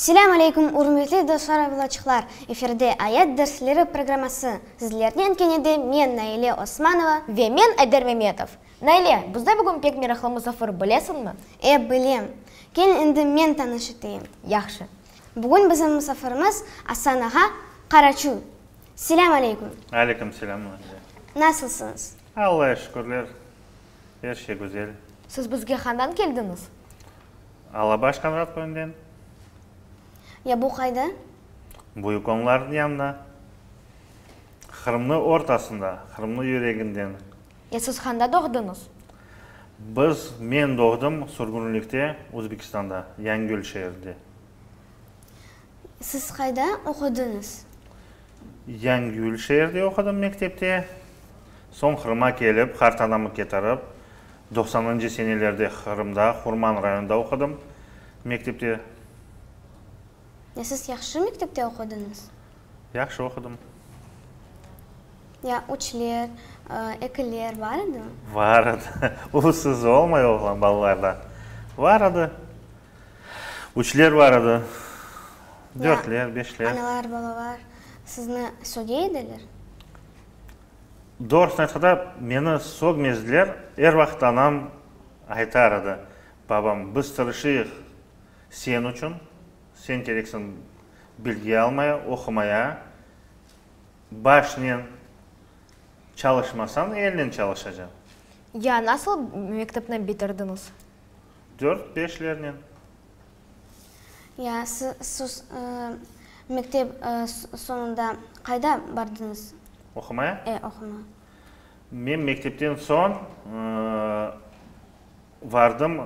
Selâm aleyküm, ürmetli dostlar ve balaçıqlar! Efirde Ayat dersleri programması. Sizlernen kene de men, Naile Osmanova. Ve men, Ayder Memetov. Naile, bizde bugün pek meraqlı musafir, bilesiñmi? E, bilem. Kel endi men tanış eteyim. Yahşı. Bugün bizim musafirimiz Asan ağa Qaraçuy. Selâm aleyküm! Aleyküm selâm, Naile. Nasılsıñız? Allaya şükürler, er şey güzel. Siz bizge qandan keldiñiz? Alabaş Qanrat köyünden. Ya bu qayda? Büyük Onlarnıñ yanında. Qırımnıñ ortasında, Qırımnıñ yüreginden. Ya siz qanda doğdıñız? Biz, men doğdım sürgünlikte, Özbekistanda, Yangöl şeerinde. Siz qayda oqudıñız? Yangül şeerde oqudım mektepte. Soñ Qırım'a kelip, qartanamı ketirip, doqsanıncı senelerde Qırımda, Qurman rayonında oqudım mektepte. Ya siz yahşı mektepte oqudıñız? Yahşı oqudım. Ya üçler, ekiler bar edimi? Bar edi. Usız olmay oğlan balalarda. Bar edi. Üçler bar edi. Dörtler, beşler. Analar, babalar sizni söge ediler? Doğrusını aytqanda, meni sögmezdiler. Er vaqıt anam aytar edi, babam, biz tırışıyıq sen içün, sen kereksiñ bilgi almaya, oqumaya, başnen çalışmasañ, elnen çalışacañ. Ya nasıl mektepni bitirdiñiz? Dört, beşlernen. Ya siz mektep soñunda qayda bardıñız? Oqumaya? E, oqumaya. Men mektepten soñ vardım,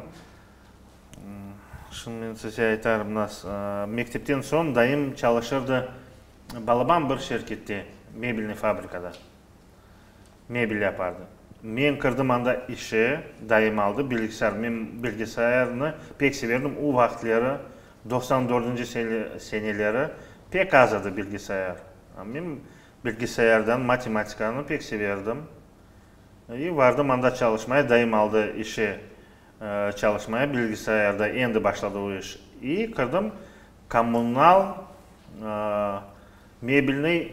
şimdi men size aytarım nas, mektepten soñ dayım çalışırdı balaban bir şirkette, mebelnıy fabrikada. Mebel yapardı. Men kirdim anda işe, dayım aldı bilgisayar. Men bilgisayarnı pek severdim. O vaqıtleri, 94-nci seneleri pek az edi bilgisayar. Men bilgisayardan matematikanı pek severdim. İ vardım anda çalışmaya, dayım aldı işe çalışmaya, bilgisayarda endi başladı o iş. İ kirdim kommunal mebelnıy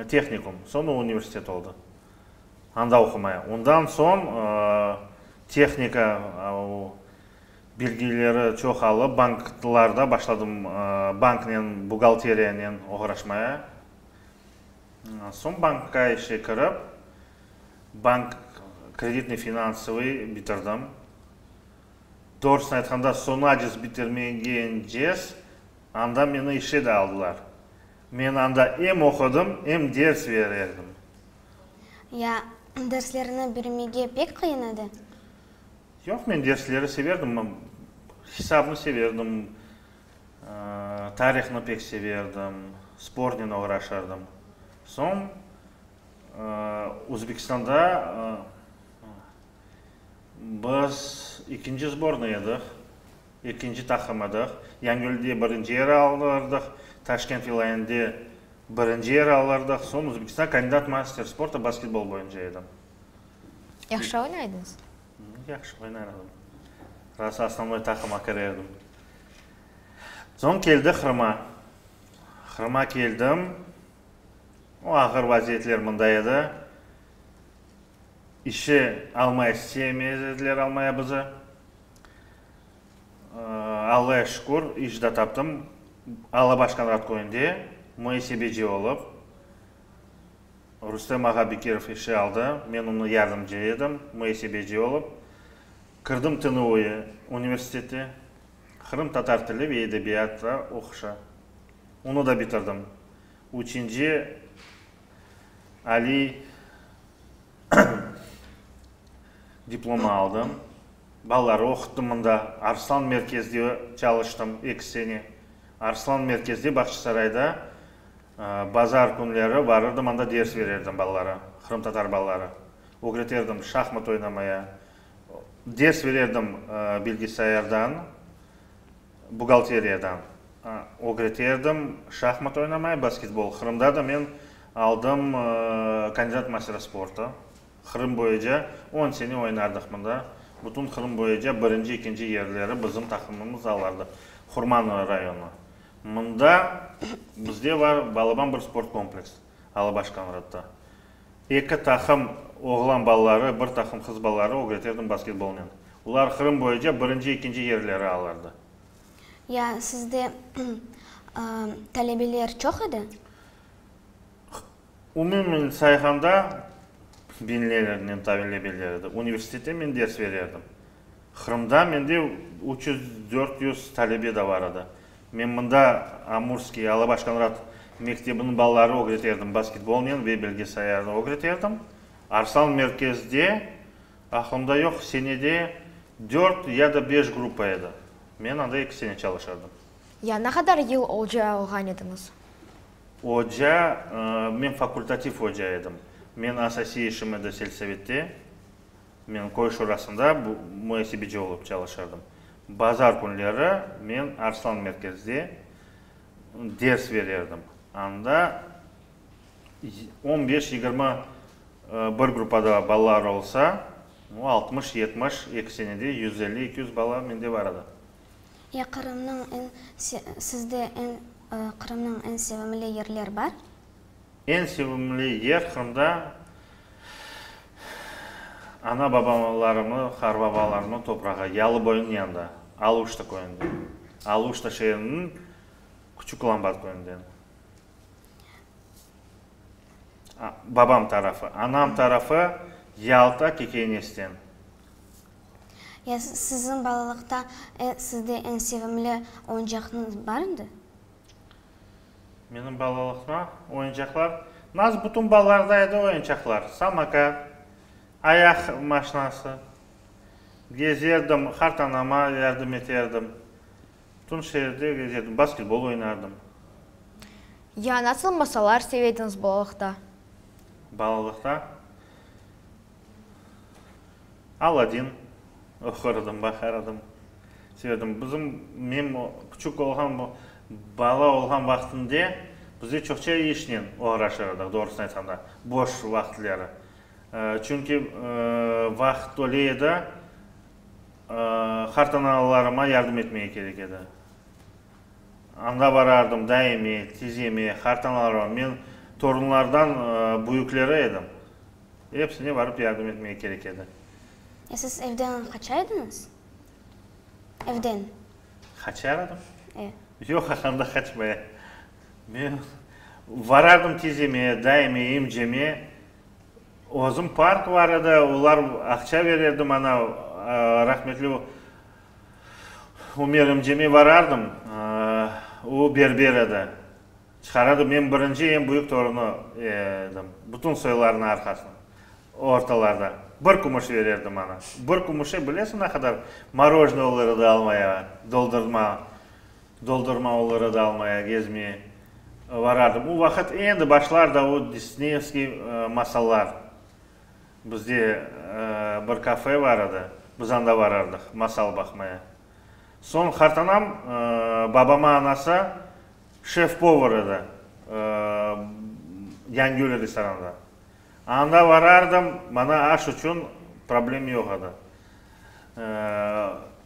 Tehnikum, soñ o universitet oldı. Anda oqumaya. Ondan soñ tehnika bilgileri çoq alıp, banklarda başladım, banknen, buhgalteriyanen oğraşmaya. Soñ bankqa işe kirip, bank kreditnıy-finansovıy bitirdim. Doğrusını aytqanda, soñaces bitirmegencez, anda meni işe de aldılar. Men anda em oqudım, em ders bererdim. Ya derslerni bermege pek qıyın edi? Yoq, men dersleri severdim. Hisabnı severdim, tarihnı pek severdim, sportnen oğraşırdım. Soñ Özbekistanda biz ekinci sbornıy edik. Ekinci taqım edik. Yangölde birinci yer alırdıq, Taşkent vilâyetinde birinci yer alırdıq. Soñ Özbekistan kandidat master sporta basketbol boyunca edim. Yahşı oynaydıñız? Yahşı oynar edim. Rosa osnovnoy taqıma kire edim. Soñ keldi Qırıma. Qırıma keldim. O ağır vaziyetler mında edi. İşe almay istemez ediler almaya bizi. Allaya şükür, iş da taptım. Alabaş Qanrat köyünde müesebeci olıp, Rustem ağa Bekirov işe aldı, men onıñ yardımcı edim, müesebeci olıp. Kirdim TNUe universitete, qırımtatar tili ve edebiyatı oquşa. Onı da bitirdim. Üçünci aliy diplomı aldım. Balaları oquttım mında. Arslan merkezde çalıştım eki sene. Arslan merkezde, Bağçasarayda bazar künleri varırdım, anda ders bererdim balalara, qırımtatar balaları. Ögreterdim şahmat oynamaya, ders bererdim bilgisayardan, buhgalteriyadan. Ögreterdim şahmat oynamaya, basketbol. Qırımda da men aldım kandidat mastera sporta. Qırım boyunca on sene oynardıq mında. Bütün Qırım boyunca birinci, ekinci yerleri bizim taqımımız alardı. Qurman rayonı. Mında bizde bar balaban bir sport kompleks, Alabaş Konratta. Eki taqım oğlan balaları, bir taqım qız balaları ögreterdim basketbolnen. Olar Qırım boyunca birinci, ekinci yerleri alırdı. Ya sizde talebeler çoq edi? Umumen sayğanda, biñlernen talebeler edi. Universitette men ders bererdim. Qırımda mende 300, 400 talebe de bar edi. Men mında Amurskiy, Alabaş Konrat mektebiniñ balaları ögreterdim basketbolnen ve bilgisayarnı ögreterdim. Arslan merkezde, aqlımda yoq, senede dört ya da beş gruppa edi. Men anda eki sene çalışırdım. Ya ne qadar yıl oca olğan ediñiz? Oca, men fakultativ oca edim. Men asasiy işim edi selsovette. Men köy şurasında muesebeci olıp çalışırdım. Bazar künleri men Arslan merkezde ders bererdim. Anda on beş, yigirmi bir gruppada balalar olsa, 60, 70, eki senede 150, 200 bala mende bar edi. Ya Qırımnıñ eñ sizde eñ Qırımnıñ eñ sevimli yerler bar? Eñ sevimli yer Qırımda ana-babalarımnıñ, qarbabalarımnıñ toprağı, Yalıboyunıñ yanında, Aluşta köyünde, Aluşta şeeriniñ Küçük Lambat köyünden. Babam tarafı. Anam tarafı Yalta Kekeynesten. Ya siziñ balalıqta sizde eñ sevimli oyuncaqıñız bar edi? Menim balalıqta oyuncaqlar, naz bütün balalarda edi oyuncaqlar, samokat, ayaq maşinası, gezerdim, qartanama yardım eterdim, bütün şeerde gezerdim, basketbol oynardım. Ya nasıl masallar seve ediñiz balalıqta? Balalıqta Aladin oqurdım, baqardım, severdim. Bizim, men küçük olğan, bala olğan vaqtımde bizde çoqça işnen oğraşır edik, doğrusını aytqanda, boş vaqıtları. Çünki vaqıt öyle edi, qartanalarıma yardım etmege kerek edi. Anda barardım daime, tizeme, qartanalarıma. Men torunlardan büyükleri edim. Epsine barıp yardım etmege kerek edi. Ya siz evden qaça ediñiz? Evden. Qaçar edim? E. Yoq, anda qaçmaya. Men varardım tizeme, daime, emceme. Özüm park bar edi, olar aqça bererdi maña, rahmetli Ümer emceme varardım, o berber edi. Çıqaradı, men birinci eñ büyük torunı edim, bütün soylarnıñ arqasında, ortalarda. Bir kümüş bererdi maña. Bir kümüşe bilesiñ ne qadar morojnıy olur edi almaya, doldurma, doldurma olur edi almaya, gezmeye varardım. O vaqıt endi başlar da o disneyevskiy masallar. Bizde bir kafe bar edi, biz anda varardıq masal baqmaya. Soñ qartanam, babama anası şef-povar edi Yangiyül restoranında. Anda varardım, maña aş içün problem yoq edi.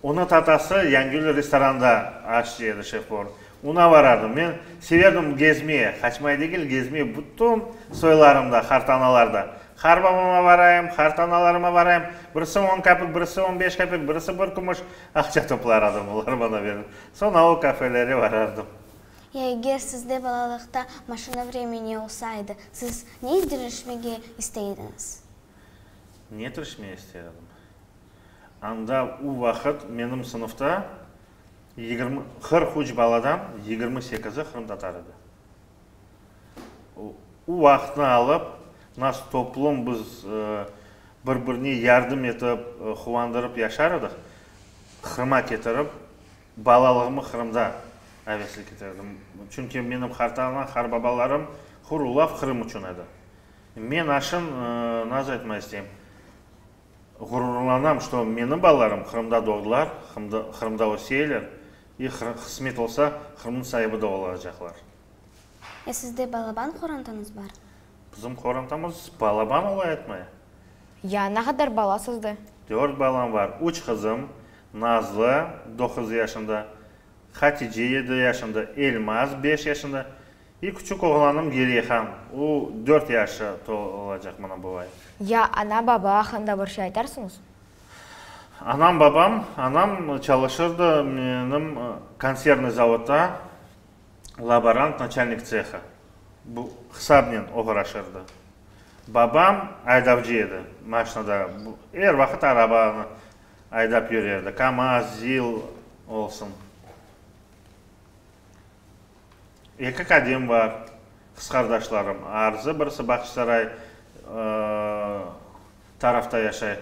Onıñ tatası Yangiyül restoranda aşçı edi, şef-povar. Ona varardım. Men severdim gezmeye, qaçmay degil, gezmeye bütün soylarımda, qartanalarda. Qarbabama varayım, qartanalarıma varayım, birisi on kapik, birisi on beş kapik, birisi bir kümüş aqça toplar edim, olar maña berir. Soñ o kafelere varardım. Ya eger sizde balalıqta maşina vremeni olsa edi, siz ne deñişmege istey ediñiz? Ne deñişmege ister edim? Anda o vaqıt menim sınıfta 20, 43 baladan 28-i qırımtatar edi. O vaqıtnı alıp, nasıl toplum biz bir-birine yardım etip, quvandırıp yaşar edik, Qırıma ketirip, balalığımı Qırımda avesli ketirdim. Çünki menim qartana, qarbabalarım Hurulav Qırım içün edi. Men aşın naz aytmaq isteyim, ğururlanam, şto menim balalarım Qırımda doğdılar, Qırımda öseyler i qısmet olsa, Qırımnıñ saibi de olacaqlar. Ya sizde balaban qorantañız bar? Bizim qorantamız balaban ola etmay. Ya ne qadar bala sizde? Dört balam bar. Üç qızım, Nazlı, doquz yaşında. Hatice yedi yaşında, Elmaz beş yaşında i küçük oğlanım Gereyhan, o dört yaşı tolacaq mına bu ay. Ya ana-baba aqqında bir şey aytarsıñız? Anam, babam, anam çalışırdı menim konservnıy zavodda laborant, naçalnik tseha, bu hısabnen oğraşırdı. Babam aydavcı edi, maşnada, er vaqıt arabanı aydap yürerdi, KAMAZ, ZİL olsun. Eki kadem bar, qız qardaşlarım, Arzı, birisi Bağçasaray tarafta yaşay.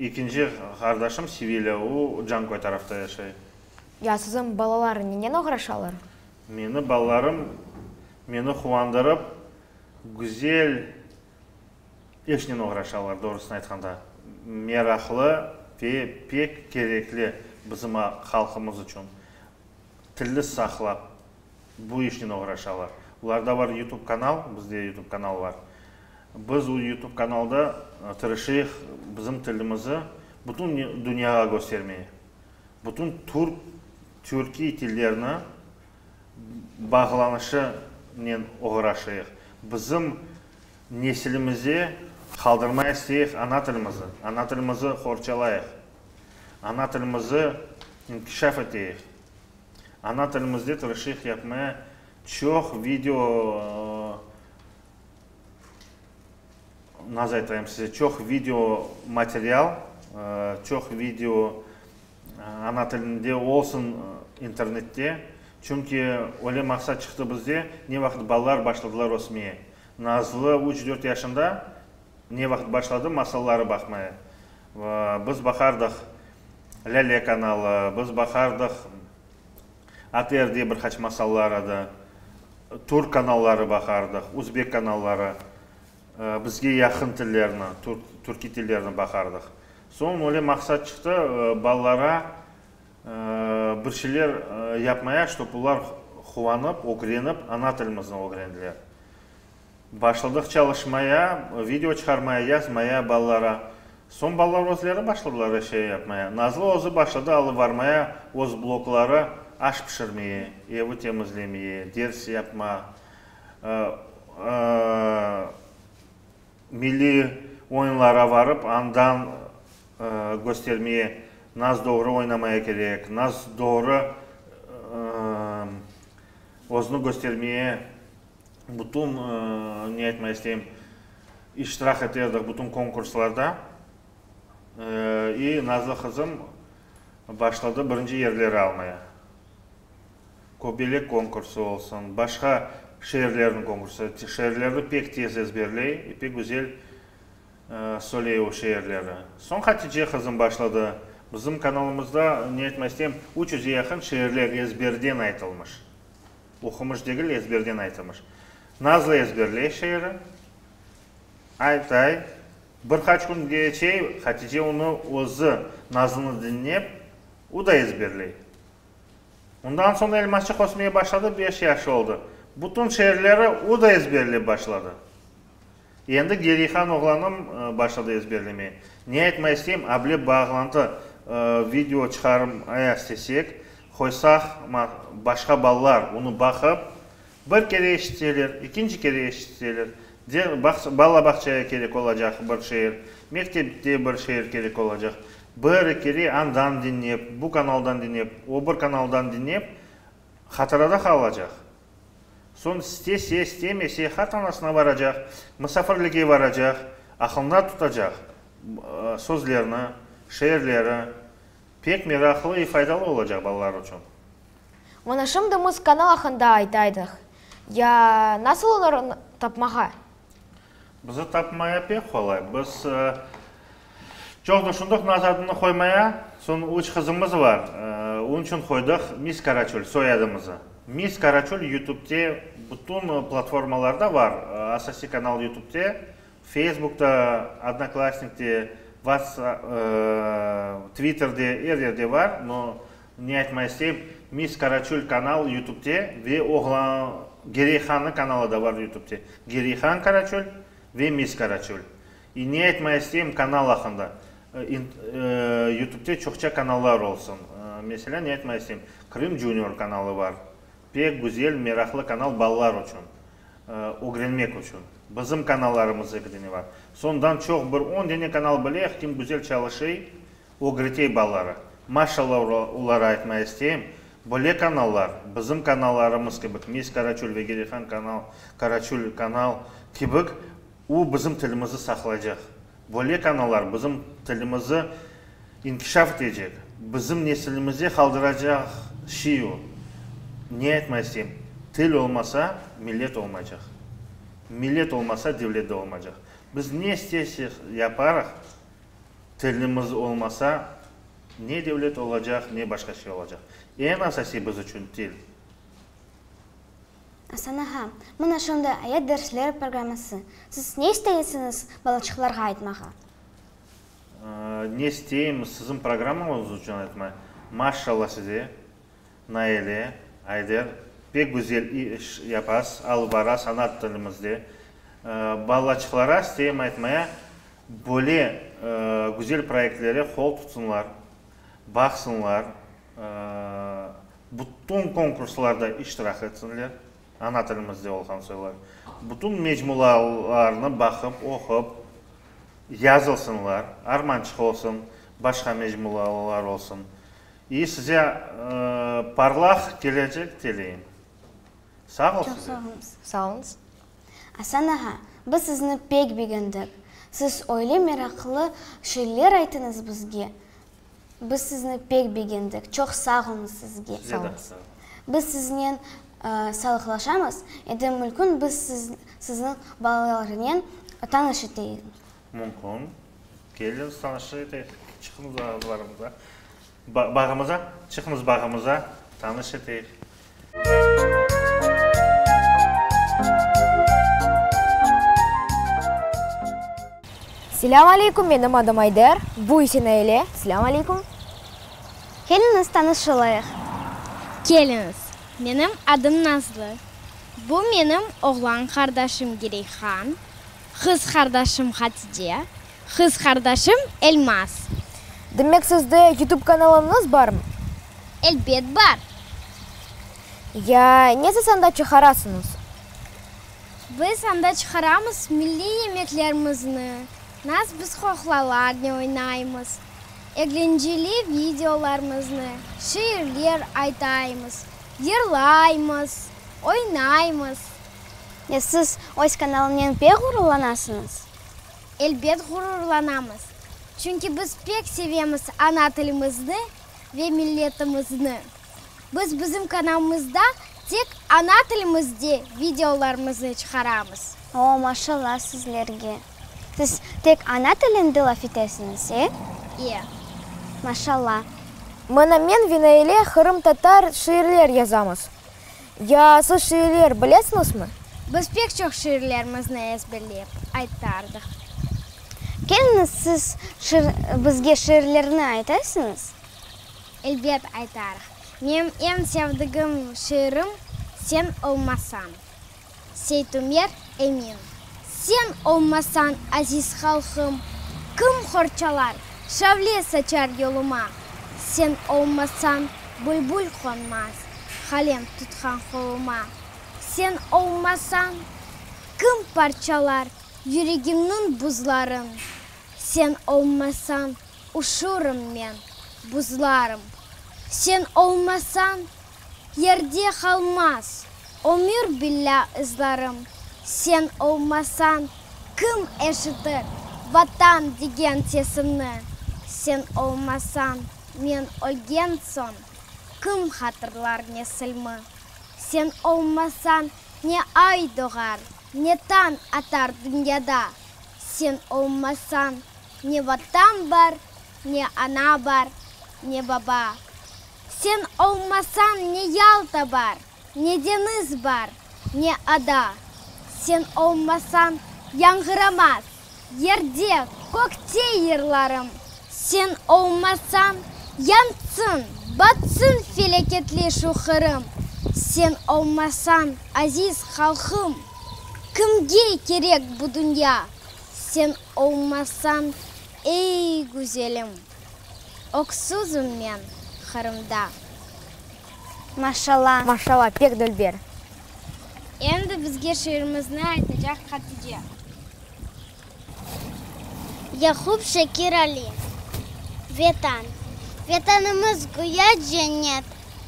Ekinci qardaşım Sevilâ, o Canköy tarafta yaşay. Ya siziñ balalar nenen oğraşalar? Meni balalarım meni quvandırıp, güzel işnen oğraşalar, doğrusını aytqanda. Meraqlı ve pek kerekli bizim halqımız içün. Tilni saqlap, bu işnen oğraşalar. Olarda bar YouTube kanal, bizde YouTube kanal bar. Biz o YouTube kanalda tırışıyıq bizim tilimizi bütün dünyağa köstermeye. Bütün türk, türkiy tillerni bağlanışınen oğraşıyıq. Bizim nesilimize qaldırmay isteyik ana tilimizi. Ana tilimizi qorçalayıq. Ana tilimizi inkişaf eteyik. Ana tilimizde tırışıyıq yapmaya çoq video, naz aytayım size, çoq video material, çoq video ana tilinde olsun internette. Çünki öyle maqsat çıqtı bizde, ne vaqıt balalar başladılar ösmeye. Nazlı üç-dört yaşında ne vaqıt başladı masalları baqmaya. Biz baqardıq Lâle kanalı, biz baqardıq ATRde bir qaç masallar edi, türk kanalları baqardıq, üzbek kanalları, bizge yaqın tillerni, türkiy tillerni baqardıq. Soñ öyle maqsat çıqtı, balalara bir şeyler yapmaya, ştob olar quvanıp, ögrenip, ana tilimizni ögrendiler. Başladıq çalışmaya, video çıqarmaya, yazmaya balalara. Soñ balalar özleri başladılar şey yapmaya. Nazlı özü başladı alıp varmaya öz blogları, aş pişirmeye, evi temizlemeye, ders yapma, milliy oyunlara varıp andan köstermeye, naz doğru oynamaya kerek, naz doğru özüni köstermeye. Bütün, ne aytmaq isteyim, iştirak eterdik bütün konkurslarda. İ Nazlı qızım başladı birinci yerleri almaya. Köbelek konkursı olsun, başqa şeerlerniñ konkursı. Şeerlerni pek tez ezberley, pek güzel söyley o şeerleri. Soñ Hatice qızım başladı. Bizim kanalımızda, ne aytmaq isteyim, üç yüzge yaqın şeerler ezberden aytılmış. Oqumış degil, ezberden aytılmış. Nazlı ezberley şiiri. Aytay. Bir qaç kün keçey, Hatice onı özü, Nazlını diñlep, o da ezberley. Ondan soñ Elmazçıq ösmeye başladı, beş yaşı oldı. Bütün şiirleri o da ezberlep başladı. Endi Gereyhan oğlanım başladı ezberlemeye. Ne aytmay isteyim, able bağlantı video çıqarmaya istesek, qoysaq, başqa balalar onı baqıp, bir kere eşitseler, ekinci kere eşitseler, bala bağçaya kerek olacaq bir şiir, mektepte bir şiir kerek olacaq, bir kere andan diñlep, bu kanaldan diñlep, o bir kanaldan diñlep, hatırada qalacaq. Soñ istese, istemese, qartanasına baracaq, musafirlikke baracaq, aqlında tutacaq sözlerni, şiirleri pek meraqlı ve faydalı olacaq balalar içün. Mına şimdi mız kanal aqqında aytaydıq. Ya nasıl olarnı tapmağa? Bizi tapmaya pek qolay. Biz çoq düşündik naz adını qoymaya, soñ üç qızımız bar, onıñ içün qoydıq Miss Karaçöl soyadımızı. Miss Karaçöl YouTubete bütün platformalarda bar, asasiy kanal YouTubete, Facebookta, Odnoklassnikte, Twitterde, er yerde bar, no ne aytmay isteyim, Miss Karaçöl kanal YouTubete ve oğlan Gereyhannıñ kanalı da bar YouTubete, Gereyhan Karaçöl ve Miss Karaçöl. İ ne aytmay isteyim kanal aqqında. Youtubte çoqça kanallar olsun. Meselâ, ne aytmaq isteyim, Krım Junior kanalı bar. Pek güzel, meraqlı kanal balalar içün, ögrenmek içün. Bizim kanallarımız eki dene bar. Sondan çoq bir on dene kanal bileyik, kim güzel çalışıy, ögretey balaları. Maşallah olara aytmaq isteyim, böyle kanallar, bizim kanallarımız kibik, Miss Karaçöl ve Gerihan kanal, Karaçöl kanal kibik, u bizim tilimizi saqlaycaq. Böyle kanallar bizim tilimizi inkişaf etecek, bizim nesilimize qaldıracaq şey o. Ne aytmaq isteyim, til olmasa, millet olmaycaq. Millet olmasa, devlet de olmaycaq. Biz ne istesek yaparıq, tilimiz olmasa, ne devlet olacaq, ne başqa şey olacaq. Eñ asasiy biz içün til. Asan ağa, mına şimdi Ayat dersleri programması. Siz ne isteysiñiz balaçıqlarğa aytmağa? Ne isteyim siziñ programmañız içün aytmağa? Maşşalla size, Naile, Ayder, pek güzel iş yapasız, alıp barasız ana tilimizde. Balaçıqlara isteyim aytmaya, böyle güzel proyektlere qol tutsınlar, baqsınlar. Bütün konkurslarda iştirak etsinler, ana tilimizde olğan soylar. Bütün mecmualarnı baqıp, oqup, yazılsınlar, Armançıq olsun, başqa mecmualar olsun. İ size parlaq kelecek tileyim. Sağ ol Çoq size. sağ oluñız. Sağ oluñız. Asan ağa, biz sizni pek begendik. Siz öyle meraqlı şeyler aytıñız bizge. Biz sizni pek begendik. Çoq sağ oluñız sizge. Size de sağ olun. Biz siznen sağlıqlaşamız. Endi mümkün biz sizniñ balalarınen tanış eteyik. Mümkün. Keliñiz tanış eteyik. Çıqıñız ağızlarımıza, bağımıza, çıqıñız bağımıza, tanış eteyik. Selâm aleyküm, menim adım Ayder, bu ise Naile. Selâm aleyküm. Keliñiz tanış olayıq. Keliñiz, menim adım Nazlı. Bu menim oğlan qardaşım Gireyhan, qız qardaşım Hatice, qız qardaşım Elmaz. Demek sizde YouTube kanalıñız barmı? Elbet bar. Ya ne siz anda çıqarasıñız? Biz anda çıqaramız milliy yemeklerimizni, nas biz qoqlalarnen oynaymız, eglenceli videolarımıznı, şiirler aytaymız, yırlaymız, oynaymız. Ya siz öz kanalınen pek ğururlanasıñız? Elbet ğururlanamız, çünki biz pek sevemiz ana tilimizni ve milletimizni. Biz bizim kanalımızda tek ana tilimizde videolarımıznı çıqaramız. O, maşallah sizlerge. Siz tek ana tilinde laf etesiñiz, e? E. Maşallah. Mına men ve Naile qırımtatar şiirler yazamız. Ya siz şiirler bilesiñizmi? Biz pek çoq şiirlerimizni ezberlep aytardıq. Keliñiz, siz bizge şiirlerni aytasıñız? Elbet aytarıq. Menim eñ sevdigim şiirim Sen olmasañ. Seytumer Emin. Sen olmasañ, aziz halqım, kim qorçalar, şavle saçar yoluma? Sen olmasañ, bülbül qonmaz qalem tutqan qoluma. Sen olmasañ, kim parçalar yüregimniñ buzların? Sen olmasañ, uşurım men, buzlarım. Sen olmasañ, yerde qalmaz ömür billâ ızlarım. Sen olmasañ, kim eşitir Vatan degen sesimni? Sen olmasañ, men ölgen soñ, kim hatırlar nesilmi? Sen olmasañ, ne ay doğar, ne tañ atar dünyada. Sen olmasañ, ne Vatan bar, ne ana bar, ne baba. Sen olmasañ, ne Yalta bar, ne deñiz bar, ne ada. Sen olmasañ, yañğıramaz yerde, kökte yırlarım. Sen olmasañ, yansın, batsın felâketli şu Qırım. Sen olmasañ, aziz halqım, kimge kerek bu dünya? Sen olmasañ. Ey, güzelim, öksüzim men Qırımda. Maşalla. Maşalla, pek dülber. Endi bizge şiirimizni aytacaq Hatice. Yaqub Şekir Ali. Vetan. Vetanımız güya cennet,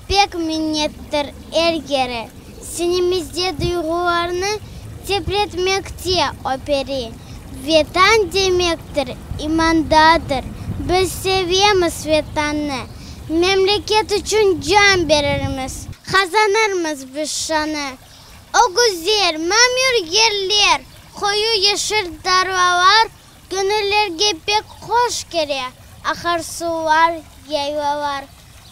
Pek minnettir er yeri. Sinemizde duyğularnı Tepretmekte o peri. Vetan demektir, imandadır, Biz sevemiz Vetannı. Memleket içün can berirmiz, Qazanırmız biz şanı. O güzel, mamür yerler, Qoyu yeşil tarlalar Göñüllerge pek hoş kele, Aqarsuvlar, yaylalar.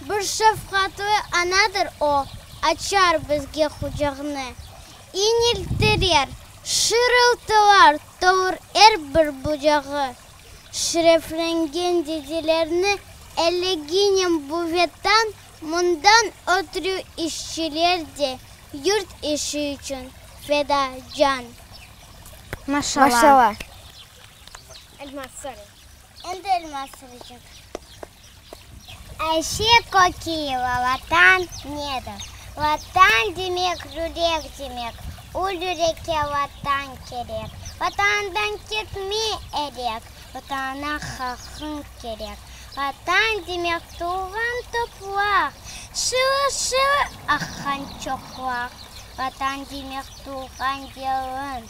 Bir şefqatlı anadır o, Açar bizge qucağını. İñiltirer, şırıltılar Tolur er bir bucağı. Şereflengen dedelerni Elleginen bu Vetan, Mundan ötrü işçiler de Yurt işi içün feda can. Maşalla. Maşalla. Elmaz soray. Endi Elmaz soraycaq. Ayşe Kokiyeva, Vatan nedir? Vatan demek, yürek demek, O yürekke Vatan kerek. Vatandan ketme erek, Vatanğa halqıñ kerek. Vatan demek, tuvğan topraq, Şılı-şılı aqqan çoqraq. Vatan demek, tuvğan yeriñ,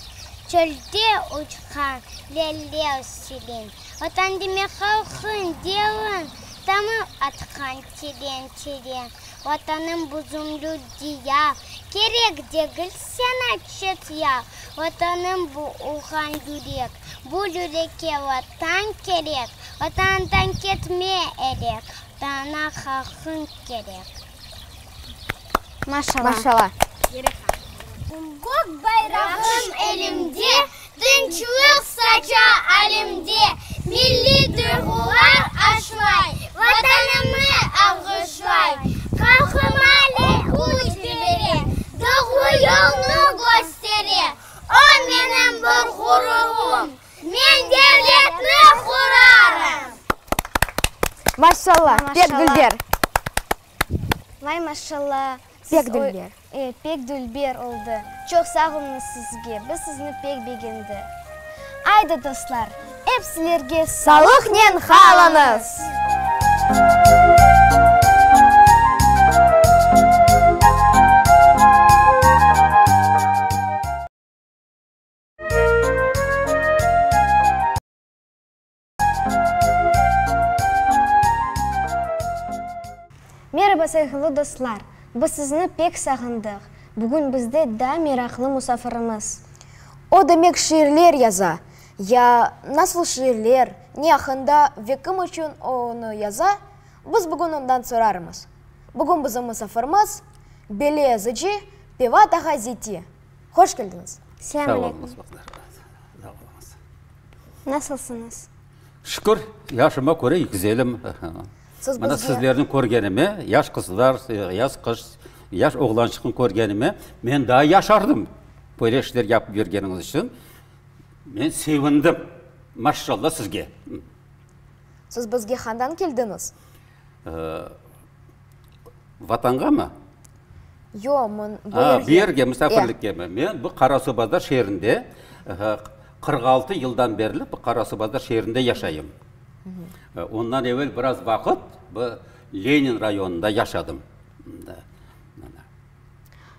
Çölde uçqan leller seliñ. Vatan demek, halqıñ, deriñ, Tamır atqan teren-teren. Vatanım buzumlu diyar, Kerek degil saña çet yar. Vatanım bu urğan yürek, Bu yürekke Vatan kerek. Vatandan ketme erek, Vatanıña halqıñ kerek. Maşala. Maşala. Kök bayrağım elimde, Tınçlıq saça alemde, Milliy duyğular aşlay, Vatanımnı alğışlay. Halqıma küç bere, Doğru yolnı köstere. O menim bir ğururım, Men devletni qurarım. Maşalla, pek dülber. Vay maşalla. Pek dülber. E, pek dülber oldı. Çoq sağ oluñız sizge, biz sizni pek begendik. Aydı, dostlar, ep sizlerge Salıqnen qalıñız! Meraba, sayğılı dostlar! Biz sizni pek sağındıq. Bugün bizde daa meraqlı musafirimiz. O demek şiirler yaza. Ya nasıl şiirler, ne aqqında ve kim içün o onı yaza, biz bugün ondan sorarmız. Bugün bizim musafirimiz, belli yazıcı Pevat ağa Zeti. Hoş keldiñiz! Selâm aleyküm! Sağ oluñız. Nasılsıñız? Şükür, yaşıma köre güzelim. Siz Mına bizge. sizlerni körgenime, yaş qızlar, yaş qız, yaş oğlançıqnı körgenime, men daa yaşardım. Böyle işler yapıp yürgeniñiz içün men sevindim. Maşşalla sizge. Siz bizge handan keldiñiz? Vatanğamı? Yo, mın, bu A, yerge. bu yerge musafirlikkemi? Men bu Qarasuvbazar şeerinde 46 yıldan berli bu Qarasuvbazar şeerinde yaşayım. Ondan evel biraz vaqıt bu Lenin rayonında yaşadım.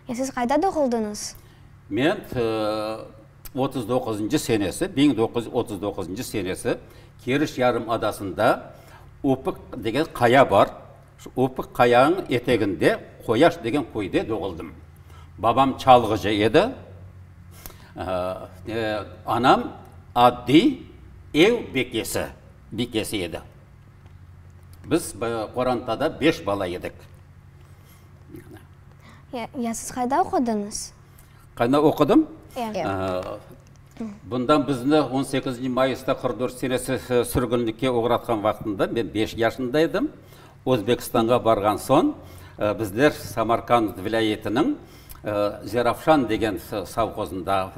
Ya siz qayda doğuldıñız? Men 39-ncı senesi, 1939-ncı senesi Keriç yarımadasında Opuk degen qaya bar. Şu Opuk qayanıñ eteginde Qoyaş degen köyde doğuldım. Babam çalğıcı edi, anam addiy ev bekesi, bikesi edi. Biz qorantada beş bala edik. Ya siz qayda oqudıñız? Qayda oqudım? E. Bundan bizni on sekizinci mayısta 44 senesi sürgünlikke oğratqan vaqtında men beş yaşında edim. Özbekistanğa barğan soñ bizler Samarkand vilâyetiniñ Zerafşan degen sovhozında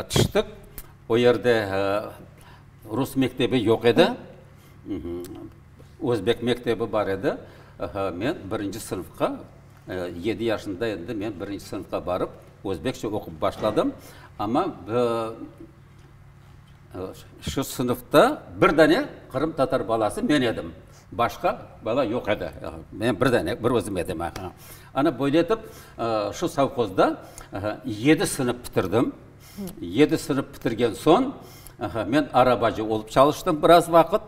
tüştik. O yerde. Rus mektebi yoq edi. Özbek mektebi bar edi. Men birinci sınıfqa, yedi yaşında endi men birinci sınıfqa barıp, özbekçe oqup başladım. Amma şu sınıfta bir dane qırımtatar balası men edim. Başqa bala yoq edi. Men bir dane, bir özüm edim. Ana, böyle etip, şu sovhozda yedi sınıf bitirdim. Yedi sınıf bitirgen soñ, men arabacı olıp çalıştım biraz vaqıt.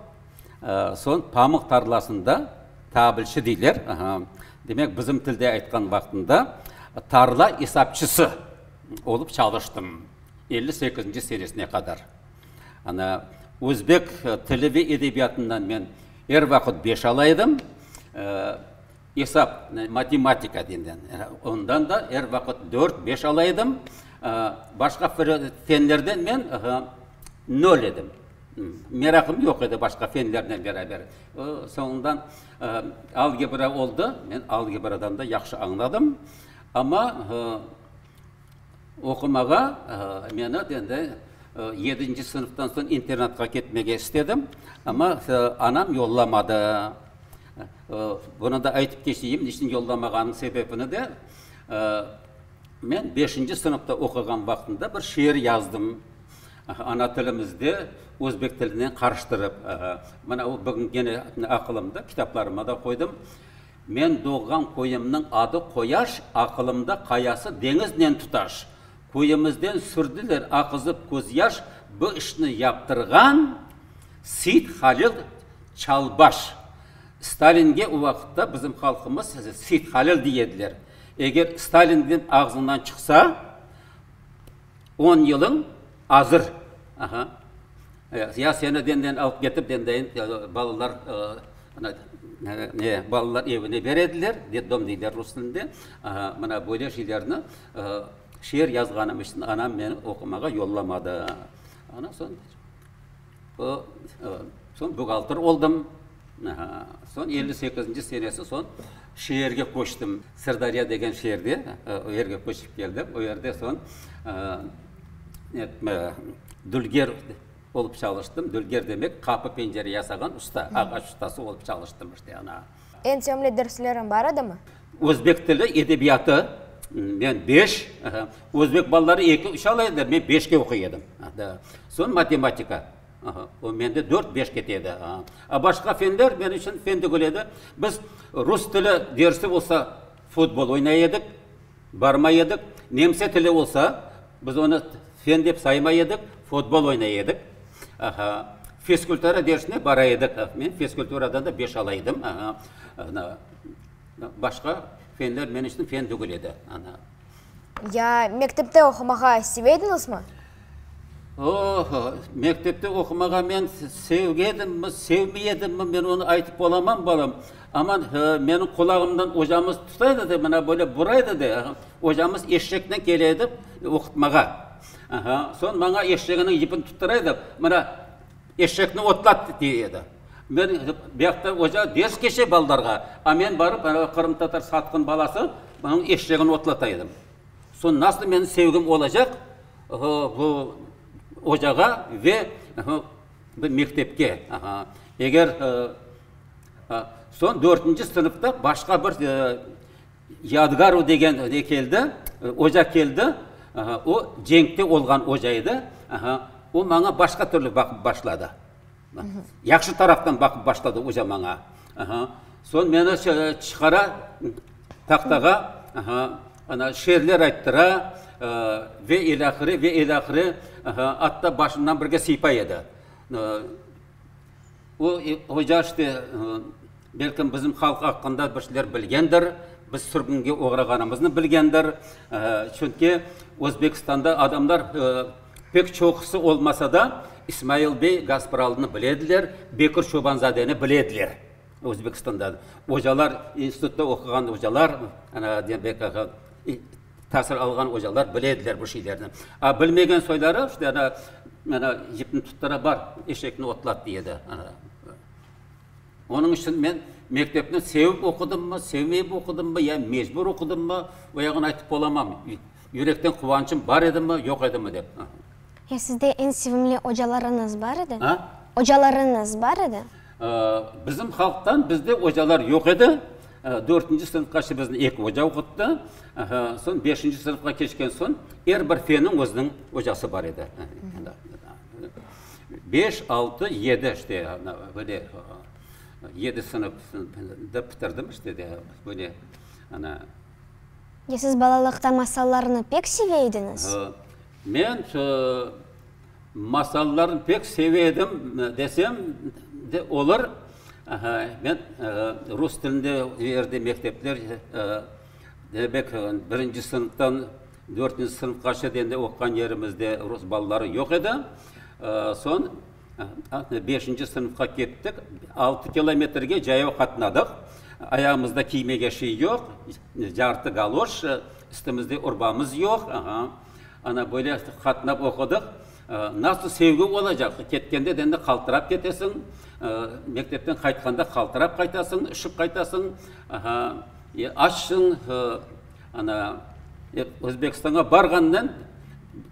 Soñ pamıq tarlasında tabilşi deyler, demek, bizim tilde aytqan vaqtında tarla esapçısı olıp çalıştım 58-nci senesine qadar. Ana, özbek tili ve edebiyatından men er vaqıt beş ala edim. Esap, matematika denden, ondan da er vaqıt dört, beş ala edim. Başqa fenlerden men nöl edim. Meraqım yoq edi başqa fenlernen beraber. Soñundan algebra oldı, men algebradan da yahşı añladım. Amma Oqumağa meni endi yedinci sınıftan soñ internatqa ketmege istedim, amma anam yollamadı. Bunı da aytıp keçeyim, niçün yollamağanınıñ sebebini de. Men beşinci sınıfta oquğan vaqtımda bir şiir yazdım, ana tilimizde özbek tilinen qarıştırıp. Mına o bugün kene aqılımda, kitaplarıma da qoydım. Men doğğan köyümniñ adı Qoyaş, aqılımda qayası deñiznen tutaş. Köyümizden sürdiler aqızıp közyaş, bu işni yaptırğan Seyit Halil Çalbaş. Stalinge o vaqıtta bizim halqımız Seyit Halil dey ediler. Eger Stalinniñ ağzından çıqsa, on yılıñ azır. Aha. Ya seni denden alıp ketip, dendayın balalar ne, balalar evine bere ediler, detdom deyler rus tilinde. Mına böyle şeylerni şiir yazğanım içün anam meni oqumağa yollamadı. Ondan soñ o, soñ buhgalter oldım. Soñ 58-nci senesi soñ şeerge köçtim. Sırdarya degen şeerde, o yerge köçip keldim. O yerde soñ dülger olıp çalıştım. Dülger demek, qapı, pencere yasağan usta, ağaç ustası olıp çalıştım işte, ana. Eñ sevimli dersleriñ bar edimi? Özbek tili, edebiyatı, men beş, özbek balaları eki, üç ala ediler, men beşke oquy edim. Soñ matematika, o mende dört, beş kete edi. A başqa fenler men içün fen degil edi. Biz rus tili dersi olsa, futbol oynay edik. Barmay edik. Nemse tili olsa, biz onı fen dep saymay edik, futbol oynay edik. Aha, fizkultura dersine bara edik. Men fizkulturadan da beş ala edim. Aha, başqa fenler men içün fen degil edi. Ana. Ya mektepte oqumağa seve ediñizmi? Oh, mektepte oqumağa men sevgedimmi, sevmey edimmi, men onı aytıp olamam, balam. Aman, menim qulağımdan ocamız tuta edi de, mına böyle bura edi de, ocamız eşeknen kele edi oqutmağa. Aha, soñ maña eşeginiñ yipini tuttura edi, mına, eşekni otlat, dey edi. Men, bu yaqta oca ders keçe balalarğa, a men barıp, qırımtatar satqın balası, onıñ eşegini otlata edim. Soñ nasıl menim sevgim olacaq bu ocağa ve bu mektepke? Eger soñ dörtünci sınıfta başqa bir Yadgarov degen ne keldi, oca keldi, o cenkte olğan oca edi, o maña başqa türlü baqıp başladı. Yahşı taraftan baqıp başladı oca maña. Soñ meni çıqara tahtağa, ana, şeerler ayttıra ve ilâhre, ve ilâhre, atta başımdan birge sıypay edi. O oca işte, belkim bizim halq aqqında bir şeyler bilgendir, biz sürgünge oğrağanımıznı bilgendir. Çünki Özbekistanda adamlar pek çoqusı olmasa da, İsmail bey Gaspralını bile ediler, Bekir Çobanzadeni bile ediler Özbekistanda. Ocalar, institutta oquğan ocalar, tasil alğan ocalar bile ediler bu şeylerni. A bilmegen soyları, işte, ana, ana, yipni tuttıra, bar, eşekni otlat, dey edi. Onıñ içün men mektepni sevip oqudımmı, sevmeyip oqudımmı, ya mecbur oqudımmı, o yağını aytıp olamam. Yürekten quvançım bar edimi, yoq edimi dep. Ya sizde eñ sevimli ocalarıñız bar edi? A? Ocalarıñız bar edi? Bizim halqtan bizde ocalar yoq edi. Dörtünci sınıfqace bizni eki oca oquttı. Soñ beşinci sınıfqa keçken soñ er bir fenniñ özüniñ ocası bar edi. Beş, altı, yedi, işte, böyle yedi sınıfda bitirdim, işte, böyle, ana. Ya siz balalıqta masallarnı pek seve ediñiz? Men masallarnı pek seve edim desem de olur. Men rus tilinde yerde mektepler, demek, birinci sınıftan dörtünci sınıfqaça endi oquğan yerimizde rus balaları yoq edi. Soñ beşinci sınıfqa kettik, altı kilometrge cayav qatnadıq. Ayağımızda kiymege şey yoq, yartı galoş, üstümizde urbamız yoq. Ana, böyle qatnap oqudıq. Nasıl sevgi olacaq? Ketkende de endi qaltırap ketesiñ, mektepten qaytqanda qaltırap qaytasıñ, üşüp qaytasıñ, açsıñ. Ana, Özbekistanğa barğandan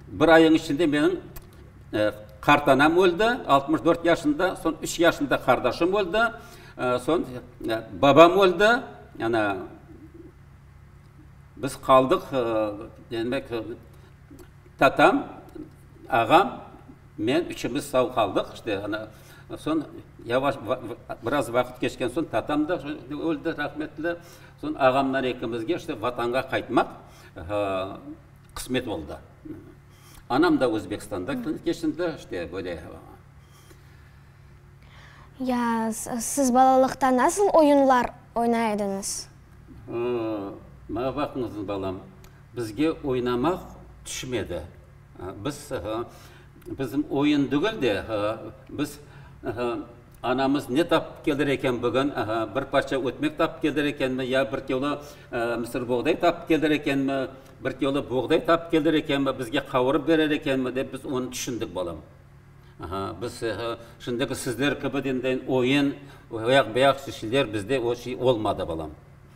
bir ayıñ içinde menim qartanam öldi, 64 yaşında, soñ üç yaşında qardaşım öldi, soñ babam öldi. Ana, biz qaldıq, demek, tatam, ağam, men, üçümiz sağ qaldıq. İşte, ana, soñ yavaş, biraz vaqıt keçken soñ tatam da öldi, rahmetli. Soñ ağamlar ekimizge işte Vatanğa qaytmaq qısmet oldı. Anam da Özbekistanda keçindi, işte böyle. Ya siz balalıqta nasıl oyunlar oynay ediñiz? Maña baqıñız, balam, bizge oynamaq tüşmedi. Biz, bizim oyun degil de, biz anamız ne tapıp kelir eken bugün, bir parça ötmek tapıp kelir ekenmi, ya bir kilo mısırboğday tapıp kelir ekenmi, bir kilo boğday tapıp kelir ekenmi, bizge qavurıp berer ekenmi, dep biz onı tüşündik, balam. Biz şimdiki sizler kibi denden oyun, o yaq bu yaq şeyler bizde o şey olmadı, balam.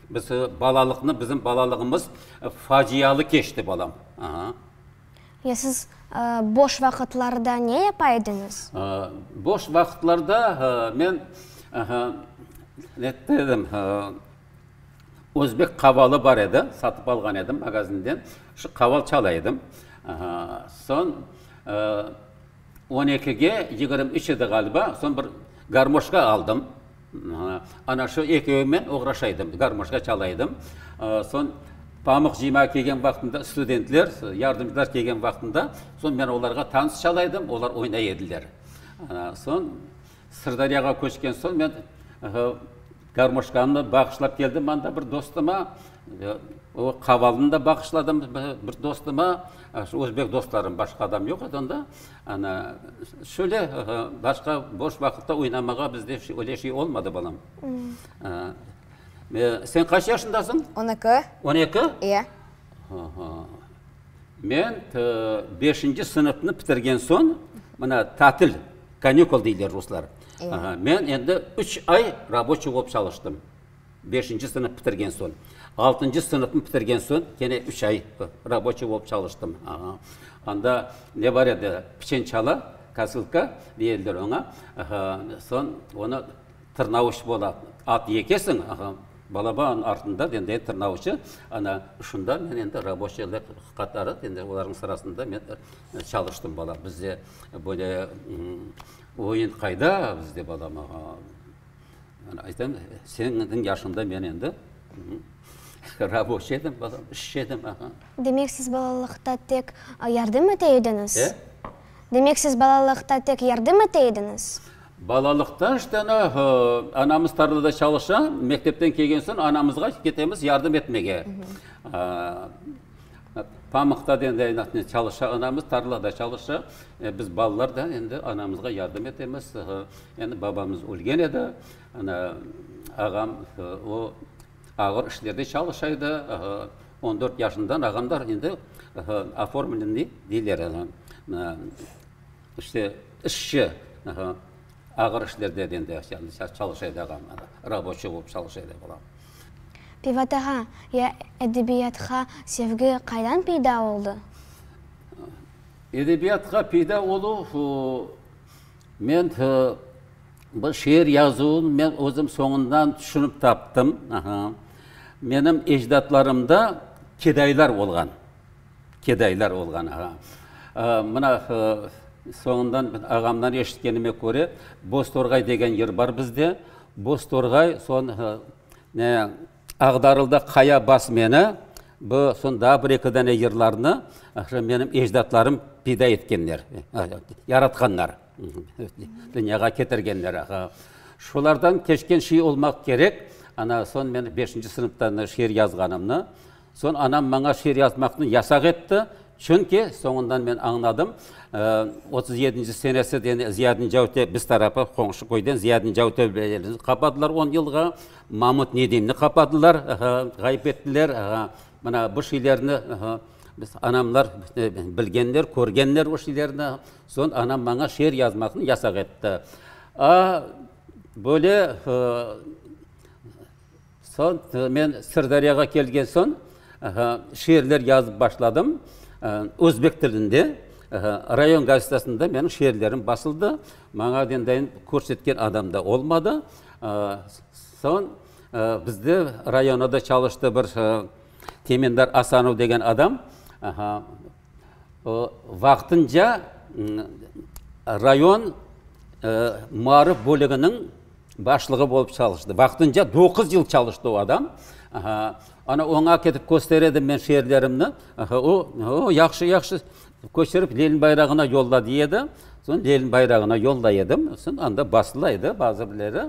Biz balalıqnı, bizim balalığımız facialı keçti, balam. Ya siz boş vaqıtlarda ne yapa ediñiz? Boş vaqıtlarda men nette edim, özbek qavalı bar edi, satıp alğan edim magazinden, şu qaval çala edim. Soñ on ekige 23 edi ğaliba, soñ bir garmoşka aldım. Ana şu ekevinen oğraşa edim, garmoşka çala edim. Soñ pamuq cıymağa kelgen vaqtında studentler, yardımcılar kelgen vaqtında, soñ men olarğa tans çala edim, olar oynay ediler. Soñ Sırdaryağa köçken soñ men garmoşkamnı bağışlap keldim anda bir dostuma, o qavalnı da bağışladım bir dostuma, şu özbek dostlarım, başqa adam yoq edi onda. Ana, şöyle başqa boş vaqıtta oynamağa bizde öyle şey olmadı, balam. Sen qaç yaşındasıñ? On eki. On eki? E. Men beşinci sınıfnı bitirgen soñ, mına tatil, kanikul deyler ruslar. Men endi üç ay raboçiy olıp çalıştım. Beşinci sınıf bitirgen soñ. Altıncı sınıfnı bitirgen soñ kene üç ay raboçiy olıp çalıştım. Anda ne bar edi, piçen çala, kosılka deyerler oña. Soñ onı tırnavuç bola, at ekesiñ, balaban artında endi tırnavuçı, ana şunda men endi raboçiyler qatarı, endi olarnıñ sırasında men çalıştım, bala. Bizde böyle oyun qayda bizde, balam? Aytam, seniñ yaşıñda men endi raboçiy edim, balam, işçi edim. Demek, siz balalıqta tek yardım ete ediñiz? E? Demek, siz balalıqta tek yardım ete ediñiz? Balalıqta işte ana, anamız tarlada çalışa, mektepten kelgen soñ anamızğa ketemiz yardım etmege. Pamıqta da endi çalışa anamız, tarlada çalışa. Biz balalar da endi anamızğa yardım etemiz. Endi babamız ölgen edi. Ana, ağam o ağır işlerde çalışa edi. On dört yaşından ağam da endi oformlenniy deyler, işte, işçi, ağır işlerde endi çalışa edi ağam, raboçiy olıp çalışa edi balam. Pevat ağa, ya edebiyatqa sevgi qaydan peyda oldı? Edebiyatqa peyda oluv, men bu şiir yazuvın men özüm soñundan tüşünip taptım. Menim ecdatlarımda kedaylar olğan. Kedaylar olğan. Mına, soñundan ağamdan eşitkenime köre, Boztorğay degen yır bar bizde. Boztorğay, soñ ne, Ağdarıldı qaya bas meni, bu, soñ daa bir-eki dane yırlarnı menim ecdatlarım peyda etkenler, yaratqanlar, dünyağa ketirgenler. Şulardan keçken şey olmaq kerek. Ana, soñ men beşinci sınıfta şiir yazğanımnı, Soñ anam maña şiir yazmaqnı yasaq etti, çünki, soñundan men añladım, 37-nci senesi deni Ziyadin Cavte biz tarafı, qoñşı köyden Ziyadin Cavte qapadılar on yılğa, Mamut Nedimni qapadılar, ğayıp ettiler. Mına bu şeylerni biz anamlar bilgenler, körgenler o şeylerni. Soñ anam maña şiir yazmaqnı yasaq etti. A, böyle Soñ men Sırdaryağa kelgen soñ şiirler yazıp başladım. Özbek tilinde rayon gazetasında menim şiirlerim basıldı. Maña dendayın körsetken adam da olmadı. Soñ bizde rayonada çalıştı bir Temendar Asanov degen adam. O, vaqtınca rayon maarif bölüginiñ başlığı bolıp çalıştı. Vaqtınca doquz yıl çalıştı o adam. Ana, oña ketip köster edim men şiirlerimni. O, o, yahşı, yahşı, köçürip Lenin bayrağına yolla dey edi. Soñ Lenin bayrağına yollay edim. Soñ anda basıla edi bazı birleri.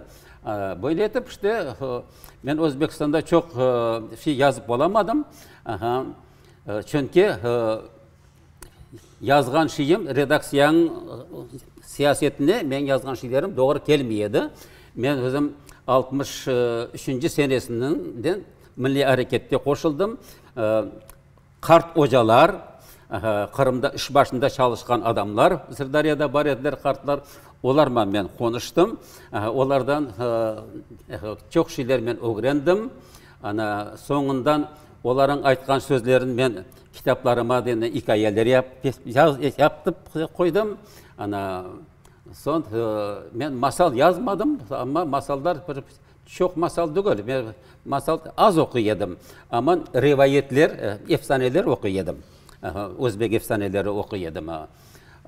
Böyle etip, işte, men Özbekistanda çoq şey yazıp olamadım. Çünki yazğan şeyim redaktsiyanıñ siyasetine menim yazğan şeylerim doğru kelmey edi. Men özüm 63-nci senesinden milliy areketke qoşuldım. Qart ocalar, Qırımda iş başında çalışqan adamlar Sırdaryada bar ediler, qartlar. Olarman men qonuştım. Olardan çoq şeyler men ögrendim. Ana, soñundan olarıñ aytqan sözlerini men kitaplarıma endi ikâyeler yaptıp qoydım. Ana, soñ men masal yazmadım, amma masallar bir çoq masal degil, men masal az oquy edim, amma rivayetler, efsaneler oquy edim, özbek efsaneleri oquy edim.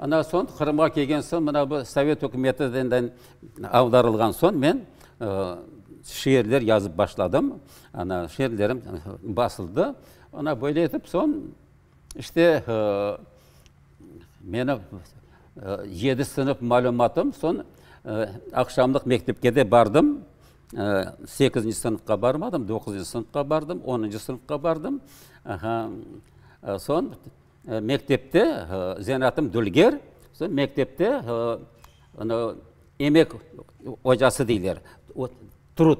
Ana, soñ Qırımğa kelgen soñ, mına bu sovet ükümeti avdarılğan soñ men şiirler yazıp başladım. Ana, şiirlerim basıldı. Ana, böyle etip soñ, işte, meni yedi sınıf malümatım, soñ aqşamlıq mektepke de bardım. Sekizinci sınıfqa barmadım, doquzıncı sınıfqa bardım, onuncı sınıfqa bardım. Soñ mektepte zenaatım dülger, soñ mektepte Emek ocası deyler, trud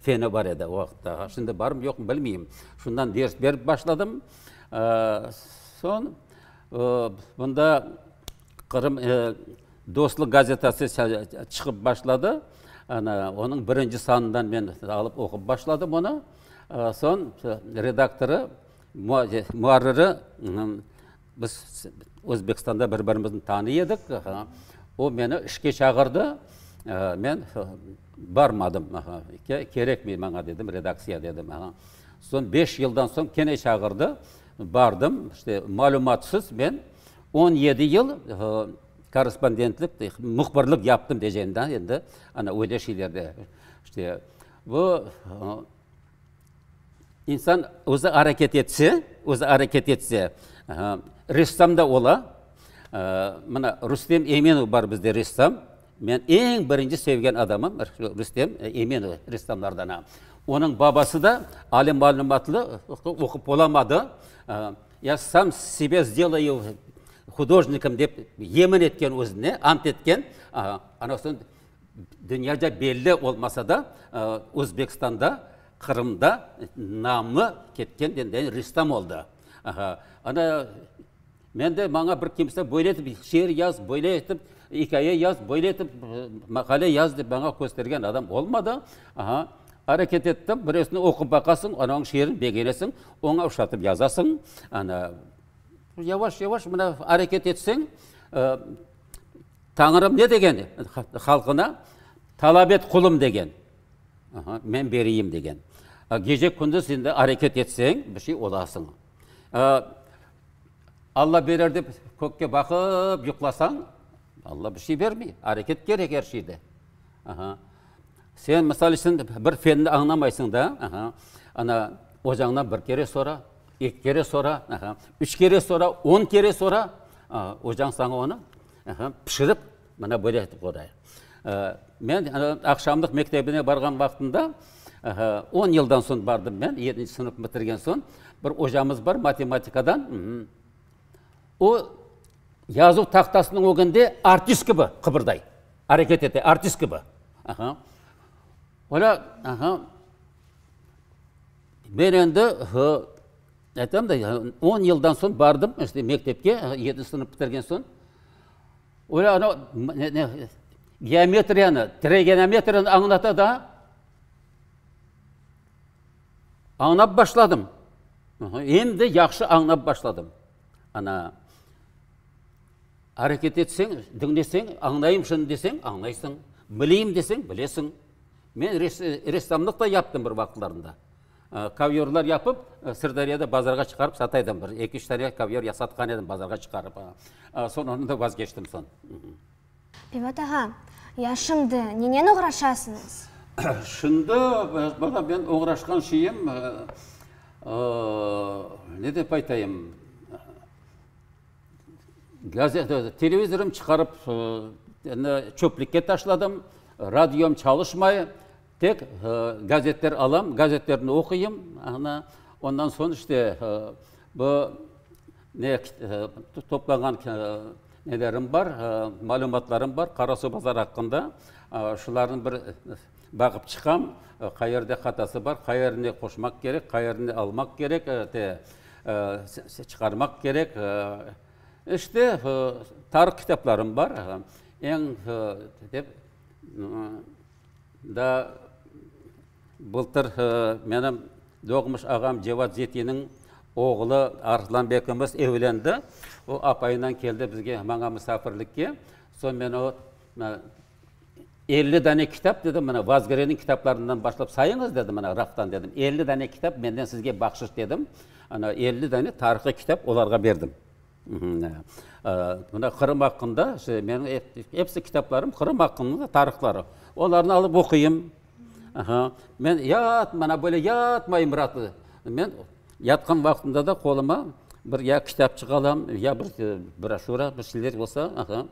feni bar edi o vaqıtta, şimdi barmı yoqmı bilmeyim. Şundan ders berip başladım. Soñ bunda Qırım Dostluq gazetası çıqıp başladı. Ana, onıñ birinci sanından men alıp oqup başladım onı. Soñ redaktorı, muarriri Biz Özbekistanda bir-birimizni tanıy edik. O meni işke çağırdı, men barmadım. Kerekmey maña dedim, redaktsiya dedim. Soñ beş yıldan soñ kene çağırdı, bardım. İşte, malümatsız men 17 yıl korrespondentlik, mühbirlik yaptım diyeceğim da endi, ana öyle şeylerde. İşte, bu İnsan özü areket etse, özü areket etse, ressam da ola. Mına Rustem Eminov bar bizde ressam. Men eñ birinci sevgen adamım Rustem Eminov ressamlardan. Onıñ babası da aliy malümatlı, oqup olamadı. Ya sam sebe sdelayu hudojnikom dep yemin etken özüne, ant etken. Ana soñ Dünyaca belli olmasa da, Özbekistanda, Qırımda namı ketken denden ressam oldı. Ana, men de maña bir kimse böyle etip şiir yaz, böyle etip ikâye yaz, böyle etip maqale yaz dep maña köstergen adam olmadı. Areket ettim, birisini oqup baqasıñ, ana onıñ şiirini begenesiñ, oña oşatıp yazasıñ. Ana. Yavaş-yavaş mına areket etseñ, Tañrım ne degen halqına? Talap et, qulum, degen. Men bereyim, degen. Gece-kündüz endi areket etseñ, bir şey olasıñ. Alla berer dep kökke baqıp yuqlasañ, Alla bir şey bermey. Areket kerek er şeyde. Sen, misal içün, bir fenni añlamaysıñ da, ana, ocañdan bir kere sora, eki kere sora, üç kere sora, on kere sora, ocañ saña onı pişirip, mına böyle etip qoray. Men aqşamlıq mektebine barğan vaqtımda, on yıldan soñ bardım men, yedinci sınıfnı bitirgen soñ, bir ocamız bar matematikadan, o yazuv tahtasınıñ ögünde artist kibi qıbırday. Areket ete, artist kibi. Aha. Öyle, aha. Men endi, aytam da, on yıldan soñ bardım, işte, mektepke, yedinci sınıf bitirgen soñ. Öyle ana, geometriyanı, trigonometriyanı añlata da, añlap başladım. Endi yahşı añlap başladım. Ana. Areket etseñ, diñleseñ, añlayım şunı deseñ, añlaysıñ. Bileyim deseñ, bilesiñ. Men ressamlıq da yaptım bir vaqıtlarında. Kovyorlar yapıp, Sırdaryada bazarğa çıqarıp sata edim. Bir eki-üç tane kovyor satqan edim bazarğa çıqarıp. Soñ ondan da vazgeçtim soñ. Pevat ağa, ya şimdi nenen oğraşasıñız? Şimdi, bala, men oğraşqan şeyim, ne dep aytayım, Gazeta, televizorım çıqarıp, endi çöplikke taşladım, radiom çalışmay, tek gazetler alam, gazetlerni oquyım, ana, ondan soñ işte bu ne toplanğan nelerim bar, malümatlarım bar Qarasuvbazar aqqında, şularnı bir baqıp çıqam, qayerde hatası bar, qayerine qoşmaq kerek, qayerine almaq kerek, te, Çıqarmaq kerek. İşte, tarih kitaplarım bar. Eñ dep daa bıltır menim doğmuş ağam Cevat Zetiniñ oğlu Arslanbekimiz evlendi. O apayınan keldi bizge, maña musafirlikke. Soñ men o 50 dane kitap, dedim, mına, Vazgereniñ kitaplarından başlap sayıñız, dedim, mına, raftan, dedim, 50 dane kitap menden sizge bahşış, dedim. Ana, 50 dane tarihlı kitap olarğa berdim. Mına, Qırım aqqında, işte, menim episi kitaplarım Qırım aqqında tarihları. Olarnı alıp oquyım. Aha. Men yat, mına, böyle yatmayım raatlı. Men yatqan vaqtımda da qoluma bir ya kitapçıq alam, ya bir broşüra, bir şeyler olsa, aha.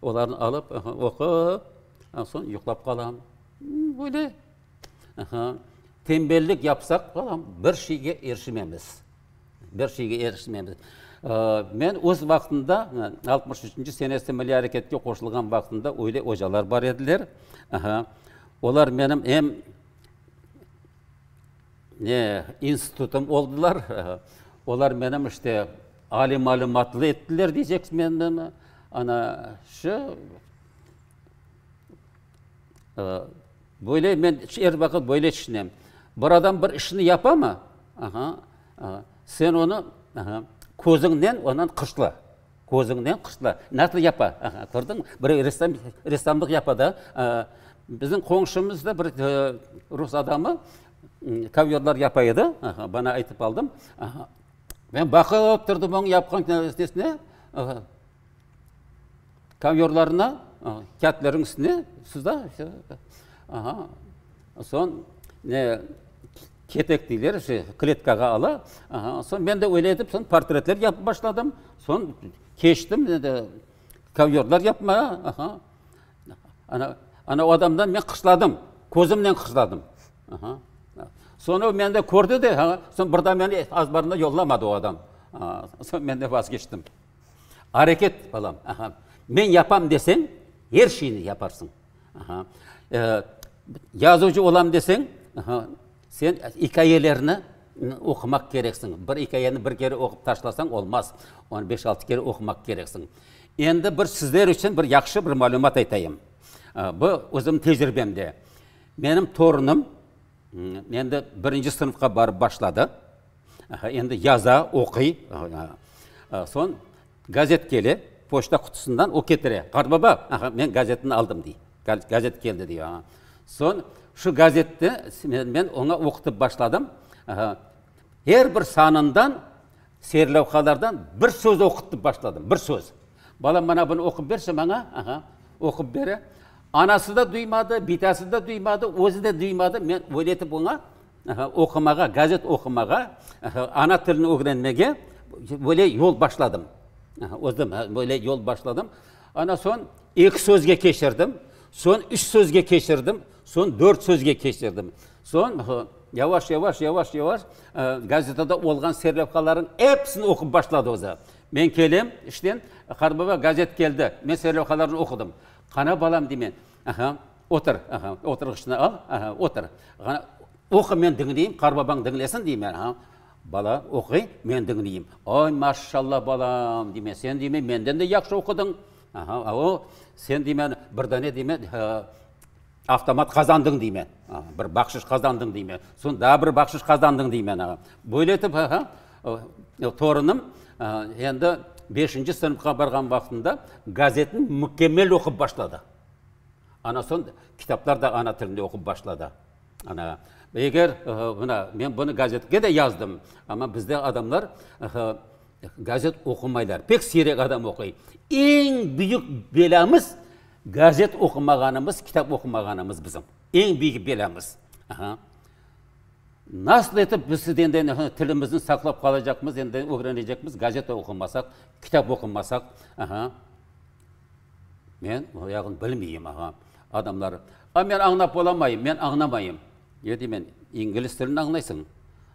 Olarnı alıp, oqup, soñ yuqlap qalam. Böyle. Tenbellik yapsaq, balam, bir şeyge erişmemiz. Bir şeyge erişmemiz. Men öz vaqtında, 63-nci senesi milliy areketke qoşulğan vaqtında öyle ocalar bar ediler. Olar menim em ne, institutım oldılar. Olar menim işte aliy malümatlı ettiler deycek meni. Ana şu böyle men er vaqıt böyle tüşünem. Bir adam bir işni yapamı, aha, sen onı, aha, közüñnen ondan qışla. Közüñnen qışla. Nasıl yapa? Aha, kördiñmi? Bir ressam, ressamlıq yapa da. Bizim qoñşumız da bir rus adamı kovyorlar yapa edi. Aha, bana aytıp aldım. Aha, men baqıp turdım onıñ yapqan nesine, kovyorlarına, kâğıtlarnıñ üstüne sıza. Aha, soñ ne Ketek deyler, şey, kletkağa ala. Aha, soñ men de öyle etip, soñ portretler yapıp başladım. Soñ keçtim endi kovyorlar yapmağa. Aha. Ana, ana o adamdan men qışladım, közümnen qışladım. Aha. Soñ o meni de kördi de, ha, soñ bir daa meni azbarına yollamadı o adam. Soñ men de vazgeçtim. Areket, balam, aha. Men yapam deseñ, er şeyni yaparsıñ. Aha. Yazıcı olam deseñ, aha, sen ikâyelerni oqumaq kereksiñ. Bir ikâyeni bir kere oqup taşlasañ, olmaz. Onı beş-altı kere oqumaq kereksiñ. Endi bir sizler içün bir yahşı bir malümat aytayım. Bu özüm tecribemde. Menim torunım endi birinci sınıfqa barıp başladı. Aha, endi yaza, oquy. Soñ gazet kele, poçta qutusından o ketire. Qartbaba, aha, men gazetni aldım, dey. Gazet keldi, dey. Soñ şu gazetni men oña oqutıp başladım. Er bir sanından, serlevhalardan bir söz oqutıp başladım, bir söz. Balam, mana bunı oqup berse maña, aha, oqup bere. Anası da duymadı, bitası da duymadı, özü de duymadı. Men öyle etip oña oqumağa, gazet oqumağa, ana tilini ögrenmege böyle yol başladım. Özüm böyle yol başladım. Ana soñ eki sözge keçirdim, soñ üç sözge keçirdim, soñ dört sözge keçirdim. Soñ yavaş, yavaş, yavaş, yavaş gazetada olğan serlevhalarnıñ episini oqup başladı özü. Men kelem işten, qartbaba, gazet keldi, men serlevhalarnı oqudım. Qana, balam, deymen, aha, otur, aha, oturğıçnı al, aha, otur. Qana, oqu, men diñleyim, qartbabañ diñlesin, deymen, aha. Bala oquy, men diñleyim. Ay, maşşalla, balam, deymen, sen, deymen, menden de yahşı oqudıñ. Aha, o, sen, deymen, bir dane, deymen, avtomat qazandıñ, deymen, bir bahşış qazandıñ, deymen, soñ daa bir bahşış qazandıñ, deymen. Böyle etip, aha, torunım endi beşinci sınıfqa barğan vaqtında gazetni mükemmel oqup başladı. Ana soñ kitaplar da ana tilinde oqup başladı. Ana, eger, mına, men bunı gazetke de yazdım, amma bizde adamlar gazet oqumaylar, pek siyrek adam oquy. Eñ büyük belâmız gazet oqumağanımız, kitap oqumağanımız bizim. Eñ büyük belâmız. Aha. Nasıl etip biz endi tilimizni saqlap qalacaqmız, endi ögrenecekmiz, gazeta oqumasaq, kitap oqumasaq? Aha. Men o yağını bilmeyim, aha. Adamlar, a men añlap olamayım, men añlamayım. Ne deymen, ingliz tilini añlaysıñ,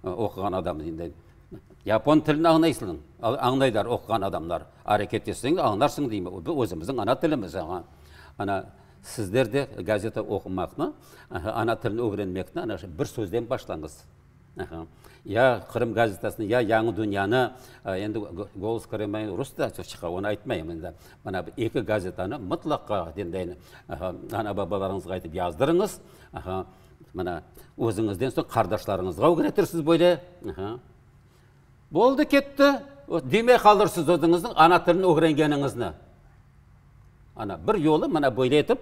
oquğan adam endi. Yapon tilini añlaysıñ, añlaylar oquğan adamlar. Areket etseñ, añlarsıñ deyim. Bu özümizniñ ana tilimiz, aha. Ana, sizler de gazeta oqumaqnı, ana tilini ögrenmekni ana şu bir sözden başlañız. Ya Qırım gazetasını, ya Yañı dünyanı, endi Golos Krıma rus da çıqa, onı aytmayım endi. Mana bu eki gazetanı mıtlaqa endi ana-babalarıñızğa aytıp yazdırıñız. Mana özüñizden soñ qardaşlarıñızğa ögretirsiz böyle. Boldı, ketti. Demey qalırsız özüñizniñ ana tilini ögrengeniñizni. Ana, bir yolu mına böyle etip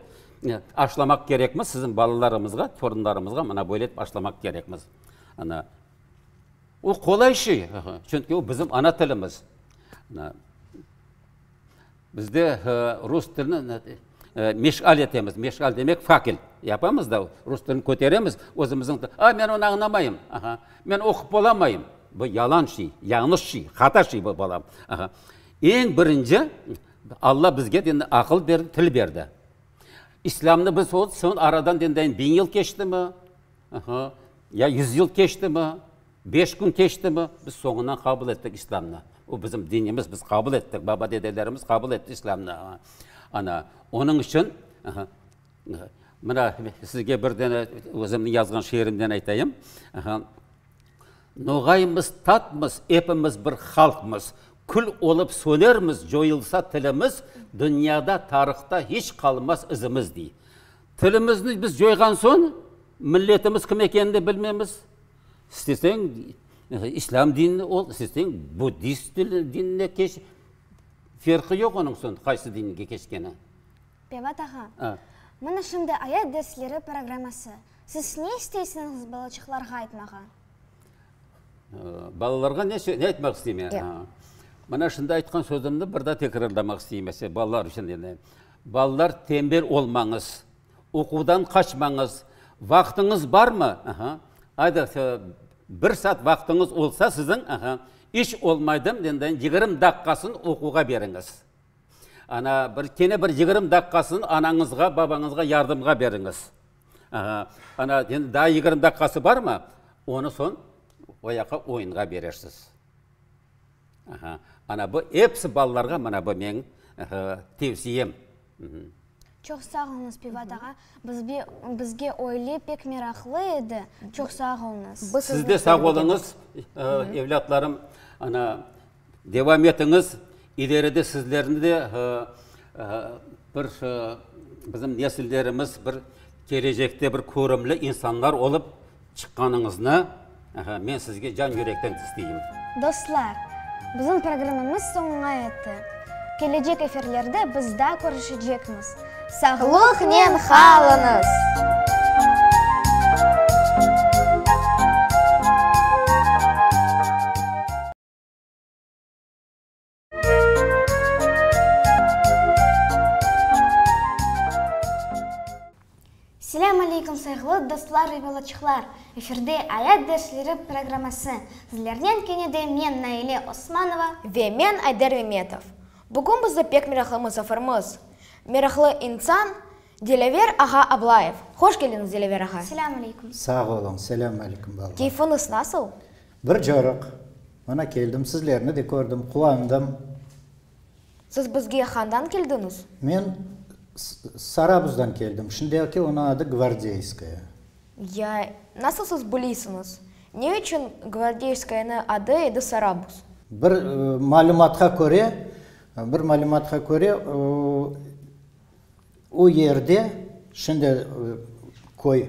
aşlamaq kerekmiz, siziñ balalarımızğa, torunlarımızğa mına böyle etip aşlamaq kerekmiz. Ana, o qolay şey, çünki o bizim ana tilimiz. Ana, bizde rus tilini meşal etemiz, meşal demek fakel yapamız da, rus tilini köteremiz, özümizniñ, a, men onı añlamayım, aha, men oqup olamayım. Bu yalan şey, yañlış şey, hata şey bu, balam. Aha. Eñ birinci, Alla bizge dendi aqıl berdi, til berdi. İslâmnı biz o soñ aradan dendayin biñ yıl keçtimi, aha, ya yüz yıl keçtimi, beş kün keçtimi, biz soñundan qabul ettik İslâmnı. O bizim dinimiz, biz qabul ettik, baba-dedelerimiz qabul etti İslâmnı. Ana, onıñ içün, aha, mına sizge bir dane özümniñ yazğan şiirimden aytayım, aha. Noğaymız, tatmız, epimiz bir halqmız, Kül olıp sönermiz, coyulsa tilimiz, Dünyada, tarıhta hiç qalmaz izimiz, dey. Tilimizni biz coyğan soñ, milletimiz kim ekenini de bilmemiz. İsteseñ, islâm dinini ol, isteseñ, buddist dinine keç, ferqı yoq onıñ soñ qaysı dinge keçkeni. Pevat ağa, mına şimdi ayat dersleri programması. Siz ne isteysiñiz balaçıqlarğa aytmağa? Balalarğa ne ne aytmaq isteyim? Mına şimdi aytqan sözümni bir daa tekrarlamaq isteyim, mesela, balalar içün endi. Balalar, tenbel olmañız, oquvdan qaçmañız. Vaqtıñız barmı? Aha. Ayda, bir saat vaqtıñız olsa siziñ, aha, iç olmaydım, endi 20 daqqasını oquvğa beriñiz. Ana, bir, kene bir 20 daqqasını anañızğa, babañızğa yardımğa beriñiz. Aha, ana, endi daa 20 daqqası barmı? Onı soñ o yaqqa oyunğa berersiz. Aha, ana bu episi balalarğa mına bu meñ tevsiyem. Çoq sağ oluñız, Pivat ağa. Bizge, bizge öyle pek meraqlı edi. Çoq sağ oluñız. Siz de sağ oluñız, evlâtlarım. Ana, Devam etiñiz, ileride sizlerni de bir bizim nesillerimiz bir kelecekte bir körümli insanlar olıp çıqqanıñıznı men sizge can yürekten isteyim. Dostlar, Bizim programmamız soñuna yetti. Kelecek efirlerde biz daa körüşecekmiz. Sağlıqnen qalıñız! Selâm aleykum sayğılı dostlar ve balaçıqlar! Efirde Ayat dersleri programması. Sizlernen kene de men Naile Osmanova. Ve men Ayder Memetov. Bugün bizde pek meraqlı musafirimiz, meraqlı insan Dilâver ağa Ablayev. Hoş keldiñiz, Dilâver ağa! Selâm aleykum! Sağ oluñ! Selâm aleykum, balalar! Keyfiñiz nasıl? Bir coruq. Mına keldim, sizlerni de kördim, quvandım. Siz bizge handan keldiñiz? Men Sarabuzdan keldim. Şimdiki onıñ adı Gvardeyskaya. Ya, nasıl siz bileysiñiz? Ne içün Gvardeyskayanıñ adı edi Sarabuz? Bir malümatqa köre, bir malümatqa köre, o yerde, şimdi köy,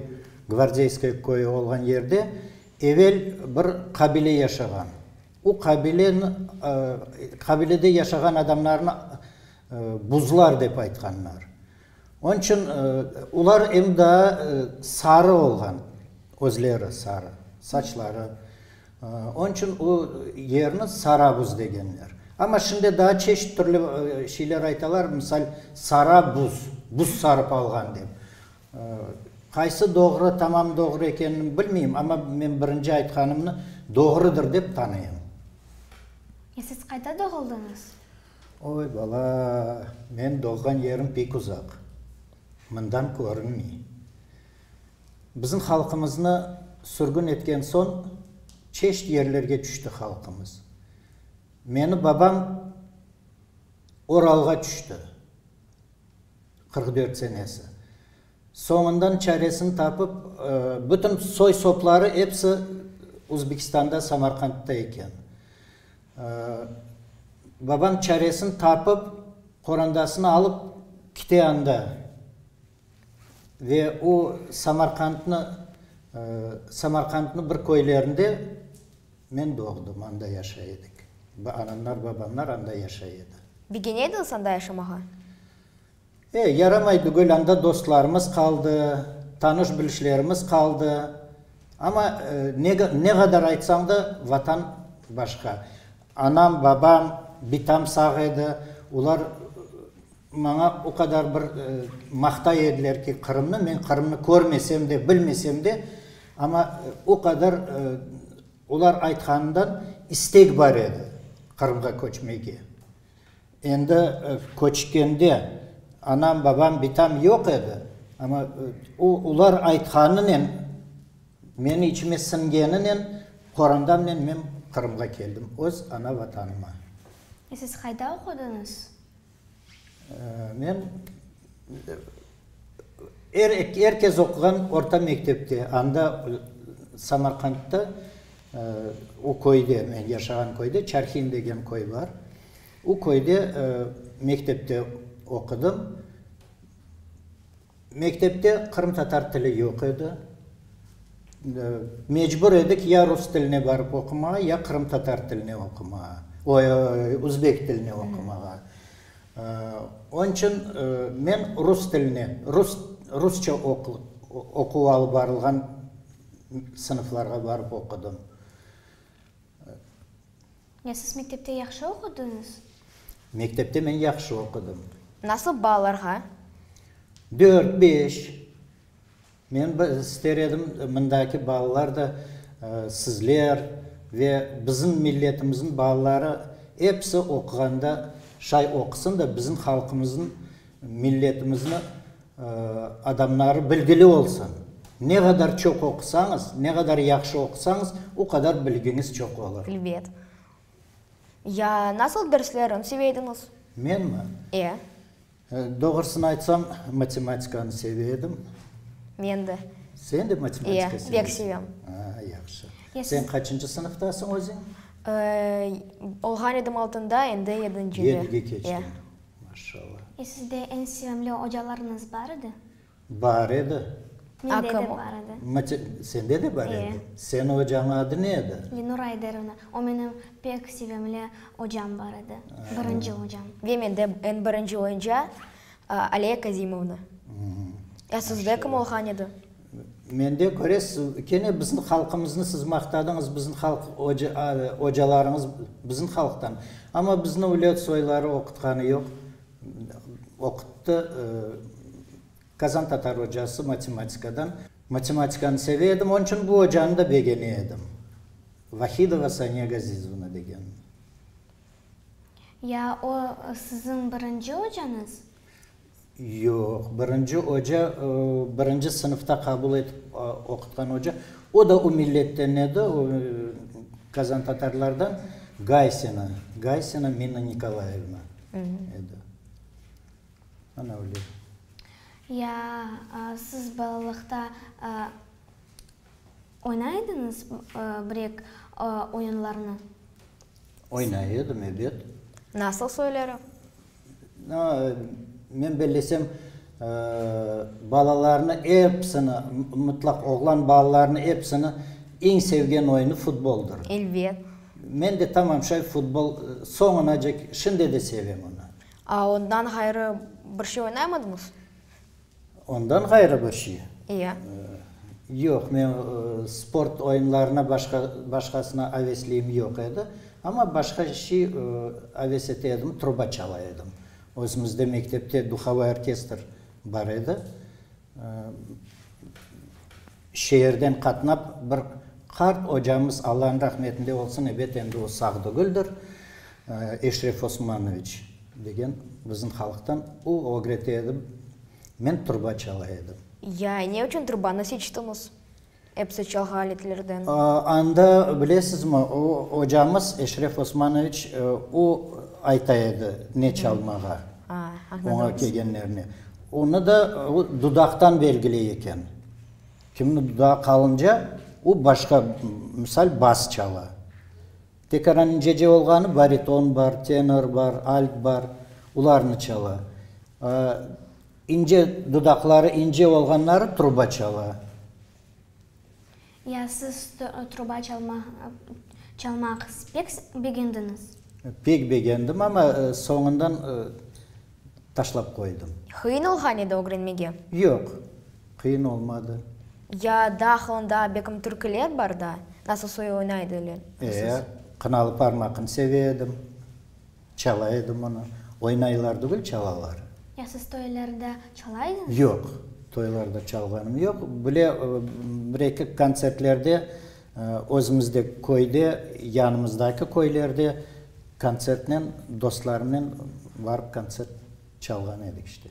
Gvardeyskaya köyü olğan yerde, evel bir qabile yaşağan. O qabileni, qabilede yaşağan adamlarnı buzlar dep aytqanlar. Onıñ içün olar em daa sarı olğan, közleri sarı, saçları. Onıñ içün o yerni Sarabuz degenler. Amma şimdi daa çeşit türlü şeyler aytalar, misal, Sarabuz, buz sarıp alğan dep. Qaysı doğru, tamam doğru ekenini bilmeyim, amma men birinci aytqanımnı doğrudır dep tanıyım. Ya siz qayda doğuldıñız? Oy, bala, men doğğan yerim pek uzaq, mından körünmey. Bizim halqımıznı sürgün etken soñ, çeşit yerlerge tüşti halqımız. Meni babam Oralğa tüşti, 44 senesi. Soñundan çaresini tapıp, bütün soy-sopları episi Uzbekistanda, Samarqandda eken. Babam çaresini tapıp, qorandasını alıp kite anda. Ve o Samarqandnı, Samarqandnı bir köylerinde men doğdım, anda yaşay edik. Anamlar, babamlar anda yaşay edi. Begene ediñiz anda yaşamağa? E, yaramay tügül, anda dostlarımız qaldı, tanış-bilişlerimiz qaldı. Amma ne, ne qadar aytsañ da, Vatan başqa. Anam, babam, bitam sağ edi, olar maña o qadar bir maqtay ediler ki, Qırımnı, men Qırımnı körmesem de, bilmesem de, amma o qadar olar aytqanından istek bar edi Qırımğa köçmege. Endi köçkende anam, babam, bitam yoq edi, amma o, olar aytqanınen, meni içime siñgeninen qorandamnen men Qırımğa keldim, öz ana Vatanıma. E siz qayda oqudıñız? Men er, er kes oquğan orta mektepte, anda Samarqandda, o köyde, men yaşağan köyde, Çarhin degen köy bar. O köyde mektepte oqudım. Mektepte qırımtatar tili yoq edi. Mecbur edik ya rus tiline barıp oqumağa, ya qırımtatar tiline oqumağa, özbek tiline oqumağa. Onıñ içün men rus tiline, rus, rusça oquv alıp barılğan sınıflarğa barıp oqudım. Ya siz mektepte yahşı oqudıñız? Mektepte men yahşı oqudım. Nasıl baalarğa? Dört, beş. Men ister edim, mındaki balalar da, sizler ve bizim milletimizniñ balaları episi oquğanda şay oqusın da, bizim halqımıznıñ, milletimizni adamları bilgili olsun. Ne qadar çoq oqusañız, ne qadar yahşı oqusañız, o qadar bilgiñiz çoq olur. Elbet. Ya nasıl derslerin seve ediñiz? Menmi? E. Doğrusını aytsam, matematikanı seve edim. Men de. Sen de matematika E, pek sevem. A, yahşı. Sen qaçıncı sınıftasıñ özüñ? Olğan edim altında, endi yedincide. Yedige keçtiñ. Maşallah. E sizde eñ sevimli ocalarıñız bar edi? Bar edi. Mende de bar edi. Sende de bar edi? Seniñ ocañıñ adı ne edi? Lenura Ayderovna. O menim pek sevimli ocam bar edi. Birinci ocam. Ve mende eñ birinci oca Aliye Kazimovna. Ya sizde kim olğan edi? Mende köresiz, kene bizim halqımıznı siz maqtadıñız, bizim halq ocalarıñız bizim halqtan. Amma bizni öyle soyları oqutqanı yoq. Oquttı Kazan tatar ocası matematikadan. Matematikanı seve edim, onıñ içün bu ocanı da begene edim. Vahidova Saniye Gazizovna degen. Ya o siziñ birinci ocañız? Yoq, birinci oca, birinci sınıfta qabul etip oqutqan oca, o da o milletten edi, o Kazan tatarlardan, Gaysina, Gaysina Minna Nikolayevna edi. Ana öyle. Ya siz balalıqta oynay ediñiz brek oyunlarını? Oynay edim, ebet. Nasıl soyları? Men bellesem, balalarnı episini, mıtlaq oğlan balalarnı episini eñ sevgen oyunı futboldır. Elbet. Men de tamam şay futbol soñunacek, şimdi de sevem onı. A ondan ğayrı bir şey oynaymadıñız? Ondan ğayrı bir şey? İya. Yoq, men sport oyunlarına başqa, başqasına avesliyim yoq edi. Amma başqa şey aves ete edim, truba çala edim. Özümizde mektepte duhovoy orkestr bar edi. Şeerden qatnap bir qart ocamız, Allanıñ rahmetinde olsun, ebet endi o sağ degildir, Eşref Osmanoviç degen bizim halqtan, o ögrete edi, men truba çala edim. Ya ne içün trubanı seçtiñiz episi çalğı aletlerden? Anda, bilesizmi, o ocamız Eşref Osmanoviç, o ayta edi ne çalmağa oña kelgenlerine. Onı da o dudaqtan belgiley eken. Kimniñ dudağı qalınca, o başqa, misal, bas çala. Tekaran incece olğanı bariton bar, tenor bar, alt bar, olarnı çala. İnce dudaqları ince olğanları truba çala. Ya siz truba çalmaq pek begendiñiz? Pek begendim, amma soñundan taşlap qoydım. Qıyın olğan edi ögrenmege? Yoq, qıyın olmadı. Ya daa onda bekim türküler bar da, nasıl soy oynay ediler? E, Qınalı parmaqnı seve edim. Çala edim onı. Oynaylar degil, çalalar. Ya siz toylarda çala ediñiz? Yoq, toylarda çalğanım yoq. Bile bir-eki kontsertlerde özümizde köyde, yanımızdaki köylerde kontsertnen, dostlarımnen barıp kontsert çalğan edik işte.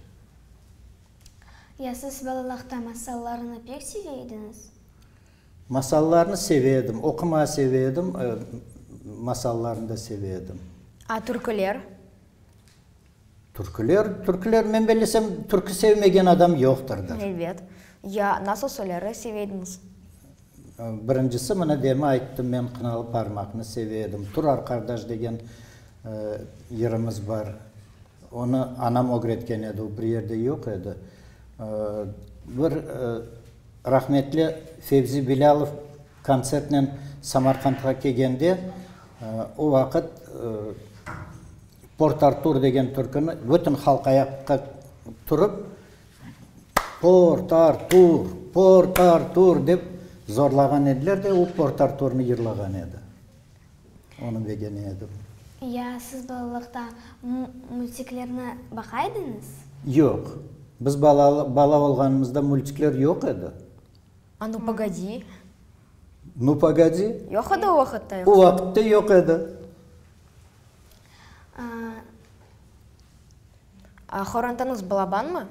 Ya siz balalıqta masallarnı pek seve ediñiz? Masallarnı seve edim, oqumağa seve edim, masallarnı da seve edim. A türküler? Türküler, türküler, men bellesem, türkü sevmegen adam yoqtırdır. Elbet. Ya nasıl soyları seve ediñiz? Birincisi, mına demi ayttım, men Qınalı parmaqnı seve edim. Tur arqardaş degen yırımız bar. Onı anam ögretken edi, o bir yerde yoq edi. Bir Rahmetli Fevzi Bilâlov kontsertnen Samarqandğa kelgende, o vaqıt Port-Artur degen türküni bütün halq ayaqqa turıp, Port-Artur, Port-Artur dep zorlağan ediler de, o Port-Arturnı yırlağan edi. Onı begene edim. Ya siz balalıqta multiklerni baqa ediñiz? Yoq. Biz bala olğanımızda multikler yoq edi. A Nu pogodi? Nu pogodi? Yoq edi o vaqıtta yoqsa? O vaqıtta yoq edi. A qorantañız balabanmı?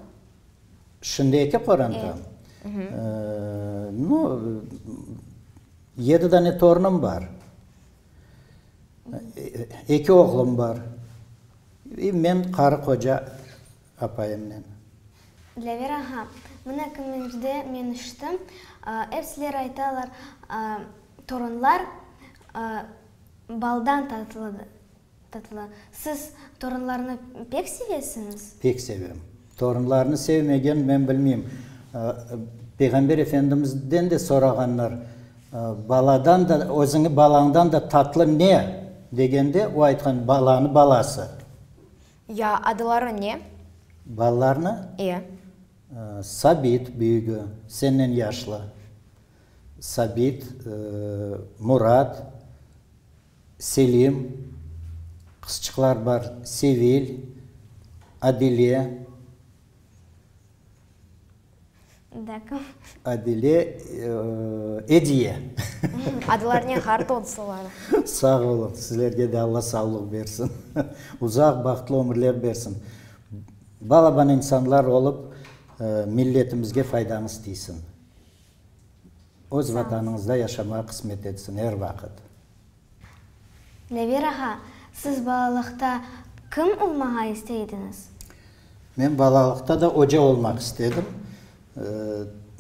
Şimdiki qorantam? Nu, Yedi dane torunım bar. Eki oğlum bar. İ men qarı-qoca apayımnen. Dilâver ağa, mına kimerde men işittim, epsiler aytalar, torunlar baldan tatlıdır. Tatlı. Siz torunlarnı pek sevesiñiz? Pek sevem. Torunlarnı sevmegen, men bilmeyim. Peyğamber Efendimizden de sorağanlar, Baladan da, özüñi balañdan da tatlı ne? degende, o aytqan, Balanı balası. Ya adları ne? Balalarnı? E. Sabit, büyügi, sennen yaşlı. Sabit, Murat, Selim, qızçıqlar bar, Sevil, Adile. Adile, Ediye. Adlarınen qart olsunlar. Sağ oluñ, sizlerge de Alla sağlıq bersin, uzaq bahtlı ömürler bersin. Balaban insanlar olıp, milletimizge faydañız tiysin. Öz Vatanıñızda yaşamağa qısmet etsin er vaqıt. Never ağa, siz balalıqta kim olmağa istey ediñiz? Men balalıqta da oca olmaq istedim,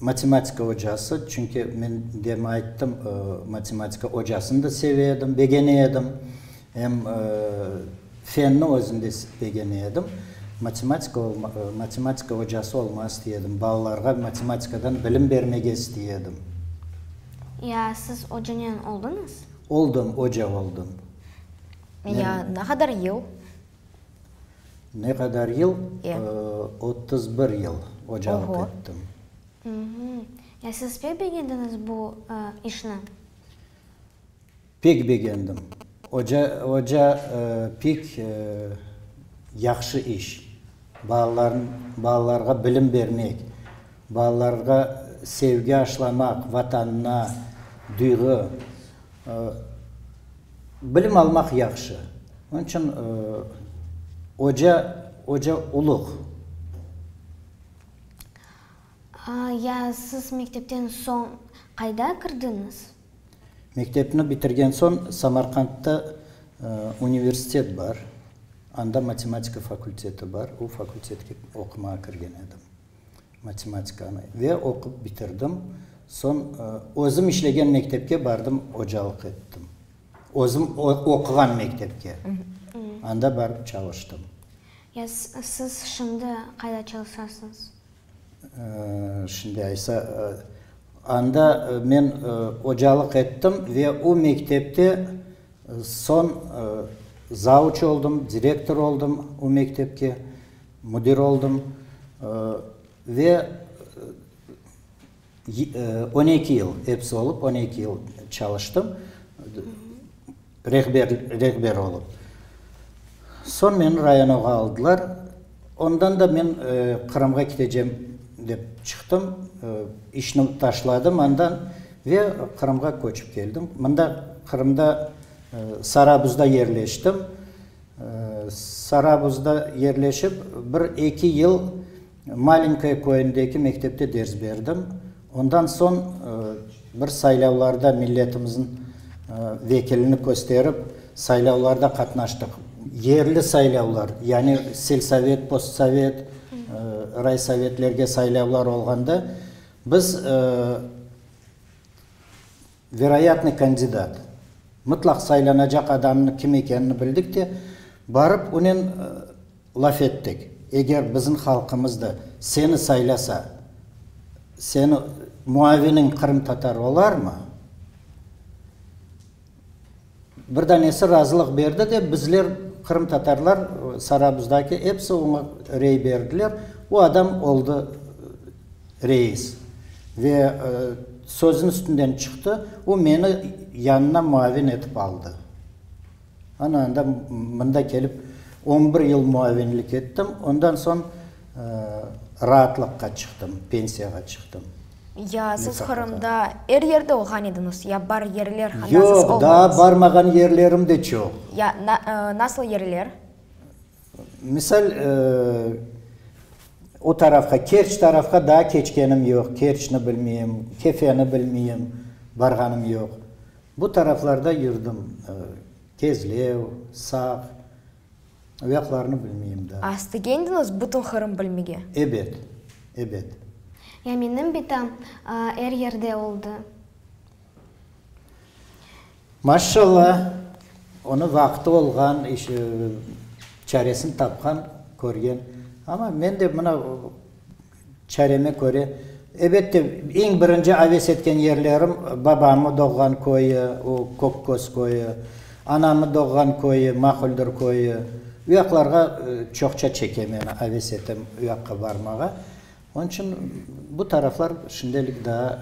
matematika ocası, çünki men demi ayttım, matematika ocasını da seve edim, begene edim, em fenni özüni de begene edim. Matematika matematika ocası olmağa istey edim, balalarğa matematikadan bilim bermege istey edim. Ya siz ocanen oldıñız? Oldım, oca oldım. Ya ne qadar yıl? Ne qadar yıl? 31 yıl ocalıq ettim. Ya siz pek begendiñiz bu işni? Pek begendim. Oca, oca pek yahşı iş. Balaların, balalarğa bilim bermek, balalarğa sevgi aşlamaq, Vatanına duyğı, bilim almaq yahşı. Onıñ içün oca, oca uluq. Ya siz mektepten soñ qayda kirdiñiz? Mektepni bitirgen soñ Samarqandda universitet bar, anda matematika fakulteti bar, o fakultetke oqumağa kirgen edim, matematikanı, ve oqup bitirdim. Soñ özüm işlegen mektepke bardım, ocalıq ettim. Özüm oquğan mektepke, anda barıp çalıştım. Ya siz şimdi qayda çalışasıñız? Şimdi aysa, anda men ocalıq ettim ve o mektepte soñ zauç oldım, direktor oldım o mektepke, müdir oldım ve 12 yıl, episi olıp 12 yıl çalıştım, rehber, rehber olıp. Soñ meni rayonoğa aldılar. Ondan da men Qırımğa ketecem dep çıqtım, işni taşladım andan ve Qırımğa köçip keldim. Mında Qırımda Sarabuzda yerleştim. Sarabuzda yerleşip bir eki yıl Malenkoye köyündeki mektepte ders berdim. Ondan soñ bir saylavlarda milletimizniñ vekilini kösterip, saylavlarda qatnaştıq. Yerli saylavlar, yani selsovet, postsovet, raysovetlerge saylavlar olğanda biz veroyatnıy kandidat, mıtlaq saylanacaq adamnıñ kim ekenini bildik de, barıp onen laf ettik, eger bizim halqımız da seni saylasa, seni muaviniñ qırımtatar olarmı? Bir danesi razılıq berdi de, bizler, qırımtatarlar, Sarabuzdaki episi oña rey berdiler. O adam oldı reis ve sözüniñ üstünden çıqtı, o meni yanına muavin etip aldı. Ana anda mında kelip on bir yıl muavinlik ettim, ondan soñ raatlıqqa çıqtım, pensiyağa çıqtım. Ya siz Qırımda er yerde olğan ediñiz, ya bar yerler anda siz olmadıñız? Yoq, daa barmağan yerlerim de çoq. Ya nasıl yerler? Misal, o tarafqa, Kerç tarafqa daa keçkenim yoq, Kerçni bilmeyim, Kefeni bilmeyim, barğanım yoq. Bu taraflarda yürdim, Kezlev, Saq, o yaqlarnı bilmeyim daa. A istegendiñiz bütün Qırım bilmege? Ebet, ebet. Ya menim bitam er yerde oldı. Maşşalla, onı vaqtı olğan, iş, çaresini tapqan, körgen. Amma men de mına çareme köre. Ebette, eñ birinci aves etken yerlerim babamı doğğan köyü, o Kökköz köyü, anamı doğğan köyü, Maquldır köyü. U yaqlarğa çoqça çeke meni, aves etem u yaqqa barmağa. Onıñ içün bu taraflar şimdelik daa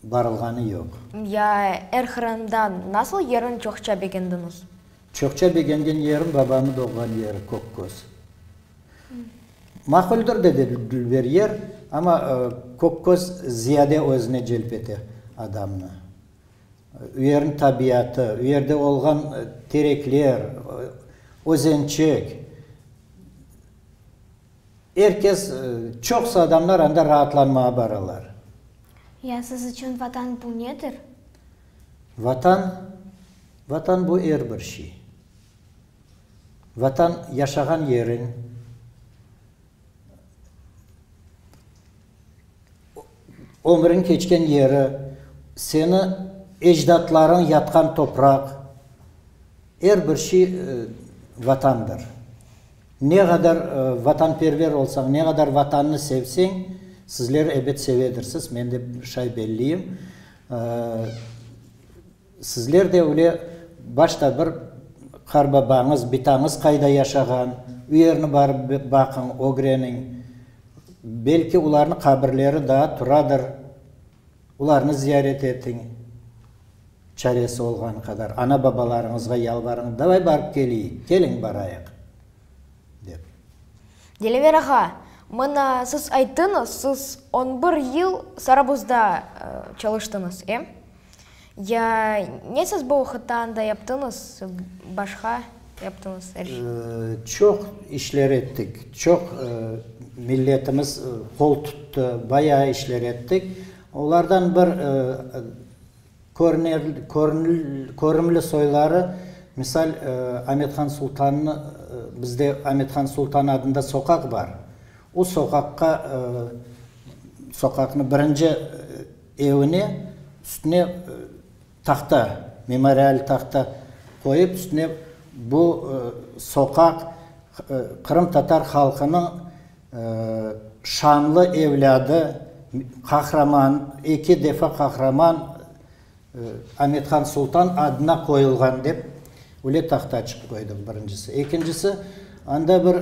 barılğanı yoq. Ya er Qırımdan nasıl yerin çoqça begendiñiz? Çoqça begengen yerim babamı doğğan yeri, Kökköz. Maquldir de dülber yer, amma Kökköz ziyade özüne celp ete adamnı. U yerniñ tabiatı, u yerde olğan terekler, özençik, er kes, çoqusı adamlar anda raatlanmağa baralar. Ya siz içün Vatan bu nedir? Vatan, Vatan bu er bir şey. Vatan, yaşağan yeriñ, ömrüñ keçken yeri, seni ecdatlarıñ yatqan topraq, er bir şey Vatandır. Ne qadar vatanperver olsañ, ne qadar Vatannı sevseñ, sizler ebet sevedirsiz, men de şay belliyim, Sizler de öyle başta bir qarbabañız, bitañız qayda yaşağan, u yerni barıp baqıñ, ögreniñ. Belki olarnıñ qabirleri daa turadır, olarnı ziyaret etiñ, çaresi olğanı qadar. Ana-babalarıñızğa yalvarıñ, davay barıp keleyik, keliñ barayıq, dep. Dilâver ağa, mına siz ayttıñız, siz on bir yıl Sarabuzda çalıştıñız, e? Ya ne siz bu vaqıtta anda yaptıñız, başqa yaptıñız er şey? Çoq işler ettik, çoq milletimiz qol tuttı, bayağı işler ettik. Olardan bir körümli soyları, misal, Amethan Sultannı, bizde Amethan Sultan adında soqaq bar. O soqaqqa, soqaqnı birinci Evine üstüne tahta, memorial tahta qoyıp, üstüne bu soqaq qırımtatar halqınıñ şanlı evlâdı, qahraman, eki defa qahraman Amethan Sultan adına qoyulğan dep, öyle tahtaçıq qoydıq, birincisi. Ekincisi, anda bir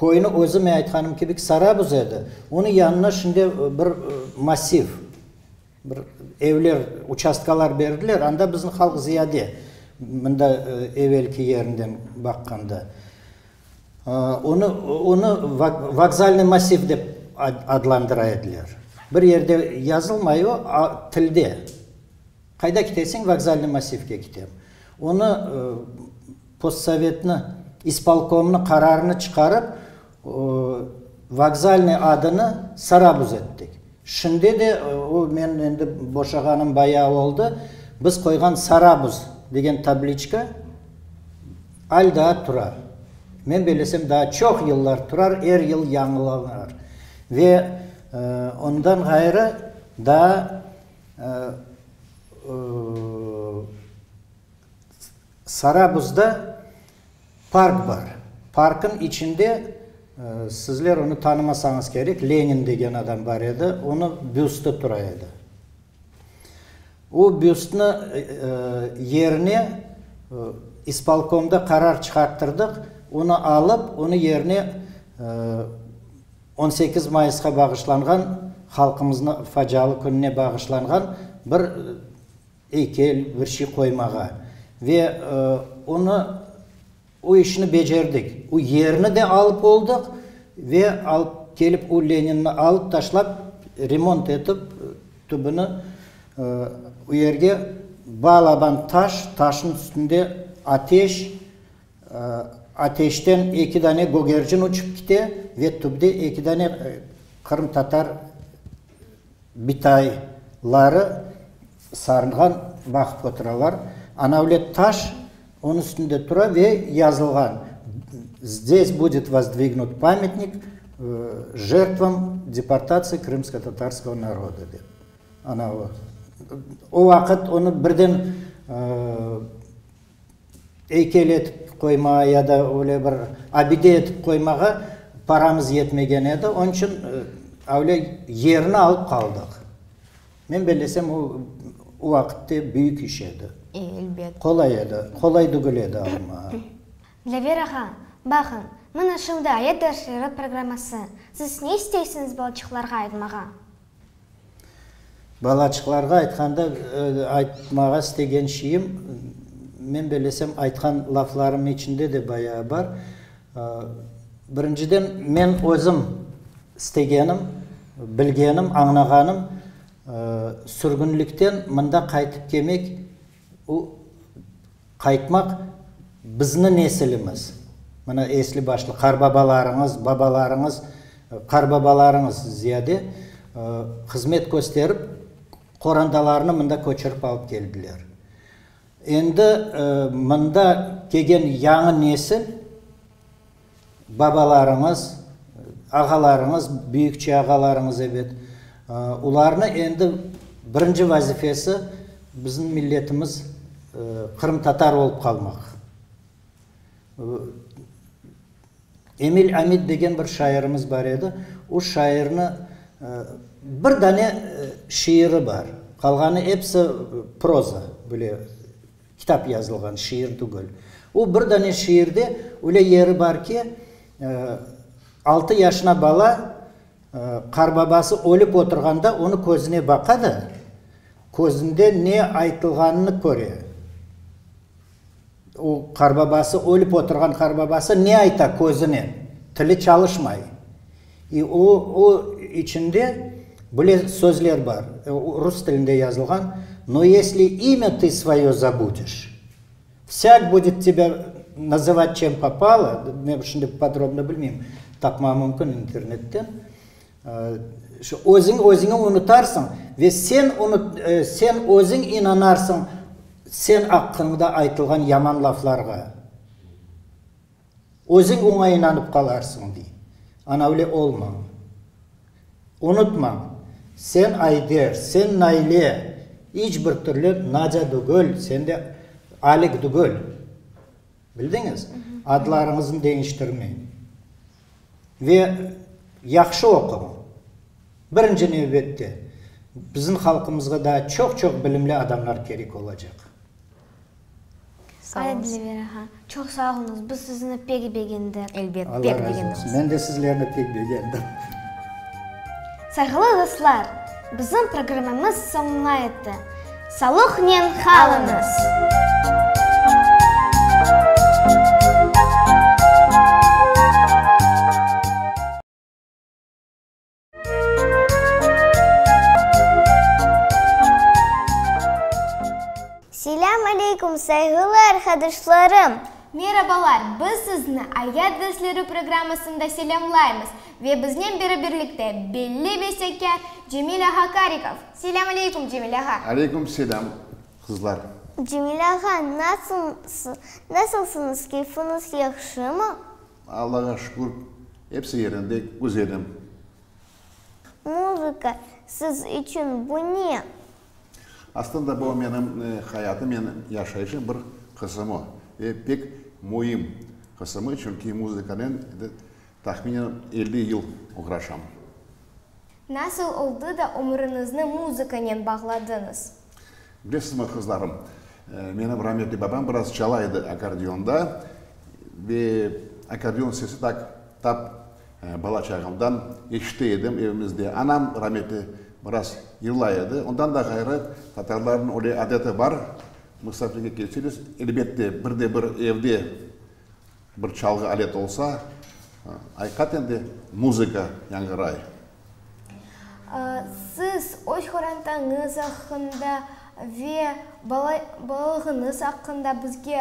Köyni özü, men aytqanım kibi, Sarabuz edi. Onıñ yanına şimdi bir massiv, bir evler, uçastkalar berdiler, anda bizim halq ziyade, mında evelki yerinden baqqanda. Onı, onı vokzalnıy massiv dep adlandıra ediler. Bir yerde yazılmay o, tilde. Qayda ketesiñ? Vokzalnıy massivge ketem. Onı postsovetni, ispolkomnı qararını çıqarıp, Vokzalnıy adını Sarabuz ettik. Şimdi de, o men endi boşağanım bayağı oldı, biz qoyğan Sarabuz degen tabliçka al daa tura. Men bellesem, daa çoq yıllar turar, er yıl yañılanır. Ve ondan ğayrı daa Sarabuzda park bar. Parkın içinde, sizler onı tanımasañız kerek, Lenin degen adam bar edi, onı büsti tura edi. O büstni yerine ispolkomda qarar çıqarttırdıq, onı alıp, onı yerine 18 mayısqa bağışlanğan, halqımıznı facialı kününe bağışlanğan bir eykel, bir şey qoymağa. Ve onı, o işni becerdik. O yerni de alıp oldıq ve alıp kelip o Leninni alıp taşlap, remont etip tübüni, o yerge balaban taş, taşnıñ üstünde ateş, Ateşten eki dane gögercin uçıp kite ve tübde eki dane qırımtatar bitayları sarınğan baqıp oturalar. Ana öyle taş onıñ üstünde tura ve yazılğan, Zdесь будет vozdvignut pamyatnik jertvam deportatsiyi krımskotatarskogo naroda dep. Ana o. O vaqıt onı birden Eykel etip qoymağa ya da öyle bir abide etip qoymağa paramız yetmegen edi. Onıñ içün. Öyle yerini alıp qaldıq. Men bellesem, o, o vaqıtte büyük iş edi. Elbet. Qolay edi, qolay degil edi alma. Dlâver ağa, baqıñ, mına şimdi Ayat dersleri programması. Siz ne isteysiñiz balaçıqlarğa aytmağa? Balaçıqlarğa aytqanda, aytmağa istegen şeyim, men bellesem, aytqan laflarım içinde de bayağı bar. Birinciden, men özüm istegenim, bilgenim, añlağanım, sürgünlikten mında qaytıp kelmek, o, qaytmaq bizni nesilimiz, mına esli-başlı qarbabalarıñız, babalarıñız, qarbabalarıñız ziyade hızmet kösterip, qorantalarını mında köçürip alıp keldiler. Endi mında kelgen yañı nesil, babalarıñız, ağalarıñız, büyükçe ağalarıñız, ebet, olarnı endi birinci vazifesi bizim milletimiz qırımtatar olıp qalmaq. Emil Amit degen bir şairimiz bar edi. O şairni bir dane şiiri bar. Qalğanı episi proza, böyle kitap yazılğan, şiir tügül. O bir dane şiirde öyle yeri bar ki, altı yaşına bala qarbabası ölip oturğanda onı közüne baqa da, közünde ne aytılğanını köre. O qarbabası, ölip oturğan qarbabası ne ayta közünen, tili çalışmay. İ o, o içinde böyle sözler bar, rus tilinde yazılğan, No esli imâ tı svoyo zabudeş, vsâk budet tebâ nazıvat çem popalo, men şimdi podrobno bilmeyim, tapmağa mümkün internetten, Şu özüñ özüñi unutarsıñ ve sen unut, sen özüñ inanarsıñ sen aqqıñda aytılğan yaman laflarğa. Özüñ oña inanıp qalarsıñ, dey. Ana öyle olmañ. Unutmañ, sen Ayder, sen Nayle, iç bir türlü Nadâ dügül, sen de Alik dügül. Bildiñiz? Adlarıñıznı deñiştirmeñ. Ve yahşı oquñ. Birinci nevbette, bizim halqımızğa daa çoq-çoq bilimli adamlar kerek olacaq. Sağ oluñız. Ay, Dilâver ağa, çoq sağ oluñız, biz sizni pek begendik. Elbet, Alla pek razı begendik. olsun. Men de sizlerni pek begendim. Sayğılı dostlar, bizim programmamız soñuna yetti. Salıqnen qalıñız! Selâm aleyküm, sayğılı arqadaşlarım! Merabalar, biz sizni Ayat dersleri programmasında selâmlaymız ve biznen beraberlikte belli bestekâr Cemil ağa Karikov. Selâm aleyküm, Cemil ağa! Aleyküm selâm, qızlar! Cemil ağa, nasılsıñız, keyfiñiz yahşımı? Allağa şükür, episi yerinde, güzelim. Muzıka siz içün bu ne? Aslında bu menim hayatım, menim yaşayışım bir qısımı ve pek müim qısımı, çünki muzıkanen tahminen 50 yıl oğraşam. Nasıl oldı da ömüriñizni muzıkanen bağladıñız? Bilesizmi, qızlarım, menim rametli babam biraz çala edi akkordeonda ve akkordeon sesi tak tap bala çağımdan eşite edim evimizde. Anam rametli biraz yırlay edi. Ondan da ğayrı, tatarlarnıñ öyle adeti bar, musafirge kelseñiz, elbette, bir de bir evde Bir çalğı alet olsa, aqiqaten de muzıka yañğıray. Siz öz qorantañız aqqında ve balalığıñız aqqında bizge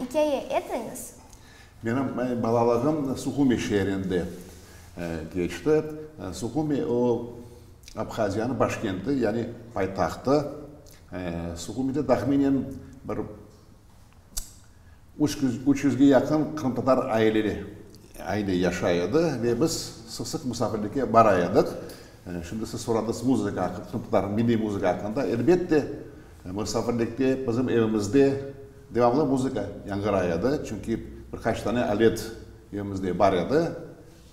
ikâye etiñiz. Menim balalığım Suhumi şeerinde keçti. Suhumi o, Abhaziyanıñ başkenti, yani paytahtı. Suhumide tahminen bir Üç yüzge yaqın qırımtatar aileli aile yaşay edi ve biz sıq-sıq musafirlikke bara edik. Şimdi siz soradıñız muzıka aqqında, qırımtatar milliy muzıka aqqında. Elbette, musafirlikte bizim evimizde devamlı muzıka yañğıray edi, çünki bir qaç tane alet evimizde bar edi.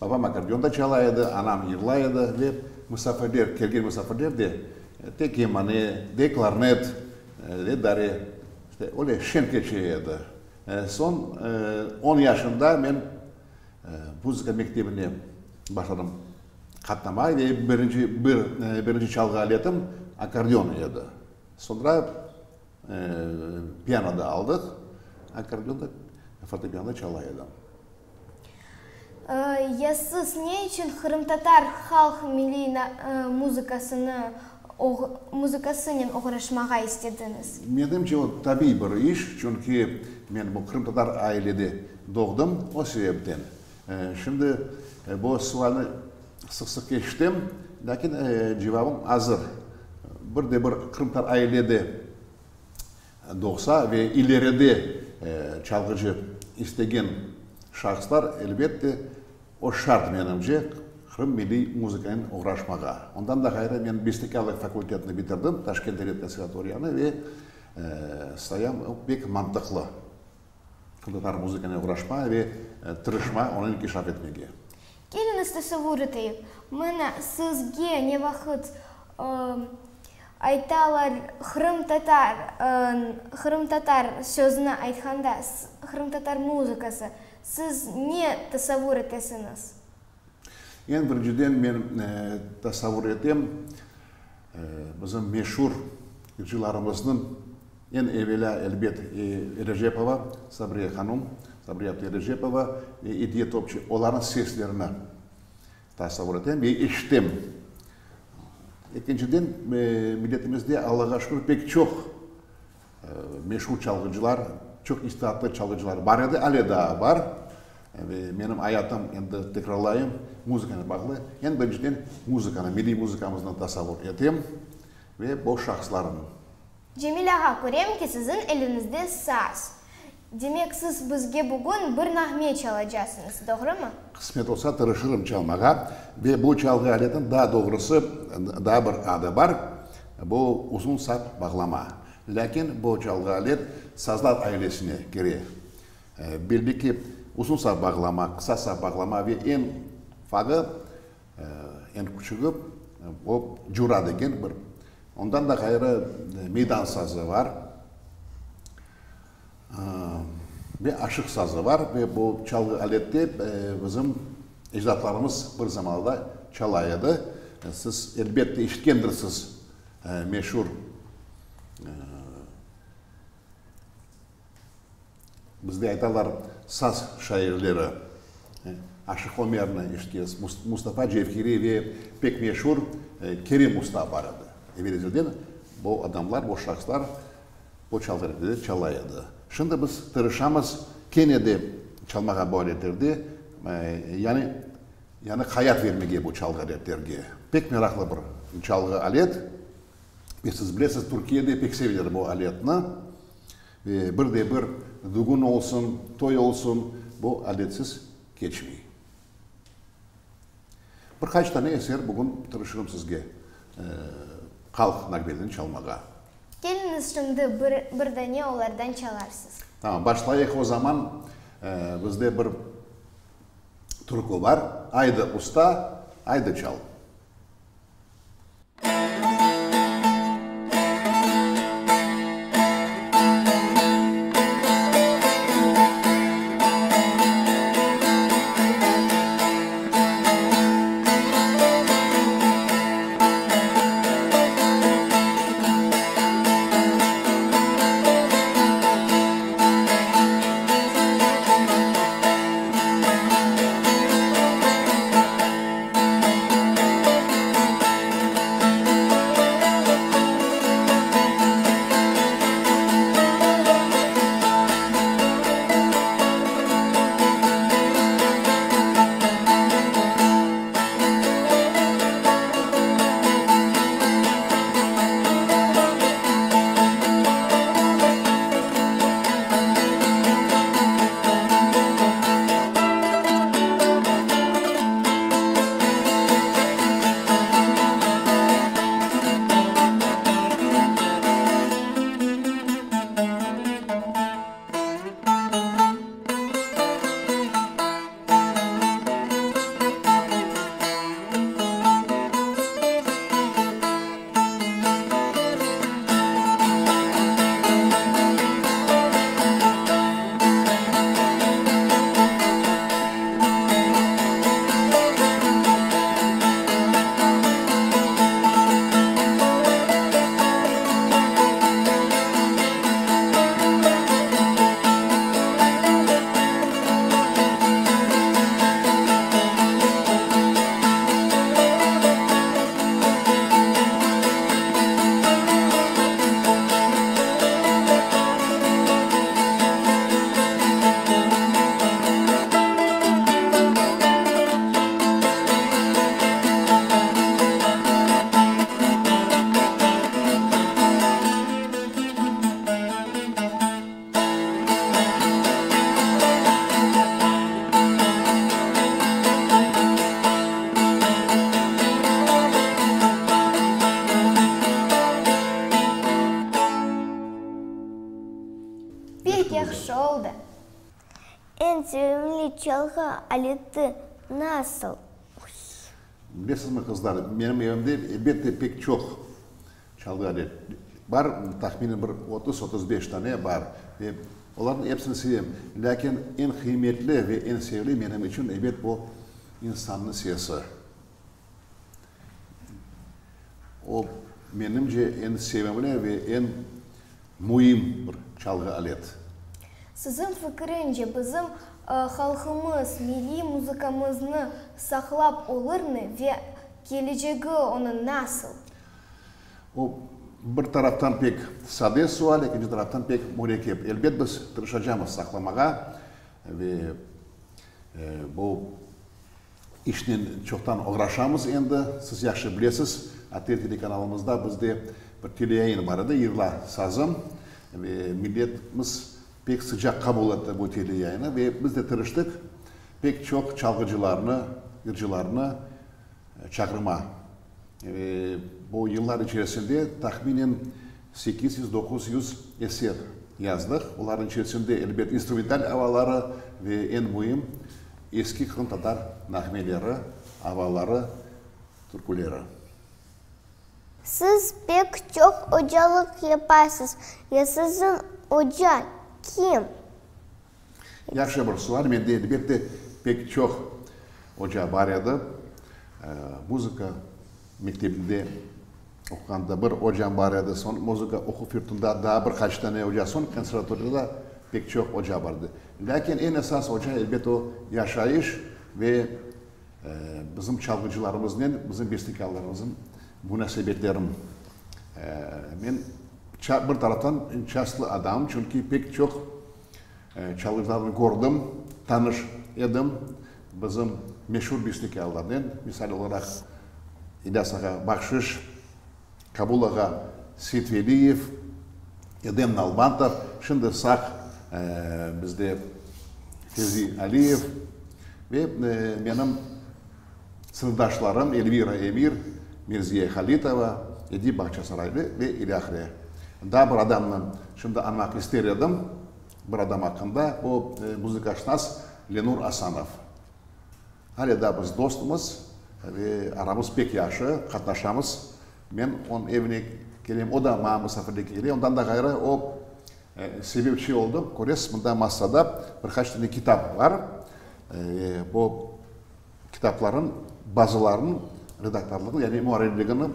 Babam akkordeonda çala edi, anam yırlay edi ve musafirler, kelgen musafirler de de kemane, de klarnet, de dare, işte, öyle şeñ keçe edi. Soñ on yaşında men muzıka mektebine başladım qatnamağa ve birinci, bir, birinci çalğı aletim akkordeon edi. Soñra piano da aldıq, akkordeon da, fortepiano da çala edim. Ya siz ne içün qırımtatar halq milliy muzıkasını muzıkasınen oğraşmağa istediñiz? Menimce, o tabiiy bir iş, çünki men bu qırımtatar ailede doğdım, o sebepten. Şimdi bu sualni sıq-sıq eşitem, lâkin cevabım azır. Bir de bir qırımtatar ailede doğsa ve ileride çalğıcı istegen şahıslar, elbette, o şart, menimce, qırım milliy muzıkanen oğraşmağa. Ondan da ğayrı, men bestekârlıq fakültetini bitirdim, Taşkent devlet konservatoriyanı ve sayam, o pek mantıqlı, qırımtatar muzıkanen oğraşma ve tırışma, onı inkişaf etmege. Keliñiz tasavvur eteyik, mına sizge ne vaqıt Aytalar, qırımtatar, qırımtatar sözüni aytqanda, qırımtatar muzıkası, siz ne tasavvur etesiñiz? Eñ birinciden men tasavvur etem, bizim meşur yırcılarımıznıñ, eñ evelâ, elbet, Erecepova, Sabriye hanum, Sabriye apte Erecepova ve Ediye Topçi, olarnıñ seslerini Tasavvur etem ve eşitem. Ekinciden, milletimizde, Allağa şükür, pek çoq meşur çalğıcılar, çoq istidatlı çalğıcılar bar edi, ale daa bar. Ve menim ayatım, endi tekrarlayım, muzıkanen bağlı. Eñ birinciden, muzıkanı, milliy muzıkamıznı tasavvur etem ve bu şahıslarnı. Cemil ağa, körem ki, siziñ eliñizde saz. Demek, siz bizge bugün bir nağme çalacasıñız, doğrumı? Qısmet olsa, tırışırım çalmağa. Ve bu çalğı aletiniñ, daa doğrusı, daa bir adı bar, bu uzun sap bağlama. Lâkin bu çalğı alet sazlar ailesine kire. Belli ki, uzun sap bağlama, qısa sap bağlama ve eñ fağı, eñ küçügi, o cura degen bir. Ondan da ğayrı meydan sazı bar ve aşıq sazı bar ve bu çalğı alette bizim ecdatlarımız bir zamanlarda çala edi. Siz, elbette, eşitkendirsiz meşur Bizde aytalar, saz şairleri, Aşıq Ömerni eşitkensiz, Mustafa Cevheriy ve pek meşur Kerim usta bar edi. Evel-ezelden bu adamlar, bu şahıslar bu çalğı çala edi. Şimdi biz tırışamız kene de çalmağa bu aletlerde, yani, yani hayat vermege bu çalğı aletlerge. Pek meraqlı bir çalğı alet. Ve siz bilesiz, Türkiyede pek seveler bu aletni. Ve bir de bir dügün olsun, toy olsun, bu aletsiz keçmey. Bir qaç tane eser bugün tırışırım sizge halq nağmelerini çalmağa. Keliñiz şimdi bir, bir dane olardan çalarsız. Tamam, başlayıq o zaman. Bizde bir türkü bar, Aydı, usta, aydı çal. çalğı aleti nasıl? Bilesizmi, qızlar, menim evimde, elbette, pek çoq çalğı alet bar, tahminen bir 30-35 tane bar ve olarnıñ episini sevem. Lâkin eñ qıymetli ve eñ sevimli menim içün, ebet, bu insannıñ sesi. O, menimce, eñ sevimli ve eñ müim bir çalğı alet. Siziñ fikrince, bizim halqımız milliy muzıkamıznı saqlap olurmı ve kelecegi onıñ nasıl? O, bir taraftan pek sade sual, ekinci taraftan pek mürekkep. Elbet, biz tırışacamız saqlamağa ve bu işnen çoqtan oğraşamız endi. Siz yahşı bilesiz, ATR telekanalımızda bizde bir teleyayın bar edi, Yırla sazım, ve milletimiz pek sıcaq qabul etti bu teleyayını ve biz de tırıştıq pek çoq çalğıcılarnı, yırcılarnı çağırma. Ve bu yıllar içerisinde tahminen 800, 900 eser yazdıq. Olarnıñ içerisinde, elbet, instrumental avaları ve eñ müim, eski qırımtatar nağmeleri, avaları, türküleri. Siz pek çoq ocalıq yaparsız. Ya siziñ oca kim? Yahşı bir sual. Mende, elbette, pek çoq oca bar edi. Muzıka mektebinde oquğanda bir ocam bar edi, soñ muzıka oquv yurtunda daa bir qaç tane oca, soñ konservatoriyada da pek çoq oca bar edi. Lâkin eñ esas oca, elbet, o yaşayış ve bizim çalğıcılarımıznen bizim bestekârlarımıznıñ munasebetlerim. Men bir taraftan şanslı adamım, çünki pek çoq çalğıcılarnı kördim, tanış edim. Bizim meşur bestekârlarnen, misal olaraq, İlyas ağa Bahşiş, Kabul ağa Seytveliyev, Edem Nalbantov, şimdi sağ bizde Fevzi Aliyev ve menim sınıfdaşlarım Elvira Emir, Mirziye Halitova, Edip Bağçasaraylı ve ilâhre. Daa bir adamnı şimdi añmaq ister edim, bir adam aqqında, o, muzıkaşınas Lenur Asanov. Ale daa biz dostmız ve aramız pek yahşı, qatnaşamız. Men onıñ evine kelem, o da maña musafirlikke kele. Ondan da ğayrı, o, sebepçi oldı. Köresiz, mında masada bir qaç tane kitap bar. Bu kitaplarnıñ bazılarınıñ redaktorlığını, yani muarrirligini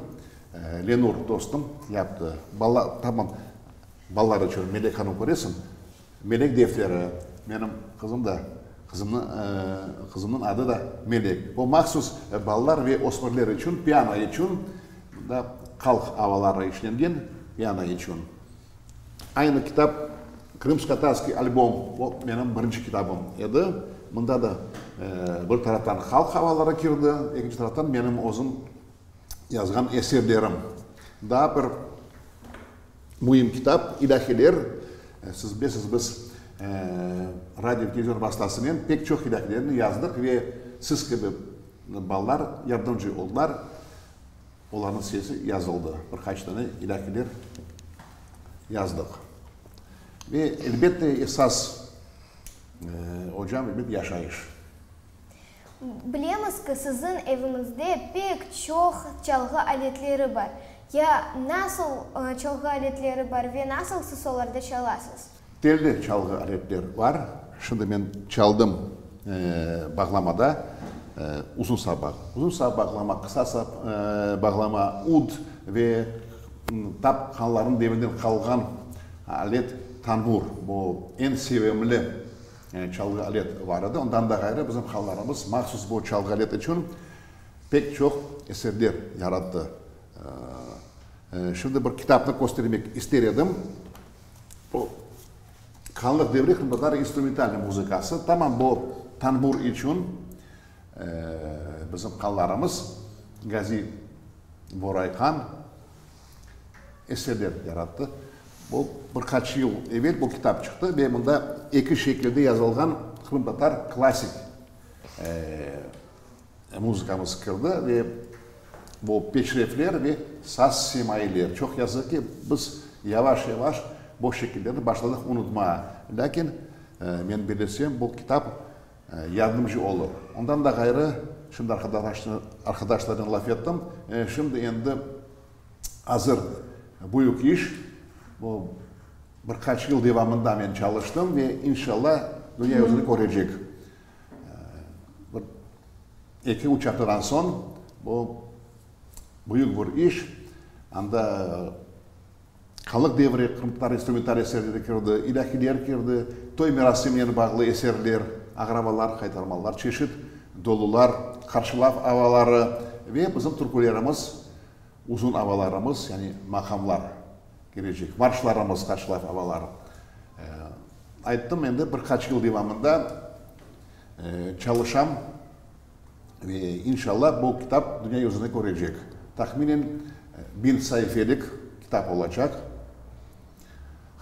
Lenur dostum yaptı. Bala, tamam, balalar içün Melek hanım köresiñ, Melek defteri, menim qızım da, qızımnı, qızımnıñ adı da Melek. O mahsus balalar ve ösmürler içün, piano içün, mında halq avaları işlengen piano içün. Aynı kitap Krımskotatarskiy albom, o menim birinci kitabım edi. Mında da bir taraftan halq avaları kirdi, ekinci taraftan menim özüm yazğan eserlerim. Daa bir müim kitap, İlâhiler. Siz bilesiz, biz radio, televizor vastasınen pek çoq ilâhilerni yazdıq ve siz kibi balalar yardımcı oldılar. Olarnıñ sesi yazıldı. Bir qaç tane ilâhiler yazdıq. Ve, elbette, esas ocam, elbet, yaşayış. Bilemiz ki, siziñ eviñizde pek çoq çalğı aletleri bar. Ya nasıl çalğı aletleri bar ve nasıl siz olarda çalasız? Telli çalğı aletler bar. Şimdi men çaldım bağlamada uzun sap, uzun sap bağlama, qısa sap bağlama, ud ve tap hanlarnıñ devrinden qalğan alet tanbur. Bu eñ sevimli çalğı alet bar edi. Ondan da ğayrı bizim hanlarımız mahsus bu çalğı alet içün pek çoq eserler yarattı. Şimdi bir kitapnı köstermek ister edim. Bu Hanlıq devri qırımtatar instrumental muzıkası. Tamam bu tanbur içün bizim hanlarımız Gazi Boray-han eserler yarattı. Bu bir qaç yıl evel bu kitap çıqtı ve mında eki şekilde yazılğan qırımtatar klassik muzıkamız kirdi ve bu peşrefler ve saz semailer. Çoq yazıq ki, biz yavaş-yavaş bu şekillerni başladıq unutmağa. Lâkin, men bilesem, bu kitap. Yardımcı olur. Ondan da ğayrı, şimdi arqadaşlarnen laf ettim, şimdi endi azır büyük iş, bu bir qaç yıl devamında men çalıştım ve inşallah dünya yüzüni körecek. Bir eki-üç aftadan soñ bu büyük bir iş, anda Halıq devri qırımtatar instrumental eserleri kirdi, ilâhiler kirdi, toy merasiminen bağlı eserler, ağravalar, qaytarmalar, çeşit dolular, qarşılav avaları ve bizim türkülerimiz, uzun avalarımız, yani maqamlar kirecek, marşlarımız, qarşılav avaları. Ayttım, endi bir qaç yıl devamında çalışam ve inşallah bu kitap dünya yüzüni körecek. Tahminen biñ saifelik kitap olacaq.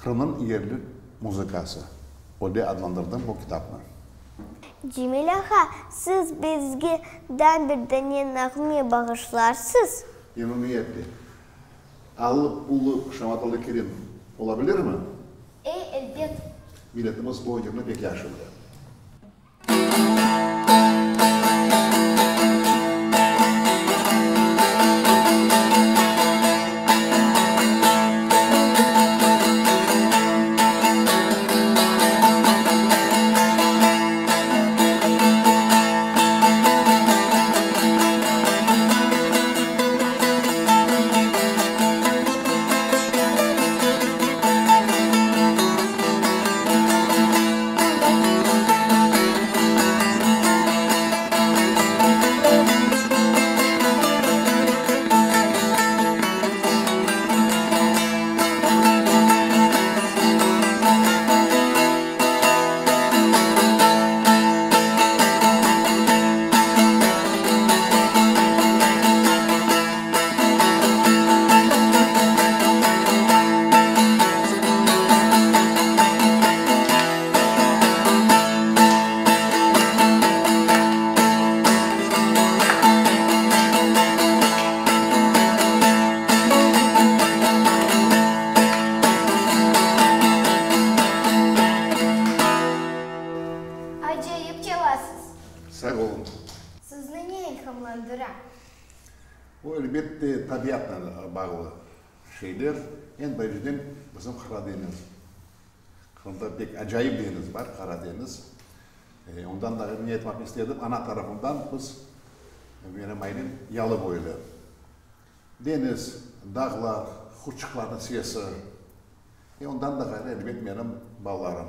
Qırımnıñ yerli muzıkası, öyle adlandırdım bu kitapnı. Cemil ağa, siz bizge daa bir dane nağme bağışlarsız? Memnuniyetle. Allı-pullı şamatalı kelin olabilirmi? E, elbet. Milletimiz bu yırnı pek yahşı bile. Acayip çalasız. Sağ olun. Sizni ne ilhamlandıra? O, elbette, tabiatnen bağlı şeyler. Eñ birinciden, bizim Qara deñiz. Qırımda pek acayip deñiz bar, Qara deñiz. Ondan da ne aytmaq istedim, ana tarafımdan biz, menim ailem yalıboylu. Deñiz, dağlar, qurçıqlarnıñ sesi. E, ondan da ğayrı, elbet, menim balalarım.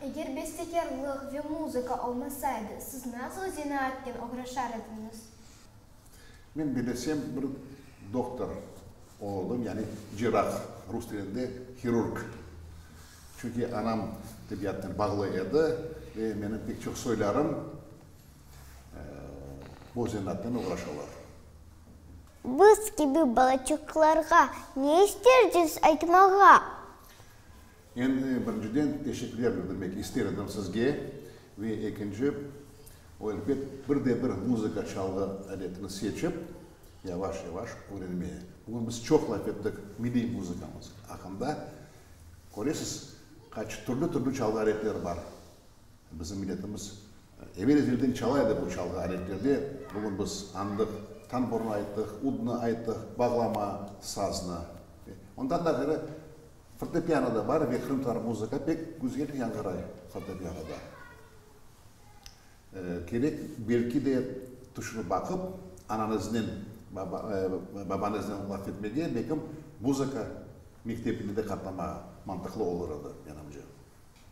Eger bestekârlıq ve muzıka olmasaydı, siz nasıl zenaatnen oğraşar ediñiz? Men bilesem, bir doktor olurdım, yani cerrah, rus tilinde hirurg. Çünki anam tibbiyatnen bağlı edi ve menim pek çoq soylarım bu zenaatnen oğraşalar. Biz kibi balaçıqlarğa ne isterdiñiz aytmağa? Endi birinciden teşekkürler bildirmek ister edim sizge ve ekinci, o elbet bir de bir muzıka çalğı aletini seçip, yavaş-yavaş ögrenmeye. Bugün biz çoq laf ettik milliy muzıkamız aqqında. Köresiz, qaç türlü-türlü çalğı aletleri bar. Bizim milletimiz evel-ezelden çala edi bu çalğı aletlerde. Bugün biz añdıq, tamburni ayttıq, udnı ayttıq, bağlama, saznı. Ondan da ğayrı, Fortepiano da bar ve qırımtatar muzıka pek güzel yañğıray fortepianoda. Kerek, belki de, tüşünip baqıp, anañıznen, babañıznen laf etmege, belkim, muzıka mektebine de qatnamağa mantıqlı olur edi, menimce.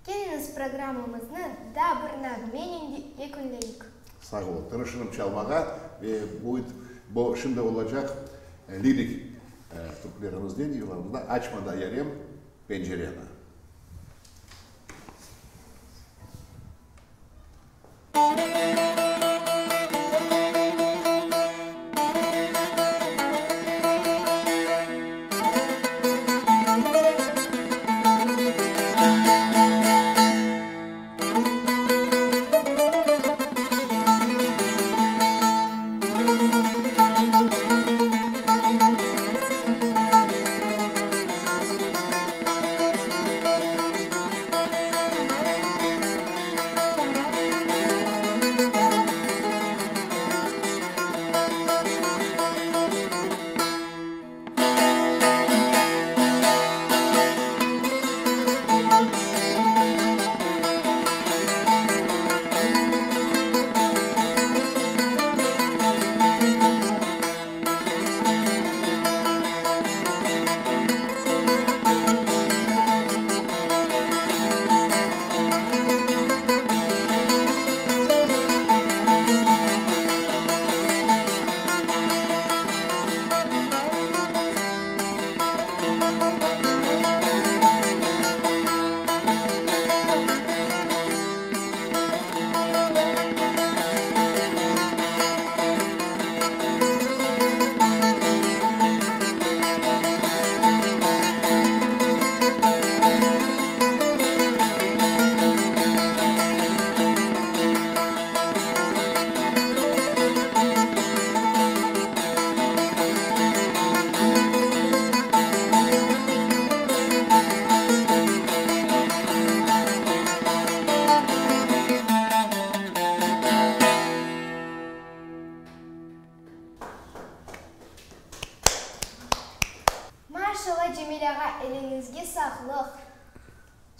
Keliñiz, programmamıznı daa bir nağmenen yekünleyik. Sağ oluñ. Tırışırım çalmağa ve bu bu şimdi olacaq lirik türkülerimizden, yırlarımızdan Açma da yarem pencereni.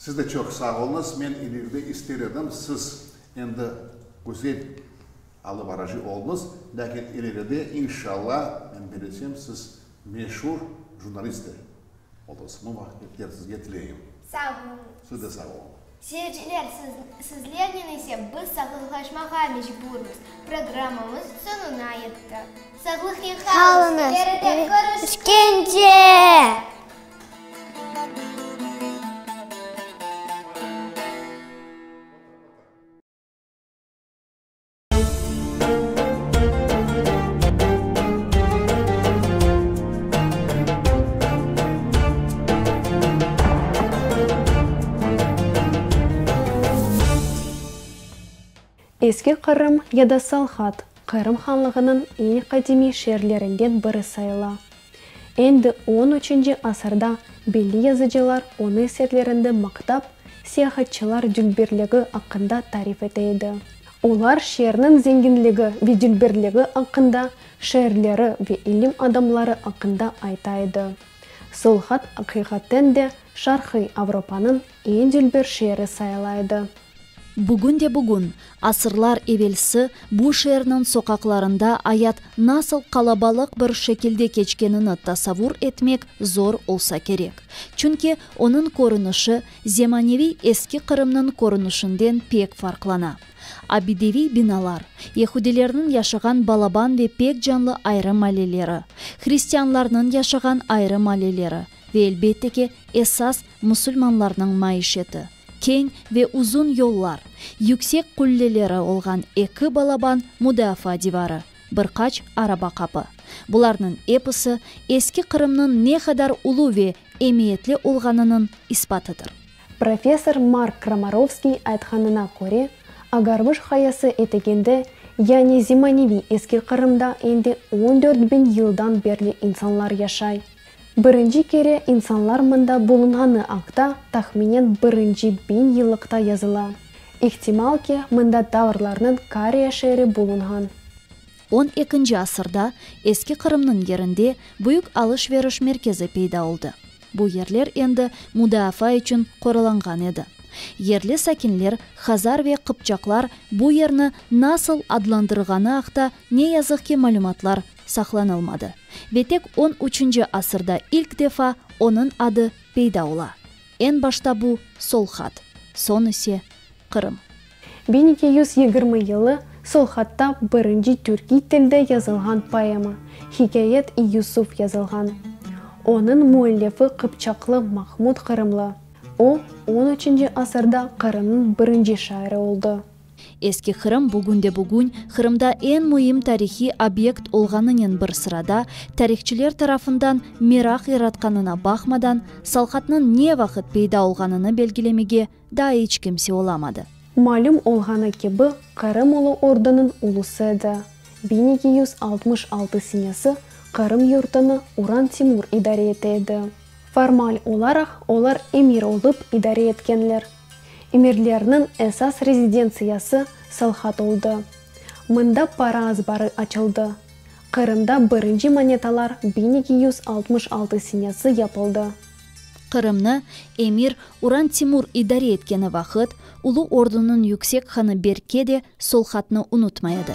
Siz de çoq sağ oluñız. Men ileride ister edim, siz endi güzel alıp barıcı oldıñız, lâkin ileride, inşalla, men bilesem, siz meşur jurnalist de olursız. Muvafaqiyetler sizge tileyim. Sağ oluñız. Siz de sağ oluñ. Seyirciler, siz, sizlernen ise biz sağlıqlaşmağa mecburmız. Programmamız soñuna yetti. Sağlıqnen qalıñız, ileride körüşkence! Eski Qırım ya da Salhat, Qırım Hanlığınıñ eñ qadimiy şeerlerinden biri sayıla. Endi on üçünci asırda belli yazıcılar onı eserlerinde maqtap, seyahatçılar dülberligi aqqında tarif ete edi. Olar şeerniñ zenginligi ve dülberligi aqqında, şairleri ve ilim adamları aqqında ayta edi. Solhat aqiqaten de Şarqiy Avropanıñ eñ dülber şeeri sayıla edi. Bugün de bugün, asırlar evelsi bu şeerniñ soqaqlarında ayat nasıl qalabalıq bir şekilde keçkenini tasavvur etmek zor olsa kerek. Çünki onıñ körünişi zemaneviy Eski Qırımnıñ körünişinden pek farqlana. Abideviy binalar, yehudilerniñ yaşağan balaban ve pek canlı ayrı malleleri, hristianlarnıñ yaşağan ayrı malleleri ve, elbette ki, esas musulmanlarnıñ maişeti, keñ ve uzun yollar, yüksek qulleleri olğan eki balaban mudafaa divarı, bir qaç araba qapı. Bularnıñ episi Eski Qırımnıñ ne qadar ulu ve emiyetli olğanınıñ ispatıdır. Professor Mark Kramarovskiy aytqanına köre, Agarvış qayası eteginde, yani zemaneviy Eski Qırımda endi 14 biñ yıldan berli insanlar yaşay. Birinci kere insanlar mında bulunğanı aqta tahminen birinci biñ yıllıqta yazıla. İhtimal ki, mında tavrlarnıñ Kariya şeeri bulunğan. On ekinci asırda Eski Qırımnıñ yerinde büyük alış-veriş merkezi peyda oldı. Bu yerler endi mudafaa içün qoralanğan edi. Yerli sakinler, hazar ve qıpçaqlar bu yerni nasıl adlandırğanı aqta ne yazıq ki malümatlar saqlanılmadı. Ve tek on üçünci asırda ilk defa onıñ adı peyda ola. Eñ başta bu Solhat, soñ ise Qırım. 1220 yılı Solhatta birinci türkiy tilde yazılğan poema Hikâyet-i Yusuf yazılğan. Onıñ müellifi qıpçaqlı Mahmud Qırımlı. O, on üçünci asırda Qırımnıñ birinci şairi oldı. Eski Qırım bugünde-bugün Qırımda eñ müim tarihiy obyekt olğanınen bir sırada, tarihçiler tarafından meraq yaratqanına baqmadan, Salhatnıñ ne vaqıt peyda olğanını belgilemege daa iç kimse olamadı. Malüm olğanı kibi, Qırım Ulu Ordunıñ ulusı edi. 1266 senesi Qırım yurtını Uran Timur idare ete edi. Formal olaraq olar emir olıp idare etkenler. Emirlerniñ esas rezidentsiyası Salhat oldı. Mında para azbarı açıldı. Qırımda birinci monetalar 1266 senesi yapıldı. Qırımnı emir Uran Timur idare etkeni vaqıt, Ulu Ordunıñ yüksek hanı Berke de Solhatnı unutmay edi.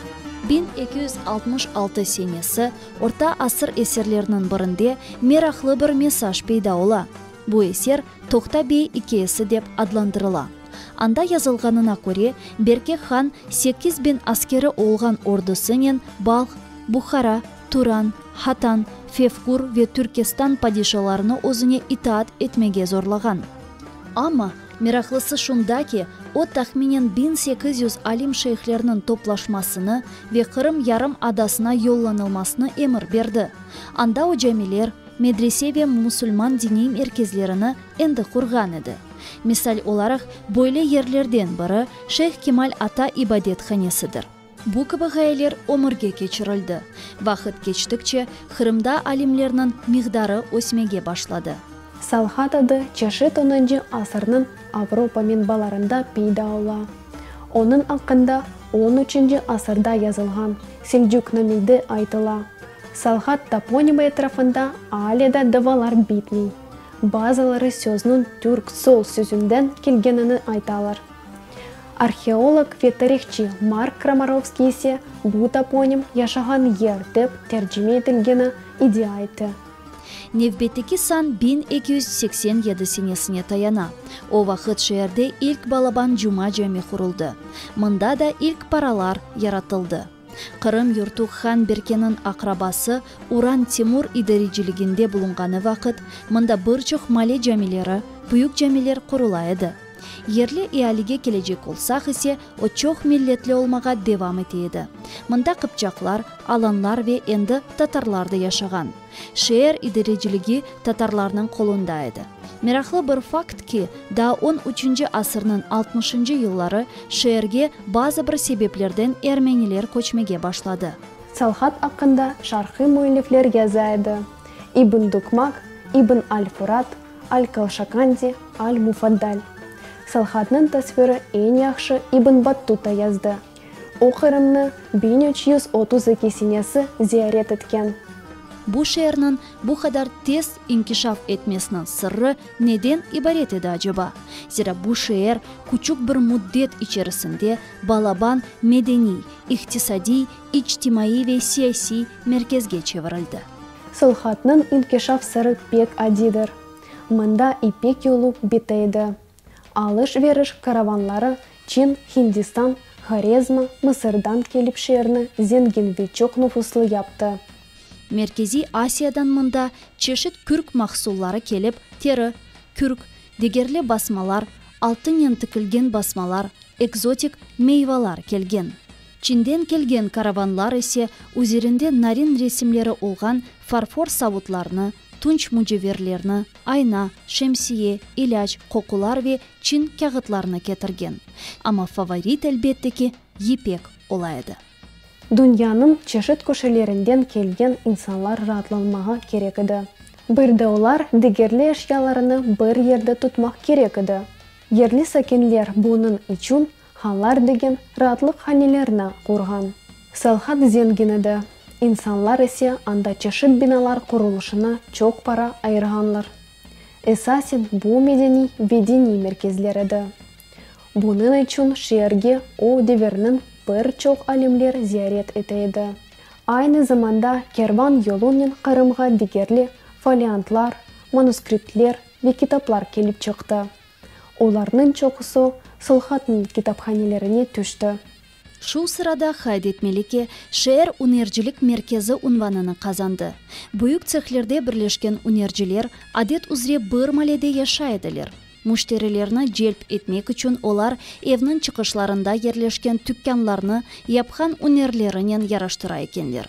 1266 senesi orta asır eserleriniñ birinde meraqlı bir mesaj peyda ola. Bu eser Toqta bey ikâyesi dep adlandırıla. Anda yazılğanına köre, Berke han 8000 askeri olğan ordusınen Balh, Buhara, Turan, Hatan, Fevkur ve Türkestan padişalarını özüne itaat etmege zorlağan. Amma, meraqlısı şunda ki, o tahminen 1800 alim-şeyhlerniñ toplaşmasını ve Qırım yarım adasına yollanılmasını emir berdi. Anda o camiler, medrese ve musulman diniy merkezlerini endi qurğan edi. Misal olaraq, böyle yerlerden biri Şeyh Kemal Ata ibadethanesidir. Bu kibi ğayeler ömürge keçirildi. Vaqıt keçtikçe, Qırımda alimlerniñ miqdarı ösmege başladı. Salhat adı çeşit onıncı asırnıñ Avropa menbalarında peyda ola. Onıñ aqqında on üçünci asırda yazılğan Selcüknamede aytıla. Salhat toponimi etrafında ale da davalar bitmey. Bazıları sözniñ türk sol sözünden kelgenini aytalar. Arheolog ve tarihçı Mark Kramarovskiy ise bu toponim yaşağan yer dep tercime etilgeni iddia ete. Nevbetteki san 1287 senesine tayana. O vaqıt şeerde ilk balaban Cuma cami quruldı. Mında da ilk paralar yaratıldı. Qırım yurtu han Berkeniñ aqrabası Uran Timur idareciliginde bulunğanı vaqıt mında bir çoq male camileri, büyük camiler qurula edi. Yerli ealige kelecek olsaq ise, o çoq milletli olmağa devam ete edi. Mında qıpçaqlar, alanlar ve endi tatarlar da yaşağan. Şeer idareciligi tatarlarnıñ qolunda edi. Meraqlı bir fakt ki, daa on üçünci asırnıñ altmışıncı yılları şeerge bazı bir sebeplerden ermeniler köçmege başladı. Salhat aqqında şarqiy müellifler yaza edi, İbn Dukmak, İbn al-Furat, Al-Kalşakandi, Al-Mufaddal. Salhatnıñ tasviri eñ yahşı İbn Battuta yazdı. O Qırımnı 1332 senesi ziyaret etken. Bu şeerniñ bu qadar tez inkişaf etmesiniñ sırrı neden ibaret edi aceba? Zira bu şeer küçük bir müddet içerisinde balaban medeniy, iqtisadiy, içtimaiy ve siyasiy merkezge çevirildi. Solhatnıñ inkişaf sırı pek adidir. Mında İpek yolu bite edi. Alış-veriş karavanları Çin, Hindistan, Horezm, Mısırdan kelip şeerni zengin ve çoq nufuslı yaptı. Merkeziy Asiyadan mında çeşit kürk mahsulları kelip, teri, kürk, degerli basmalar, altınen tikilgen basmalar, ekzotik meyvalar kelgen. Çinden kelgen karavanlar ise üzerinde narin resimleri olğan farfor savutlarnı, tunç müceverlerni, ayna, şemsiye, ilâc, qoqular ve çin kâğıtlarını ketirgen. Amma favorit, elbette ki, yipek ola edi. Dünyanıñ çeşit köşelerinden kelgen insanlar raatlanmağa kerek edi. Bir de olar degerli eşyalarını bir yerde tutmaq kerek edi. Yerli sakinler bunıñ içün hanlar degen raatlıq hanelerni qurğan. Salhat zengin edi, insanlar ise anda çeşit binalar qurulışına çoq para ayırğanlar. Esasen bu medeniy ve diniy merkezler edi. Bunıñ içün şeerge o devirniñ bir çoq alimler ziyaret ete edi. Aynı zamanda kervan yolunen Qırımğa degerli foliantlar, manuskriptler ve kitaplar kelip çıqtı. Olarnıñ çoqusı Solhatnıñ kitaphanelerine tüşti. Şu sırada qayd etmeli ki, şeer ünercilik merkezi unvanını qazandı. Büyük tsehlerde birleşken ünerciler adet üzre bir malede yaşay ediler. Müşterilerni celp etmek içün olar evniñ çıqışlarında yerleşken tükânlarnı yapqan ünerlerinen yaraştıra ekenler.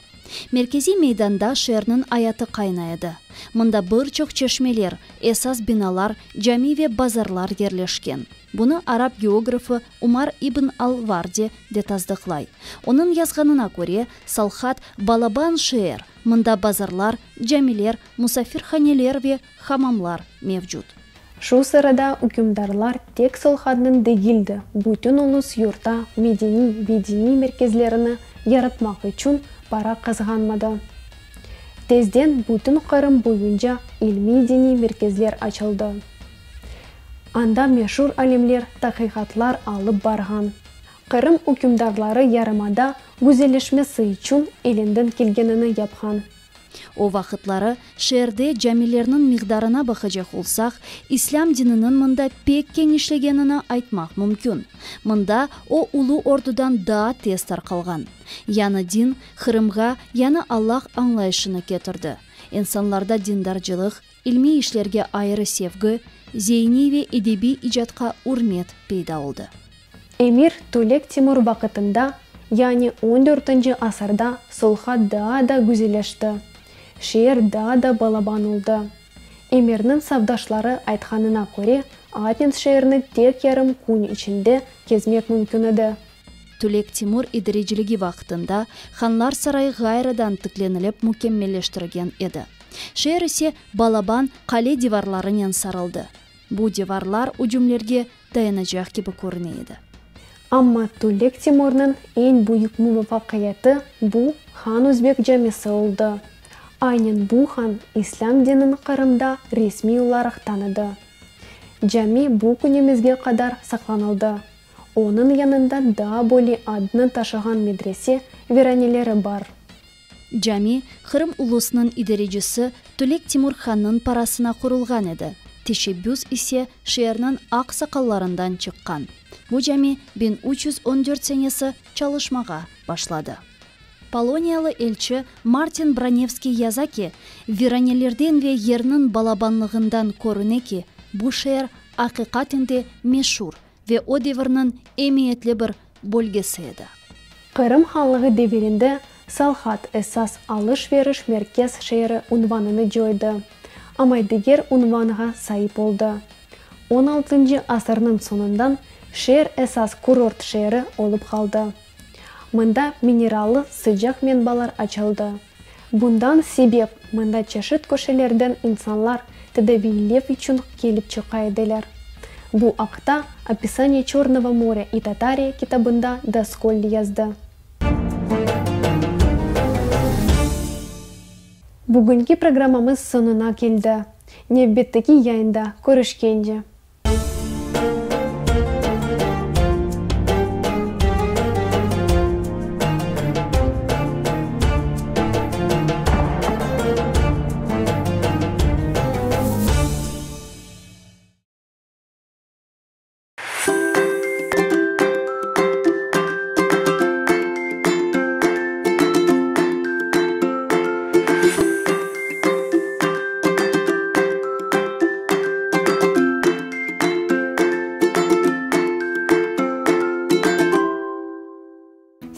Merkeziy meydanda şeerniñ ayatı qaynay edi. Mında bir çoq çeşmeler, esas binalar, cami ve bazarlar yerleşken. Bunı arap geografı Umar ibn al-Vardi de tasdıqlay. Onıñ yazğanına köre, Salhat, balaban şeer, mında bazarlar, camiler, musafirhaneler ve hamamlar mevcut. Şu sırada ükümdarlar tek Solhatnıñ degil de, bütün ulus yurtta medeniy ve diniy merkezlerini yaratmaq içün para qızğanmadı. Tezden bütün Qırım boyunca ilmiy-diniy merkezler açıldı. Anda meşur alimler taqiqatlar alıp barğan. Qırım ükümdarları yarımada güzelleşmesi içün elinden kelgenini yapqan. O vaqıtları şeerde camilerniñ miqdarına baqacaq olsaq, islâm dininiñ mında pek keñişlegenini aytmaq mümkün. Mında o Ulu Ordudan daa tez tarqalğan. Yañı din Qırımğa yañı Allah añlayışını ketirdi. İnsanlarda dindarcılıq, ilmiy işlerge ayrı sevgi, zeiniy ve edebiy icatqa ürmet peyda oldı. Emir Tülek Timur vaqıtında, yani on dörtünci asırda Solhat daa da güzelleşti, şeer daa da balaban oldı. Emirniñ safdaşları aytqanına köre, Atens şeerini tek yarım kün içinde kezmek mümkün edi. Tülek Timur idareciligi vaqtında Hanlar sarayı ğayrıdan tiklenilip mükemmelleştirigen edi. Şeer ise balaban qale divarlarınen sarıldı. Bu divarlar ücümlerge dayanacaq kibi körüne edi. Amma Tülek Timurnıñ eñ büyük muvafaqiyeti bu Han Özbek camisi oldı. Aynen bu han İslâm dinini Qırımda resmiy olaraq tanıdı. Cami bu künümizge qadar saqlanıldı. Onıñ yanında daa böyle adnı taşığan medrese viraneleri bar. Cami Qırım ulusınıñ idarecisi Tülek Timur hannıñ parasına qurulğan edi, teşebbüs ise şeerniñ aqsaqallarından çıqqan. Bu cami 1314 senesi çalışmağa başladı. Poloniyalı elçi Martin Bronevskiy yaza ki, viranelerden ve yerniñ balabanlığından körüne ki, bu şeer aqiqaten de meşur ve o devirniñ emiyetli bir bölgesi edi. Qırım Hanlığı devirinde Salhat esas alış-veriş merkez şeeri unvanını coydı, amma diger unvanğa saip oldı. On altıncı asırnıñ soñundan şeer esas kurort şeeri olıp qaldı. Mında minerallı sıcaq menbalar açıldı. Bundan sebep mında çeşit köşelerden insanlar tedaviylev içün kelip çıqa ediler. Bu aqta Opisaniye Çornogo morya i Tatariya kitabında Doskolli yazdı. Bugünki programmamız soñuna keldi. Nevbetteki yayında körüşkence.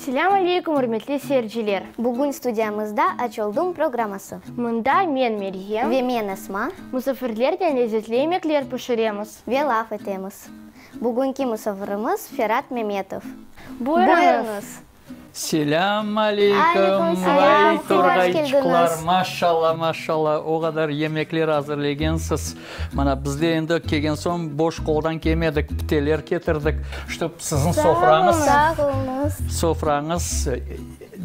Selâm aleykum, ürmetli seyirciler! Bugün studiyamızda Açıldım programması. Mında men, Meryem. Ve men, Esma. Musafirlernen lezetli yemekler pişiremiz. Ve laf etemiz. Bugünki musafirimiz Ferat Memetov. Buyurıñız! Selâm aleyküm, vay torğayçıqlar, maşalla, maşalla, o qadar yemekler azırlegensiz. Mana biz de endi kelgen soñ boş qoldan kelmedik, piteler ketirdik, ştob siziñ sofrañız, sofrañız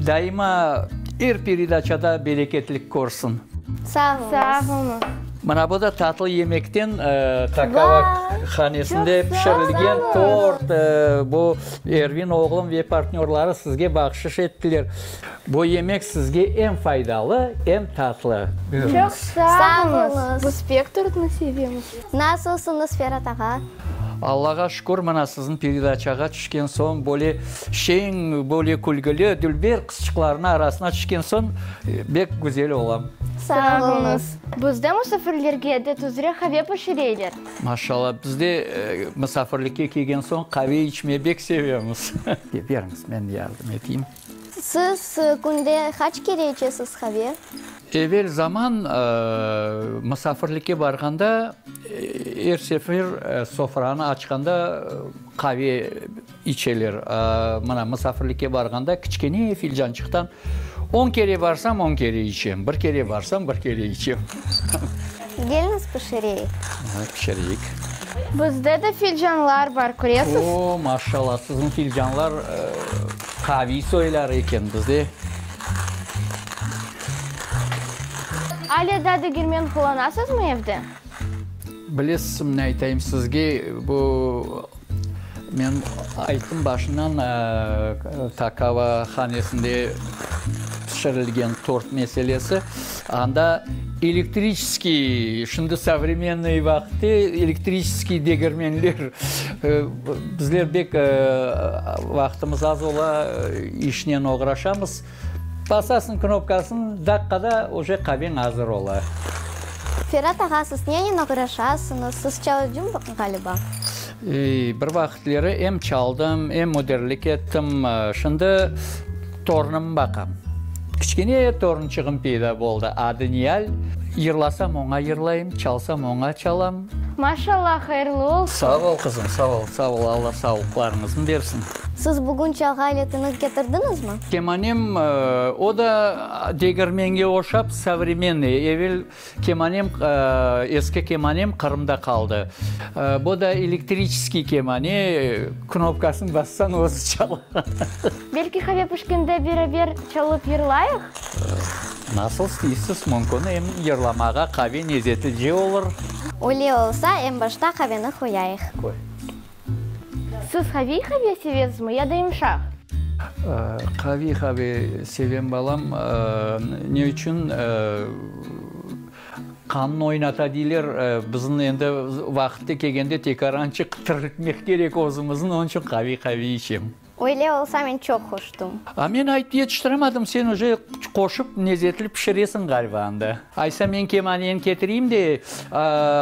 daima er peredaçada bereketlik körsin. Sağ oluñız. Mana bu da tatlı yemekten Takava hanesinde pişirilgen tort. Bu Ervin oğlum ve partnörları sizge bahşış ettiler. Bu yemek sizge em faydalı, em tatlı. Buyurıñız. Çoq sağ oluñız. Biz pek tortnı sevemiz. Nasılsıñız, Ferat ağa? Allağa şükür, mına siziñ peredaçağa tüşken soñ, böyle şeñ, böyle külgüli, dülber qızçıqlarnıñ arasına tüşken soñ, bek güzel olam. Sağ oluñız. Bizde musafirlerge adet üzre qave pişireyler. Maşallah, bizde musafirlikke kelgen soñ qave içmeye bek sevemiz. Beriñiz, men yardım eteyim. Siz künde qaç kere içesiz qave? Evel zaman musafirlikke barğanda, er sefer sofranı açqanda qave içeler. Mına, musafirlikke barğanda kiçkene filcançıqtan on kere barsam, on kere içem, bir kere barsam, bir kere içem. Keliñiz, pişireyik. Pişireyik. Bizde de filcanlar bar, köresiz? O, maşallah, siziñ filcanlar qaviy soylar eken, bizde. Ale da degirmen qullanasızmı evde? Bilesizmi, ne aytayım sizge, bu men ayttım başından, Takava hanesinde pişirilgen tort meselesi, anda elektriçeskiy, şimdi sovremennıy vaqıtte elektriçeskiy degirmenler, bizler bek vaqtımız az ola, işnen oğraşamız. Basasıñ knopkasını, daqqada uje qaveñ azır ola. Ferat ağa, siz nenen oğraşasıñız? Siz çalıcı ğaliba? Bir vaqıtleri em çaldım, em müdirlik ettim. Şimdi torunımı baqam. Kiçkene torunçığım peyda boldı, adı Niyal. Yırlasam oña yırlayım, çalsam oña çalam. Maşallah, hayırlı olsun. Sağ ol, qızım, sağ ol, sağ ol, Alla sağlıqlarıñıznı bersin. Siz bugün çalğı aletini ketirdiñizmi? Kemanem, o da degirmenge oşap, sovremennıy. Evel kemanem, eski kemanem Qırımda qaldı. Bu da elektriçeskiy kemane, knopkasını bassañ, özü çala. Belki. Belki qave pişkende beraber çalıp yırlayıq? Nasıl isteysiz, mümkün, em yırlamağa qave nezetlice olur. Öyle olsa, eñ başta qaveni qoyayıq. Qoy. Siz qaviy qave sevesizmi ya da yımşaq? Qaviy qave sevem, balam. Ne içün? Qannı oynata deyler. Bizim endi vaqıtı kelgende tekarançıq tiriltmek kerek özümizni, onıñ içün qaviy-qaviy içem. Öyle olsa men çoq qoştım. A men ayt yetiştiremadım, sen uje qoşıp nezetli pişiresiñ ğaliba anda. Aysa men kemaneni ketireyim de,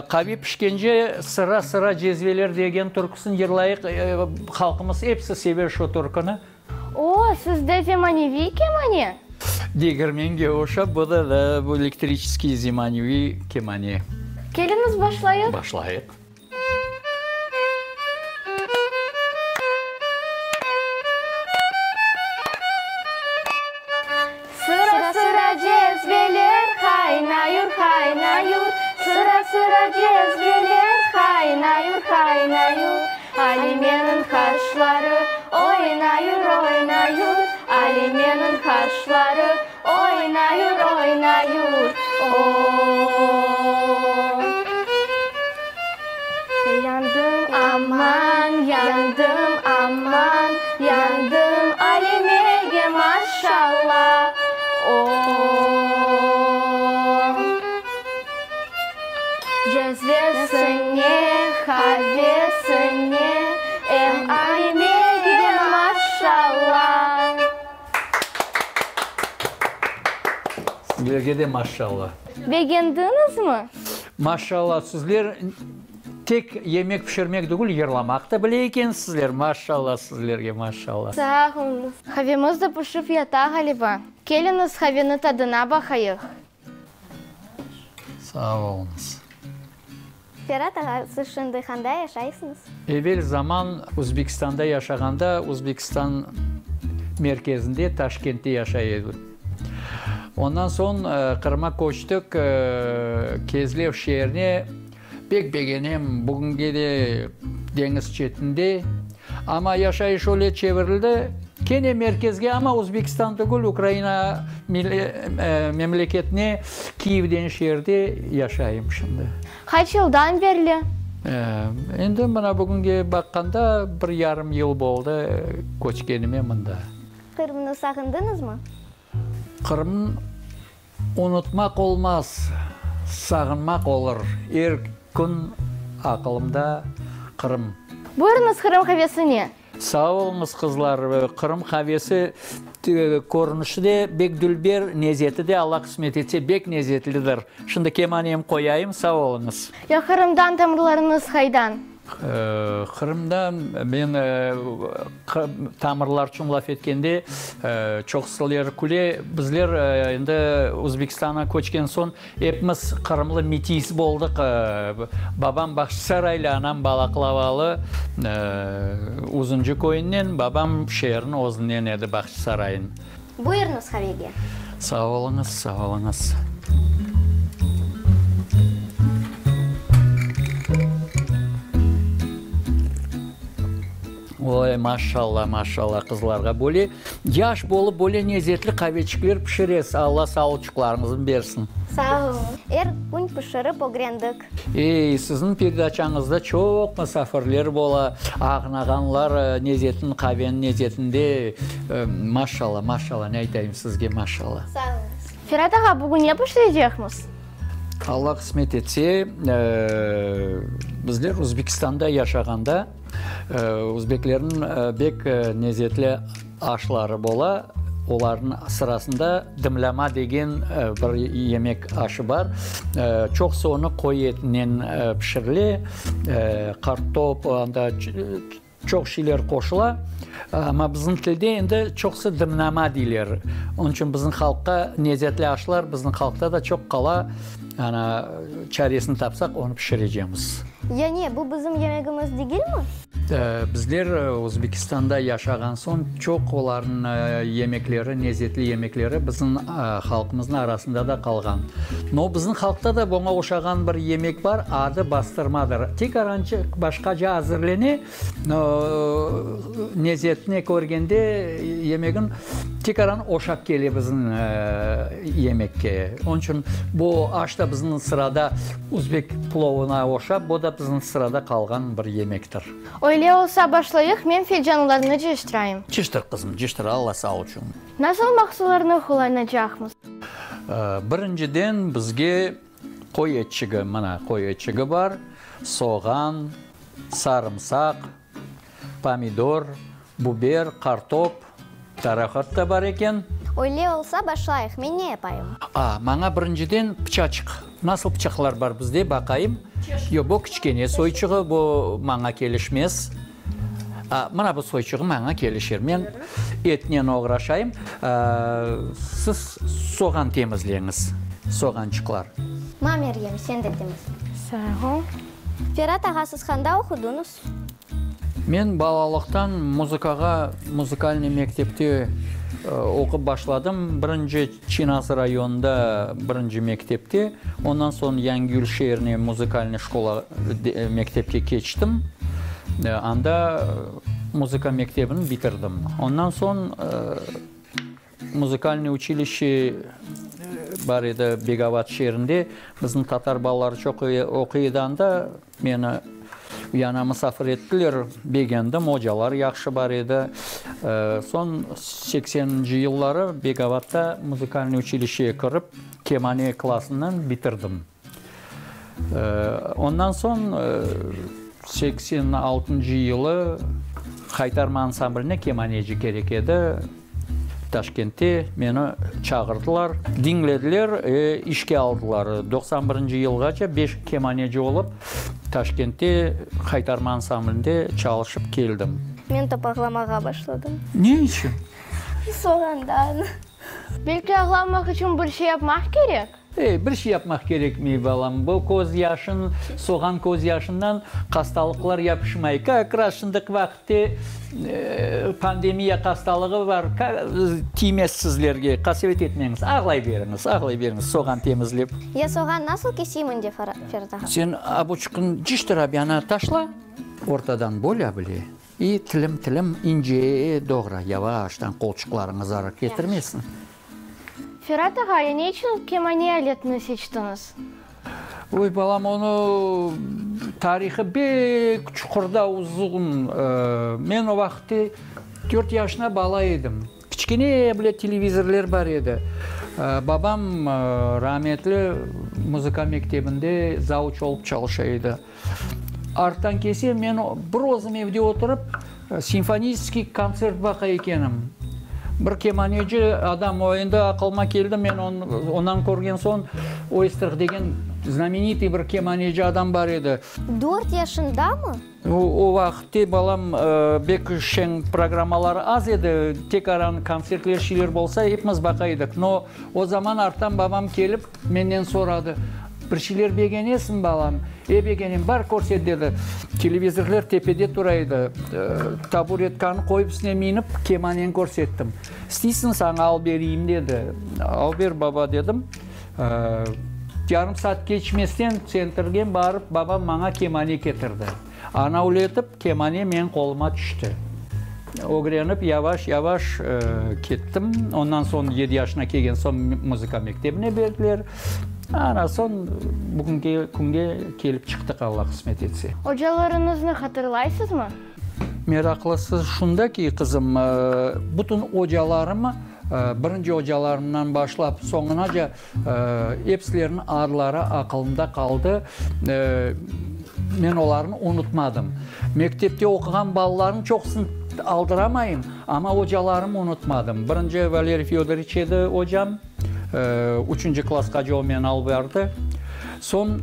qave pişkence Sıra-sıra cezveler degen türküsini yırlayıq, halqımız episi sever şu türküni. O, sizde zemaneviy kemane? Degirmenge oşap, bu da, da, bu elektriçeskiy zemaneviy kemane. Keliñiz başlayıq. Başlayıq. Sıra-sıra cezveler qaynayur, qaynayur, Sıra-sıra cezveler qaynayur, qaynayur, Alimeniñ qaşları oynayur, oynayur, Alimeniñ qaşları oynayur, oynayur, O. Yandım, aman, yandım, aman, Yandım Alimege maşalla, O. Cezvesine, qavesine, Em Alimege maşalla. Sizlerge de maşalla. Begendiñizmi? Maşalla, sizler tek yemek pişirmek tügül, yırlamaq da bile ekensizler. Maşalla sizlerge, maşalla. Sağ oluñız. Qavemiz de pişip yata ğaliba. Keliñiz, qaveni tadına baqayıq. Sağ oluñız. Ferat ağa, siz şimdi qanda yaşaysıñız? Evel zaman Özbekistanda yaşağanda, Özbekistan merkezinde, Taşkentte yaşay edik. Ondan soñ Qırıma köçtik, Kezlev şeerine. Pek begenem, bugünge de deñiz çetinde. Amma yaşayış öyle çevirildi, kene merkezge, amma Özbekistan tügül, Ukraina memleketine, Kiyevden şeerde yaşayım şimdi. Qaç yıldan berli? Endi mına bugünge baqqanda bir yarım yıl boldı köçkenime mında. Qırımnı sağındıñızmı? Qırımnı Unutmaq olmaz, sağınmaq olur, er kün aqılımda Qırım. Buyurıñız Qırım qavesine. Sağ oluñız, qızlar. Qırım qavesi körünişi de bek dülber, nezeti de, Alla qısmet etse, bek nezetlidir. Şimdi kemanemi qoyayım, sağ oluñız. Ya Qırımdan tamırlarıñız qaydan? Qırımda men tamırlar içün laf etkende, çoqusıler küle. Bizler endi Özbekistanğa köçken soñ epimiz qırımlı metis boldıq. Babam Bağçasaraylı, anam Balaqlavalı, Uzuncı köyünden, babam şeerniñ özünden edi, Bağçasaray'ın. Buyurıñız qavege. Sağ oluñız, sağ oluñız. Oy, maşalla, maşalla qızlarğa. Böyle yaş bolıp, böyle nezetli qaveçikler pişiresiz. Alla sağlıçıqlarıñıznı bersin. Sağ oluñ. Er kün pişirip ögrendik. Ey, siziñ perdaçañızda çoq musafirler bola, ağnağanlar nezetini, qaveniñ nezetinde. Maşalla, maşalla, ne aytayım sizge, maşalla. Sağ oluñız. Ferat ağa, bugün ne pişirecekmiz? Alla qısmet etse, bizler Özbekistanda yaşağanda, özbeklerniñ bek nezetli aşları bola, olarnıñ sırasında dımlama degen bir yemek aşı bar. Çoqusı onı qoy etinen pişirile, qartop, anda çoq şeyler qoşula. Amma bizim tilde endi çoqusı dımlama deyler. Onıñ içün bizim halqqa nezetli aşlar bizim halqta da çoq qala. Ana, çaresini tapsaq, onı pişirecemiz. Ya ne, bu bizim yemegimiz degilmi? Bizler Özbekistanda yaşağan soñ, çoq olarnıñ yemekleri, lezetli yemekleri bizim halqımıznıñ arasında da qalğan. No, bizim halqta da buña oşağan bir yemek bar, adı bastırmadır. Tek arançıq başqaca azırlene, no, lezetini körgende yemegin, tekaran oşap kele bizim yemekke. Onıñ içün bu aş da bizim sırada Özbek plovuna oşap, bu da bizim sırada qalğan bir yemektir. Öyle olsa başlayıq, men filcanlarnı cıyıştırayım. Cıyıştır, qızım, cıyıştır, Alla sağ olsun. Nasıl mahsullarnı qullanacaqmız? Birinciden bizge qoy etçigi, mına qoy etçigi bar, soğan, sarımsaq, pomidor, buber, qartop, tarahat da bar eken. Öyle olsa başlayıq, men ne yapayım? A, maña birinciden pıçaçıq. Nasıl pıçaqlar bar bizde, baqayım. Yoq, bu kiçkene soyçığı, bu maña kelişmez. A, mına bu soyçığı maña kelişir. Men etnen oğraşayım. Siz soğan temizleñiz, soğançıqlar. Ma, Meryem, sen de temizle. Sağ ol. Ferat ağa, siz qanda oqudıñız? Men balalıqtan muzıkağa, muzıkalnıy mektepte oqup başladım. Birinci Çinaz rayonında birinci mektepte, ondan soñ Yangiyül şeerine muzıkalnıy şkola mektepke keçtim. Anda muzıka mektebini bitirdim. Ondan soñ Muzıkalnıy uçilişçe bar edi Begovat şeerinde. Bizim tatar balaları çoq oquy edi anda. Meni yana musafir ettiler. Begendim, ocalar yahşı bar edi. Soñ sekseninci yılları Begovatta muzıkalnıy uçilişçeye kirip, kemane klassından bitirdim. Ondan soñ 86-ncı yılı Haytarma ansambline kemaneci kerek edi. Taşkentte meni çağırdılar, diñlediler, işke aldılar. 91-nci yılğace beş kemaneci olıp Taşkentte Haytarma ansamblinde çalışıp keldim. Men toparlamağa başladım. Ne içün? Soğandan. Belki ağlamaq içün bir şey yapmaq kerek? Ey, bir şey yapmaq kerekmey, balam. Bu köz yaşın, soğan köz yaşından hastalıqlar yapışmay. Kak raz şındıq vaqıtte pandemiya hastalığı bar, tiymez sizlerge, qasevet etmeñiz. Ağlay beriñiz, ağlay beriñiz, soğan temizlep. Ya soğan nasıl keseyim indi, Ferda ağa? Sen abuçıqnı cıştıra bir yana taşla, ortadan böl abile, i tilim-tilim ince doğra, yavaştan qolçıqlarıña zarar ketirmesin. Ferat ağa, ya ne içün kemane aletini seçtiñiz? Oy, balam, onı tarihı bek çuqurda uzun. Men o vaqıtte dört yaşına bala edim. Kiçkene bile televizorler bar edi. Babam rametli muzıka mektebinde zavuç olıp çalışa edi. Arttan kelse, men bir özüm evde oturıp, simfoniçeskiy kontsert baqa ekenim. Bir kemaneci adam, o endi aqılıma keldi, men ondan körgen soñ, Oystrah degen znamenitıy bir kemaneci adam bar edi. Dört yaşındamı? O vaqıtte, balam, bek şeñ programmalar az edi, tek aran kontsertler, şeyler bolsa, epimiz baqa edik. No, o zaman arttan babam kelip, menden soradı, Bir şeyler begenesiñ, balam? E, begenem, bar körset, dedi. Televizorlar tepede tura edi. Taburetkanı qoyıp üstüne minip, kemaneni körsettim. İsteysiñ, saña alıp bereyim, dedi. Alıp ber, baba, dedim. Yarım saat keçmesten tsentrge barıp, babam maña kemane ketirdi. Ana öyle etip, kemane menim qoluma tüşti. Ögrenip, yavaş-yavaş kettim. Ondan soñ, yedi yaşına kelgen soñ, muzıka mektebine berdiler. Ana soñ, bugünki künge kelip çıqtıq, Alla qısmet etse. Ocalarıñıznı hatırlaysızmı? Meraqlısı şunda ki, qızım, bütün ocalarım, birinci ocalarımdan başlap soñunaca, Epsileriniñ adları aqılımda qaldı, men olarnı unutmadım. Mektepte oquğan balalarnıñ çoqusını aldıramayım, amma ocalarımı unutmadım. Birinci Valeriy Fyodoroviç edi ocam, üçünci klassqace o meni alıp bardı. Soñ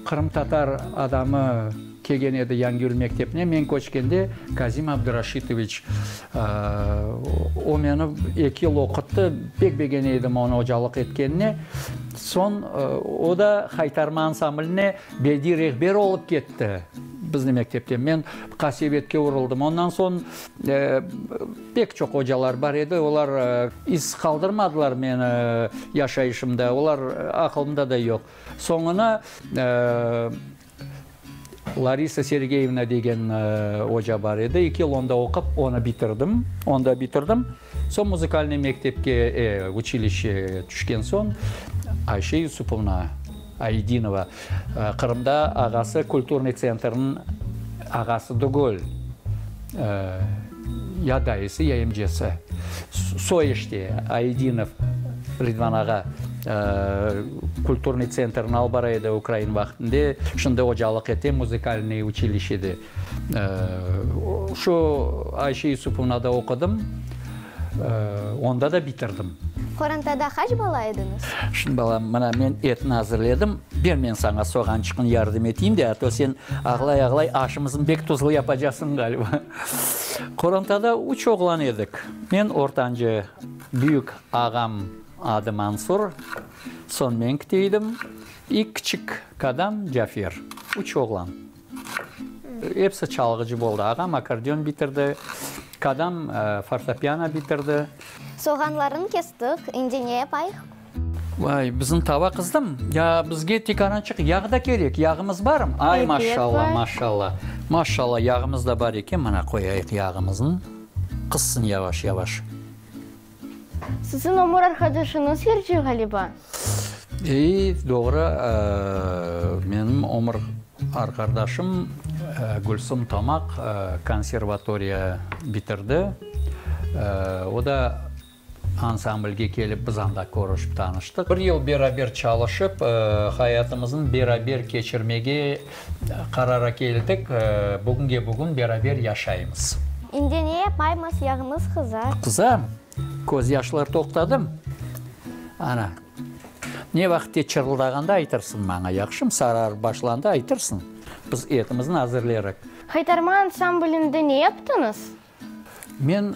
qırımtatar adamı. Kelgen edi Yangiyül mektebine, men köçkende Kazim Abduraşitoviç, o meni eki yıl oquttı, pek begene edim onı ocalıq etkenine. Soñ o da Haytarma ansambline bediy rehber olıp ketti bizni mektepten. Men qasevetke uruldım. Ondan soñ pek çoq ocalar bar edi, olar iz qaldırmadılar meni yaşayışımda, olar aqılımda da yoq. Soñuna Larisa Sergeyevna degen oca bar edi, eki yıl onda oqup, onı bitirdim, onda bitirdim. Soñ muzıkalnıy mektepke, uçilişe tüşken soñ, Ayşe Yusupovna Aydinova, Qırımda ağası kulturnıy tsentrniñ ağası tügül, ya dayısı, ya emcesi, soy işte, Aydinov Ridvan ağa kulturnıy tsentrni alıp bara edi ukrain vaqtında, şimdi ocalıq ete muzıkalnıy uçilişede. Şu Ayşe Yusupovnada oqudım. Onda da bitirdim. Qorantada qaç bala ediñiz? Şimdi, balam, mına men etni azırladım. Ber men saña soğançıqnı yardım eteyim de, a to sen ağlay-ağlay aşımıznı bek tuzlu yapacaqsıñ ğaliba. Qorantada üç oğlan edik. Men ortancı, büyük ağam adı Mansur, soñ men kiteydim, i kiçik kadam Cafer. Üç oğlan. Episi çalğıcı boldı. Ağam akkordeon bitirdi, kadam fortopiano bitirdi. Soğanlarını kestik, indi ne yapayıq? Vay, bizim tava qızdım. Ya bizge tikarançıq yağ da kerek. Yağımız barmı? Ay, maşalla, maşalla. Maşalla, yağımız da bar eken. Mına qoyayıq yağımıznı. Qızsın yavaş-yavaş. Siziñ ömür arqadaşıñız yırcı, ğaliba? E, doğru, menim ömür arqadaşım Gülsüm Tomaq konservatoriya bitirdi. O da ansamblge kelip, biz anda körüşip tanıştıq. Bir yıl beraber çalışıp, hayatımıznı beraber keçirmege qarara keldik. Bugünge bugün beraber yaşaymız. Indi ne yapaymız, yağımız qıza. Qıza? Közyaşlar toqtadım. Ana, ne vaqıtte çırıldağanda aytırsıñ maña, yahşımı? Sararıp başlandı, aytırsıñ. Biz etimizni azırlerik. Haytarma ansamblinde ne yaptıñız? Men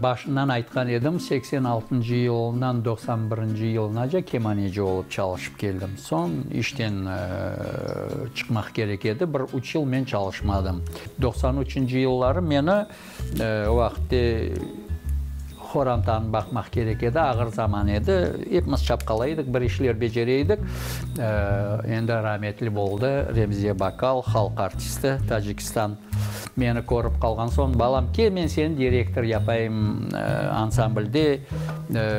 başından aytqan edim, 86-ncı yılından 91-nci yılınaca kemaneci olıp çalışıp keldim. Soñ işten çıqmaq kerek edi, bir üç yıl men çalışmadım. 93-nci yılları meni, o vaqıtte horantanı baqmaq kerek edi, ağır zaman edi, epimiz çapqalay edik, bir işler becere edik. Endi rametli boldı Remziye Bakal, halq artisti, Tacikistan. Meni körip qalğan soñ, balam, kel, men seni direktor yapayım ansamblde,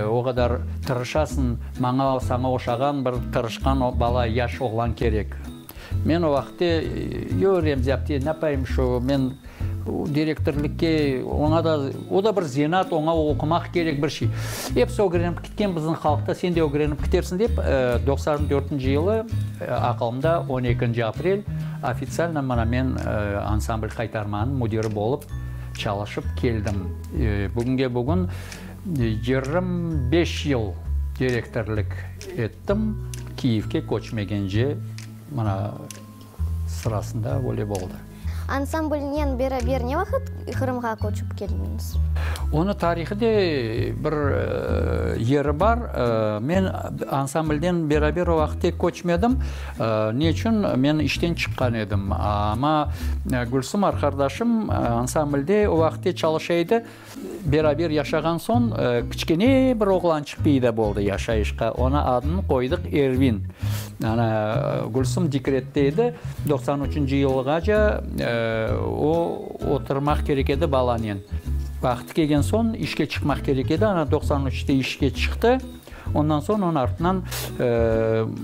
o qadar tırışasıñ, maña saña oşağan bir tırışqan bala, yaş oğlan kerek. Men o vaqıtte, yoq, Remzi apte, ne yapayım şu, men direktorlikke, oña da, o da bir zenaat, oña oqumaq kerek bir şey. Episi ögrenip ketken bizim halqta, sen de ögrenip ketersiñ dep, 94-nci yılı aqılımda on ekinci aprel, Ofitsialno mına men ansambl Qaytarmanıñ müdiri bolıp çalışıp keldim. Bugünge bugün 25 yıl direktorlik ettim, Kiyevge köçmegence mına sırasında öyle boldı. Ansamblnen beraber ne vaqıt Qırımğa köçip keldiñiz? Onı tarihı de bir yeri bar. Men ansamblden beraber o vaqıtte köçmedim. Ne içün? Men işten çıqqan edim. Amma Gülsüm arqardaşım ansamblde o vaqıtte çalışa edi. Beraber yaşağan soñ, kiçkene bir oğlançıq peyda boldı yaşayışqa. Ona adını qoydıq Ervin. Ana, Gülsüm dekrette edi. 93 üçünci yılğaca o, oturmaq kerek edi balanen. Vaqtı kelgen soñ işke çıqmaq kerek edi. Ana, 93-te işke çıqtı. Ondan soñ onıñ artından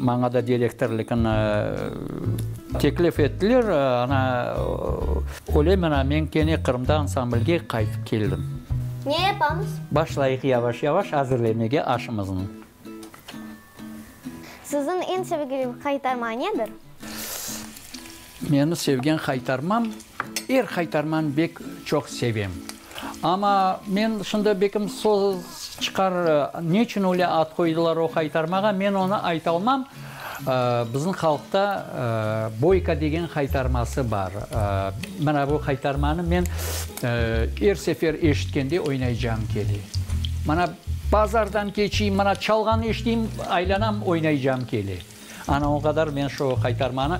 maña da direktorlıknı teklif ettiler. Ana, öyle mına men kene Qırımda ansamblge qaytıp keldim. Ne yapamız? Başlayıq yavaş-yavaş azırlemege aşımıznı. Siziñ eñ sevgili qaytarma nedir? Meni sevgen qaytarmam, er qaytarmanı bek çoq sevem. Amma men şimdi bekim söz çıqar, ne içün öyle ad qoydılar o qaytarmağa, men onı aytalmam. Bizim halqta Boyka degen haytarması bar. Mına bu haytarmanı men er sefer eşitkende oynaycam kele. Mına bazardan keçeyim, mına çalğanı eşiteyim, aylanam, oynaycam kele. Ana o qadar men şu haytarmanı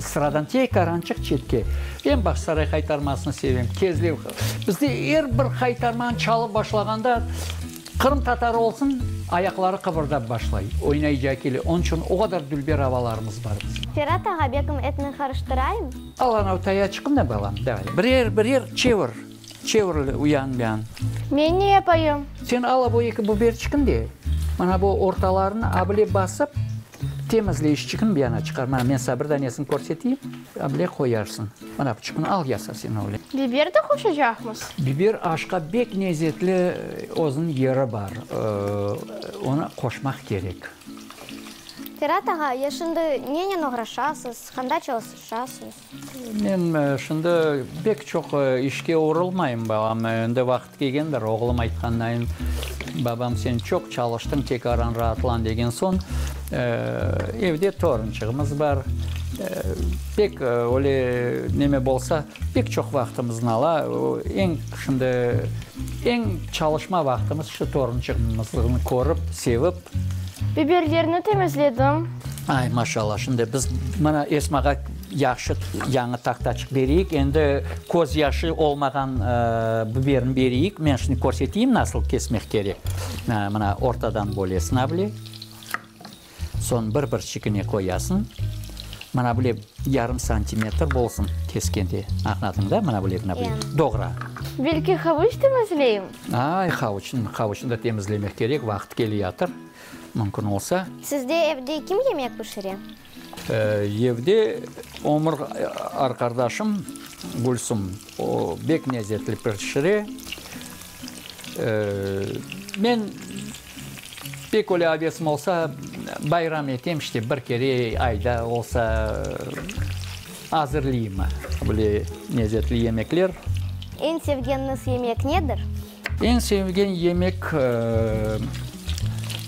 sıradan tekarançıq çetke. Em Bağçasaray haytarmasını sevem, Kezlev. Bizde er bir haytarmanı çalıp başlağanda qırımtatarı olsun, ayaqları qıbırdap başlay, oynaycağı kele. Onıñ içün o qadar dülber avalarımız bar bizim. Ferat ağa, bekim etni qarıştırayım? Al anavı tayaçıqnı da, balam, davay, birer, birer çevir, çevir uyan bu yan. Men ne yapayım? Sen al bu eki biberçikni de, mana bu ortalarını abile basıp, temizle işçikni bu yana çıqar. Mana, men saña bir danesini körseteyim, abile qoyarsıñ. Mana buçıqnı al yasa sen öyle. Biber de qoşacaqmız? Biber aşqa bek lezetli özüniñ yeri bar, onı qoşmaq kerek. Ferat ağa, ya şimdi nenen oğraşasız, qanda çalışasız? Men şimdi pek çoq işke urulmayım, balam, endi vaqıt kelgendir, oğlum aytqanayın, babam sen çoq çalıştıñ, tek aran raatlan degen soñ, evde torunçığımız bar, pek öyle neme bolsa, pek çoq vaqtımıznı ala, eñ şimdi eñ çalışma vaqtımız şu torunçığımıznı körip, sevip. Biberlerni temizledim. Ay, maşallah, şimdi biz mına Esmağa yahşı yañı tahtaçıq bereyik, endi köz yaşı olmağan biberni bereyik. Men şimdi körseteyim, nasıl kesmek kerek. Mına ortadan bölesiñ avle, soñ bir bir çikine qoyasıñ. Mına böyle yarım santimetr bolsun keskende, añladıñ da, mına böyle, mına böyle, doğra. Belki havuç temizleyim? Ay, havuçnı, havuçnı da temizlemek kerek, vaqıt keleyatır. Mümkün olsa. Sizde evde kim yemek pişire? Evde ömür arqardaşım Gülsüm, o bek lezetli pişire. Men pek öyle avesim olsa, bayram etem, işte, bir kere ayda olsa azırlayım böyle lezetli yemekler. Eñ sevgeniñiz yemek nedir? Eñ sevgen yemek,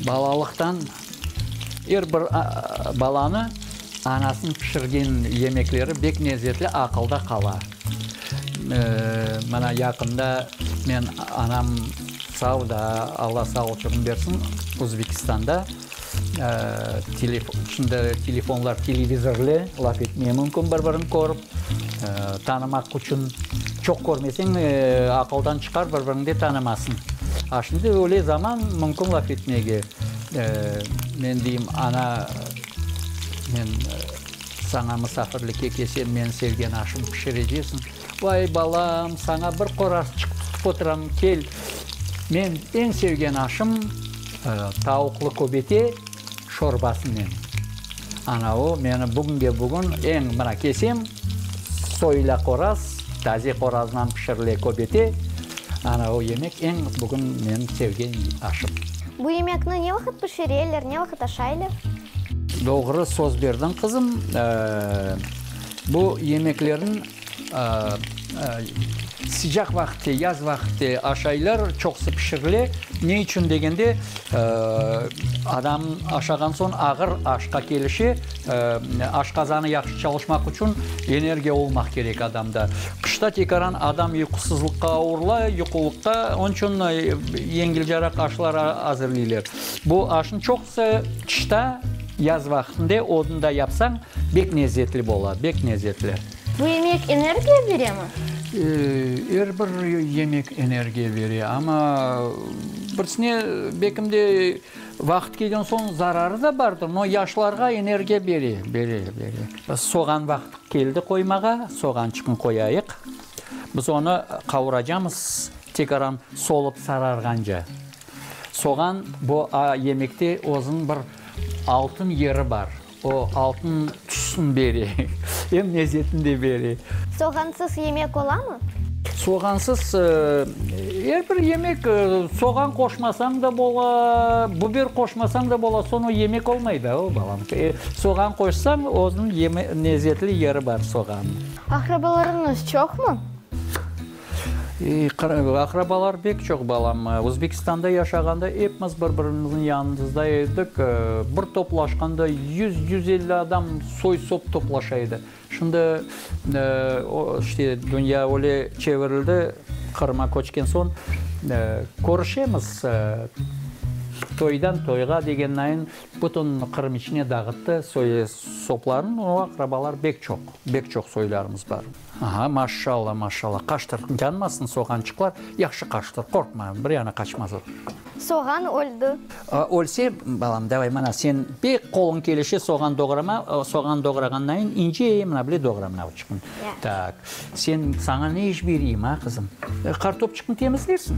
balalıqtan er bir balanı anasınıñ pişirgen yemekleri bek lezetli aqılda qala. Mana yaqında men anam sağ da, Alla sağlıçığını bersin, Özbekistanda şimdi telefonlar televizorlı, laf etmege mümkün bir-birini körip, tanımaq içün çoq körmeseñ, aqıldan çıqar, bir-biriñi de tanımasıñ. A şimdi öyle zaman, mümkün laf etmege. Men deyim, ana, men saña musafirlikke kelsem, menim sevgen aşımnı pişirecesiñ. Vay, balam, saña bir qorazçıq tutıp oturam, kel. Men eñ sevgen aşım, tavuqlı köbete şorbasınen. Ana o, meni bugünge bugün eñ, mına, kesem, soyula qoraz, taze qoraznan pişirile köbete, ana o yemek eñ bugün menim sevgen aşım. Bu yemekni ne vaqıt pişireler, ne vaqıt aşaylar? Doğru söz berdiñ, qızım. Bu yemeklerniñ sıcaq vaqıtte, yaz vaqıtte aşaylar, çoqusı pişirile. Ne içün degende, adam aşağan soñ ağır aşqa kelişe, aşqazanı yahşı çalışmaq içün energiya olmaq kerek adamda. Qışta tekaran adam yuqusızlıqqa urula, yuqulıqqa, onıñ içün yengilcaraq aşlar azırlıylar. Bu aşnıñ çoqusı qışta, yaz vaqtında odunda yapsañ, Bek lezetli bola, bek lezetli. Bu yemek energiya beremi? Er bir yemek energiya bere, amma birisine belkim de vaqıt kelgen soñ zararı da bardır, no yaşlarğa energiya bere, bere, bere. Soğan vaqtı keldi qoymağa, soğançıqnı qoyayıq. Biz onı qavuracamız tekaran solıp sararğance. Soğan bu yemekte özüniñ bir altın yeri bar. O, altın tüsün bere, em lezetini de bere. Soğansız yemek olamı? Soğansız er bir yemek, soğan qoşmasañ da bola, biber qoşmasañ da bola, soñ o yemek olmay da, o, balam. Soğan qoşsañ, özüniñ lezetli yeri bar soğannıñ. Aqrabalarıñız çoqmı? Aqrabalar bek çoq, balam. Özbekistanda yaşağanda epimiz bir-birimizniñ yanımızda edik. Bir toplaşqanda 100-150 adam soy-sop toplaşa edi. Şimdi, işte, dünya öyle çevirildi, Qırımğa köçken soñ körüşemiz, toydan toyğa degennayin bütün Qırım içine dağıttı soy-soplarını, o aqrabalar bek çoq, bek çoq soylarımız bar. Aha, maşşalla, maşşalla, qaştır, yanmasın soğançıqlar, yahşı qaştır, qorqma, bir yana qaçmaz o. Soğan öldi. Ölse, balam, davay, mana, sen pek qoluñ kelişe soğan doğrama, soğan doğrağandayın ince, mına bile doğra, mına uçıqnı. Tak, sen, saña ne iş bereyim, a, qızım? Qartopçıqnı temizlersiñ.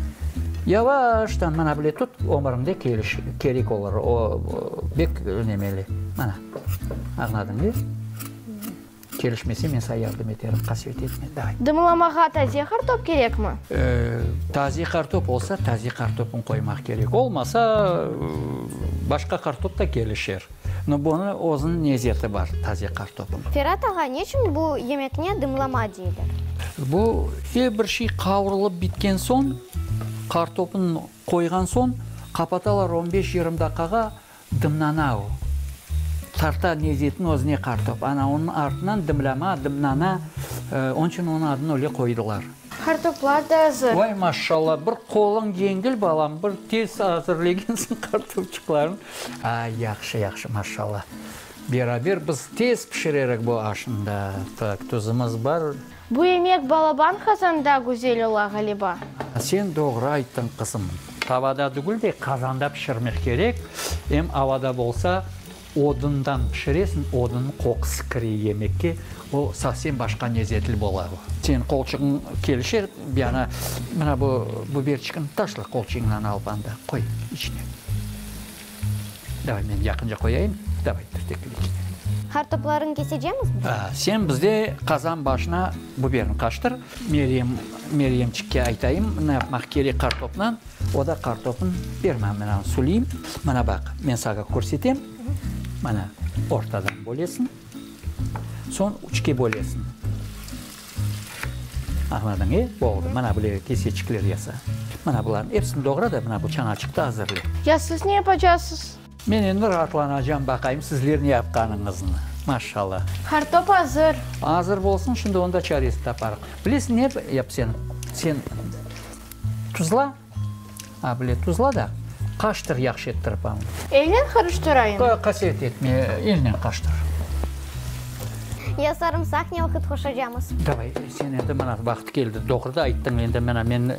Yavaştan, mına bile tut, ömüriñde keliş, kerek olur, o, bek nemeli. Mana, añladıñ, de? Kelişmese, men saña yardım eterim, qasevet etme, davay. Dımlamağa taze qartop kerekmi? Taze qartop olsa, taze qartopın qoymaq kerek. Olmasa, başqa qartop da kelişer. No, bunı özüniñ lezeti bar, taze qartopın. Ferat ağa, neçün bu yemekni dımlama deyler? Bu, er bir şey qavurılıp bitken soñ, qartopın qoyğan soñ, qapatalar on beş, yigirmi daqqağa, Dımlana o. Tarta lezetini özüne qartop. Ana, onıñ artınan dımlama, dımlana, onıñ içün onıñ adını öyle qoydılar. Qartoplar da azır. Vay, maşşalla, bir qoluñ yengil, balam, bir tez azırlegensiñ qartopçıqlarnı. Ay, yahşı, yahşı, maşşalla. Beraber biz tez pişirerik bu aşnı da. Tak, tuzumız bar. Bu yemek balaban qazanda güzel ola, ğaliba. Sen doğru ayttıñ, qızım. Tavada tügül de, qazanda pişirmek kerek. Em avada bolsa, odundan pişiresiñ, odunnıñ qoqusı kire yemekke, o sovsem başqa lezetli bola. Seniñ qolçığıñ kelişer, bir yana mına bu biberçikni taşla qolçığıñdan alıp anda qoy içine. Davay, men yaqınca qoyayım. Davay, tirtekli içine. Qartoplarını kesecemizmi? Sen bizde qazan başına biberni qaştır. Meryem, Meryemçikke aytayım, ne yapmaq kerek qartopnan. O da qartopnı ber maña, men onı suleyim. Mana baq, men saña körsetem. Mana, ortadan bölesiñ. Soñ üçke bölesiñ. Añladıñ, e? Oldı. Mana böyle keseçikler yasa. Mana bularnıñ episini doğra da, mına bu çanaçıqta azırle. Ya siz ne yapacaqsız? Men endi raatlanacam, baqayım sizler ne yapqanıñıznı. Maşşalla. Qartop azır. Azır bolsun, şimdi onı da çaresini taparıq. Bilesiñ ne yap sen? Sen tuzla. A, bile tuzla da, qaştır yahşı ettirip anı. Elnen qarıştırayım? Qasevet etme, elnen qaştır. Ya sarımsaq ne vaqıt qoşacamız? Davay, sen endi mına vaqtı keldi, doğru da ayttıñ, endi mına men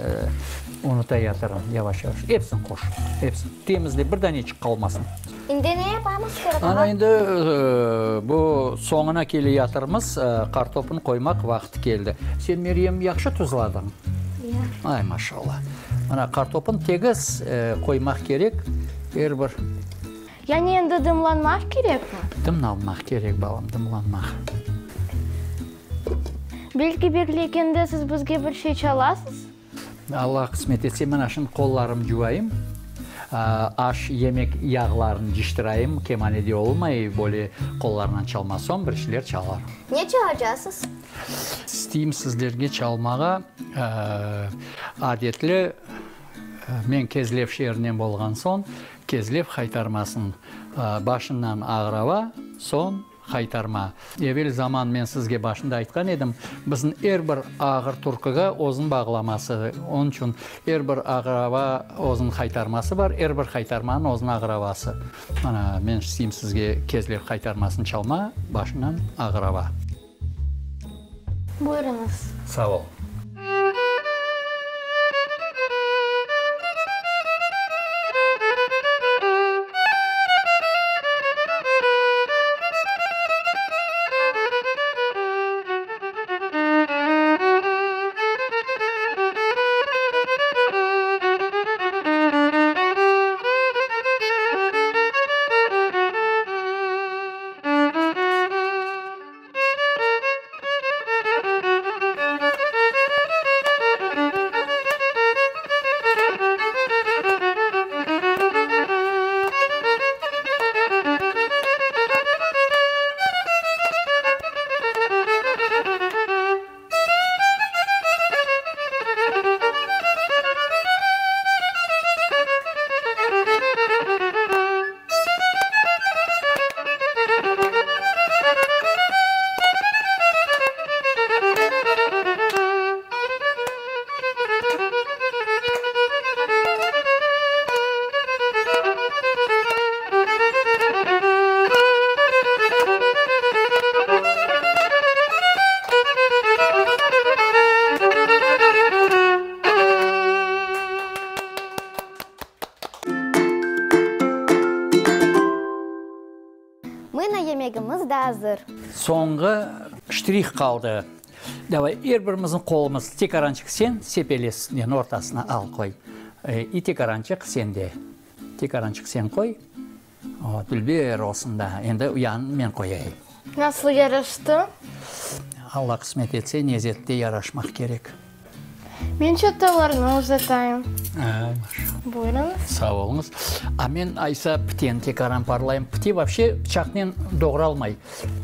unuta yatırım, yavaş-yavaş. Episini qoş, episini. Temizle, bir daneçik qalmasın. Endi ne yapamız, Ferat ağa? Ana endi bu soñuna kele yatırmız, qartopnı qoymaq vaqtı keldi. Sen, Meryem, yahşı tuzladıñ? Ya. Ay, maşallah. Mına, qartopnı tegiz qoymaq kerek, er bir. Yani endi dımlanmaq kerekmi? Dımlanmaq kerek, balam, dımlanmaq. Belki beklegende siz bizge bir şey çalasız? Alla qısmet etse, mına şimdi qollarım cuvayım, aş, yemek yağlarını cıştırayım, kemanede olmay, böyle qollarla çalma, soñ bir şeyler çalarım. Ne çalacasız? İsteyim sizlerge çalmağa, adetli, men Kezlev şeerinden bolğan soñ, Kezlev haytarmasın, başından Ağrava, soñ Qaytarma. Evel zaman men sizge başında aytqan edim, bizim er bir ağır türküge özüniñ bağlaması, onıñ içün er bir ağır ava özüniñ qaytarması bar, er bir qaytarmanıñ özüniñ ağır avası. Mana, men isteyim sizge Kezlev qaytarmasını çalma, başından ağır ava. Buyurıñız. Sağ ol. Mına yemegimiz de azır. Soñğı ştrih qaldı. Davay, er birimizniñ qolumız, tekarançıq sen sepele neni ortasına al qoy. İ tekarançıq sen de. Tekarançıq sen qoy. O, dülber olsun da. Endi uyanı men qoyayım. Nasıl yaraştı? Alla qısmet etse, nezetli yaraşmaq kerek. Men çatallarnı uzatayım. Ay, maşallah. Buyurıñız. Sağ oluñız. A men aysa piteni tekaran parlayım. Pite vapşe pıçaqnen doğralmay,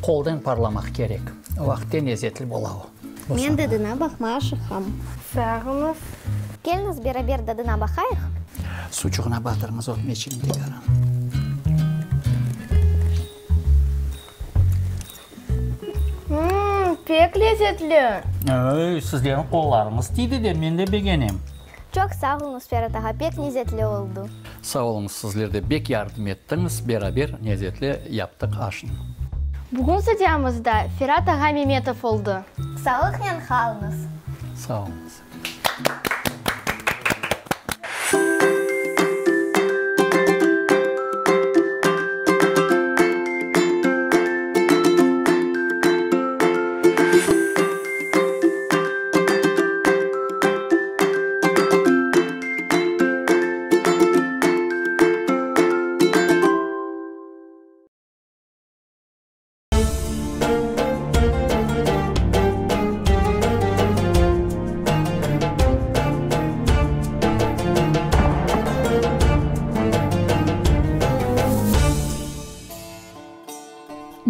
qolden parlamaq kerek. O vaqıtte nezetli bola o. Men dadına baqmağa aşıqam. Sağ oluñız. Keliñiz beraber dadına baqayıq. Sucuğına batırıñız ötmeçigini tekaran. Mmm, pek lezetli! Ey, sizlerniñ qollarıñız tiydi de, men de begenem. Çoq sağ oluñız, Ferat ağa, pek lezetli oldu. Sağ oluñız, sizler de bek yardım ettiñiz, beraber lezetli yaptıq aşnı. Bugün studiyamızda Ferat ağa Memetov oldu. Sağlıqnen qalıñız. Sağ oluñız.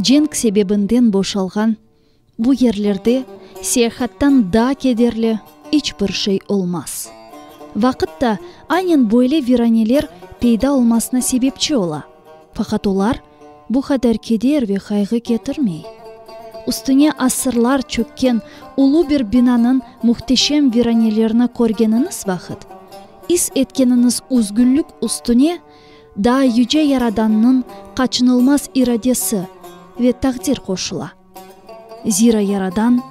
Cenk sebebinden boşalğan bu yerlerde seyahattan daa kederli iç bir şey olmaz. Vaqıt da aynen böyle viraneler peyda olmasına sebepçi ola. Faqat olar bu qadar keder ve qayğı ketirmey. Üstüne asırlar çökken ulu bir binanıñ mühteşem viranelerini körgeniñiz vaqıt, is etkeniñiz üzgünlik üstüne daa Yüce Yaradannıñ qaçınılmaz iradesi ve taqdir qoşula. Zira Yaradan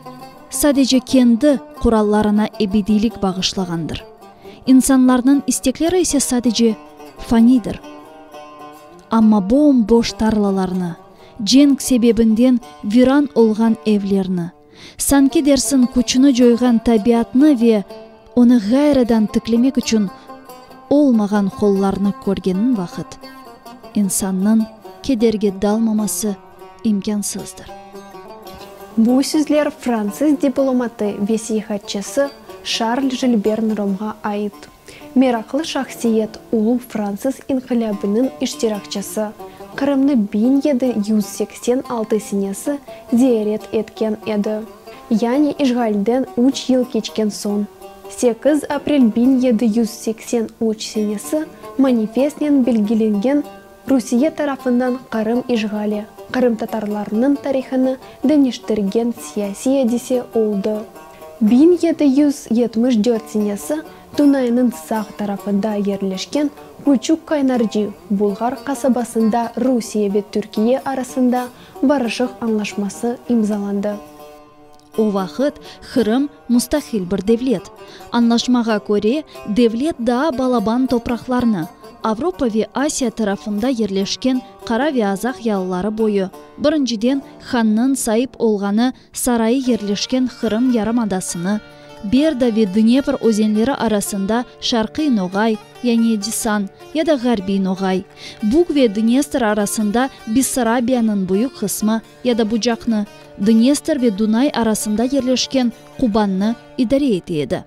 sadece kendi qurallarına ebediylik bağışlağandır. İnsanlarnıñ istekleri ise sadece faniydir. Amma bom-boş tarlalarnı, cenk sebebinden viran olğan evlerni, sanki dersiñ küçüni coyğan tabiatnı ve onı ğayrıdan tiklemek içün olmağan qollarnı körgeniñ vaqıt, insannıñ kederge dalmaması imkânsızdır. Bu sözler fransız diplomatı ve seyahatçısı Şarl Jilber Nromğa ait. Meraqlı şahsiyet ulu Fransız inqilâbınıñ iştirakçısı, Qırımnı 1786 senesi ziyaret etken edi, yani işğalden üç yıl keçken soñ. 8 aprel 1783 senesi manifestnen belgilengen Rusiye tarafından Qırım işğali, qırımtatarlarnıñ tarihını deñiştirgen siyasiy adise oldı. 1774 senesi Dunaynıñ sağ tarafında yerleşken Küçük Kaynarci bulğar qasabasında Rusiye ve Türkiye arasında barışıq añlaşması imzalandı. O vaqıt Qırım mustaqil bir devlet. Añlaşmağa köre, devlet daa balaban topraqlarnı, Avropa ve Asiya tarafında yerleşken Qara ve Azaq yalıları boyu, birinciden hannıñ saip olğanı sarayı yerleşken Qırım yarımadasını, Berda ve Dnepr özenleri arasında Şarqiy Noğay, yani Disan, ya da Ğarbiy Noğay, Bug ve Dnestr arasında Bessarabiyanıñ büyük qısmı, ya da Bucaqnı, Dnestr ve Dunay arasında yerleşken Kubannı idare ete edi.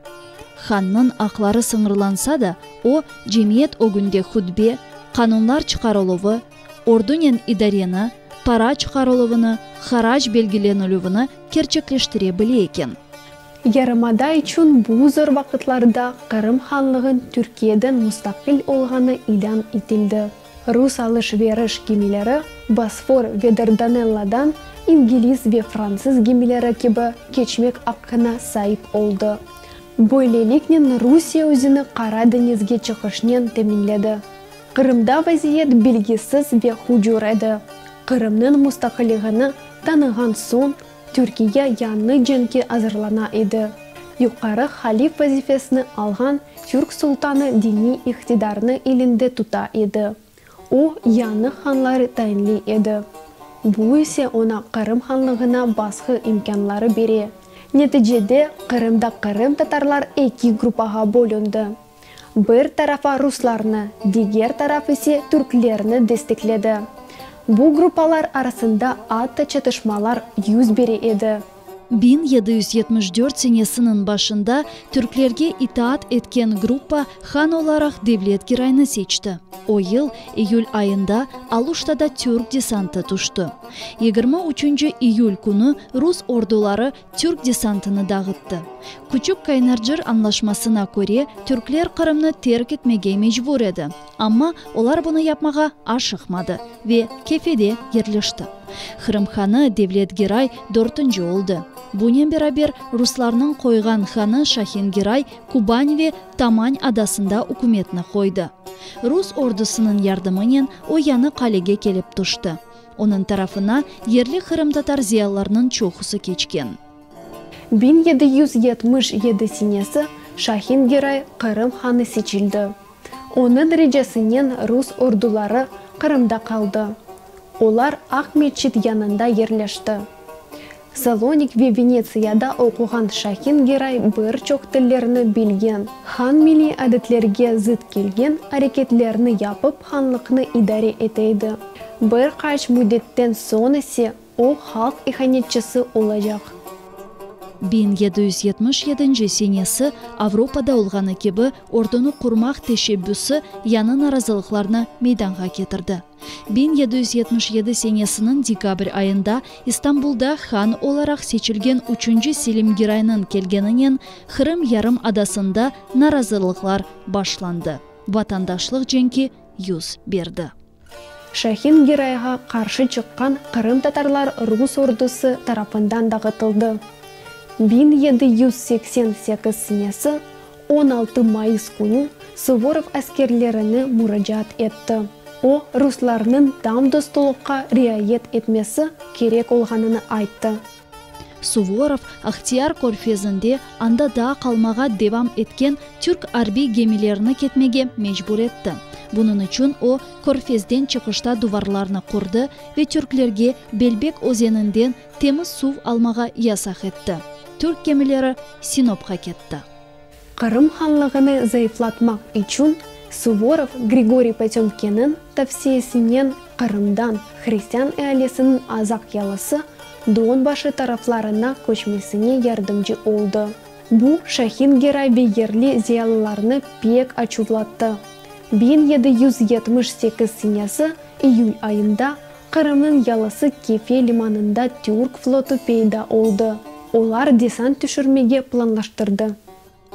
Hannıñ aqları sıñırlansa da, o, cemiyet ögünde hutbe, qanunlar çıqarıluvı, ordunen idareni, para çıqarıluvını, harac belgilenilüvini kerçekleştire bile eken. Yarımada içün bu zor vaqıtlarda Qırım hanlığın Türkiyeden mustaqil olğanı ilân etildi. Rus alış-veriş gemileri Bosfor ve Dardanelladan ingliz ve fransız gemileri kibi keçmek aqqına saip oldı. Böyleliknen Rusiye özüni Qara deñizge çıqışnen teminledi. Qırımda vaziyet belgisiz ve hucur edi. Qırımnıñ mustaqilligini tanığan soñ Türkiye yañı cenkke azırlana edi. Yuqarı halif vazifesini alğan türk sultanı diniy iqtidarnı elinde tuta edi. O, yañı hanları tayinley edi. Bu ise oña Qırım hanlığına basqı imkânları bere. Neticede Qırımda qırımtatarlar eki gruppağa bölündi. Bir tarafa ruslarnı, diger taraf ise türklerni destekledi. Bu gruppalar arasında atta çatışmalar yüz bere edi. 1774 senesiniñ başında türklerge itaat etken gruppa han olaraq Devlet Giraynı seçti. O yıl iyül ayında Aluştada türk desantı tüşti. 23 iyül künü rus orduları türk desantını dağıttı. Küçük Kaynarca añlaşmasına köre, türkler Qırımnı terk etmege mecbur edi. Amma olar bunı yapmağa aşıqmadı ve Kefede yerleşti. Qırım hanı Devlet Giray dörtünci oldı. Bunen beraber ruslarnıñ qoyğan hanı Şahin Giray Kuban ve Taman adasında ükümetni qoydı. Rus ordusınıñ yardımınen o yañı qalege kelip tüşti. Onıñ tarafına yerli qırımtatar ziyalılarnıñ çoqusı keçken. 1777 senesi Şahin Geray Qırım hanı seçildi. Onıñ ricasınen rus orduları Qırımda qaldı. Olar Aqmeçit yanında yerleşti. Salonik ve Venetsiyada oquğan Şahin Geray bir çoq tillerni bilgen, han milliy adetlerge zıt kelgen areketlerni yapıp hanlıqnı idare ete edi. Bir qaç müddetten soñ ise o halq ihanetçisi olacaq. 1777 senesi Avropada olğanı kibi ordunı qurmaq teşebbüsi yañı narazılıqlarnı meydanğa ketirdi. 1777 senesiniñ dekabr ayında İstanbulda han olaraq seçilgen üçünci Selim Giraynıñ kelgeninen Qırım yarımadasında narazılıqlar başlandı, vatandaşlıq cenki yüz berdi. Şahin Girayğa qarşı çıqqan qırımtatarlar rus ordusı tarafından dağıtıldı. 1788 senesi 16 mayıs künü Suvorov askerlerine muracaat etti. O, ruslarnıñ tam dostluqqa riayet etmesi kerek olğanını ayttı. Suvorov, Aqyar körfezinde anda daa qalmağa devam etken türk arbiy gemilerini ketmege mecbur etti. Bunıñ içün o, körfezden çıqışta duvarlarnı qurdı ve türklerge Belbek özeninden temiz suv almağa yasaq etti. Türk gemileri Sinopqa ketti. Qırım hanlığını zayıflatmaq içün Suvorov Grigoriy Potömkinniñ tavsiyesinen Qırımdan hristian ealisiniñ Azaq yalısı Don başı taraflarına köçmesine yardımcı oldı. Bu, Şahin Geray ve yerli ziyalılarnı pek açuvlattı. 1778 senesi iyül ayında Qırımnıñ yalısı Kefe limanında türk flotu peyda oldı. Olar desant tüşürmege planlaştırdı.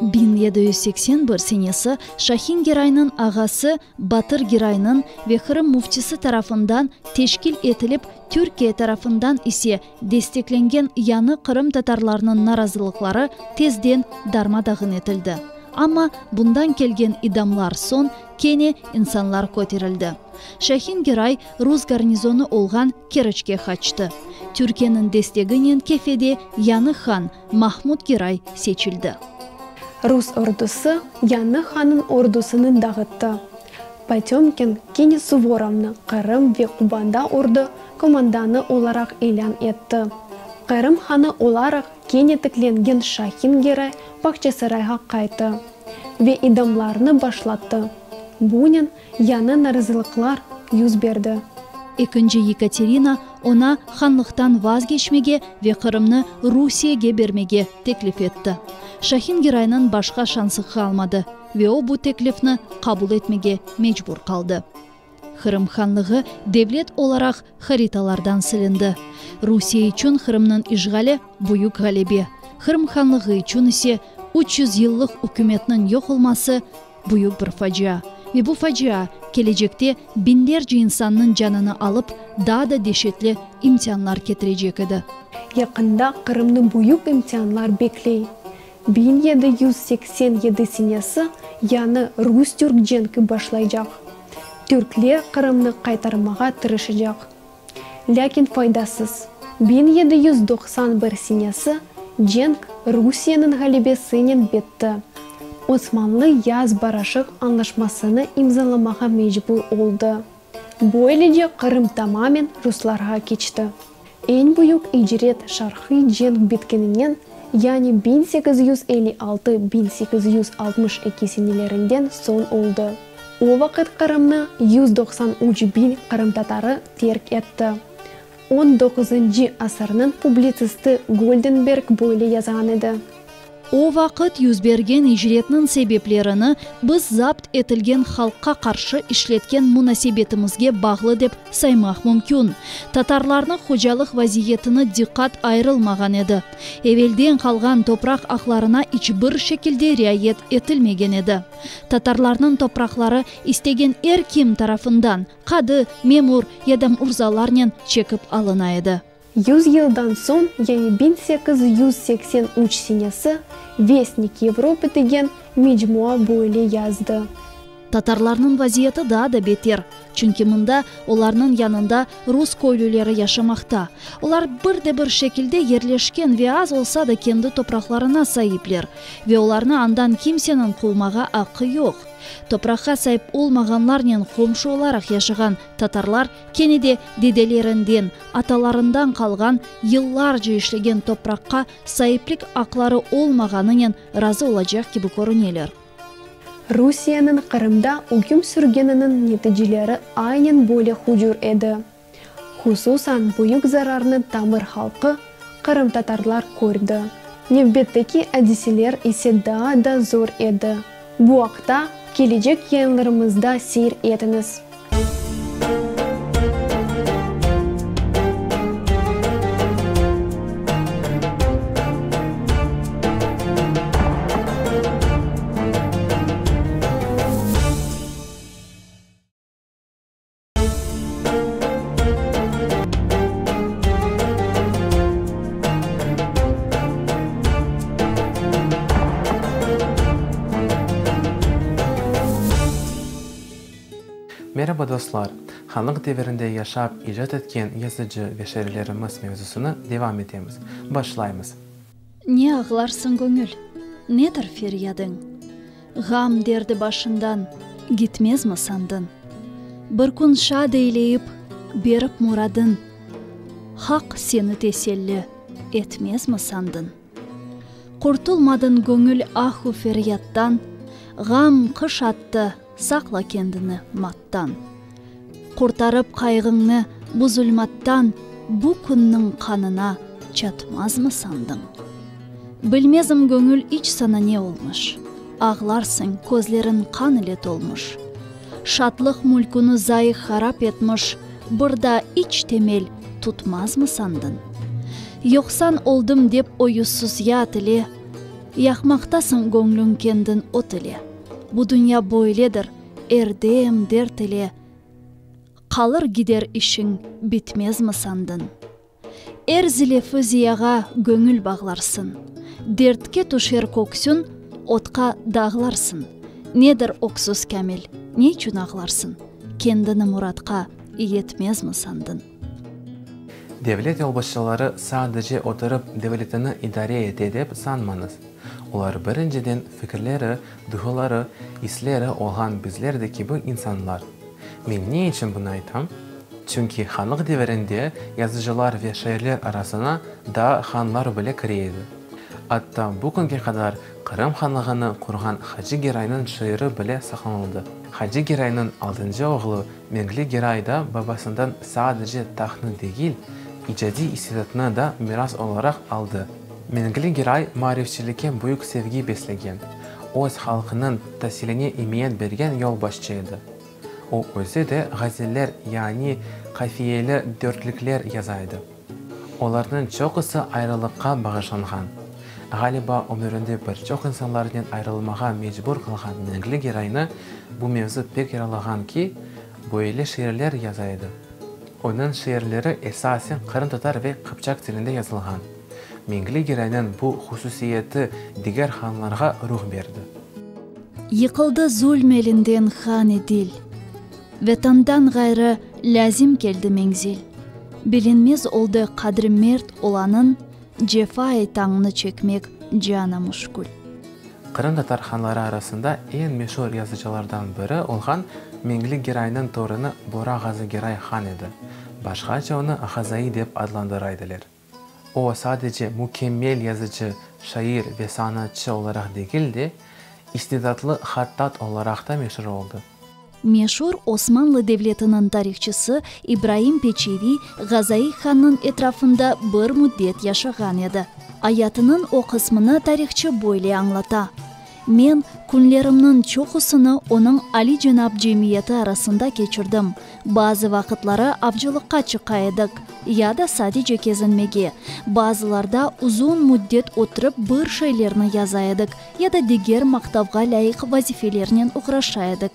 1781 senesi Şahin Geraynıñ ağası Batır Geraynıñ ve Qırım müftisi tarafından teşkil etilip Türkiye tarafından ise desteklengen yañı qırımtatarlarnıñ narazılıqları tezden darma-dağın etildi. Amma bundan kelgen idamlar soñ kene insanlar köterildi. Şahin Geray rus garnizonı olğan Keriçke qaçtı. Türkiyeniñ desteginen Kefede yañı han Mahmud Geray seçildi. Rus ordusı yañı hannıñ ordusını dağıttı. Potömkin kene Suvorovnı Qırım ve Kubanda ordu komandanı olaraq ilân etti. Qırım hanı olaraq kene tiklengen Şahin Geray Bağçasarayğa qayttı ve idamlarnı başlattı. Bunen yañı narazılıqlar yüz berdi. Ekinci Yekaterina oña hanlıqtan vazgeçmege ve Qırımnı Rusiyege bermege teklif etti. Şahin Geraynıñ başqa şansı qalmadı ve o bu teklifni qabul etmege mecbur qaldı. Qırım hanlığı devlet olaraq haritalardan silindi. Rusiye içün Qırımnıñ işğali büyük ğalebe, Qırım hanlığı içün ise 300 yıllıq ükümetniñ yoq olması büyük bir facia. Ve bu facia kelecekte biñlerce insannıñ canını alıp, daa da deşetli imtianlar ketirecek edi. Yaqında Qırımnı büyük imtianlar bekley. 1787 senesi yañı rus-türk cenki başlaycaq. Türkler Qırımnı qaytarmağa tırışacaq. Lâkin faydasız. 1791 senesi cenk Rusiyeniñ ğalebesinen bitti. Osmanlı yaz barışıq añlaşmasını imzalamağa mecbur oldı. Böylece Qırım tamamen ruslarğa keçti. Eñ büyük icret Şarqiy cenk bitkeninen, yani 1856 1862 senelerinden soñ oldı. O vaqıt Qırımnı 193 biñ qırımtatarı terk etti. On doquzıncı asırnıñ publitsisti Goldenberg böyle yazğan edi. O vaqıt yüz bergen icretniñ sebeplerini biz zapt etilgen halqqa qarşı işletken munasebetimizge bağlı dep saymaq mümkün. Tatarlarnıñ hocalıq vaziyetini diqqat ayırılmağan edi. Evelden qalğan topraq aqlarına iç bir şekilde riayet etilmegen edi. Tatarlarnıñ topraqları istegen er kim tarafından, qadı, memur ya da murzalarnen çekip alına edi. Yüz yıldan soñ, yani 1883 senesi, Vestnik Yevropı degen mecmua böyle yazdı. Tatarlarnıñ vaziyeti daa da beter, çünki mında olarnıñ yanında rus köylüleri yaşamaqta. Olar bir de bir şekilde yerleşken ve az olsa da kendi topraqlarına saipler ve olarnı andan kimseniñ quvmağa aqqı yoq. Topraqqa saip olmağanlarnen qomşu olaraq yaşağan tatarlar kene de dedelerinden, atalarından qalğan yıllarca işlegen topraqqa saiplik aqları olmağanınen razı olacaq kibi körüneler. Rusiyeniñ Qırımda üküm sürgeniniñ neticeleri aynen böyle hucur edi. Hususan büyük zararnı tamır halqı, qırımtatarlar kördi. Nevbetteki adiseler ise daa da zor edi. Bu aqta kelecek yayınlarımızda seyir etiñiz. Meraba dostlar! Hanlıq devirinde yaşap icat etken yazıcı ve şairlerimiz mevzusını devam etemiz. Başlaymız. Ne ağlarsıñ göñül, nedir feryadıñ? Ğam derdi başından gitmezmi sandıñ? Bir kün şad eyleyip, berip muradın, Haq seni teselli etmezmi sandıñ? Qurtulmadıñ göñül ah-u feryattan, Ğam qış attı, saqla kendini mattan. Qurtarıp qayğıñnı bu zulmattan Bu künniñ qanına çatmazmı sandıñ? Bilmezim göñül iç saña ne olmış, Ağlarsıñ, közleriñ qan ile tolmuş. Şatlıq mülküni zayıq harap etmiş, Bir daa iç temel tutmazmı sandıñ? Yoqsan oldım dep o yüzsüz yat ile, Yaqmaqtasıñ göñlüñ kendiñ ot ile. Bu dünya böyledir, er dem dert ile, Qalır gider işiñ bitmezmi sandıñ? Er zilefi ziyağa göñül bağlarsıñ, Dertke tüşer köksüñ, otqa dağlarsıñ. Nedir öksüz Kâmil, neyçün ağlarsıñ? Kendini muratqa yetmezmi sandıñ? Devlet yolbaşçıları sadece oturıp devletini idare ete dep sanmañız. Olar birinciden fikirleri, duyğuları, isleri olğan bizler de kibi insanlar. Men ne içün bunı aytam? Çünki hanlıq devirinde yazıcılar ve şairler arasına daa hanlar bile kire edi. Atta bu künge qadar Qırım hanlığını qurğan Hacı Geraynıñ şiiri bile saqlanıldı. Hacı Geraynıñ altıncı oğlu Mengli Geray da babasından sadece tahtnı degil, icadiy istidatnı da miras olaraq aldı. Mengli Geray maarifçilikke büyük sevgi beslegen, öz halqınıñ tasiline emiyet bergen yolbaşçı edi. O özü de ğazeller, yani qafiyeli dörtlikler yaza edi. Olarnıñ çoqusı ayrılıqqa bağışlanğan. Ğaliba, ömürinde bir çoq insanlarnen ayrılmağa mecbur qalğan Mengli Geraynı bu mevzu pek yaralağan ki, böyle şiirler yaza edi. Onıñ şiirleri esasen qırımtatar ve qıpçaq tilinde yazılğan. Mengli Geraynıñ bu hususiyeti diger hanlarğa ruh berdi. Yıqıldı zulm elinden han Edil, Vetandan ğayrı lâzim keldi menzil. Bilinmez oldı qadri merd olanıñ, Cefa-i tañnı çekmek cana müşkül. Qırımtatar hanları arasında eñ meşur yazıcılardan biri olğan. Mengli Geraynıñ torunı Bora Ğazı Geray han edi. Başqaca onı Ğazai dep adlandıra ediler. O, sadece mükemmel yazıcı, şair ve sanatçı olaraq degil de, istidatlı hattat olaraq da meşur oldı. Meşur Osmanlı devletiniñ tarihçısı İbraim Peçeviy Ğazai hannıñ etrafında bir müddet yaşağan edi. Ayatınıñ o qısmını tarihçı böyle añlata, Men künlerimniñ çoqusını onıñ alicenap cemiyeti arasında keçirdim. Bazı vaqıtları avcılıqqa çıqa edik, ya da sadece kezinmege. Bazılarda uzun müddet oturıp bir şeylerni yaza edik, ya da diger maqtavğa lâyıq vazifelernen oğraşa edik.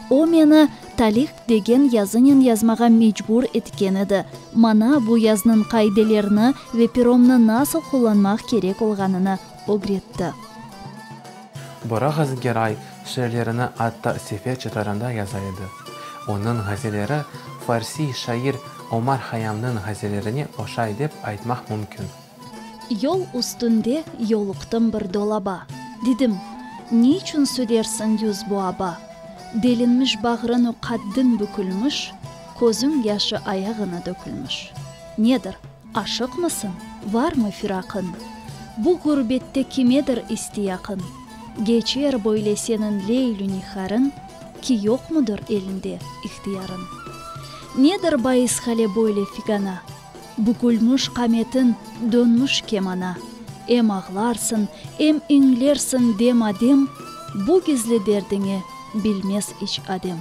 O meni Talih degen yazınen yazmağa mecbur etken edi. Maña bu yaznıñ qaidelerini ve peromnı nasıl qullanmaq kerek olğanını ögretti. Bora Ğazı Geray şiirlerini atta sefer çıtarında yaza edi. Onıñ ğazeleri farsiy şair Omar Hayamnıñ ğazelerine oşay dep aytmaq mümkün. Yol üstünde yoluqtım bir dolaba. Dedim, Niçün südersiñ yüz bu aba? Delinmiş bağrıñ-u qaddiñ bükülmiş, Közüñ yaşı ayağına dökülmiş. Nedir, aşıqmısıñ, varmı firaqıñ? Bu ğurbette kimedir istiyaqıñ? Geçer böyle seniñ leyl-ü niharıñ, Ki yoqmudır elinde ihtiyarıñ? Nedir bais hale böyle figana? Bükülmüş qametin dönmüş kemana, Em ağlarsıñ, em iñlersiñ dem-a-dem, Bu gizli derdiñi bilmez iç adem.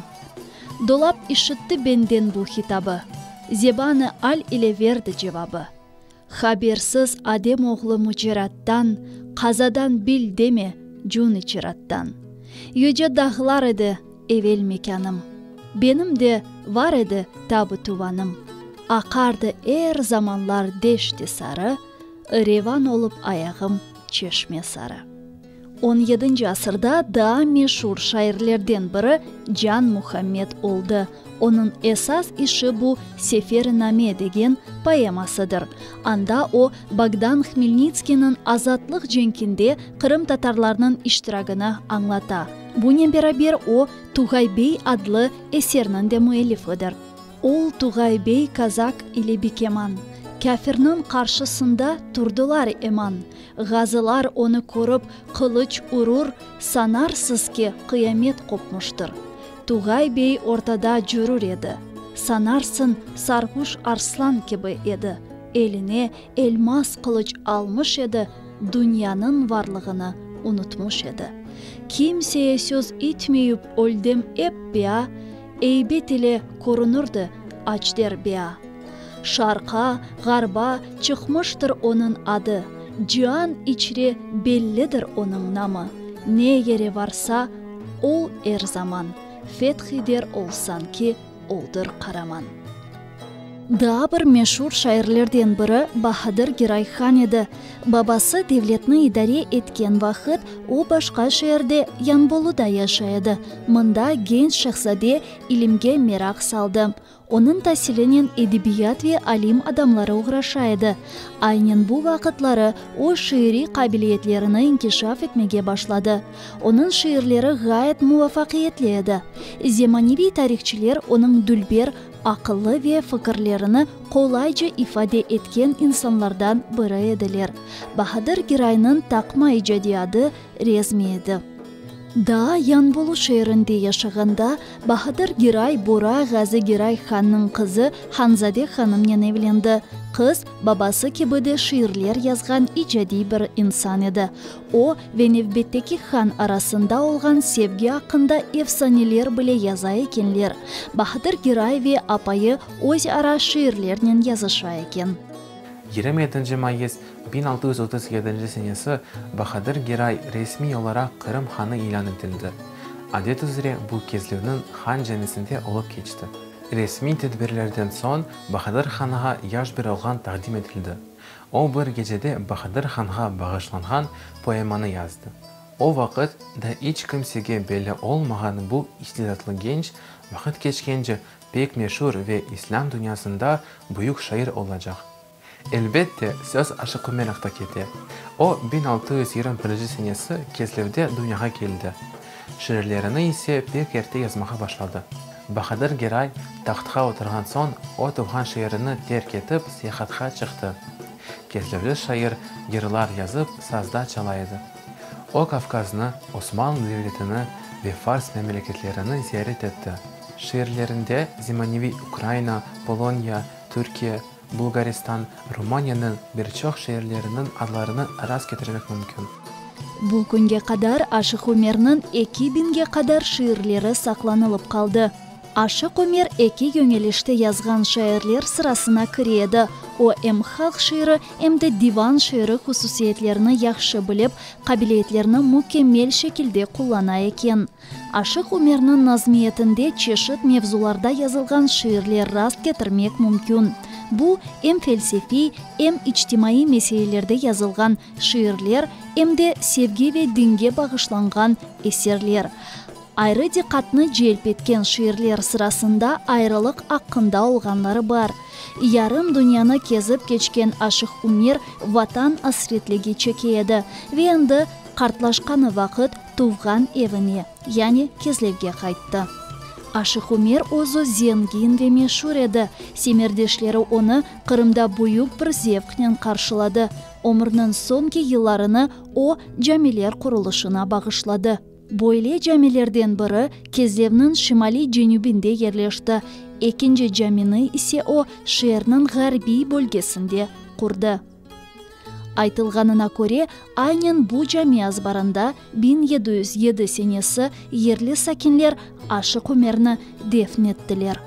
Dolap işitti benden bu hitabı, Zeban-ı al ile verdi cevabı, Habersiz adem oğlu mücerattan, Qazadan bil deme cün-i çirattan. Yüce dağlar edi evel mekânım, Benim de var edi tab-ı tuvanım. Aqardı er zamanlar deşt-i sarı, Revan olıp ayağım çeşme sarı. On yedinci asırda daa meşur şairlerden biri Can Muhammed oldı. Onıñ esas işi bu Sefer-i-name degen poemasıdır. Anda o, Bogdan Hmelnitskiyniñ azatlıq cenkinde qırımtatarlarnıñ iştiragını añlata. Bunen beraber o, Tuğay bey adlı eserniñ de müellifidir. Ol Tuğay bey kazak ile bikeman, Kâfirniñ qarşısında turdılar eman. Ğazılar onı körip qılıç urur, Sanarsız ki, qıyamet qopmuştır. Tuğay bey ortada cürür edi, Sanarsıñ, sarğuş arslan kibi edi. Eline elmaz qılıç almış edi, Dünyanıñ varlığını unutmuş edi. Kimseye söz itmeyüp öldem ep bea, Eybet ile körünirdi Acder bea. Şarqa, ğarba çıqmıştır onıñ adı, Cian içre bellidir onıñ namı. Ne yere varsa, ol er zaman, Feth ider ol sanki oldır qaraman. Daa bir meşur şairlerden biri Bahadır Giray han edi. Babası devletni idare etken vaqıt o başqa şeerde, Yanboluda yaşay edi. Mında genç şehzade ilimge meraq saldı. Onıñ tasilinen edebiyat ve alim adamları oğraşa edi. Aynen bu vaqıtları o şiiriy qabiliyetlerini inkişaf etmege başladı. Onıñ şiirleri ğayet muvafaqiyetli edi. Zemaneviy tarihçiler onıñ dülber, aqıllı ve fikirlerini qolayca ifade etken insanlardan biri ediler. Bahadır Giraynıñ taqma icadiy adı Rezmi edi. Daa Yanbolu şeerinde yaşağanda Bahadır Giray Bora Ğazı Giray hannıñ qızı Hanzade hanımnen evlendi. Qız, babası kibi de şiirler yazğan icadiy bir insan edi. O ve nevbetteki han arasında olğan sevgi aqqında efsaneler bile yaza ekenler. Bahadır Giray ve apayı öz ara şiirlernen yazışa eken. 27 mayıs 1637 senesi Bahadır Geray resmiy olaraq Qırım hanı ilân etildi. Adet üzre bu Kezlevniñ Han camisinde olıp keçti. Resmiy tedbirlerden soñ Bahadır hanğa yaş bir oğlan taqdim etildi. O bir gecede Bahadır hanğa bağışlanğan poemanı yazdı. O vaqıt da iç kimsege belli olmağan bu istidatlı genç vaqıt keçkence pek meşur ve islâm dünyasında büyük şair olacaq. Elbette, söz Aşıq Ümer aqta kete. O, 1621 senesi Kezlevde dünyağa keldi. Şiirlerini ise pek erte yazmağa başladı. Bahadır Geray tahtqa oturğan soñ, o tuvğan şeerini terk etip, seyahatqa çıqtı. Kezlevli şair yırlar yazıp, sazda çala edi. O Kavkaznı, Osmanlı devletini ve Fars memleketlerini ziyaret etti. Şiirlerinde zemaneviy Ukraina, Poloniya, Türkiye, Bulgaristan, Rumaniyanıñ bir çoq şeerleriniñ adlarını rast ketirmek mümkün. Bu künge qadar Aşıq Umerniñ 2000-ge qadar şiirleri saqlanılıp qaldı. Aşıq Umer eki yöñelişte yazğan şairler sırasına kire edi, o em halq şiiri, em de divan şiiri hususiyetlerini yahşı bilip, qabiliyetlerini mükemmel şekilde qullana eken. Aşıq Umerniñ nazmiyetinde çeşit mevzularda yazılğan şiirler rast ketirmek mümkün. Bu, em felsefiy, em içtimaiy meselelerde yazılğan şiirler, em de sevgi ve dinge bağışlanğan eserler. Ayrı diqqatnı celp etken şiirler sırasında ayrılıq aqqında olğanları bar. Yarım dünyanı kezip keçken Aşıq Umer Vatan asretligi çeke edi ve endi qartlaşqanı vaqıt tuvğan evine, yani Kezlevge qayttı. Aşıq Umer özü zengin ve meşur edi. Semerdeşleri onı Qırımda büyük bir zevqnen qarşıladı. Ömürniñ soñki yıllarını o, camiler qurulışına bağışladı. Böyle camilerden biri Kezlevniñ şimaliy-cenübinde yerleşti, ekinci camini ise o, şeerniñ ğarbiy bölgesinde qurdı. Aytılğanına köre, aynen bu cami azbarında 1707 senesi yerli sakinler Aşıq Umerni defn ettiler.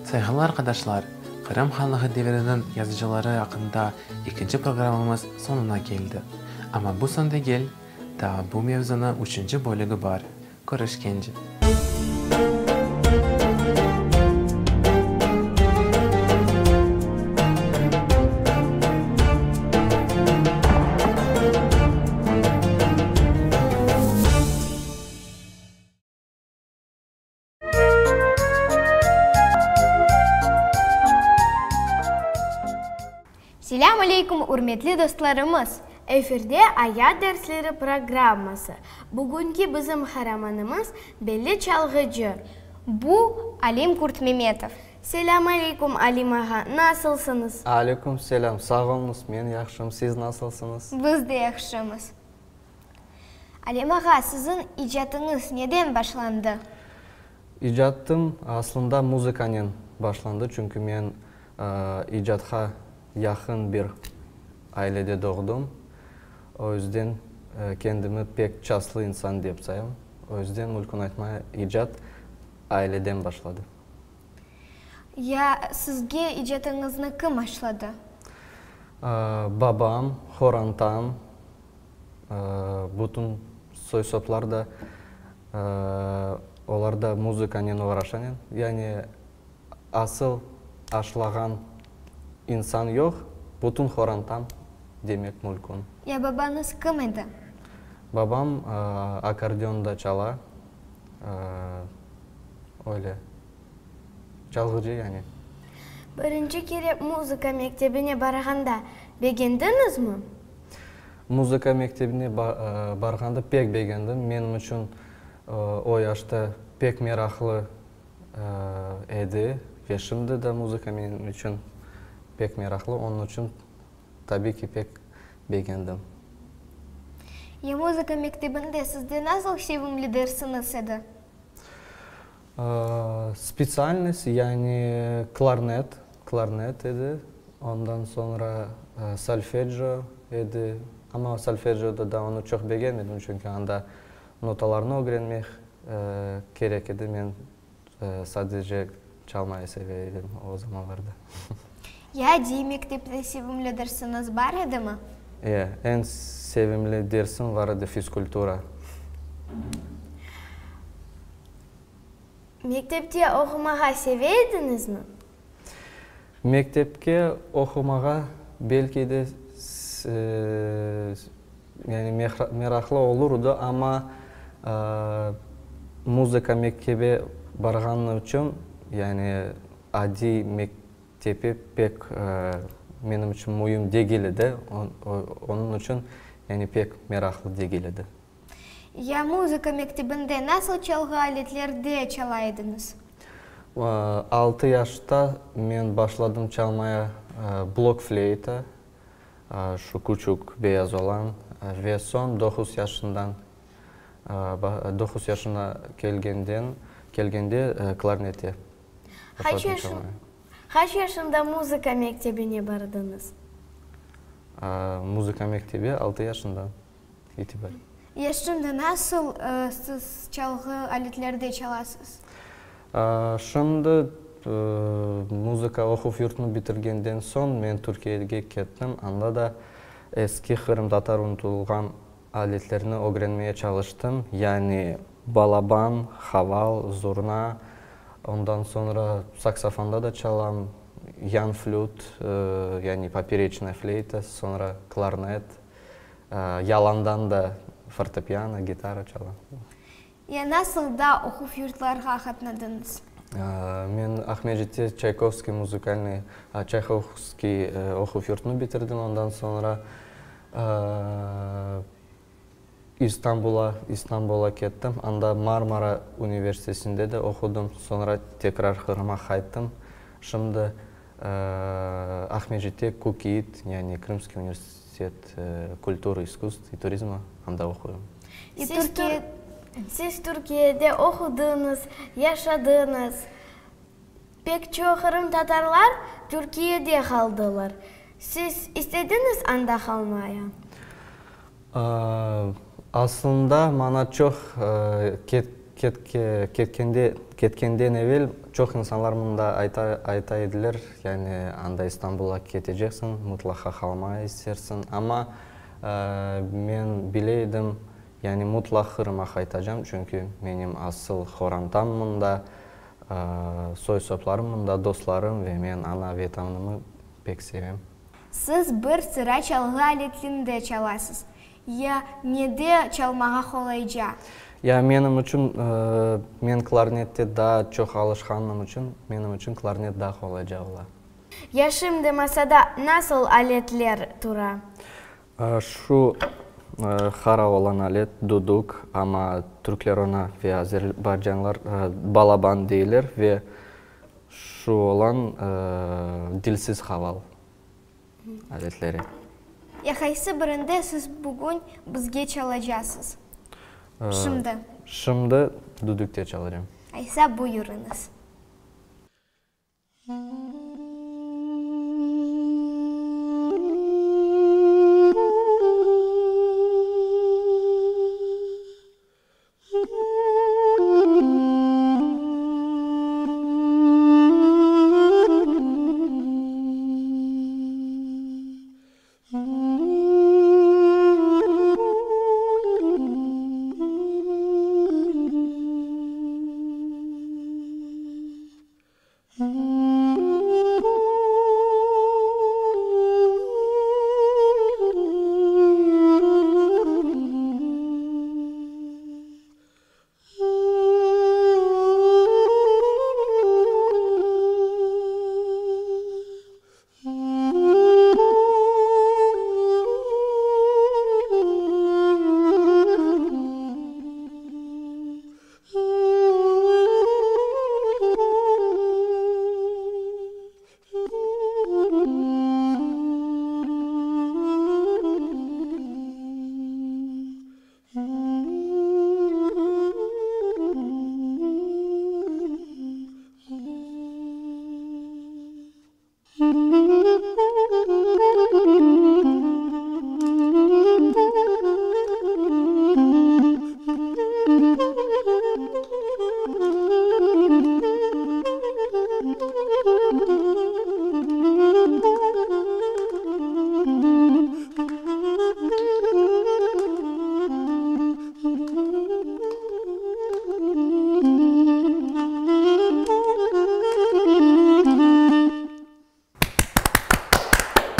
Sayğılı arqadaşlar, Qırım Hanlığı devriniñ yazıcıları aqqında ekinci programmamız soñuna keldi. Amma bu soñ degil. Daa bu mevzunıñ üçünci bölügi bar. Körüşkence. Selâm aleyküm, ürmetli dostlarımız! Efirde Ayat dersleri programması. Bugünki bizim qaramanımız, belli çalğıcı. Bu, Alim Kurtmemetov. Selâm aleyküm, Alim ağa, nasılsıñız? Aleyküm selâm, sağ oluñız, men yahşım, siz nasılsıñız? Biz de yahşımız. Alim ağa, siziñ icatıñız neden başlandı? İcatım aslında muzıkanen başlandı, çünki men icatqa yaqın bir ailede doğdım. O yüzden kendimi pek çaslı insan dep sayam. O yüzden, mülkün aytmaya, icat aileden başladı. Ya sizge icatıñıznı kim aşladı? Babam, horantam, Bütün soy-soplar da, olar da muzıkanen oğraşanen. Yani asıl aşlağan insan yoq, bütün horantam demek mülkün. Ya babañız kim edi? Babam akkordeonda çala, öyle, çalğıcı yani. Birinci kere muzıka mektebine barğanda begendiñizmi? Muzıka mektebine barğanda pek begendim. Menim içün o yaşta pek meraqlı edi ve şimdi de muzıka menim içün pek meraqlı, onıñ içün, tabiy ki, pek begendim. Ya muzıka mektebinde sizde nasıl sevimli dersiñiz edi? Spetsialnost, yani klarnet, klarnet edi, ondan soñra solfeggio edi, amma solfeggioda da onı çoq begenmedim, çünki anda notalarnı ögrenmek kerek edi, men sadece çalmayı seve edim o zamanlarda. Ya adiy mektepte sevimli dersiñiz bar edimi? E, eñ sevimli dersim bar edi, fizkultura. Mektepte oqumağa seve ediñizmi? Mektepke oqumağa belki de yani meraqlı olurdı, amma muzıka mektebe barğanım içün, yani adiy mektepe pek menim içün müim degil edi, onıñ içün yani pek meraqlı degil edi. Ya muzıka mektebinde nasıl çalğı aletlerde çala ediñiz? Altı yaşta men başladım çalmaya blokfleyta, şu küçük beyaz olan, ve soñ doquz yaşından, doquz yaşına kelgenden, kelgende klarnette başladım çalmaya. Qaç yaşında muzıka mektebine bardıñız? Muzıka mektebi altı yaşından itibaren. Ya şimdi nasıl siz çalğı aletlerde çalasız? Şimdi muzıka oquv yurtunı bitirgenden soñ men Türkiyege kettim, anda da eski qırımtatar unutılğan aletlerni ögrenmeye çalıştım, yani balaban, haval, zurna, ondan soñra saksofonda da çalam, yan flüt, yani popereçnaya fleyta, soñra klarnet, yalandan da fortepiano, gitara çalam. Ya nasıl da oquv yurtlarğa qatnadıñız? Men Aqmescitte Çaykovskiy muzıkalnıy, Çaykovskiy oquv yurtunı bitirdim, ondan soñra İstanbula, İstanbula kettim, anda Marmara universitetinde de oqudım, soñra tekrar Qırıma qayttım. Şimdi Aqmescitte KUKİİT, yani Krımskiy universitet kulturı, iskusstv i turizma, anda oquyım. Siz Türkiyede oqudıñız, yaşadıñız. Pek çoq qırımtatarlar Türkiyede qaldılar. Siz istediñiz anda qalmaya? Aslında maña çoq ketkende, ketkenden evel çoq insanlar mında ayta, ayta ediler, yani anda İstanbulğa keteceksiñ, mutlaqa qalmaya istersiñ. Amma men bile edim, yani mutlaq Qırıma qaytacam, çünki menim asıl qorantam mında, soy-soplarım mında, dostlarım ve men ana Vetanımı pek sevem. Siz bir sıra çalğı aletinde çalasız. Ya nede çalmağa qolayca? Ya menim içün, men klarnette daa çoq alışqanım içün, menim içün klarnet daa qolayca ola. Ya şimdi masada nasıl aletler tura? Şu qara olan alet, duduk, amma türkler oña ve azerbaycanlar balaban deyler ve şu olan dilsiz qaval aletleri. Ya qaysı birinde siz bugün bizge çalacasız? Şimdi. Şimdi dudukte çalacam. Aysa buyurıñız.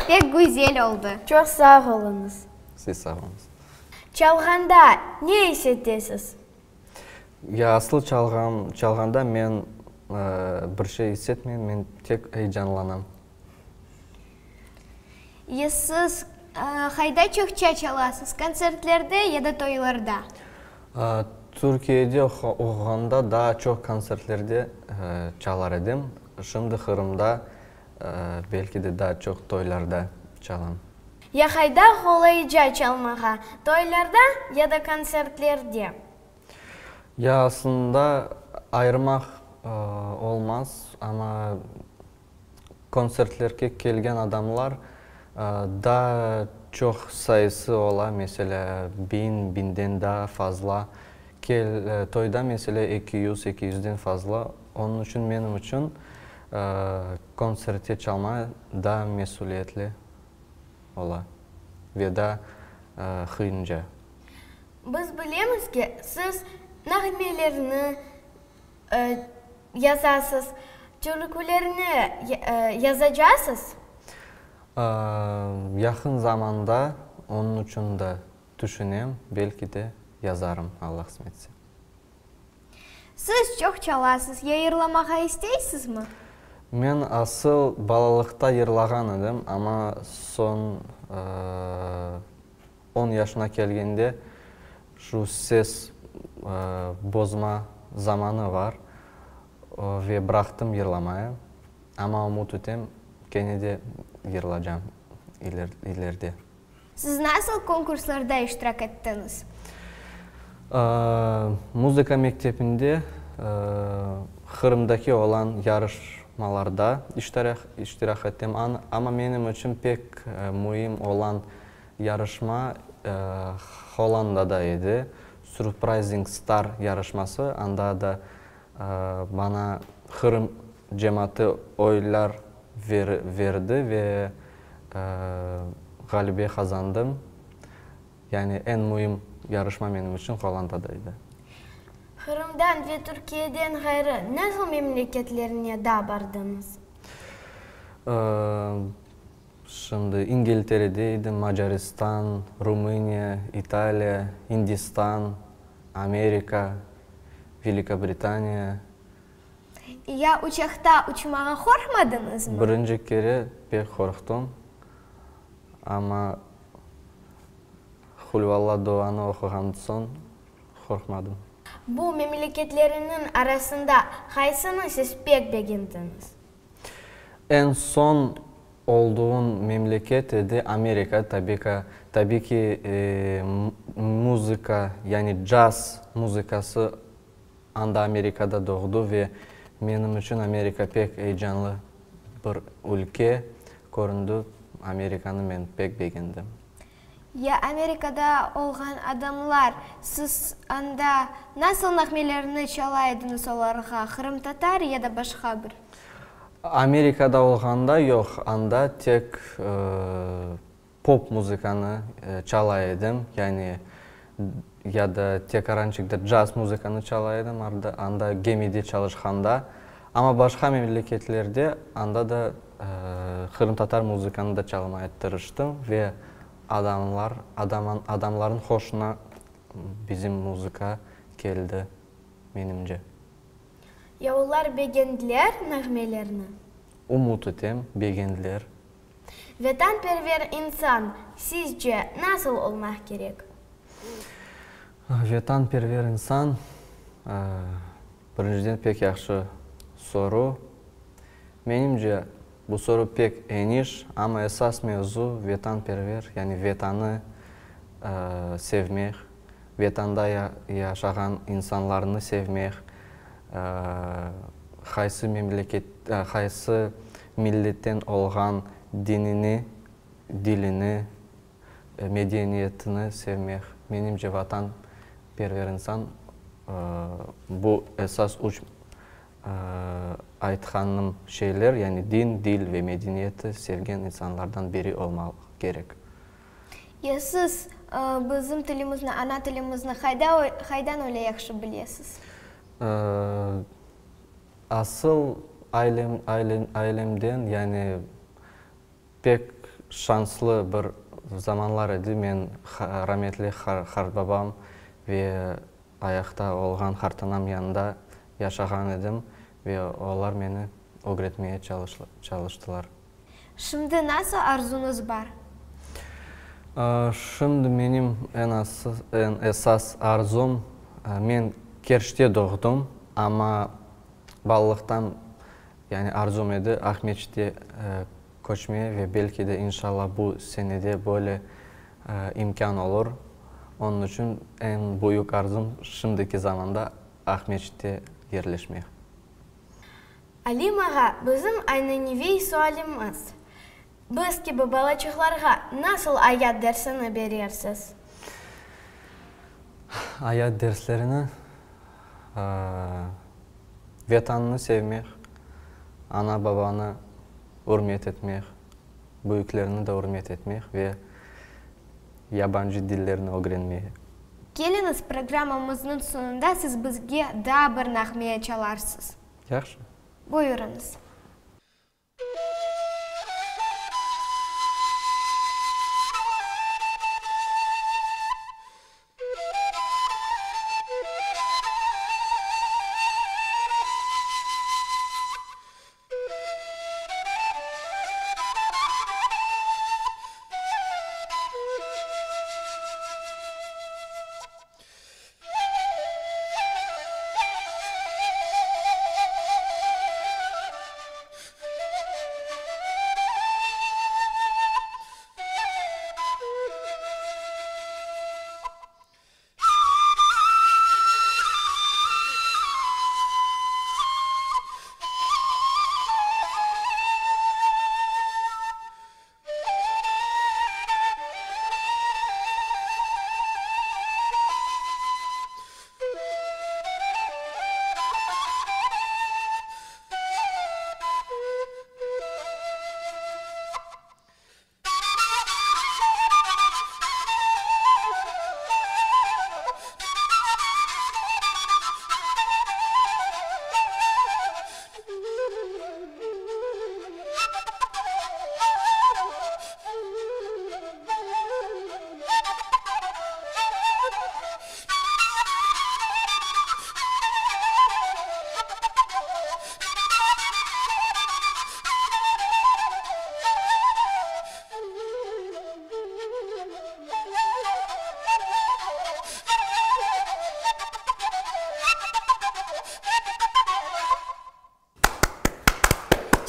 Pek güzel oldı. Çoq sağ oluñız. Siz sağ oluñız. Çalğanda ne is etesiz? Ya asıl çalğan, çalğanda men bir şey is etmeyim, men tek eyecanlanam. Ya siz qayda çoqça çalasız, kontsertlerde ya da toylarda? Türkiyede oquğanda daa çoq kontsertlerde çalar edim. Şimdi Qırımda belki de daa çoq toylarda çalam. Ya qayda qolayca çalmağa, toylarda ya da kontsertlerde? Ya aslında ayırmaq olmaz, amma kontsertlerge kelgen adamlar daa çoq sayısı ola, meselâ, biñ, biñden daa fazla. Kel, toyda, meselâ, 200, 200-den fazla. Onıñ içün menim içün kontsertte çalma daa mesüliyetli ola ve daa qıyınca. Biz bilemiz ki, siz nağmelerni yazasız, türkülerni yazacasız? Yaqın zamanda onıñ içün da tüşünem, belki de yazarım, Alla qısmet etse. Siz çoq çalasız, ya yırlamağa isteysizmi? Men asıl balalıqta yırlağan edim, amma soñ On yaşına kelgende şu ses bozma zamanı var ve bıraqtım yırlamayı, amma ümüt etem, kene de yırlacam ileride. Siz nasıl konkurslarda iştirak ettiñiz? Muzıka mektebinde Qırımdaki olan yarışmalarda iştirak ettim, amma menim içün pek müim olan Yarışma Hollandada edi, Surprising Star yarışması, anda da bana Qırım cemaatı oylar verdi ve ğalebe qazandım. Yani eñ müim yarışma menim içün Hollandada edi. Qırımdan ve Türkiyeden ğayrı nasıl memleketlerine daa bardıñız? Şimdi İngilterede edim, Macaristan, Rumıniya, İtaliya, İndistan, Amerika, Velikobritaniya. Ya uçaqta uçmağa qorqmadıñızmı? Birinci kere pek qorqtım, amma Hulvalla duanı oquğan soñ qorqmadım. Bu memleketleriniñ arasında qaysını siz pek begendiñiz? Eñ soñ olduğım memleket edi Amerika, tabi ki, muzıka, yani caz muzıkası anda Amerikada doğdı ve menim içün Amerika pek eyecanlı bir ülke köründi, Amerikanı men pek begendim. Ya Amerikada olğan adamlar, siz anda nasıl nağmelerni çala ediñiz olarğa, qırımtatar ya da başqa bir? Amerikada olğanda yoq, anda tek pop muzıkanı çala edim, yani ya da tekarançik da caz muzıkanı çala edim, anda gemide çalışqanda. Amma başqa memleketlerde anda da qırımtatar muzıkanı da çalmaya tırıştım ve adamlar, adamlarnıñ hoşuna bizim muzıka keldi, menimce. Ya olar begendiler nağmelerni? Ümüt etem, begendiler. Vetanperver insan, sizce, nasıl olmaq kerek? Vetanperver insan, Birinciden pek yahşı soru. Menimce, bu soru pek eniş, amma esas mevzu vetanperver, yani Vetanı sevmek, Vetanda yaşağan insanlarnı sevmek, qaysı memleket, qaysı milletten olğan dinini, dilini, medeniyetini sevmek, menimce, vatanperver insan, bu esas üç aytqanım şeyler, yani din, dil ve medeniyeti sevgen insanlardan biri olmaq kerek. Ya siz bizim tilimizni, ana tilimizni qayda, qaydan öyle yahşı bilesiz? Asıl ailem, ailemden, yani Pek şanslı bir zamanlar edi, men rametli qartbabam ve ayaqta olğan qartanam yanında yaşağan edim ve olar meni ögretmeye çalıştılar. Şimdi nasıl arzuñız bar? Şimdi menim eñ esas arzum. Men Kerçte doğdım, amma balalıqtan yani arzum edi Aqmescitte köçme ve belki de inşallah bu senede böyle imkân olur. Onıñ içün eñ büyük arzum şimdiki zamanda Aqmescitte yerleşmek. Alim ağa, bizim ananeviy sualimiz, Biz kibi balaçıqlarğa nasıl ayat dersini berersiz? Ayat derslerini, Vetanını sevmek, ana-babanı ürmet etmek, büyüklerni de ürmet etmek ve yabancı dillerni ögrenmege. Keliñiz, programmamıznıñ soñunda siz bizge daa bir nağme çalarsız. Yahşı. Buyurıñız.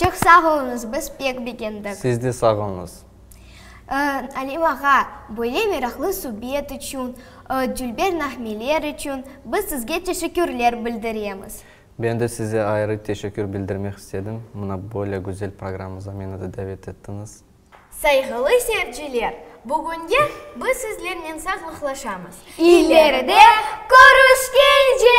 Çoq sağ oluñız, biz pek begendik. Siz de sağ oluñız. Alim ağa, böyle meraqlı subet içün, dülber nağmeler içün biz sizge teşekkürler bildiremiz. Ben de size ayrı teşekkür bildirmek istedim, mına böyle güzel programmıza meni de davet ettiñiz. Sayğılı seyirciler, bugünge biz sizlernen sağlıqlaşamız. İleride körüşkence!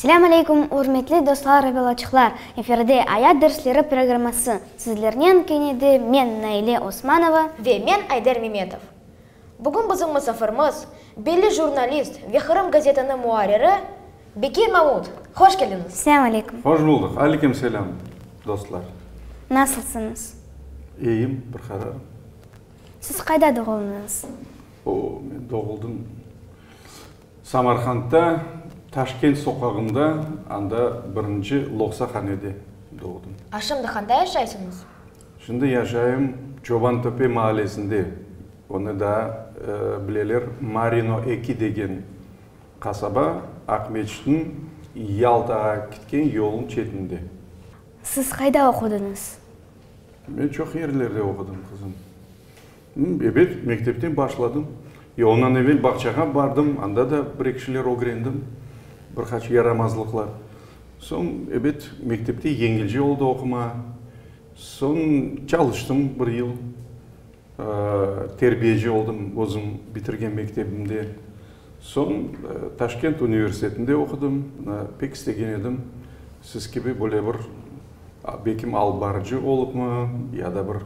Selâm aleyküm, ürmetli dostlar ve balaçıqlar! Efirde Ayat dersleri programması. Sizlernen kene de men, Naile Osmanova. Ve men, Ayder Memetov. Bugün bizim musafirimiz, belli jurnalist ve Qırım gazetiniñ muarriri Bekir Mamut. Hoş keldiñiz! Selâm aleyküm! Hoş buldıq! Aleyküm selâm, dostlar! Nasılsıñız? İyiyim, bir qarar. Siz qayda doğuldıñız? O, men doğuldım Samarqandda, Taşkent soqağında, anda birinci loqsahanede doğdım. A şimdi qanda yaşaysıñız? Şimdi yaşayım Çobantöpe maalesinde, onı daa bileler Marino eki degen qasaba, Aqmeçitniñ Yaltağa kitken yolunıñ çetinde. Siz qayda oqudıñız? Men çoq yerlerde oqudım, qızım. Ebet, mektepten başladım. E, ondan evel bağçağa bardım, anda da bir-eki şeyler ögrendim, bir qaç yaramazlıqlar. Soñ, ebet, mektepte yengilce oldı oquma. Soñ çalıştım bir yıl, terbiyeci oldım özüm bitirgen mektebimde. Soñ Taşkent universitetinde oqudım. Pek istegen edim, siz kibi böyle bir, belkim alıp barıcı olıpmı, ya da bir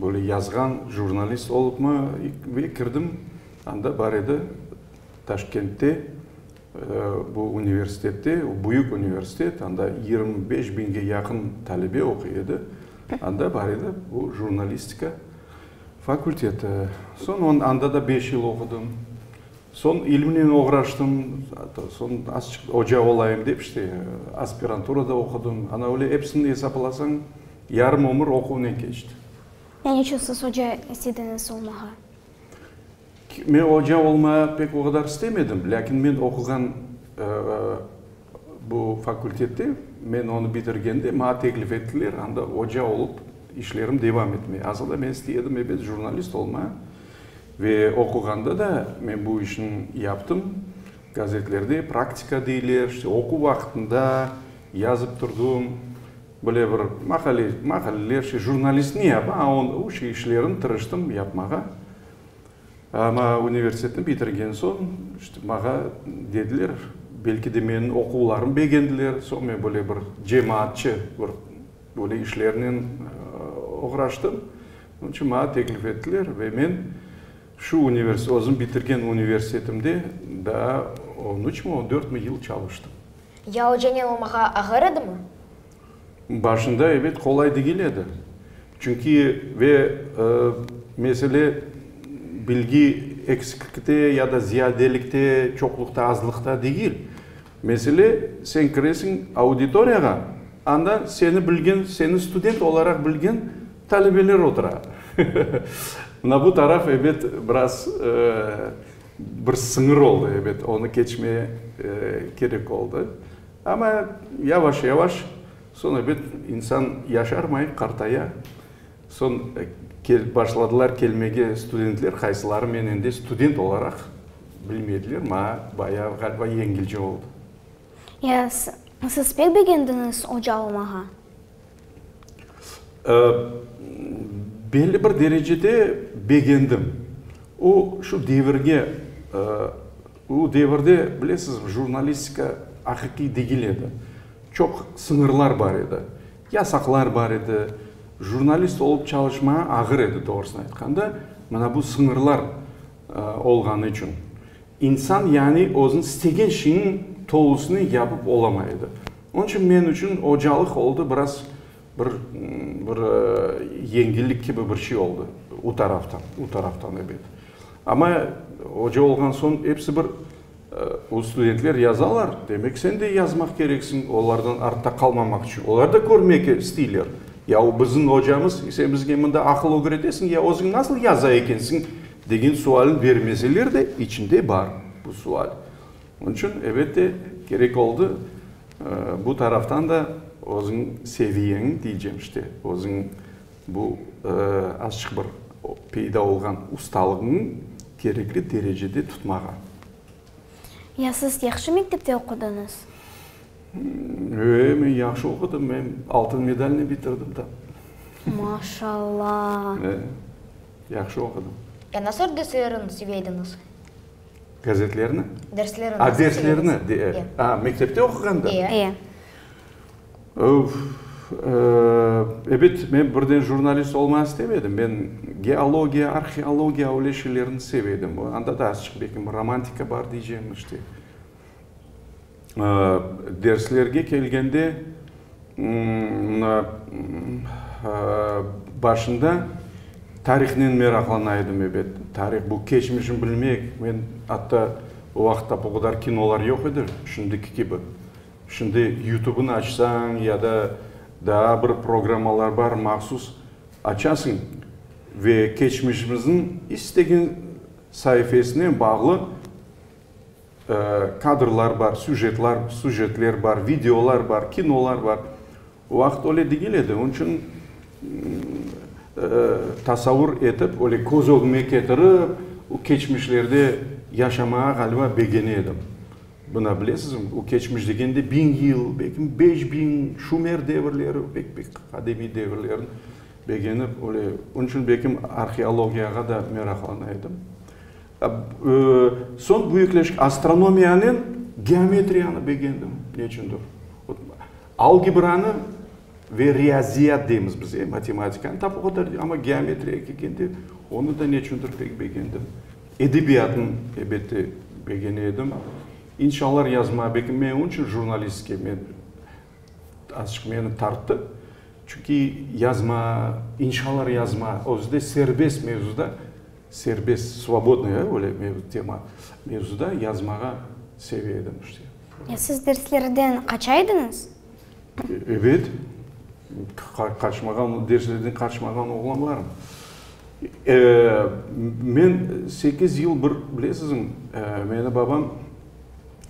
Böyle yazğan jurnalist olıpmı ve kirdim, anda bar edi Taşkentte bu universitette, büyük universitet, anda 25 biñge yaqın talebe oquy edi, anda bar edi bu jurnalistika fakulteti. Soñ anda da beş yıl oqudım. Soñ ilimnen oğraştım, soñ azçıq oca olayım dep, işte, aspiranturada oqudım. Ana öyle episini esaplasañ, yarım ömür oquvnen keçti. Ne içün siz oca istediñiz olmağa? Men oca olmağa pek o qadar istemedim, lâkin men oquğan bu fakultette, men onı bitirgende, maña teklif ettiler, anda oca olıp işlerim devam etmeye. Asıl da men istey edim, ebet, jurnalist olmağa. Ve oquğanda da men bu işni yaptım, gazetlerde praktika deyler, işte oquv vaqtında yazıp turdım, böyle bir maqale, maqaleler, şey, jurnalist ne yapa, a o şey işlerini tırıştım yapmağa. Amma universitetni bitirgen soñ, işte maña dediler, belki de menim oquvlarım begendiler, soñ men böyle bir cemaatçı bir böyle işlernen oğraştım. Onıñ içün maña teklif ettiler ve men şu universitet, özüm bitirgen universitetimde daa on üçmi, on dörtmi yıl çalıştım. Ya ocanen olmağa ağır edimi? Başında, ebet, qolay degil edi. Çünki ve mesele bilgi eksiklikte ya da ziyadelikte, çoqluqta, azlıqta degil. Mesele, sen kiresiñ auditoriyağa, anda seni bilgen, seni student olaraq bilgen talebeler otura. Mına bu taraf, ebet, biraz bir sıñır oldı, ebet, onı keçmeye kerek oldı. Amma yavaş-yavaş, soñ, ebet, insan yaşarmay, qartaya. Soñ başladılar kelmege studentler, qaysıları men endi student olaraq bilmediler, maña bayağı, ğaliba, yengilce oldı. Ya siz pek begendiñiz oca olmağa? Belli bir derecede begendim. O, şu devirge, o devirde, bilesiz, jurnalistika aqiqiy degil edi. Çoq sıñırlar bar edi. Yasaqlar bar edi. Jurnalist olıp çalışmağa ağır edi, doğrusını aytqanda, mına bu sıñırlar olğanı içün. İnsan yani özüniñ istegen şeyiniñ tolusını yapıp olamay edi. Onıñ içün men içün ocalıq oldı biraz bir bir yengillik kibi bir şey oldı o taraftan, o taraftan ebet. Amma oca olğan soñ episi bir O studentler yazalar, demek sen de yazmaq kereksiñ, olardan artta qalmamaq içün. Olar da körmek isteyler. Ya o bizim ocamız, sen bizge mında aqıl ögretesiñ, ya özüñ nasıl yaza ekensiñ, degen sualni bermeseler de, içinde bar bu sual. Onıñ içün, elbette, kerek oldı bu taraftan da özüñ seviyeñ, deycem işte, özüñ Bu azçıq bir peyda olğan ustalığıñı kerekli derecede tutmağa. Ya siz yahşı mektepte oqudıñız? E, men yahşı oqudım, men altın medalnen bitirdim da. Maşallah! E, yahşı oqudım. Ya nasıl derslerini seve ediñiz? Gazetlerni? Derslerni. A, derslerni. A, mektepte oquğanda? E. Ebet, men birden jurnalist olmağa istemedim. Men geologiya, arheologiya öyle şeylerni seve edim. Anda da azçıq belkim romantika bar diycem, işte. Derslerge kelgende, mına, başında tarihnen meraqlana edim, ebet. Tarih, bu keçmişni bilmek. Men atta o vaqıtta bu qadar kinolar yoq edi, şimdiki kibi. Şimdi YouTube'nı açsañ ya da daa bir programmalar bar mahsus, açasıñ ve keçmişimizniñ istegen saifesinen bağlı kadrlar bar, süjetlar, süjetler bar, videolar bar, kinolar bar. O vaqıt öyle degil edi, onıñ içün tasavur etip, öyle köz ögüme ketirip, o keçmişlerde yaşamağa ğaliba begene edim. Buna bilesizmi, o keçmiş degende biñ yıl, belki 5000, şumer devirleri, pek-pek qadimiy devirlerni begenip, öyle, onıñ içün belki arheologiyağa da meraqlana edim. Soñ büyükleşip astronomiyanen geometriyanı begendim, neçündir. Algebranı ve riyaziyat deymiz biz, e, matematikanı, tap o qadar, amma geometriya kelgende, onı da neçündir pek begendim. Edebiyatnı, elbette, begene edim. İnşalar yazma, belki men onıñ içün jurnalistke men azıçıq meni tarttı. Çünki yazma, inşalar yazma, özü de serbest mevzuda, serbest, svobodnıy, öyle tema, mevzuda yazmağa seve edim, işte. Ya siz derslerden qaça ediñiz? Ebet. Qaçmağan, derslerden qaçmağan oğlan barmı? Men sekiz yıl bir, bilesizmi, meni babam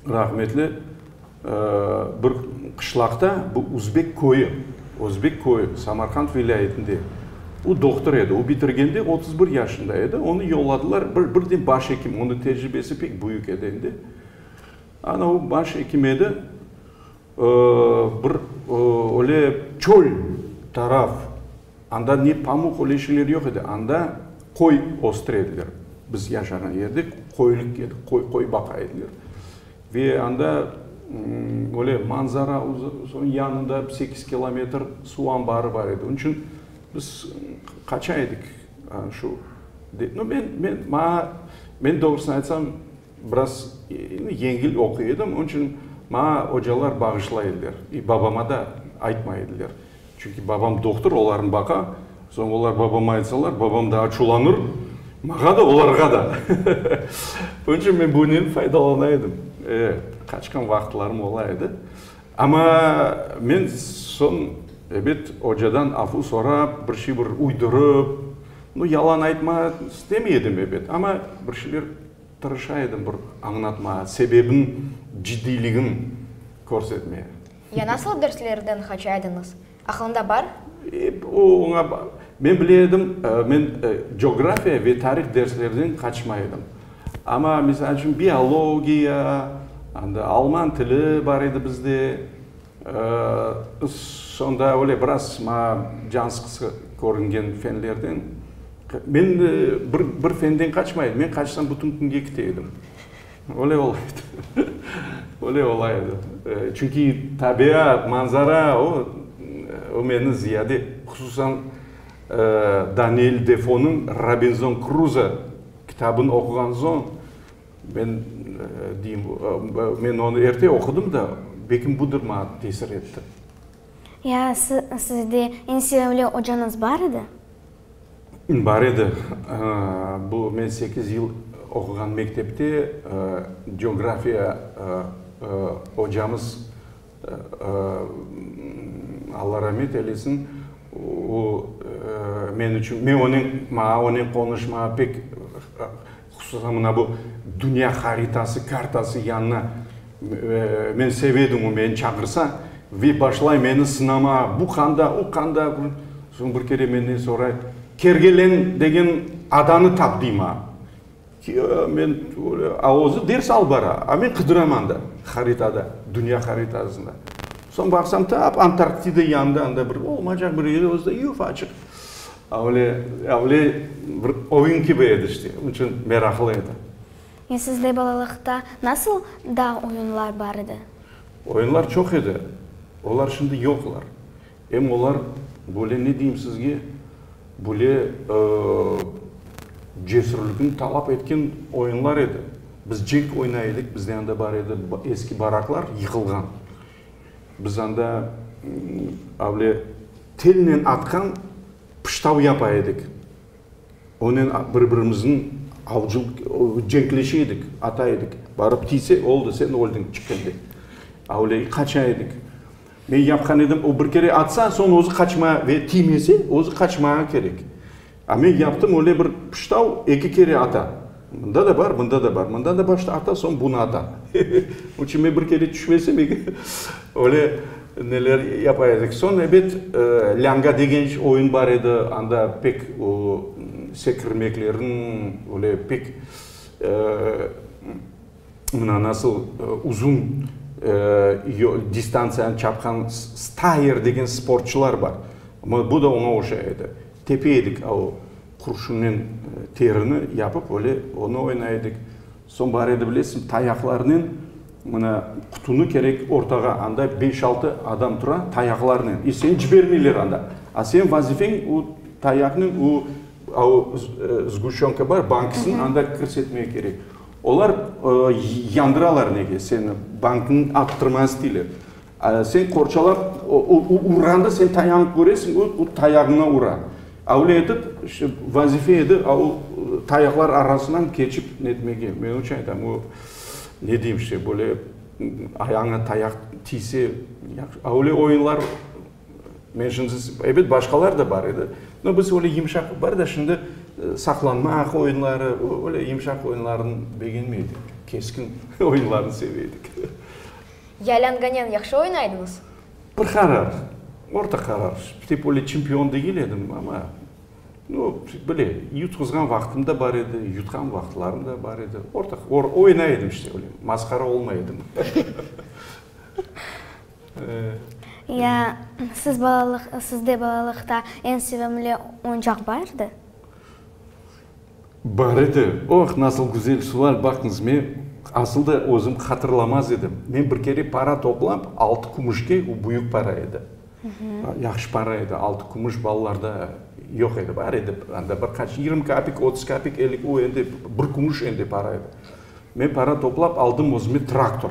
rahmetli bir qışlaqta, bu Uzbek köyü, Özbek köyü, Samarqand vilâyetinde, o dohtur edi, o bitirgende 31 yaşında edi, onı yolladılar, bir, birden baş ekim, onıñ tecribesi pek büyük edi endi. Ana o baş ekim edi, bir öyle çöl taraf, anda ne pamuq öyle şeyler yoq edi, anda qoy östüre ediler. Biz yaşağan yerde qoylıq edi, qoy, qoy baqa ediler. Ve anda öyle manzara, soñ yanında sekiz kilometr suv anbarı bar edi. Onıñ içün biz qaça edik şu. No, men, men, maña, men doğrusını aytsam, Biraz yengil oquy edim, onıñ içün maña ocalar bağışlay ediler. İ babama da aytmay ediler. Çünki babam dohtur, olarnı baqa. Soñ olar babama aytsalar, babam da açuvlanır, maña da, olarğa da. Onıñ içün men bunen faydalana edim. E, qaçqan vaqıtlarım ola edi. Amma men soñ, ebet, ocadan afu sorap, bir şey bir uydurıp, nu, yalan aytma istemey edim, ebet, amma bir şeyler Tırışa edim bir añlatma, sebebin ciddiyligin körsetmeye. Ya nasıl derslerden qaça ediñiz? Aqlıñda bar? O, oña, men bile edim, men cografiya ve tarih derslerden qaçmay edim. Amma, misal içün, biologiya, anda alman tili bar edi bizde, Soñda öyle biraz maña can sıqısı körüngen fenlerden. Men bir bir fenden qaçmay edim, men qaçsam bütün künge kete edim. Öyle ola edi. Öyle ola edi. Çünki tabiat, manzara, o, o meni ziyade, hususan Daniel Defonıñ Robinzon Kruzo kitabını oquğan soñ, Men deyim, men onı erte oqudım da, belkim budır maña tesir etti. Ya sizde eñ sevimli ocañız bar edi? Bar edi. Bu men sekiz yıl oquğan mektepte cografiya ocamız, Alla rahmet eylesin, o men içün, men onen, maña onen qonuşmağa pek Hususan mına bu dünya haritası, kartası yanına men seve edim, o meni çağırsa ve başlay meni sınamağa, bu qanda, o qanda. Soñ bir kere menden soray, Kergelen degen adanı tap, dey maña. Men, a özü ders alıp bara, a men qıdıram anda, haritada, dünya haritasında. Soñ baqsam, tap Antarktida yanında anda bir olmaycaq bir yer, özü de yufaçıq. Öyle, öyle bir oyun kibi edi işte, onıñ içün meraqlı edi. Ya sizde balalıqta nasıl da oyunlar bar edi? Oyunlar çoq edi. Olar şimdi yoqlar. Em olar böyle ne deyim sizge, böyle cesürlikni talap etken oyunlar edi. Biz cenk oynay edik, bizde anda bar edi eski baraklar yıqılğan. Biz anda avle telnen atqan pıştav yapa edik. Onen bir-birimizniñ avcılıq, cenkleşe edik, ata edik. Barıp tiyse, oldı, sen öldiñ, çıq endi. Avle qaça edik. Men yapqan edim, o bir kere atsa, soñ özü qaçma ve tiymese, özü qaçmağa kerek. A men yaptım öyle bir pıştav, eki kere ata. Mında da bar, mında da bar. Mında da başta ata, soñ bunı ata. Onıñ içün men bir kere tüşmesem, eki, öyle neler yapa edik. Soñ, ebet, lânga degen oyun bar edi, anda pek o sekirmeklerniñ, öyle pek, mına nasıl uzun distantsiyanı çapqan stayer degen sportçılar bar. Amma bu da oña oşay edi. Tepe edik o qurşunnen terini yapıp, öyle onı oynay edik. Soñ bar edi, bilesiñ, tayaqlarnen, mına qutunı kerek ortağa, anda beş-altı adam tura tayaqlarnen, i seni cibermeyler anda. A seniñ vazifeñ o tayaqnen o o sguşçönka bar, bankısını anda kirsetmege kerek. Olar yandıralar nege seni, banknı attırmağa isteyler. Sen qorçalap, urğanda sen tayanıp köresiñ, o tayağıña ura. Öyle etip, işte, vazife edi, o tayaqlar arasından keçip netmege. Men onıñ içün aytam, o, ne deyim, işte, böyle ayağıña tayaq tiyse, öyle oyunlar, men şimdi, ebet, başqalar da bar edi, no, biz öyle yımşaq, bar da şimdi saqlanmaq oyunları, öyle yımşaq oyunlarnı begenmey edik, keskin oyunlarnı seve edik. Ya lânganen yahşı oynaydıñız? Bir qarar, orta qarar. Tip öyle çempion degil edim, amma, nu, bile, yutquzğan vaqtım da bar edi, yutqan vaqıtlarım da bar edi. Orta, oynay edim işte öyle, masqara olmay edim. Ya siz balalıq, sizde balalıqta eñ sevimli oyuncaq bar edi? Bar edi. Oh, nasıl güzel sual, baqıñız, men asıl da özüm hatırlamaz edim. Men bir kere para toplap, altı kümüşke, o büyük para edi, yahşı para edi, altı kümüş balalarda yoq edi, bar edi anda bir qaç, 20 kapik, 30 kapik, 50, o endi bir kümüş endi para edi. Men para toplap aldım özüme traktor.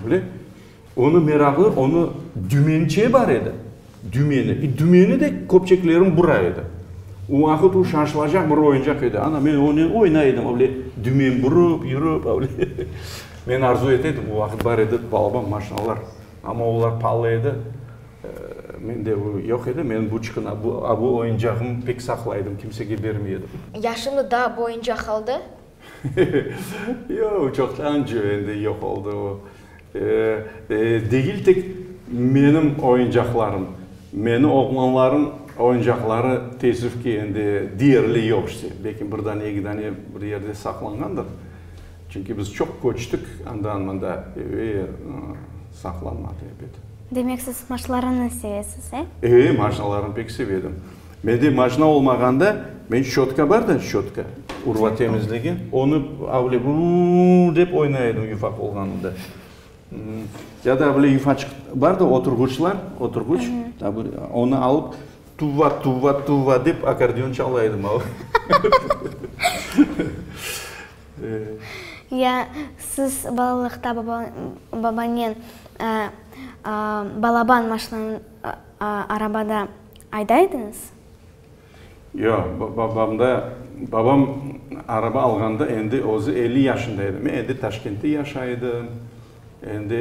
Bile. Onı meraqlı, onı dümençe bar edi, dümeni. I dümeni de köpçeklerin bura edi. O vaqıt o şaşılacaq bir oyuncaq edi. Ana, men onen oynay edim, öyle dümen burıp, yürip, öyle. Men arzu ete edim, o vaqıt bar edi balaban maşinalar, amma olar palı edi. Mende o yoq edi, men bu çıqına, bu, a bu oyuncağımı pek saqlay edim, kimsege bermey edim. Ya şimdi daa bu oyuncaq qaldı? Yoq, çoqtan endi yoq oldı o. Degil tek menim oyuncaqlarım, meni oğlanlarım oyuncaqları teessüf ki, endi deyerli yoq işte. Belki bir dane, eki dane bir yerde saqlanğandır. Çünki biz çoq köçtik andan mında ve saqlanmadı ebet. Demek siz maşnalarnı sevesiz, e? E, maşnalarnı pek seve edim. Mende maşna olmağanda, men şçötka bar da, şçötka, urba temizlegen, onı avle vuu dep oynay edim yufaq olğanımda. Ya da avle yufaçıq bar da, oturğuçlar, oturğuç, onı alıp tuvva, tuvva, tuvva dep akkordeon çala edim. Ya siz balalıqta babanen balaban maşnanı arabada Aydaydıñız? Yoq, babamda, babam araba alğanda endi özü 50 yaşında edi. Men endi Taşkentte yaşay edim. Endi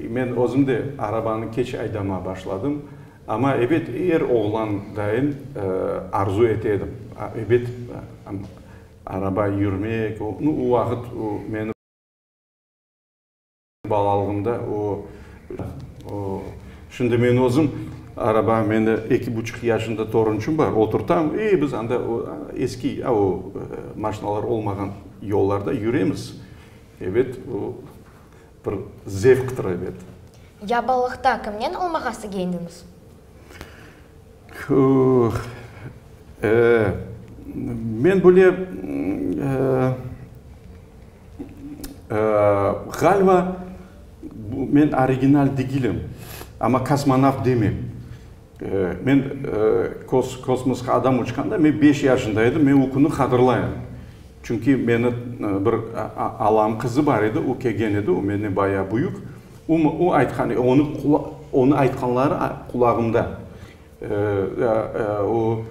men özüm de arabanı keç aydamağa başladım. Amma, ebet, er oğlan dayın arzu ete edim. Ebet, araba yürmek, nu, o vaqıt o meni. Balalığımda o, o, şimdi men özüm araba, mende eki buçuq yaşında torunçım bar, oturtam, i biz anda o, eski, a o maşinalar olmağan yollarda yüremiz. Ebet, o bir zevqtır, ebet. Ya balalıqta kimnen olmağa istegen ediñiz? Uh, e, men böyle, e. Ğaliba, men original degilim, amma kosmonavt demem. Men kosmosqa adam uçqanda, men beş yaşında edim, men o künü hatırlayım. Çünki meni bir alam qızı bar edi, o kelgen edi, o menden bayağı büyük. O aytqan, onı aytqanları qulağımda. O,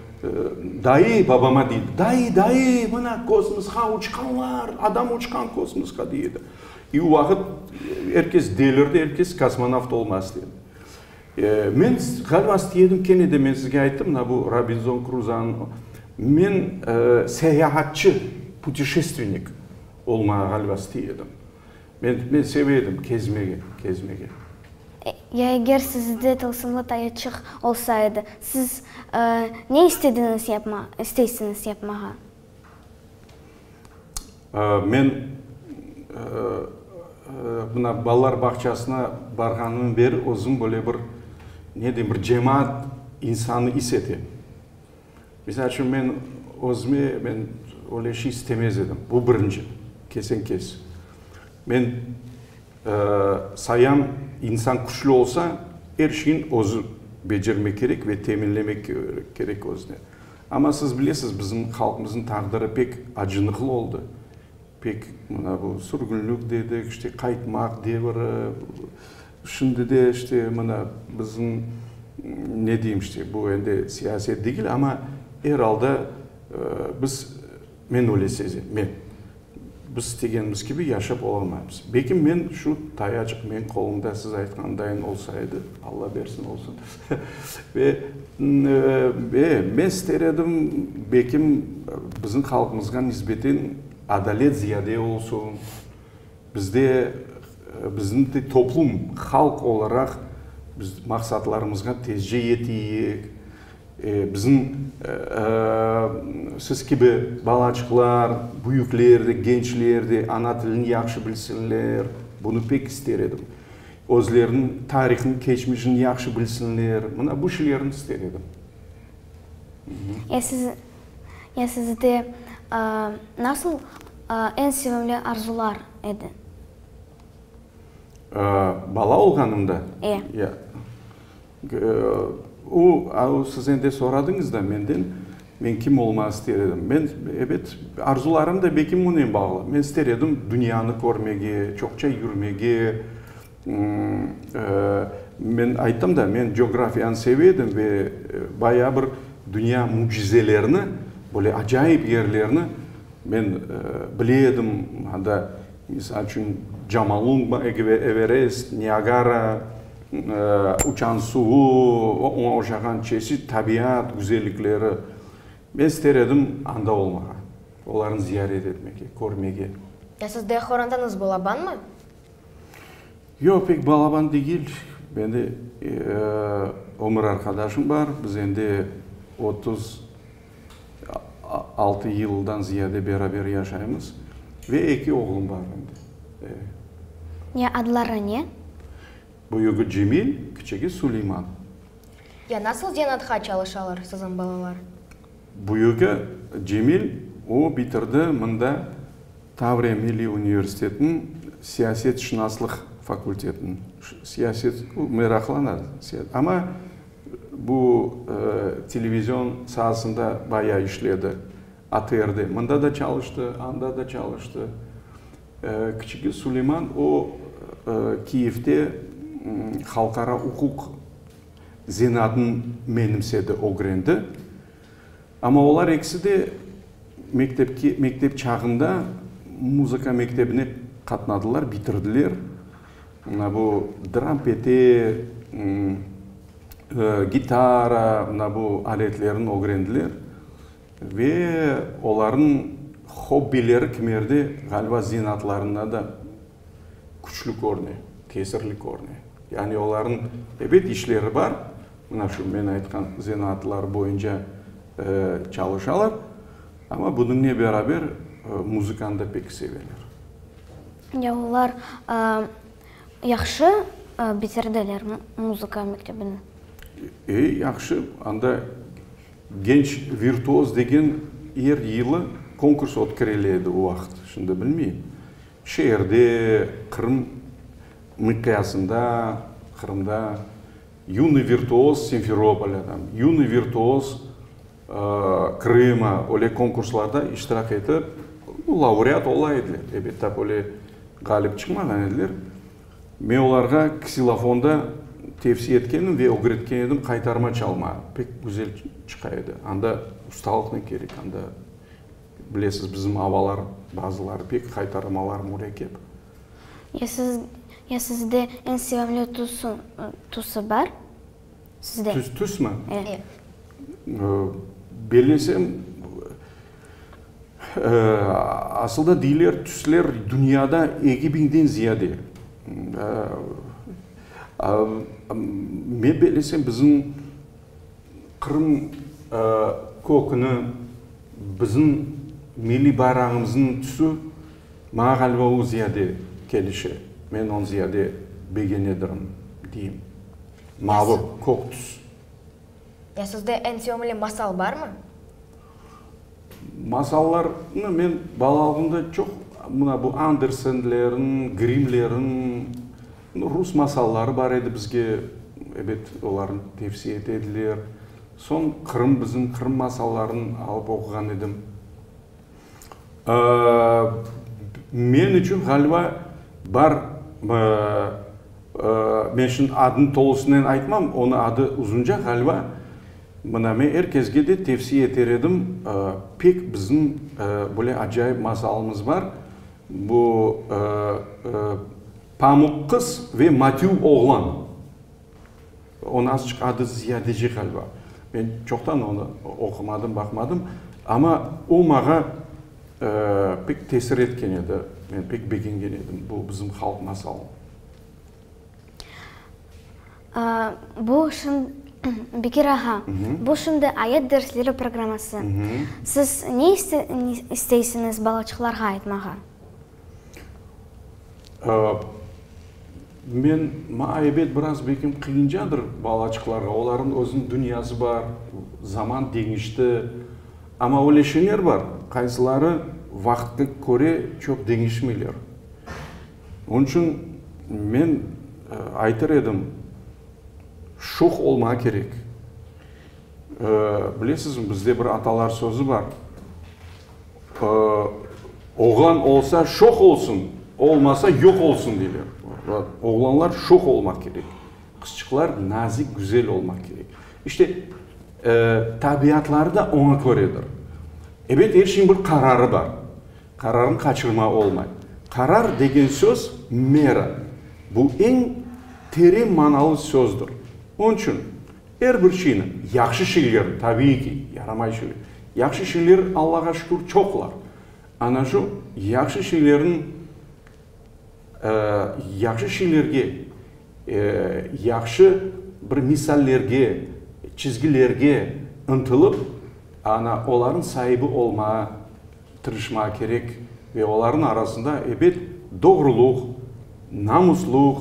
dayı, babama dey, dayı, dayı, mına kosmosqa uçqanlar, adam uçqan kosmosqa, dey edi. İ o vaqıt er kes delirdi, er kes kosmonavt olmaq istedi. Men ğaliba istey edim, kene de men sizge ayttım, mına bu Robinzon Kruzanıñ, men seyahatçı, putişestvennik, olmağa ğaliba istey edim. Men, men seve edim kezmege, kezmege. Ya eger sizde tılsımlı tayaçıq olsa edi, siz ne istediñiz yapma, isteysiñiz yapmağa? Men mına balalar bağçasına barğanımdan beri özüm böyle bir, ne deyim, bir cemaat insanı is etem. Misal içün, men özüme, men öyle şey istemez edim. Bu birinci, kesen-kes. Men sayam, insan küçlü olsa, er şeyni özü becermek kerek ve teminlemek kerek özüne. Amma siz bilesiz, bizim halqımıznıñ taqdiri pek acınıqlı oldı. Pek mına bu sürgünlik dedik, işte qaytmaq deviri, şimdi de işte mına bizim, ne deyim işte, bu endi siyaset degil, amma er alda biz, men öyle sezem, men, biz istegenimiz kibi yaşap olamaymız. Belki men şu tayaçıq menim qolumda siz aytqandayın olsa edi, Alla bersin olsun, ve men ister edim, belkim bizim halqımızğa nisbeten adalet ziyade olsun, bizde, bizim de toplum, halq olaraq biz maqsatlarımızğa tezce yeteyik, bizim siz kibi balaçıqlar, büyükler de, gençler de ana tilini yahşı bilsinler, bunı pek ister edim. Özleriniñ tarihini, keçmişini yahşı bilsinler, mına bu şeylerni ister edim. Ya siz, ya sizde nasıl eñ sevimli arzular edi? Bala olğanımda? E. Ya. O, o siz endi soradıñız da menden, men kim olmağa ister edim. Men, ebet, arzularım da belki bunen bağlı. Men ister edim dünyanı körmege, çoqça yürmege. Men ayttım da, men coğrafiyanı seve edim ve bayağı bir dünya mücizelerini, böyle acayip yerlerni men bile edim. Anda, misal içün, Camalungma, Everest, Niagara, uçan suvu, oña oşağan çeşit tabiat güzellikleri. Men ister edim anda olmağa, olarnı ziyaret etmege, körmege. Ya sizde qorantañız balabanmı? Yoq, pek balaban degil. Mende ömür arqadaşım bar. Biz endi 36 yıldan ziyade beraber yaşaymız. Ve eki oğlum bar endi. Ya adları ne? Büyügi Cemil, kiçigi Suleyman. Ya nasıl zenaatqa çalışalar siziñ balalar? Büyügi Cemil, o bitirdi mında Tavriya milliy universitetiniñ siyasetşınaslıq fakultetini. Siyaset, o meraqlana, amma bu televizion saasında bayağı işledi, ATRde. Mında da çalıştı, anda da çalıştı. Kiçigi Suleyman, o Kiyevde halqara uquq zenaatını menimsedi, ögrendi. Amma olar ekisi de mektepke, mektep çağında muzıka mektebine qatnadılar, bitirdiler. Mına bu drampete, gitara, mına bu aletlerni ögrendiler. Ve olarnıñ hobbileri kimerde, ğaliba, zenaatlarında da küçlü körüne, tesirli körüne. Yani olarnıñ, ebet, işleri bar, mına şu men aytqan zenaatlar boyunca çalışalar, amma bunıñle beraber muzıkanı da pek seveler. Ya olar yahşı bitirdiler muzıka mektebini? E, yahşı. Anda Genç virtuoz degen er yılı konkurs ötkerile edi o vaqıt, şimdi bilmeyim. Şeerde, Qırım miqyasında, Qırımda Yunıy virtuoz Simferopolâ, tam, Yunıy virtuoz Krıma öyle konkurslarda iştirak etip, laureat ola ediler. Ebet, tap öyle ğalip çıqmağan ediler. Men olarğa ksilofonda tevsiye etkenim ve ögretken edim qaytarma çalma. Pek güzel çıqa edi. Anda ustalıq ne kerek, anda, bilesiz, bizim avalar bazıları pek qaytarmalar mürekkep. Ya siz, ya sizde eñ sevimli tüsü, tüsü bar? Sizde? Tüs, tüsmi? E. Bellesem, asılda deyler, tüsler dünyada eki biñden ziyade. Men bellesem, bizim Qırım köküni, bizim milliy bayrağımıznıñ tüsü maña ğaliba o ziyade kelişe. Men onı ziyade begenedirim, deyim. Mavı, kök tüs. Ya sizde eñ sevimli masal barmı? Masallarnı men balalığımda çoq, mına bu Andersenlerin, Grimmlerin, rus masalları bar edi bizge, ebet, olarnı tevsiye ete ediler. Soñ Qırım, bizim Qırım masallarını alıp oquğan edim. Men içün, ğaliba, bar, men şimdi adını tolusınen aytmam, onıñ adı uzunca, ğaliba, mına men er kesge de tevsiye eter edim, pek bizim böyle acayip masalımız bar, bu Pamuq qız ve Matüv oğlan. Onıñ azıcıq adı ziyadece ğaliba. Men çoqtan onı oqumadım, baqmadım, amma o maña pek tesir etken edi, men pek begengen edim bu bizim halq masalını. Bu Bekir ağa, bu şimdi Ayat dersleri programması. Siz ne isteysiñiz balaçıqlarğa aytmağa? Men, maña ebet biraz belkim qıyıncadır balaçıqlarğa, olarnıñ özüniñ dünyası bar, zaman deñişti. Amma öyle şeyler bar, qaysıları vaqıtqa köre çoq deñişmeyler. Onıñ içün men aytır edim, şoq olmağa kerek. Bilesizmi, bizde bir atalar sözü bar, Oğlan olsa şoq olsun, olmasa yoq olsun deyler. Oğlanlar şoq olmaq kerek, qızçıqlar nazik, güzel olmaq kerek. İşte, tabiatları da oña köredir. Ebet, er şeyniñ bir qararı bar. Qararnı qaçırma olmay. Qarar degen söz, mera. Bu eñ teren manalı sözdir. Onıñ içün Er bir şeyni, yahşı şeylerni, tabiiy ki, yaramay şeyler, yahşı şeyler, Allağa şükür, çoqlar. Ana şu yahşı şeylerniñ, yahşı şeylerge, yahşı bir misallerge, çizgilerge ıntılıp, ana olarnıñ saibi olmağa tırışmağa kerek ve olarnıñ arasında, ebet, doğruluq, namusluq,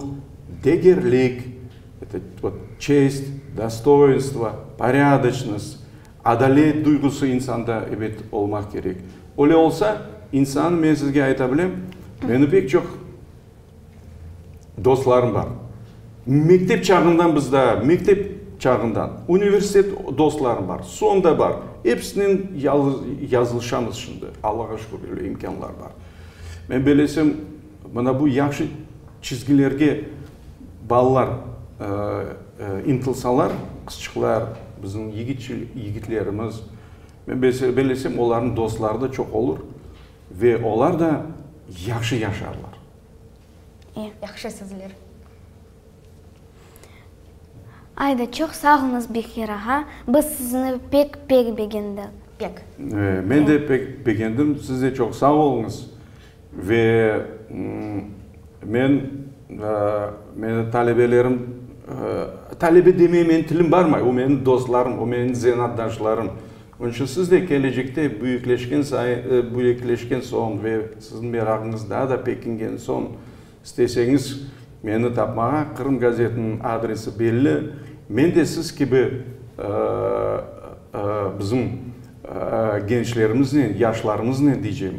degerlik, vot, çest, dostoyinstvo, porâdoçnost, adalet duyğusı insanda, ebet, olmaq kerek. Öyle olsa, insan, men sizge ayta bilem, menim pek çoq Dostlarım bar. Mektep çağından biz daa, mektep çağından, universitet dostlarım bar, soñ da bar. Episinen yazılışamız şimdi, Allağa şükür, öyle imkânlar bar. Men bellesem, mına bu yahşı çizgilerge balalar ıntılsalar, qızçıqlar, bizim yigitlerimiz, men bellesem, olarnıñ dostları da çoq olur ve olar da yahşı yaşarlar. Yahşı sözler. Ayda, çoq sağ oluñız, Bekir ağa, biz sizni pek, pek begendik. Pek. Men de pek begendim, siz de çoq sağ oluñız. Ve men, meni talebelerim, talebe demeye menim tilim barmay, o menim dostlarım, o menim zenaatdaşlarım. Onıñ içün siz de kelecekte büyükleşken sayın, büyükleşken soñ ve siziñ merağıñız daa da pekingen soñ, isteseñiz meni tapmağa, Qırım gazetiniñ adresi belli. Men de siz kibi bizim gençlerimiznen, yaşlarımıznen diycem.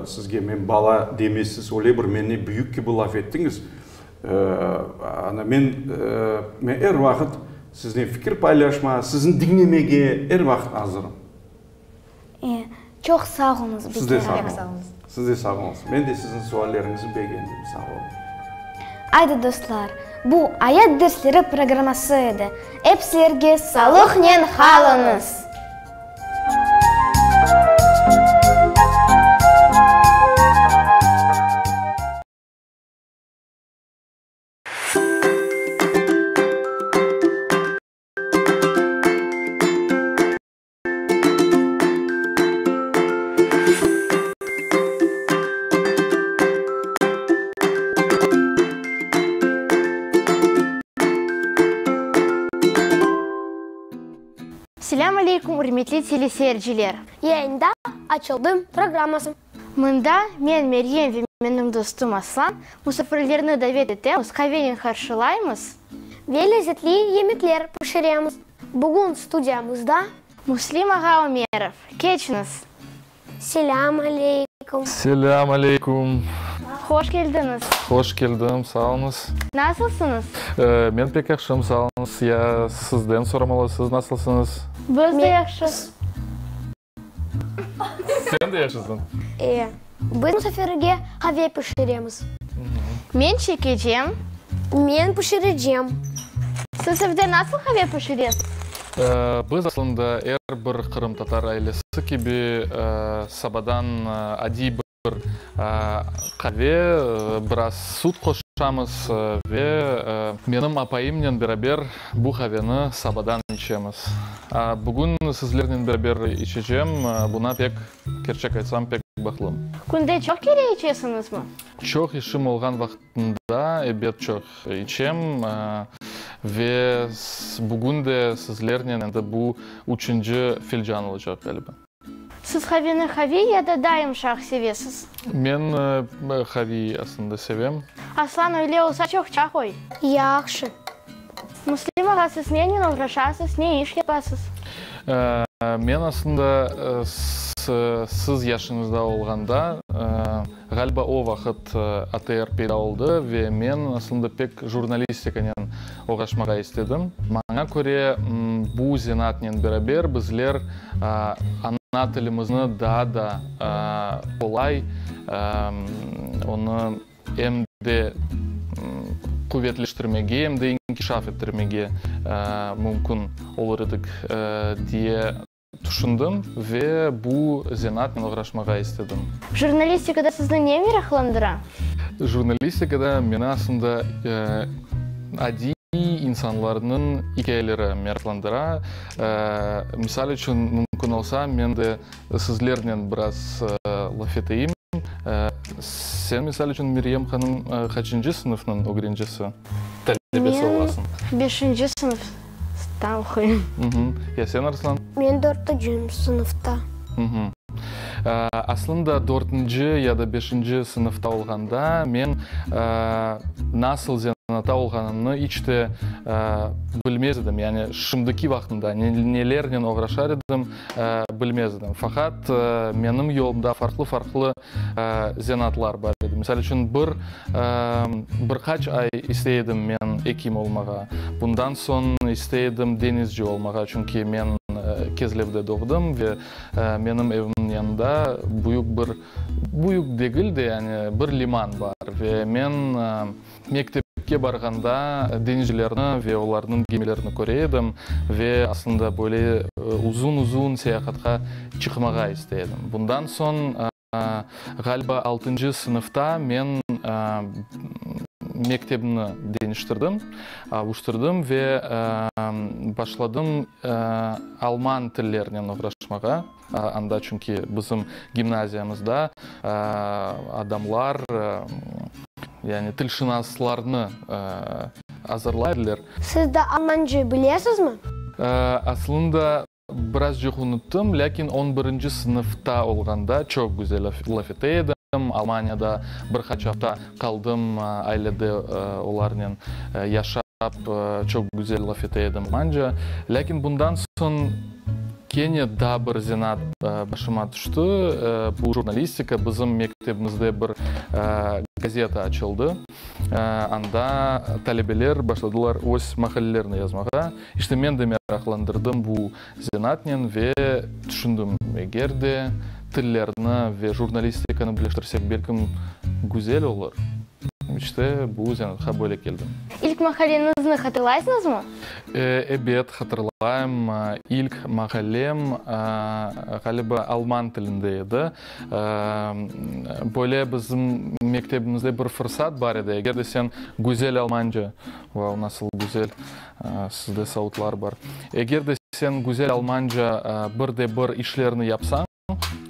Sizge men bala demesiz, öyle bir meni büyük kibi laf ettiñiz. Ana, men, men er vaqıt siznen fikir paylaşmağa, sizni diñlemege er vaqıt azırım. E, çoq sağ oluñız, Siz de sağ oluñız. Siz de sağ oluñız. Men de siziñ sualleriñizni begendim. Sağ oluñ. Aydı, dostlar, bu Ayat dersleri programması edi. Ep sizlerge sağlıqnen qalıñız! Selâm aleykum, ürmetli teleseyirciler! Yayında Açıldım programması. Mında men, Meryem ve menim dostum Aslan musafirlerni davet etemiz, qavenen qarşılaymız. Ve lezetli yemekler pişiremiz. Bugün studiyamızda. Müslim ağa Ömerov. Keçiñiz. Selâm aleykum. Selâm aleykum. Hoş keldiñiz. Hoş keldim, sağ oluñız. Nasılsıñız? Men pek yahşım, sağ oluñız. Ya sizden soramalı, siz nasılsıñız? Biz de yahşız. Sen de yahşısıñ. E, biz musafirge qave pişiremiz. Men çekecem. Men pişirecem. Siz evde nasıl qave pişiresiz? Biz aslında er bir qırımtatar ailesi kibi sabadan adiy bir qave, biraz süt qoşamız ve menim apayımnen beraber bu qaveni sabadan içemiz. Bugün sizlernen beraber içecem, buna pek, kerçek aytsam, pek bahtlım. Künde çoq kere içesiñizmi? Çoq işim olğan vaqtında, ebet, çoq içem. Ve bugün de sizlernen endi bu üçünci filcan olacaq, ğaliba. Siz qaveni qaviy ya da daa yımşaq sevesiz? Men qaviy aslında sevem. Aslan, öyle olsa çoq çay qoy. Yahşı. Müslim ağa, siz nenen oğraşasız, ne iş yapasız? Men aslında siz yaşıñızda olğanda, ğaliba o vaqıt ATR peyda oldı ve men aslında pek jurnalistikanen oğraşmağa istedim. Maña köre, bu zenaatnen beraber bizler ana tilimizni daa da qolay, onı em de quvetleştirmege, em de inkişaf ettirmege mümkün olur edik, diye tüşündim ve bu zenaatnen oğraşmağa istedim. Jurnalistikada sizni ne meraqlandıra? Jurnalistikada meni aslında adiy insanlarnıñ ikâyeleri meraqlandıra. Misal içün, mümkün olsa, men de sizlernen biraz laf eteyim. Sen, misal içün, Meryem hanım, qaçıncı sınıfnıñ ögrencisi, talebesi olasıñ? Men beşinci sınıfta oquyım. Ya sen, Arslan? Men dörtünci sınıfta. Aslında, dörtünci ya da beşinci sınıfta olğanda men nasıl zenatta olğanımnı iç te bilmez edim. Yani şimdiki vaqtımda nelernen oğraşar edim, bilmez edim. Faqat menim yolumda farqlı-farqlı zenaatlar bar edi. Misal içün, bir bir qaç ay istey edim men ekim olmağa. Bundan soñ istey edim deñizci olmağa, çünki men Kezlevde doğdım ve menim evimniñ yanında büyük bir, büyük degil de, yani bir liman bar ve men Mektepke barğanda deñizcilerni ve olarnıñ gemilerini köre edim ve aslında böyle uzun-uzun seyahatqa çıqmağa istey edim. Bundan soñ, ğaliba, altıncı sınıfta men mektebimni deñiştirdim, avuştırdım ve başladım alman tillerinen oğraşmağa. Anda çünki bizim gimnaziyamızda adamlar, yani tilşınaslarnı azırlay ediler. Siz de almanca bilesizmi? Aslında, birazcıq unuttım, lâkin on birinci sınıfta olğanda çoq güzel laf ete edim. Almaniyada bir qaç afta qaldım, ailede olarnen yaşap, çoq güzel laf ete edim almanca. Lâkin bundan soñ. Kene daa bir zenaat başıma tüşti, bu jurnalistika. Bizim mektebimizde bir gazeta açıldı. Anda talebeler başladılar öz maqalelerini yazmağa. İşte men de meraqlandırdım bu zenaatnen ve tüşündim, eger de tillerni ve jurnalistikanı birleştirsek, belkim güzel olur. İşte bu zenaatqa böyle keldim. İlk maqaleñizni hatırlaysıñızmı? Ebet, hatırlayım. İlk maqalem, ğaliba, alman tilinde edi. Böyle bizim mektebimizde bir fırsat bar edi, eger de sen güzel almanca, vau, nasıl güzel sizde savutlar bar, eger de sen güzel almanca bir de bir işlerni yapsañ,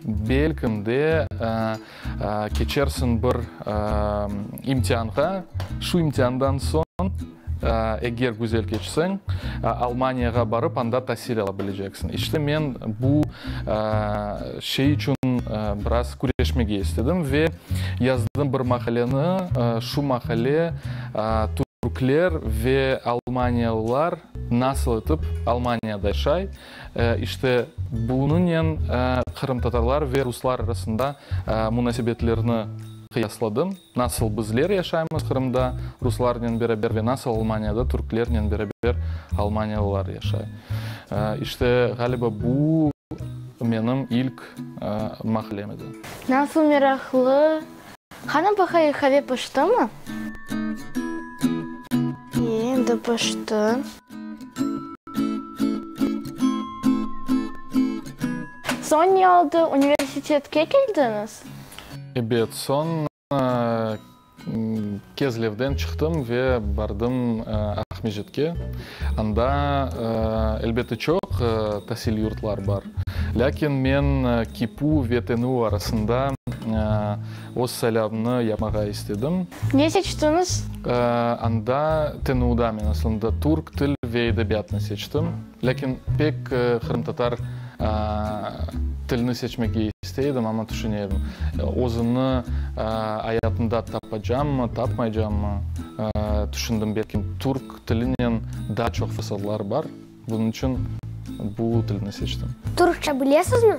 Belkim de, keçersiñ bir imtianğa, şu imtiandan soñ, eger güzel keçseñ, Almaniyağa barıp, anda tasil ala bileceksiñ. İşte, men bu şey içün biraz küreşmege istedim ve yazdım bir maqaleni, şu maqale türkler ve almaniyalılar nasıl etip Almaniyada yaşay, İşte, bunıñnen qırımtatarlar ve ruslar arasında munasebetlerni qıyasladım, nasıl bizler yaşaymız Qırımda ruslarnen beraber ve nasıl Almaniyada türklernen beraber almaniyalılar yaşay. İşte, ğaliba, bu menim ilk maqalem edi. Nasıl meraqlı! Hanım paqay qave piştimi? Endi pişti. Soñ ne oldı, universitetke keldiñiz? Ebet, soñ Kezlevden çıqtım ve bardım Aqmescitke. Anda, elbette, çoq tasil yurtlar bar. Lâkin men KİPU ve TNU arasında öz saylavımnı yapmağa istedim. Ne seçtiñiz? Anda, TNUda men aslında türk til ve edebiyatnı seçtim. Lâkin pek qırımtatar tilini seçmege istey edim, amma tüşüne edim, özümni ayatımda tapacammı, tapmaycammı, tüşündim, belki türk tilinen daa çoq fırsatlar bar, bunıñ içün bu tilni seçtim. Türkçe bilesizmi?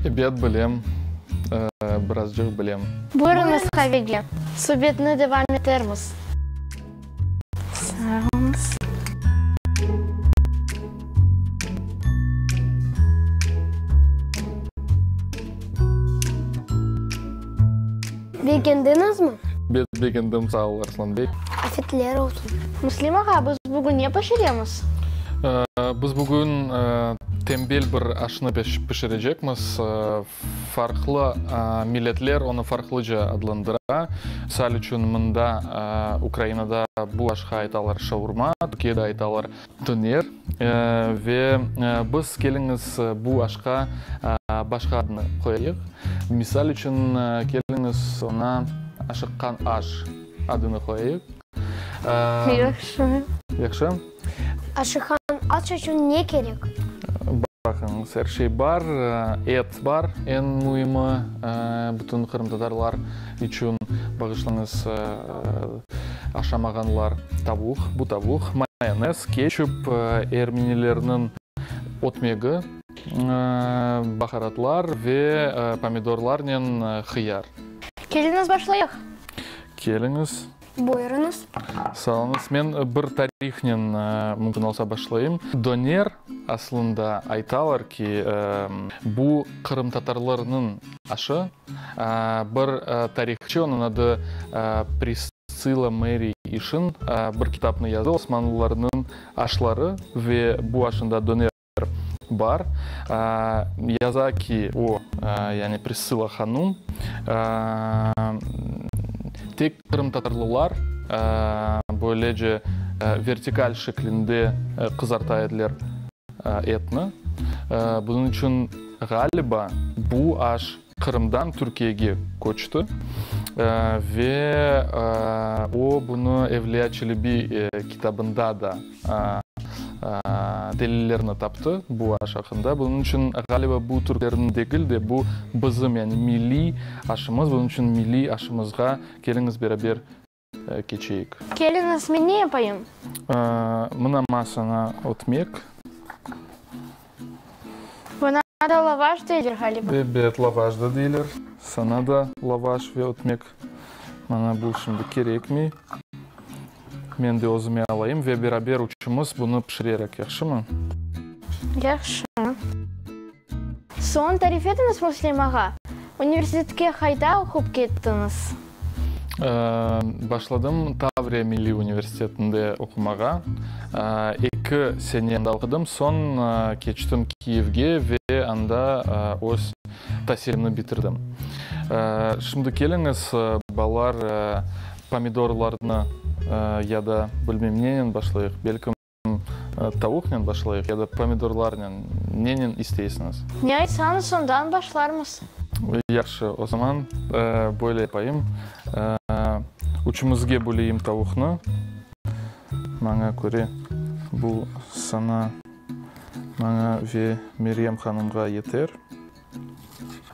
Ebet, bilem, birazcıq bilem. Buyurıñız qavege, subetni devam etermiz. Sağ oluñız. Begendiñizmi? Bet begendim, sağ ol, Arslan bey. Afetler olsun. Müslim ağa, biz bugün ne pişiremiz? Biz bugün tembel bir aşnı pişirecekmiz. Farqlı milletler onı farqlıca adlandıra. Misal içün, mında, Ukrainada bu aşqa aytalar şaurma, Türkiyede aytalar döner. Ve biz, keliñiz, bu aşqa başqa adnı qoyayıq. Misal içün, keliñiz, oña aşıqqan aş adını qoyayıq. Yahşı. Yahşı. Aşıqqan aş içün ne kerek? Baqıñız, er şey bar, et bar, eñ müimi, bütün qırımtatarlar içün, bağışlañız, aşamağanlar, tavuq, bu tavuq, mayonez, ketçup, ermenilerniñ ötmegi, baharatlar ve pomidorlarnen hıyar. Keliñiz, başlayıq! Keliñiz. Buyurıñız. Sağ oluñız. Men bir tarihnen mümkün olsa başlayım. Döner, aslında, aytalar ki, bu qırımtatarlarnıñ aşı. Bir tarihçı, onıñ adı Pristsila Meri İşin, bir kitapnı yazdı, Osmanlılarnıñ aşları ve bu aşında döner Bar. Yaza ki, o, yani Prissila hanum, tek qırımtatarlılar böylece vertikal şeklinde qızarta ediler etni. Bunıñ içün, ğaliba, bu aş Qırımdan Türkiyege köçti ve o, bunı Evliya Çelebi kitabında da delillerni taptı bu aş aqqında. Bunıñ içün, ğaliba, bu türklerniñ degil de, bu bizim, yani milliy aşımız. Bunıñ içün milliy aşımızğa keliñiz beraber keçeyik. Keliñiz, men ne yapayım? Mına masaña ötmek. Oña da lavaş deyler, ğaliba. Ebet, lavaş da deyler. Sana da lavaş ve ötmek. Maña bu şimdi kerekmey. Men de özüme alayım ve beraber üçümiz bunı pişirerik, yahşımı? Yahşı. Soñ tarif etiñiz, Müslim ağa, universitetke qayda oqup kettiñiz? Başladım Tavriya milliy universitetinde oqumağa. Eki sene anda oqudım, soñ keçtim Kiyevge ve anda öz tasilimni bitirdim. Şimdi keliñiz, balalar, pomidorlarnı ya da bilmem nenen başlayıq, belkim tavuqnen başlayıq ya da pomidorlarnen, nenen isteysiñiz? Ne aytsañız, ondan başlarmız. Yahşı, o zaman böyle yapayım, üçümizge böleyim tavuqnı. Maña köre, bu saña, maña ve Meryem hanımğa yeter.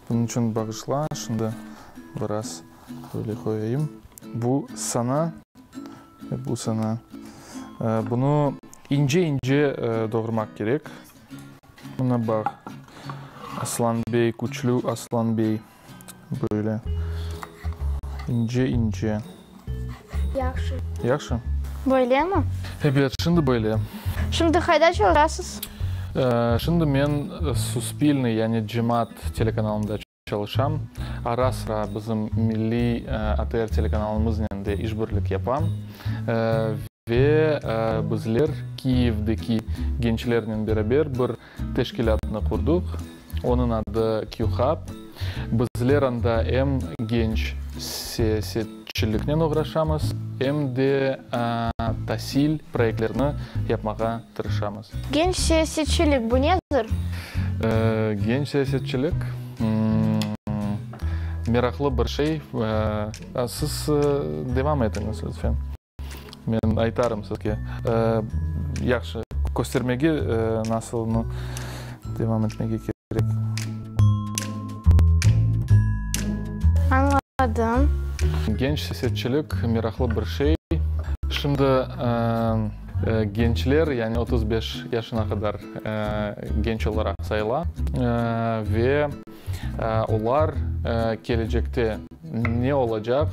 Bunıñ içün bağışla, şimdi biraz böyle qoyayım. Bu saña ve bu saña. Bunı ince-ince doğramaq kerek. Mına baq, Aslan bey, küçlü Aslan bey, böyle ince-ince. Yahşı. Yahşı? Böylemi? Ebet, şimdi böyle. Şimdi qayda çalışasız? Şimdi men Suspilne, yani cemaat telekanalında çalışam. Ara-sıra bizim milliy ATR telekanalımıznen de işbirlik yapam. Ve bizler Kiyevdeki gençlernen beraber bir teşkilâtnı qurduq, onıñ adı QHub. Bizler anda em genç siyasetçiliknen oğraşamız, em de tasil proyektlerini yapmağa tırışamız. Genç siyasetçilik, bu nedir? Genç siyasetçilik, meraqlı bir şey. Siz devam etiñiz, lütfen. Men aytarım sizge. Yahşı, köstermege nasılını devam etmege kerek. Añladım. Genç siyasetçilik meraqlı bir şey. Şimdi gençler, yani 35 yaşına qadar genç olaraq sayıla ve olar kelecekte ne olacaq,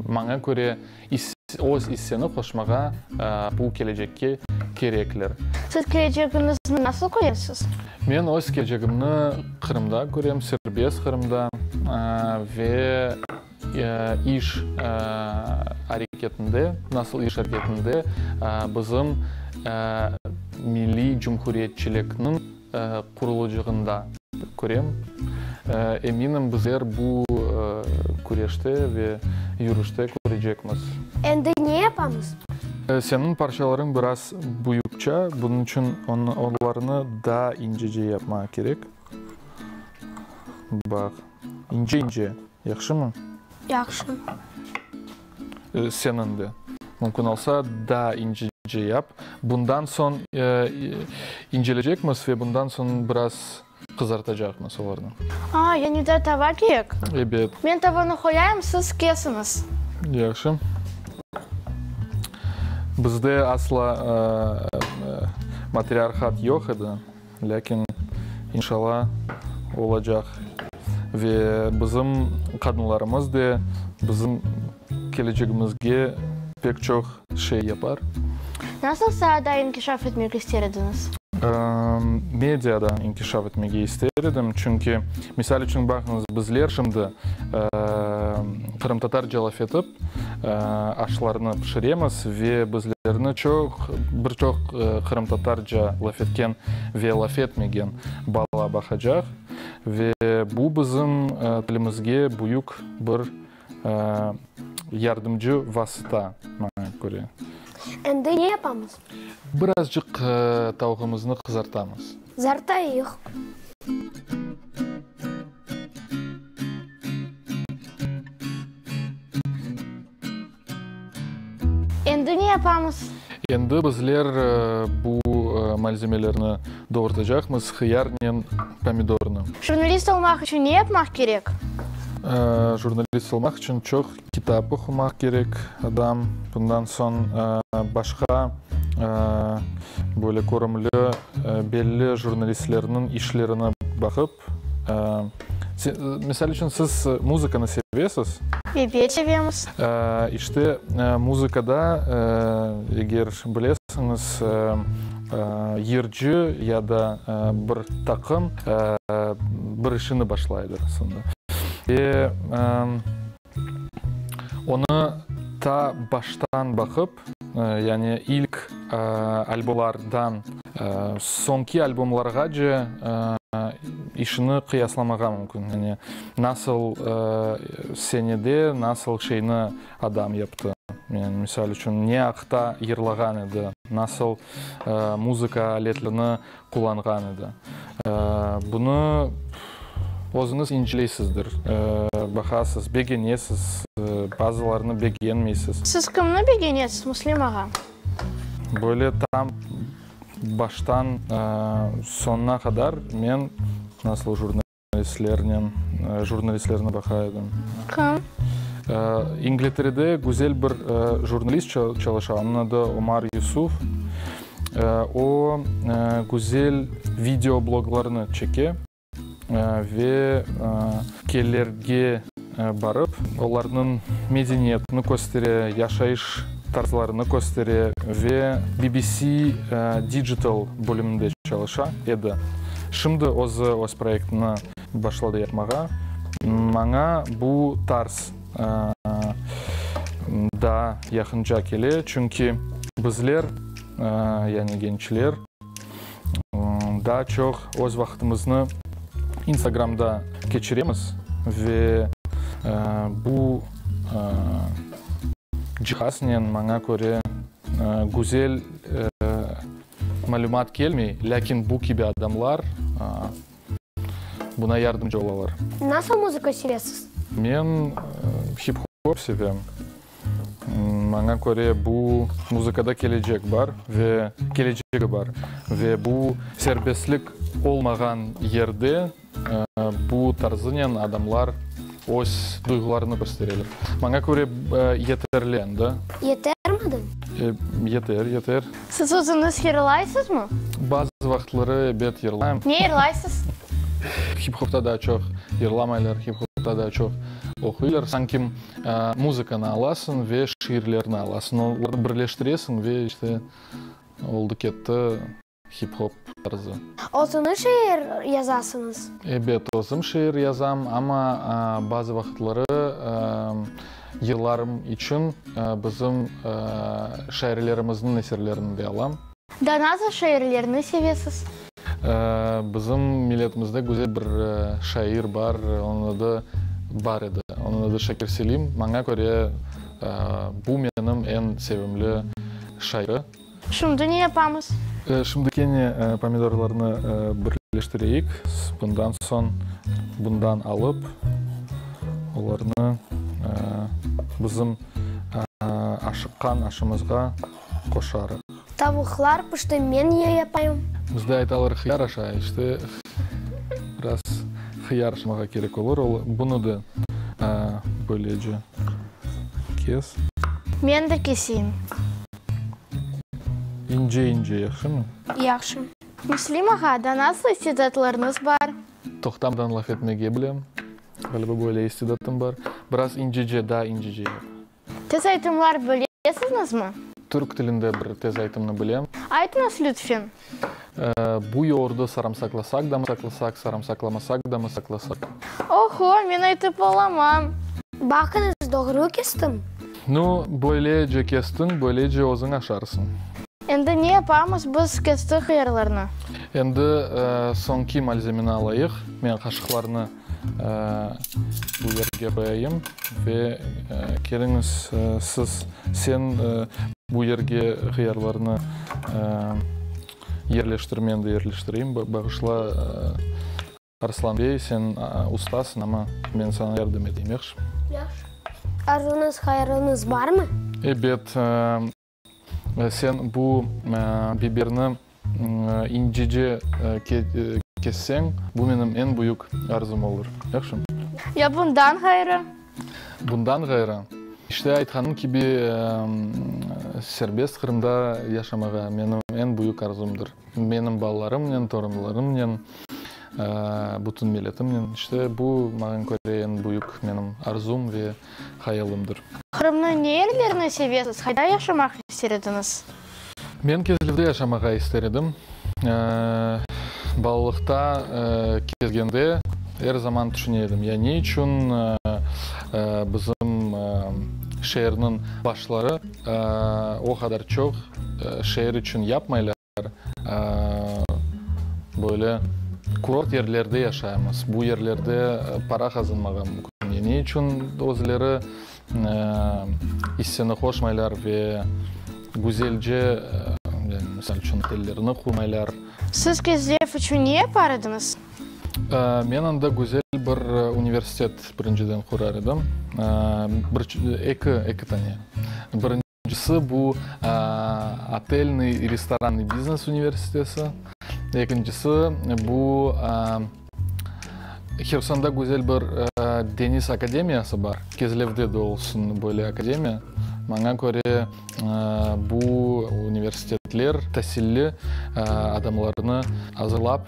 maña köre, öz isseni qoşmağa bu kelecekke kerekler. Siz kelecegiñizni nasıl köresiz? Men öz kelecegimni Qırımda körem, serbest Qırımda ve iş areketinde, nasıl iş areketinde bizim milliy cumhuriyetçilikniñ qurulıcığında körem. Eminim, bizler bu küreşte ve yürüşte körecekmiz. Endi ne yapamız? Seniñ parçalarıñ biraz büyükça, bunıñ içün olarnı daa incece yapmaq kerek. Baq, ince-ince, yahşımı? Yahşı. Seniñ de. Mümkün olsa, daa incece yap. Bundan soñ incelecekmiz ve bundan soñ biraz qızartacaqmız olarnı. A, yani daa tava kerek? Ebet. Men tavanı qoyayım, siz kesiñiz. Yahşı. Bizde asla matriarhat yoq edi. Lâkin, inşalla, olacaq. Ve bizim qadınlarımız de bizim kelecegimizge pek çoq şey yapar. Nasıl saada inkişaf etmek ister ediñiz? Mediada inkişaf etmege ister edim, çünki, misal içün, baqıñız, bizler şimdi qırımtatarca laf etip, aşlarnı pişiremiz ve bizlerni çoq, bir çoq qırımtatarca laf etken ve laf etmegen bala baqacaq. Ve bu bizim tilimizge büyük bir yardımcı vasıta, maña köre. Endi ne yapamız? Birazcıq tavuğımıznı qızartamız. Qızartayıq. Endi ne yapamız? Endi bizler bu malzemelerni doğurtacaqmız, hıyarnen pomidornı. Jurnalist olmaq içün ne yapmaq kerek? Jurnalist olmaq içün çoq kitap oqumaq kerek adam. Bundan soñ başqa. Böyle körümli, belli jurnalistlerniñ işlerini baqıp, misal içün, siz muzıkanı sevesiz? Ebet, sevemiz. İşte, muzıkada, eger bilesiñiz, yırcı ya da bir taqım bir işini başlaydır aslında. Ve onı ta baştan baqıp, yani ilk albomlardan soñki albomlarğace işini qıyaslamağa mümkün. Yani nasıl senede nasıl şeyni adam yaptı. Yani misal içün ne aqta yırlağan edi, nasıl muzıka aletlerini qullanğan edi. Bunı özüñiz inceleysizdir, baqasız, begenesiz, bazılarını begenmeysiz. Siz kimni begenesiz, Müslim ağa? Böyle tam baştan soñuna qadar men nasıl jurnalistlernen, jurnalistlerni baqa edim. Kim? İngilterede güzel bir jurnalist çalışa, onıñ adı Omar Yusuf. O, güzel video bloglarnı çeke ve ülkelerge barıp, olarnıñ medeniyetini köstere, yaşayış tarzlarını köstere ve BBC Digital bölüminde çalışa edi. Şimdi özü öz proyektini başladı yapmağa. Maña bu tarz daa yaqınca kele, çünki bizler, yani gençler, daa çoq öz vaqtımıznı Instagramda keçiremiz ve bu cihaznen, maña köre, güzel malümat kelmey, lâkin bu kibi adamlar buna yardımcı olalar. Nasıl muzıka sevesiz? Men hip-hop sevem. Maña köre, bu muzıkada kelecek bar ve kelecegi bar. Ve bu serbestlik olmağan yerde bu tarzınen adamlar öz duyğularını köstereler. Maña köre, yeterli endi. Yetermidi? Yeter, yeter. Siz özüñiz yırlaysızmı? Bazı vaqıtları, ebet, yırlayım. Ne yırlaysız? Hip-hopta daa çoq yırlamaylar, hip-hopta daa çoq oquylar. Sanki muzıkanı alasıñ ve şiirlerni alasıñ, olarnı birleştiresiñ ve işte oldı ketti hip-hop tarzı. Özüñiz şiir yazasıñız? Ebet, özüm şiir yazam, amma bazı vaqıtları yırlarım içün bizim şairlerimizniñ eserlerini de alam. Daa nasıl şairlerni sevesiz? Bizim milletimizde güzel bir şair bar, onıñ adı bar edi, onıñ adı Şakir Selim. Maña köre, bu menim eñ sevimli şairi. Şimdi ne yapamız? Şimdi kene pomidorlarnı birleştireyik. Bundan soñ bundan alıp, olarnı bizim aşıqqan aşımızğa qoşarıq. Tavuqlar pişti, men ne yapayım? Bizde aytalar hıyar aşa, işte biraz hıyar aşamağa kerek olur. Bunı da böylece kes. Men de keseyim. İnce-ince, yahşımı? Yahşı. Müslim ağa, daa nasıl istidatlarıñız bar? Toqtamadan laf etmege bilem. Ğaliba böyle istidatım bar. Biraz incece, daa incece yap. Tez aytımlar bilesiñizmi? Türk tilinde bir tez aytımnı bilem. Aytıñız lütfen. Bu yoğurdı saramsaqlasaq da mı saqlasaq, saramsaqlamasaq da mı saqlasaq? Oho, men aytıp olamam. Baqıñız, doğru kestim. Nu, böylece kestiñ, böylece özüñ aşarsıñ. Endi ne yapamız, biz kestik hıyarlarnı. Endi soñki malzemeni alayıq. Men qaşıqlarnı bu yerge qoyayım ve keliñiz, siz, sen bu yerge hıyarlarnı yerleştir, men de yerleştireyim. Bağışla, Arslan bey, sen ustasıñ, amma men saña yardım eteyim, yahşımı? Yahşı. Arzuñız, hayalıñız barmı? Ebet. Sen bu biberni incece kesseñ, bu menim eñ büyük arzum olur. Yahşımı? Ya bundan ğayrı? Bundan ğayrı? İşte, aytqanım kibi, serbest Qırımda yaşamağa menim eñ büyük arzumdır. Menim balalarımnen, torunlarımnen, bütün milletimnen. İşte, bu, maña köre, eñ büyük menim arzum ve hayalımdır. Qırımnıñ ne yerlerini sevesiz, qayda yaşamaq ister ediñiz? Men Kezlevde yaşamağa ister edim. Balalıqta kezgende er zaman tüşüne edim, ya ne içün bizim şeerniñ başları o qadar çoq şeer içün yapmaylar, böyle kurort yerlerde yaşaymız, bu yerlerde para qazanmağa mümkün, ya ne içün özleri isseni qoşmaylar ve güzelce, yani, misal içün, otellerni qurmaylar. Siz Kezlev içün ne yapar ediñiz? Men anda güzel bir universitet birinciden qurar edim. Bir, eki, eki tane. Birincisi bu otelnıy i restorannıy biznes universiteti. Ekincisi bu Hersonda güzel bir deñiz akademiyası bar. Kezlevde de olsun böyle akademiya. Maña köre, bu universitetler tasilli adamlarnı azırlap,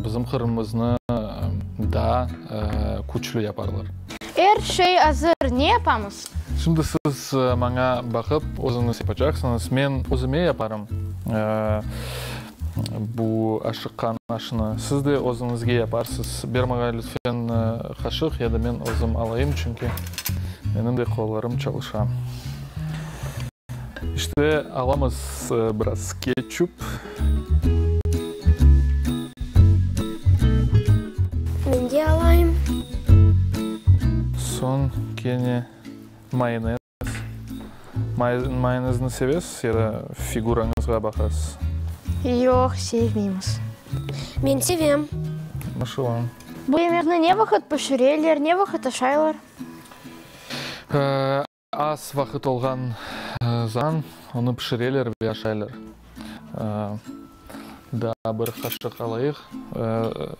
bizim Qırımımıznı daa küçlü yaparlar. Er şey azır, ne yapamız? Şimdi siz maña baqıp, özüñiz yapacaqsıñız. Men özüme yaparım bu aşıqqan aşnı. Siz de özüñizge yaparsız. Ber maña lütfen qaşıq ya da men özüm alayım, çünki menim de qollarım çalışa. İşte, alamız biraz ketçup. Men de alayım. Soñ kene mayonez. Mayonezni sevesiz ya da figurañızğa baqasız? Yoq, sevmeymiz. Men sevem. Maşallah. Bu yemekni ne vaqıt pişireler, ne vaqıt aşaylar? Az vaqıt olğan zaman onı pişireler ve aşaylar. Daa bir qaşıq alayıq,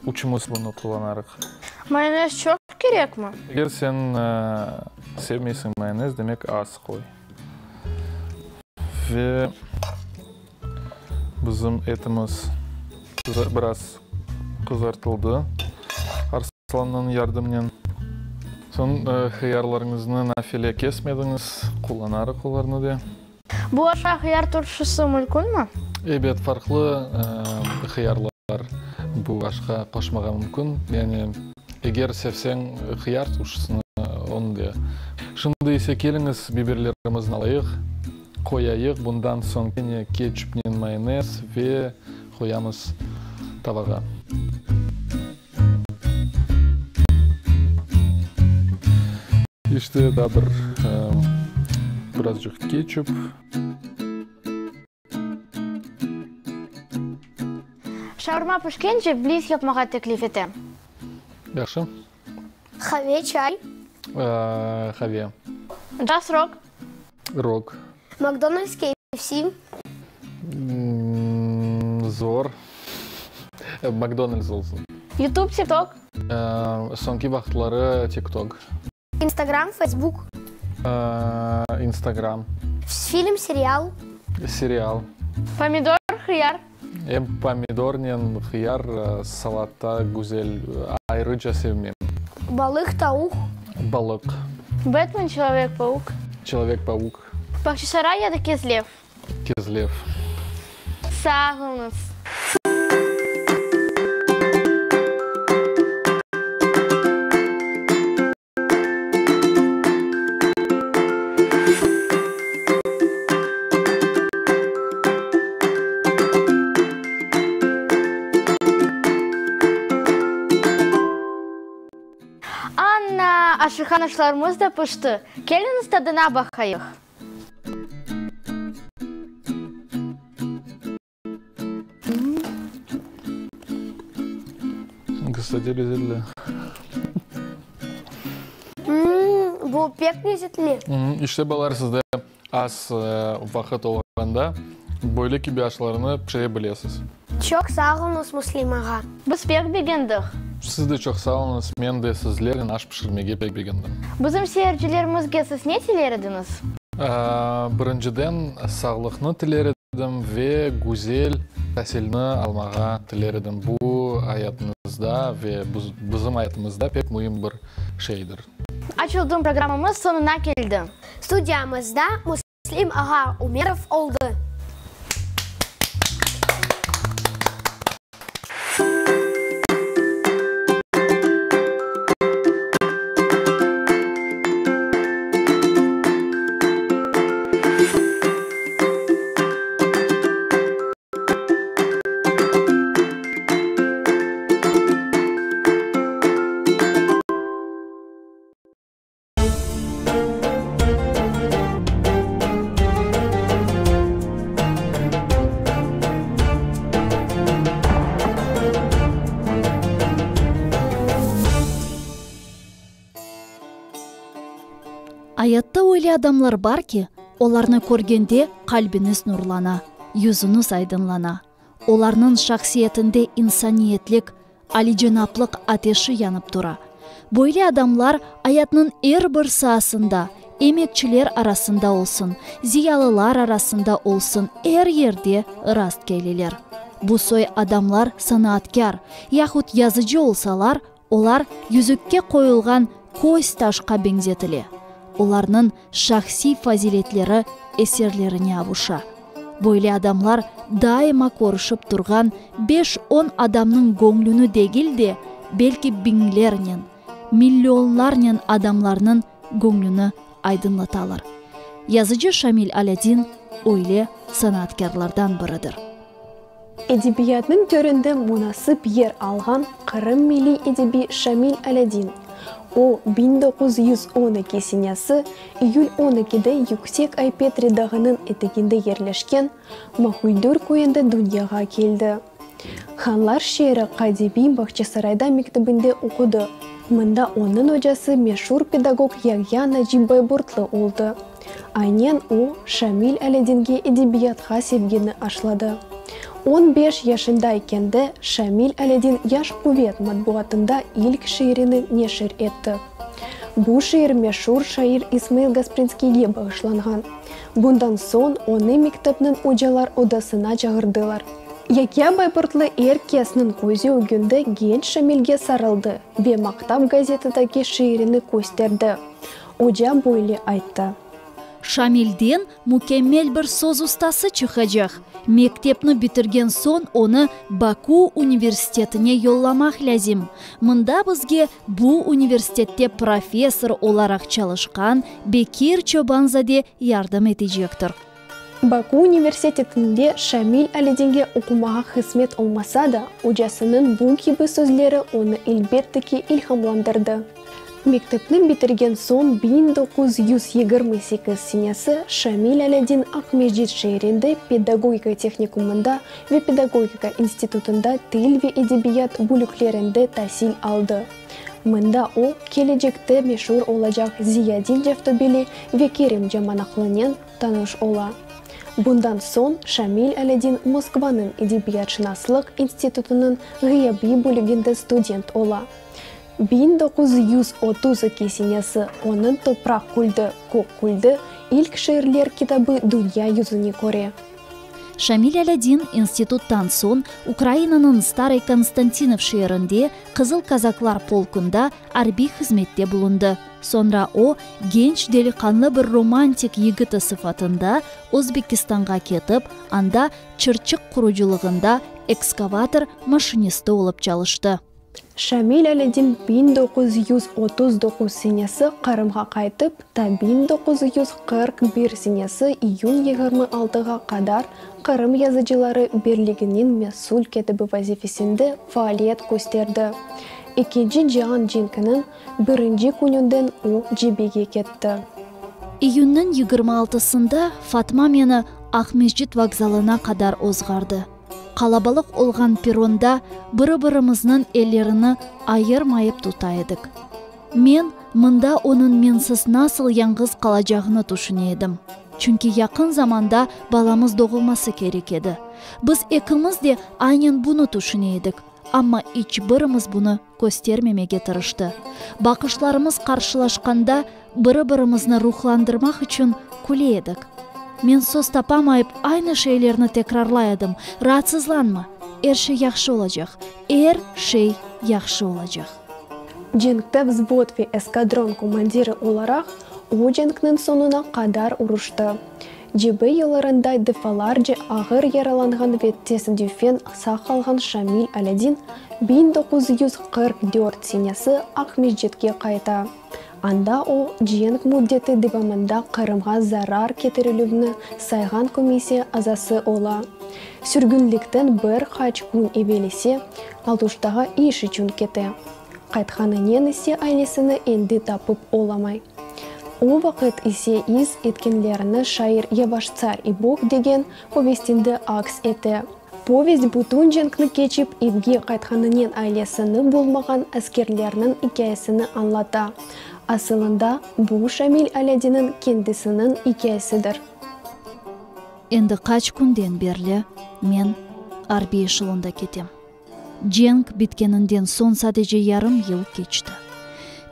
üçümiz bunı qullanarıq. Mayonez çoq kerekmi? Eger sen sevmeysiñ mayonez, demek az qoy. Ve bizim etimiz biraz qızartıldı. Aslannıñ yardımınen. Soñ hıyarlarıñıznı nafile kesmediñiz, qullanarıq olarnı de. Bu aşa hıyar turşusı mülkünmi? Ebet, farqlı hıyarlar bu aşqa qoşmağa mümkün. Yani, eger sevseñ hıyar turşusını, onı de. Şimdi ise keliñiz, biberlerimizni alayıq, qoyayıq, bundan soñ kene ketçupnen mayonez ve qoyamız tavağa. İşte daa bir birazcıq ketçup. Şaurma pişkence blitz yapmağa teklif etem. Yahşı. Qave, çay. Qave. Caz, rok. Rok. McDonald's, KFC. Zor. McDonald's olsun. YouTube, TikTok. Soñki vaqıtları TikTok. Instagram, Facebook. Instagram. Film, serial. Serial. Pomidor, hıyar. Em pomidornen hıyar salatta güzel, ayrıca sevmem. Balıq, tavuq. Balıq. Batman, Человек-паук. Человек-паук. Bağçasaray ya da Kezlev? Kezlev. Sağ oluñız. Anna, aşıqan aşlarımız da pişti. Keliñiz tadına baqayıq. Kstati, lezetli. Bu pek lezetli. İşte, balalar, sizde az vaqıt olğanda. Böyle kibi aşlarnı pişire bilesiz. Çoq sağ oluñız, Müslim ağa. Biz pek begendik. Siz de çoq sağ oluñız, men de sizlernen aş pişirmege pek begendim. Bizim seyircilerimizge siz ne tiler ediñiz? Birinciden, sağlıqnı tiler edim ve güzel tasilni almağa tiler edim. Bu ayatımızda ve bizim ayatımızda pek müim bir şeydir. Açıldım programmamız soñuna keldi. Studiyamızda Müslim ağa Ümerov oldı. Ayatta öyle adamlar bar ki, olarnı körgende qalbiñiz nurlana, yüzüñiz aydınlana. Olarnıñ şahsiyetinde insaniyetlik, alicenaplıq ateşi yanıp tura. Böyle adamlar ayatnıñ er bir saasında, emekçiler arasında olsun, ziyalılar arasında olsun, er yerde rast keleler. Bu soy adamlar sanaatkâr, yahut yazıcı olsalar, olar yüzükke qoyulğan köz taşqa beñzetile. Olarnıñ şahsiy faziletleri eserlerine avuşa. Böyle adamlar daima körüşip turğan beş-on adamnıñ göñlüni degil de, belki biñlernen, millionlarnen adamlarnıñ göñlüni aydınlatalar. Yazıcı Şamil Alâdin öyle sanaatkârlardan biridir. Edebiyatnıñ töründe munasip yer alğan qırım milliy edebi Şamil Alâdin. O, 1912 senesi iyül on ekide yüksek Ay-Petri dağınıñ eteginde yerleşken Mahuldür köyünde dünyağa keldi. Hanlar şeeri qadimiy Bağçasarayda mektebinde oqudı. Mında onıñ ocası meşur pedagog Yagya Naci Bayburtlı oldı. Aynen o, Şamil Alâdinge edebiyatqa sevgini aşladı. On beş yaşında ekende Şamil Alâdin Yaş quvet matbuatında ilk şiirini neşir etti. Bu şiir meşur şair İsmail Gasprinskiyge bağışlanğan. Bundan soñ onı mektepniñ ocalar odasına çağırdılar. Yagya Bayburtlı er kesniñ közü ögünde genç Şamilge sarıldı ve maqtap gazetadaki şiirini kösterdi. Oca böyle ayttı. Şamilden mükemmel bir söz ustası çıqacaq. Mektepni bitirgen soñ onı Baku universitetine yollamaq lâzim. Mında bizge bu universitette professor olaraq çalışqan Bekir Çoban-zade yardım etecektir. Baku universitetinde Şamil Alâdinge oqumağa qısmet olmasa da, ocasınıñ bu kibi sözleri onı elbette ki ilhamlandırdı. Mektepni bitirgen soñ 1928 senesi Şamil Alâdin Aqmescit şeerinde pedagogika tehnikumında ve pedagogika institutında til ve edebiyat bölüklerinde tasil aldı. Mında o, kelecekte meşur olacaq Ziyadin Cavtobeli ve Kerim Camanaqlınen tanış ola. Bundan soñ Şamil Alâdin Moskvanıñ edebiyatşınaslıq institutınıñ ğıyabiy bölüginde student ola. 1932 senesi onıñ Topraq küldi, kök küldi ilk şiirler kitabı dünya yüzüni köre. Şamil Alâdin instituttan soñ Ukrainanıñ Starıy Konstantinov şeerinde Qızıl kazaklar polkunda arbiy hızmette bulundı. Soñra o, genç deliqanlı bir romantik yigiti sıfatında Özbekistanğa ketip, anda Çırçıq qurucılığında ekskavator maşinisti olıp çalıştı. Şamil Alâdin 1939 senesi Qırımğa qaytıp, ta 1941 senesi iyün 26-ğa qadar Qırım yazıcıları birliginiñ mesül kâtibi vazifesinde faaliyet kösterdi. Ekinci cian cenkiniñ birinci kününden o cebege ketti. İyünniñ yigirmi altısında Fatma meni Aqmescit vokzalına qadar ozğardı. Qalabalıq olğan perronda biri-birimizniñ ellerini ayırmayıp tuta edik. Men. Mında onıñ mensiz nasıl yañğız qalacağını tüşüne edim. Çünki yaqın zamanda balamız doğulması kerek edi. Biz ekimiz de aynen bunı tüşüne edik, amma iç birimiz bunı köstermemege tırıştı. Baqışlarımız qarşılaşqanda biri-birimizni ruhlandırmaq içün küle edik. Men söz tapamayıp aynı şeylerni tekrarlay edim, Raatsızlanma, er şey yahşı olacaq, er şey yahşı olacaq. Cenkte vzvod ve eskadron komandiri olaraq o cenkniñ soñuna qadar uruştı. Cebe yıllarında defalarca ağır yaralanğan ve tesadüfen sağ qalğan Şamil Alâdin 1944 senesi Aqmescitke qayta. Anda o, cenk müddeti devamında Qırımğa zarar ketirilüvni sayğan komissiya azası ola. Sürgünlikten bir qaç kün evel ise Aluştağa iş içün kete. Qaytqanınen ise ailesini endi tapıp olamay. O vaqıt ise is etkenlerini şair Yavaş tsar i bog degen povestinde aks ete. Povest bütün cenkni keçip evge qaytqanınen ailesini bulmağan askerlerniñ ikâyesini añlata. Asılında, bu Şamil Alâdinniñ kendisiniñ ikâyesidir. Endi qaç künden berli men arbiy eşelonda ketem. Cenk bitkeninden soñ sadece yarım yıl keçti.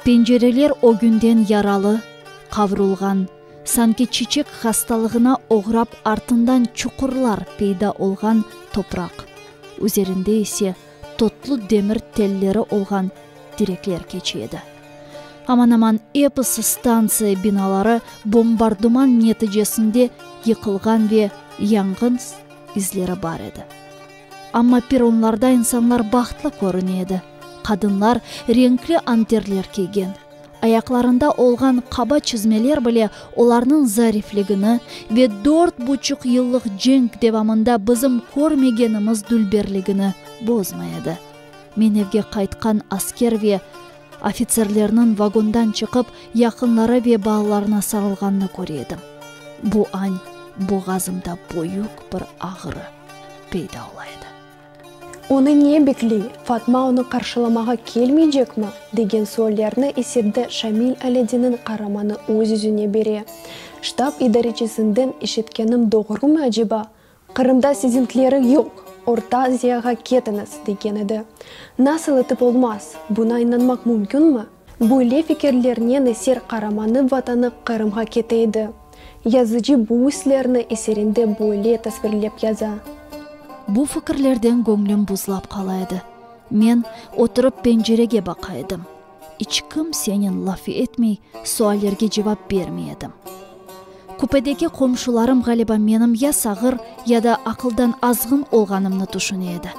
Pencereler ögünden yaralı, qavrulğan, sanki çiçek hastalığına oğrap artından çuqurlar peyda olğan topraq, üzerinde ise totlu demir telleri olğan direkler keçe edi. Aman-aman episi stantsiya binaları bombardıman neticesinde yıqılğan ve yanğın izleri bar edi. Amma peronlarda insanlar bahtlı körüne edi. Qadınlar renkli anterler kiygen. Ayaqlarında olğan qaba çizmeler bile olarnıñ zarifligini ve dört buçuq yıllıq cenk devamında bizim körmegenimiz dülberligini bozmay edi. Men evge qaytqan asker ve ofitserlerniñ vagondan çıqıp, yaqınları ve balalarına sarılğanını köre edim. Bu añ boğazımda büyük bir ağrı peyda ola edi. Onı ne bekley, Fatma onı qarşılamağa kelmeycekmi? degen suallerni eserde Şamil Alâdinniñ qaramanı öz-özüne bere. Ştab idarecisinden eşitkenim doğrumı aceba? Qırımda siziñkileri yoq, Orta Aziyağa ketiñiz, degen edi. Nasıl etip olmaz, buna inanmaq mümkünmi? Böyle fikirlernen eser qaramanı vatanı Qırımğa kete edi. Yazıcı bu islerni eserinde böyle tasvirlep yaza. Bu fikirlerden göñlüm buzlap qala edi. Men oturıp pencerege baqa edim. İç kimsenen laf etmey, suallerge cevap bermey edim. Kupedeki qomşularım ğaliba menim ya sağır, ya da aqıldan azğın olğanımnı tüşüne edi.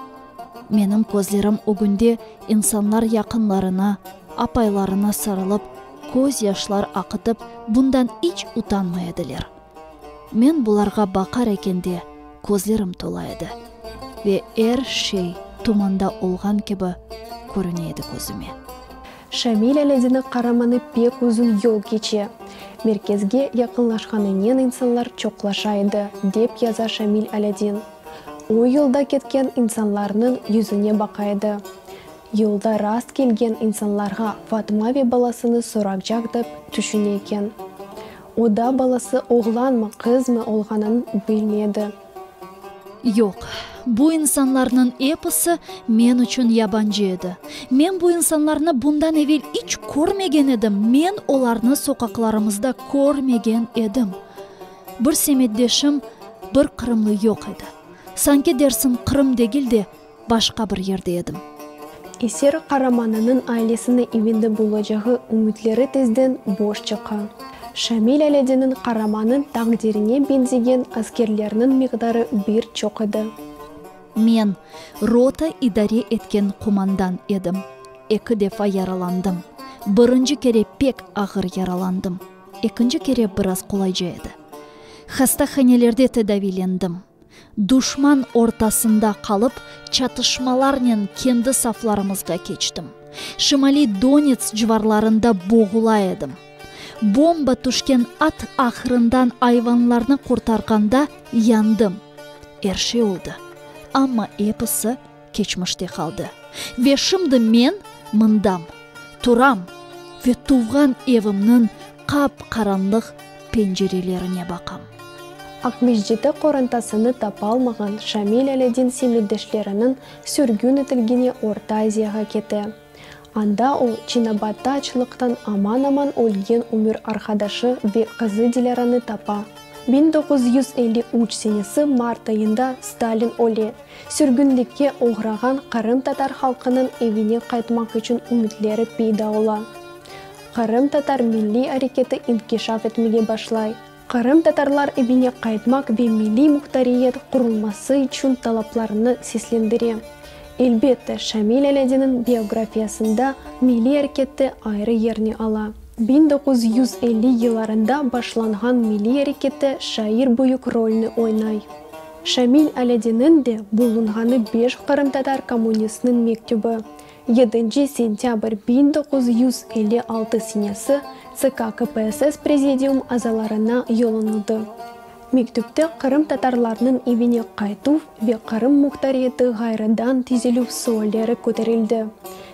Menim közlerim ögünde insanlar yaqınlarına, apaylarına sarılıp, közyaşlar aqıtıp, bundan iç utanmay ediler. Men bularğa baqar ekende, közlerim tola edi ve er şey tumanda olğan kibi körüne edi közüme. Şamil Alâdinniñ qaramanı pek uzun yol keçe. Merkezge yaqınlaşqanınen insanlar çoqlaşa edi, dep yaza Şamil Alâdin. O yolda ketken insanlarnıñ yüzüne baqa edi. Yolda rast kelgen insanlarğa Fatma ve balasını soracaq dep tüşüne eken. O da balası oğlanmı, qızmı olğanın bilmey edi. Yoq, bu insanlarnıñ episi men içün yabancı edi. Men bu insanlarnı bundan evel iç körmegen edim, men olarnı soqaqlarımızda körmegen edim. Bir semetdeşim, bir qırımlı yoq edi. Sanki dersiñ Qırım degil de, başqa bir yerde edim. Eser qaramanınıñ ailesini evinde bulacağı ümütleri tezden boş çıqa. Şamil Alâdinniñ qaramanı taqdirine beñzegen askerlerniñ miqdarı bir çoq edi. Men, rota idare etken qomandan edim. Eki defa yaralandım. Birinci kere pek ağır yaralandım. Ekinci kere biraz qolayca edi. Hastahanelerde tedaviylendim. Duşman ortasında qalıp, çatışmalarnen kendi saflarımızğa keçtim. Şimaliy Donets civarlarında boğula edim. Bomba tüşken at ahırından ayvanlarnı qurtarğanda yandım. Er şey oldı, amma episi keçmişte qaldı. Ve şimdi men mındam, turam. Ve tuvğan evimniñ qap-qaranlıq pencerelerine baqam. Aqmescitte qorantasını tapalmağan Şamil Alâdin semetdeşleriniñ sürgün etilgeni Orta Aziyağa kete. Anda o, Çinabadda açlıqtan aman-aman ölgen ömür arqadaşı ve qızı Dilâranı tapa. 1953 senesi mart ayında Stalin öle. Sürgünlikke oğrağan qırımtatar halqınıñ evine qaytmaq içün ümütleri peyda ola. Qırımtatar milliy areketi inkişaf etmege başlay. Qırımtatarlar evine qaytmaq ve milliy muhtariyet qurulması içün talaplarını seslendire. Elbette, Şamil Alâdinniñ biografiyasında milliy areket de ayrı yerni ala. 1950 yıllarında başlanğan milliy arekette şair büyük rolni oynay. Şamil Alâdinniñ de bulunğanı beş qırımtatar kommunistiniñ mektübi, yedinci sentâbr 1956 senesi TSK KPSS Prezidium azalarına yollanıldı. Mektüpte qırımtatarlarnıñ evine qaytuv ve Qırım muhtariyeti ğayrıdan tizilüv sualleri köterildi.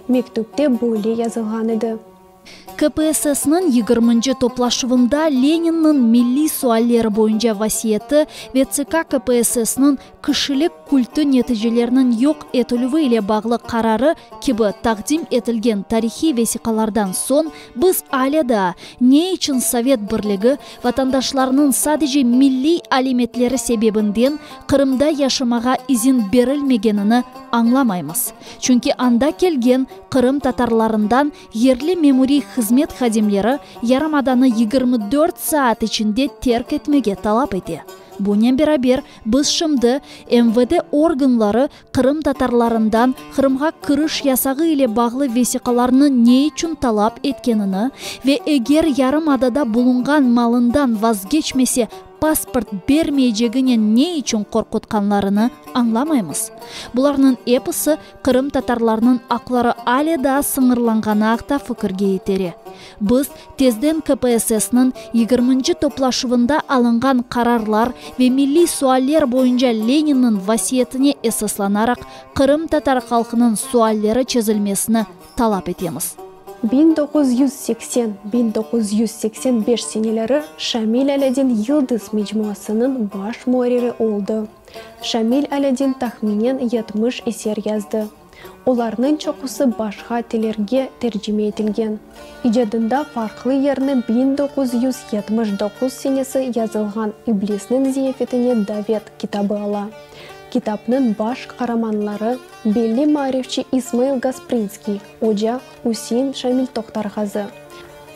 Mektüpte böyle yazılğan edi. KPSS-niñ yigirminci toplaşuvında Leninniñ milliy sualleri boyunca vasiyeti ve TSK KPSS-niñ kişilik kultı neticeleriniñ yoq etilüvi ile bağlı qararı kibi taqdim etilgen tarihiy vesiqalardan soñ biz alâ daa ne içün Sovet Birligi vatandaşlarınıñ sadece milliy alâmetleri sebebinden Qırımda yaşamağa izin berilmegenini añlamaymız. Çünki anda kelgen qırımtatarlarından yerli memuriy hızmet hadimleri yarımadanı 24 saat içinde terk etmege talap ete. Bunen beraber, biz şimdi MVD organları qırımtatarlarından Qırımğa kiriş yasağı ile bağlı vesiqalarnı ne içün talap etkenini ve eger yarımadada bulunğan malından vazgeçmese pasport bermeyceginen ne içün qorqutqanlarını añlamaymız. Bularnıñ episi qırımtatarlarnıñ aqları ale daa sıñırlanğanı aqta fikirge itere. Biz tezden KPSS-niñ yigirminci toplaşuvında alınğan qararlar ve milliy sualler boyunca Leninniñ vasiyetine esaslanaraq qırımtatar halqınıñ sualleri çezilmesini talap etemiz. 1980, 1985 seneleri Şamil Alâdin Yıldız mecmuasınıñ baş muarriri oldı. Şamil Alâdin tahminen 70 eser yazdı. Olarnıñ çoqusı başqa tillerge tercime etilgen. İcadında farqlı yerni 1979 senesi yazılğan İblisniñ ziyafetine davet kitabı ala. Kitapnıñ baş qaramanları, belli maarifçi İsmail Gasprinskiy, oca Üsein Şamil Toqtarğazı.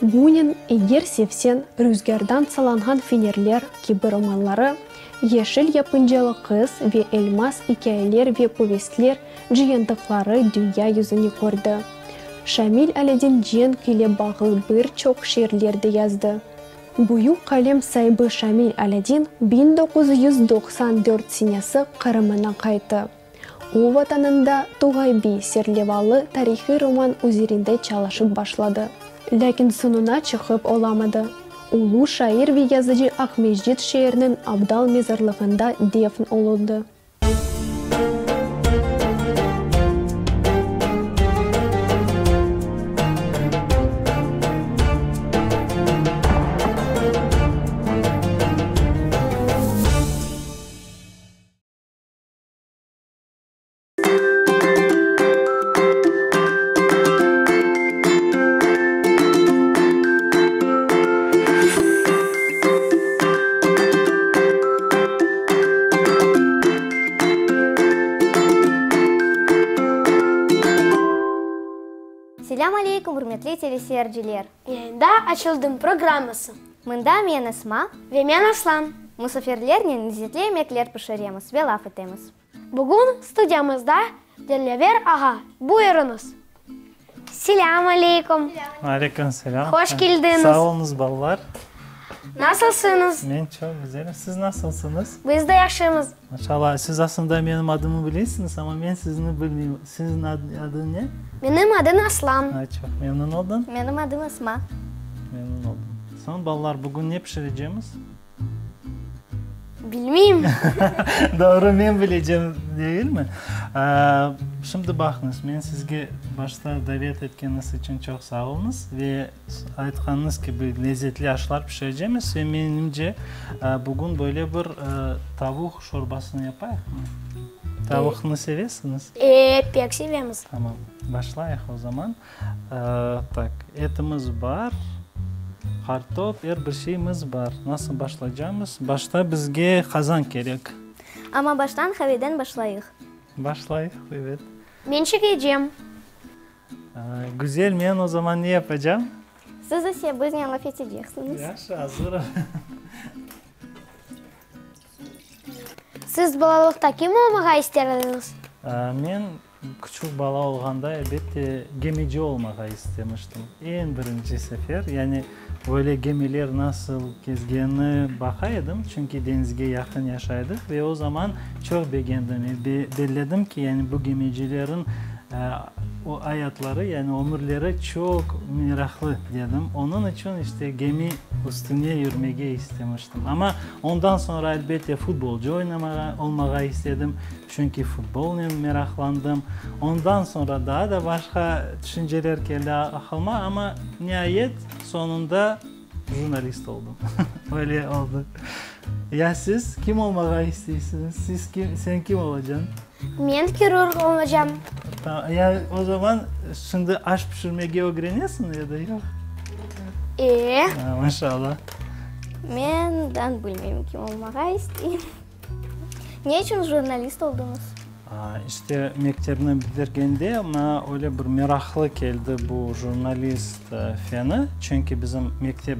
Bunen Eger sevseñ, Rüzgârdan sılanğan fenerler kibi romanları, Yeşil yapıncalı qız ve Elmaz ikâyeler ve povestler cıyıntıqları dünya yüzüni kördi. Şamil Alâdin cenk ile bağlı bir çoq şiirler de yazdı. Büyük qalem saibi Şamil Alâdin 1994 senesi Qırımına qayttı. O, Vatanında Tuğay-biy serlevalı tarihiy roman üzerinde çalışıp başladı. Lâkin soñuna çıqıp olamadı. Ulu şair ve yazıcı Aqmescit şeeriniñ Abdal mezarlığında defn olundı. Selâm aleykum, ürmetli teleseyirciler! Yayında Açıldım programması. Mında men Esma. Ve men Aslan. Musafirlernen lezzetli yemekler pişiremiz ve laf etemiz. Bugün studiyamızda Dilâver ağa. Buyurıñız. Selâm aleykum. Aleyküm selâm. Hoş keldiñiz. Sağ oluñız, balalar. Nasılsıñız? Men çoq güzelim. Siz nasılsıñız? Biz de yahşımız. Maşallah. Siz aslında menim adımı bilesiñiz, amma men sizni bilmeyim. Siziñ adıñ ne? Menim adım Aslan. Ay, çoq memnun oldım. Menim adım Esma. Memnun oldım. Soñ, balalar, bugün ne pişirecemiz? Bilmeyim. Doğru, men bilecem, degilmi? Şimdi baqıñız, men sizge başta davet etkeniñiz içün çoq sağ oluñız ve aytqanıñız kibi lezetli aşlar pişirecemiz ve menimce bugün böyle bir tavuq şorbasını yapayıqmı? Tavuqnı sevesiñiz? E, pek sevemiz. Tamam, başlayıq o zaman. Tak, etimiz bar, qartop, er bir şeyimiz bar. Nasıl başlaycamız? Başta bizge qazan kerek. Amma baştan qaveden başlayıq. Başlayıq, ebet. Men çekecem. Güzel, men o zaman ne yapacam? Siz ise biznen laf eteceksiñiz. Yahşı, azırım. Siz balalıqta kim olmağa ister ediñiz? Men küçük bala olğanda, elbette, gemici olmağa istemiştim. Eñ birinci sefer, yani böyle gemiler nasıl kezgenini baqa edim, çünki deñizge yaqın yaşaydıq ve o zaman çoq begendim. Belledim ki, yani bu gemicilerin ayatları, yani ömürleri çoq meraqlı, dedim. Onıñ içün, işte, gemi üstüne yürmege istemiştim. Amma ondan soñra, elbette, futbolcı oynamağa, olmağa istedim, çünki futbolnen meraqlandım. Ondan soñra daa da başqa tüşünceler keldi aqılıma, amma niayet, soñunda jurnalist oldım. Öyle oldı. Ya siz kim olmağa isteysiñiz? Siz kim, sen kim olacañ? Men hirurg olacam. Ya o zaman şimdi aş pişirmege ögrenesiñ ya da yoq? E. Maşallah. Men dan bilmeyim kim olmağa isteyim. Ne içün jurnalist oldıñız? İşte, mektepni bitirgende maña öyle bir meraqlı keldi bu jurnalist feni, çünki bizim mektep,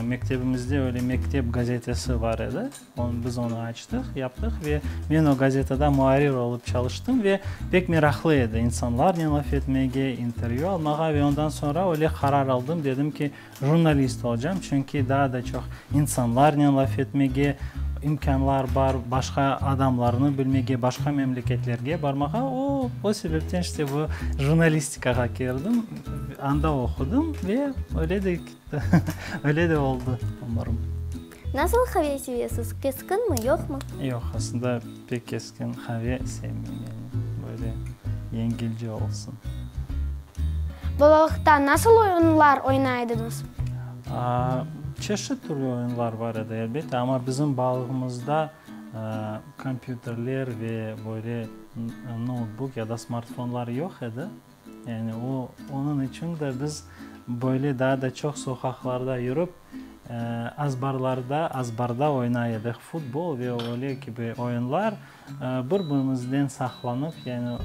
mektebimizde öyle mektep gazetesi bar edi, biz onı açtıq, yaptıq ve men o gazetada muarrir olıp çalıştım ve pek meraqlı edi insanlarnen laf etmege, intervyü almağa ve ondan soñra öyle qarar aldım, dedim ki, Jurnalist olacam, çünki daa da çoq insanlarnen laf etmege imkânlar bar, başqa adamlarnı bilmege, başqa memleketlerge barmağa. O, o sebepten işte bu jurnalistikağa kirdim, anda oqudım ve öyle de kitti, öyle de oldı ömürim. Nasıl qave sevesiz, keskinmi, yoqmı? Yoq, aslında pek keskin qave sevmeyim, yani böyle yengilce olsun. Balalıqta nasıl oyunlar oynay ediñiz? Çeşit türlü oyunlar bar edi, elbette, amma bizim balalığımızda kompyuterler ve böyle noutbuk ya da smartfonlar yoq edi. Yani o, onıñ içün de biz böyle daa da çoq soqaqlarda yürip, azbarlarda, azbarda oynay edik, futbol ve öyle kibi oyunlar. Bir-birimizden saqlanıp, yani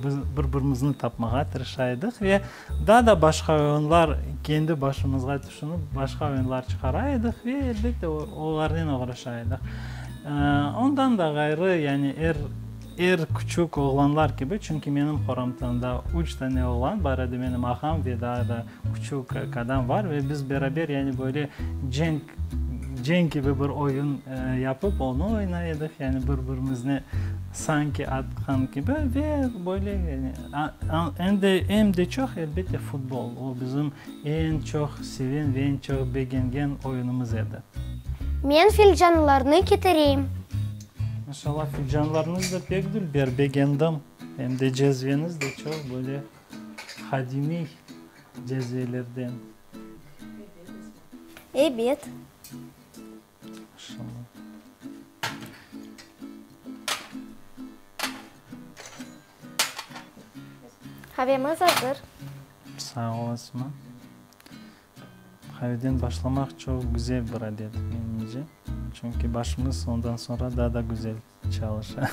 biz bir-birimizni tapmağa tırışa edik ve daa da başqa oyunlar kendi başımızğa tüşünip, başqa oyunlar çıqara edik ve, elbette, olarnen oğraşa edik. Ondan da ğayrı, yani er er küçük oğlanlar kibi, çünki menim qorantamda üç tane oğlan bar edi, menim ağam ve daa da küçük kadam bar ve biz beraber, yani böyle cenk, Cenk kibi bir oyun yapıp, onı oynay edik, yani bir-birimizni sanki atqan kibi ve böyle, yani, em de, em de çoq, elbette, futbol, o bizim eñ çoq seven ve eñ çoq begengen oyunımız edi. Men filcanlarnı ketireyim. Maşallah, filcanlarıñız da pek dülber, begendim. Em de cezveñiz de çoq böyle qadimiy cezvelerden. Ebet. Qavemiz azır. Sağ ol, Esma. Qaveden başlamaq çoq güzel bir adet, menimce. Çünki başımız ondan soñra daa da güzel çalışa.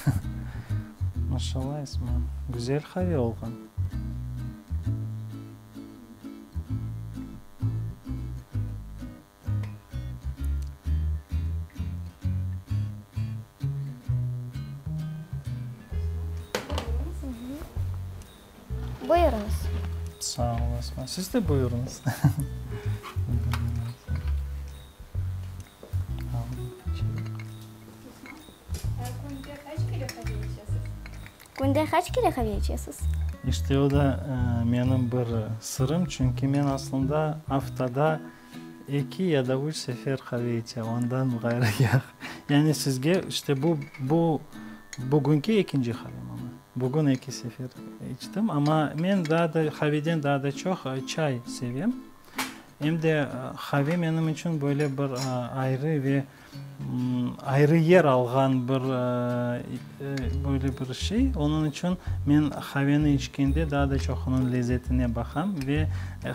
Maşallah, Esma, güzel qave olğan. Buyurıñız. Sağ ol, Esma. Siz de buyurıñız. Künde qaç kere qave içesiz? İşte o da menim bir sırım, çünki men aslında aftada eki ya da üç sefer qave içem, ondan ğayrı yoq. Yani sizge işte bu, bu bugünki ekinci qavem amma. Bugün eki sefer içtim, amma men daa da qaveden daa da çoq çay sevem. Em de qave menim içün böyle bir ayrı ve ayrı yer alğan bir böyle bir şey. Onıñ içün men qaveni içkende daa da çoq onıñ lezetine baqam ve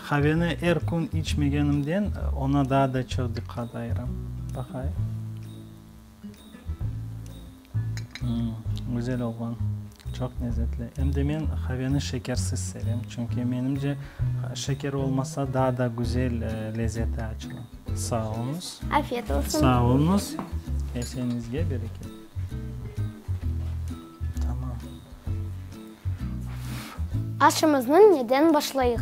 qaveni er kün içmegenimden oña daa da çoq diqqat ayıram. Baqayıq. Güzel olğan, çoq lezetli. Em de men qaveni şekersiz sevem, çünki menimce şeker olmasa daa da güzel lezeti açıla. Sağ oluñız. Afiyet olsun. Sağ oluñız. Keseñizge bereket. Tamam. Aşımıznı neden başlayıq?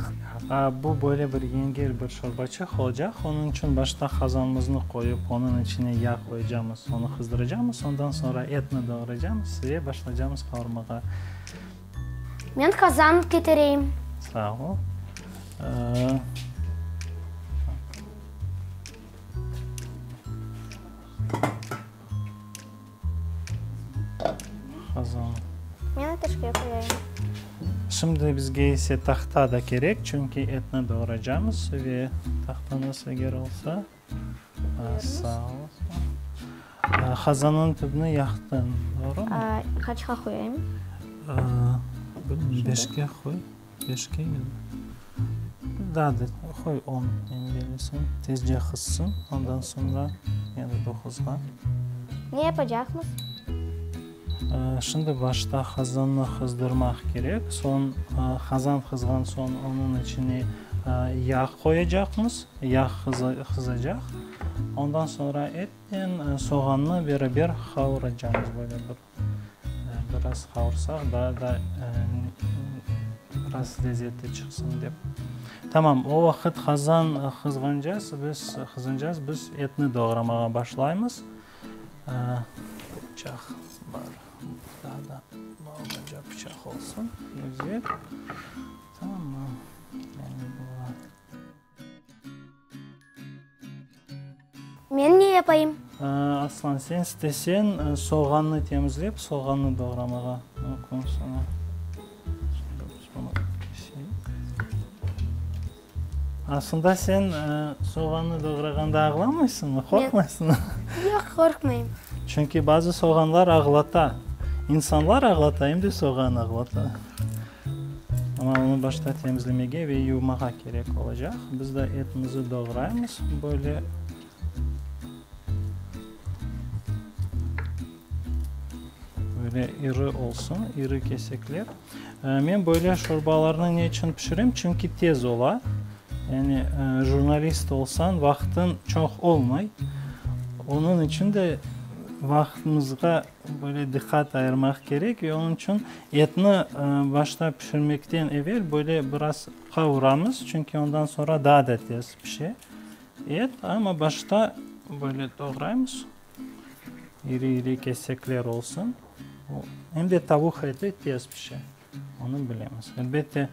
Bu böyle bir yengil bir şorbaçıq olacaq. Onıñ içün başta qazanımıznı qoyıp, onıñ içine yağ qoyacamız, onı qızdıracamız. Ondan soñra etni doğraycamız ve başlaycamız qavurmağa. Men qazan ketireyim. Sağ ol. Qazan. Men ateşke qoyayım. Şimdi bizge ise tahta da kerek, çünki etni doğracamız ve tahtamız eger olsa, sağ ol. Qazannıñ tübüni yaqtıñ, doğrumı? Qaçqa qoyayım? Bilmeyim, beşke qoy. Beşke ya da. Daa da qoy on, eñ bellisi. Tezce qızsın, ondan soñra ya da doquzğa. Ne yapacaqmız? Şimdi başta qazannı qızdırmaq kerek. Soñ, qazan qızğan soñ, onıñ içine yağ qoyacaqmız. Yağ qızacaq. Ondan soñra etnen soğannı beraber qavuracamız böyle bir. Biraz qavursaq, daa da biraz lezeti çıqsın dep. Tamam, o vaqıt qazan qızğancas, biz qızıncas, biz etni doğramağa başlaymız. Pıçaq bar, daa da bolca pıçaq olsun, güzel. Tamam, yani bu. Men ne yapayım? Aslan, sen isteseñ, soğannı temizlep, soğannı doğramağa mümkün saña. Şimdi biz bunı keseyik. Aslında sen soğannı doğrağanda ağlamaysıñmı, qorqmaysıñmı? Yoq, qorqmayım. Çünki bazı soğanlar ağlata. İnsanlar ağlata, em de soğan ağlata. Amma onı başta temizlemege ve yuvmağa kerek olacaq. Biz de etimizi doğraymız böyle. Böyle iri olsun, iri kesekler. Men böyle şorbalarnı ne içün pişirem? Çünki tez ola. Yani jurnalist olsañ, vaqtıñ çoq olmay. Onıñ içün de vaqtımızğa Böyle diqqat ayırmaq kerek ve onıñ içün etni başta pişirmekten evel böyle biraz qavuramız, çünki ondan soñra daa da tez pişe et, amma başta böyle doğraymız, iri-iri kesekler olsun. Em de tavuq eti tez pişe, onı bilemiz. Elbette,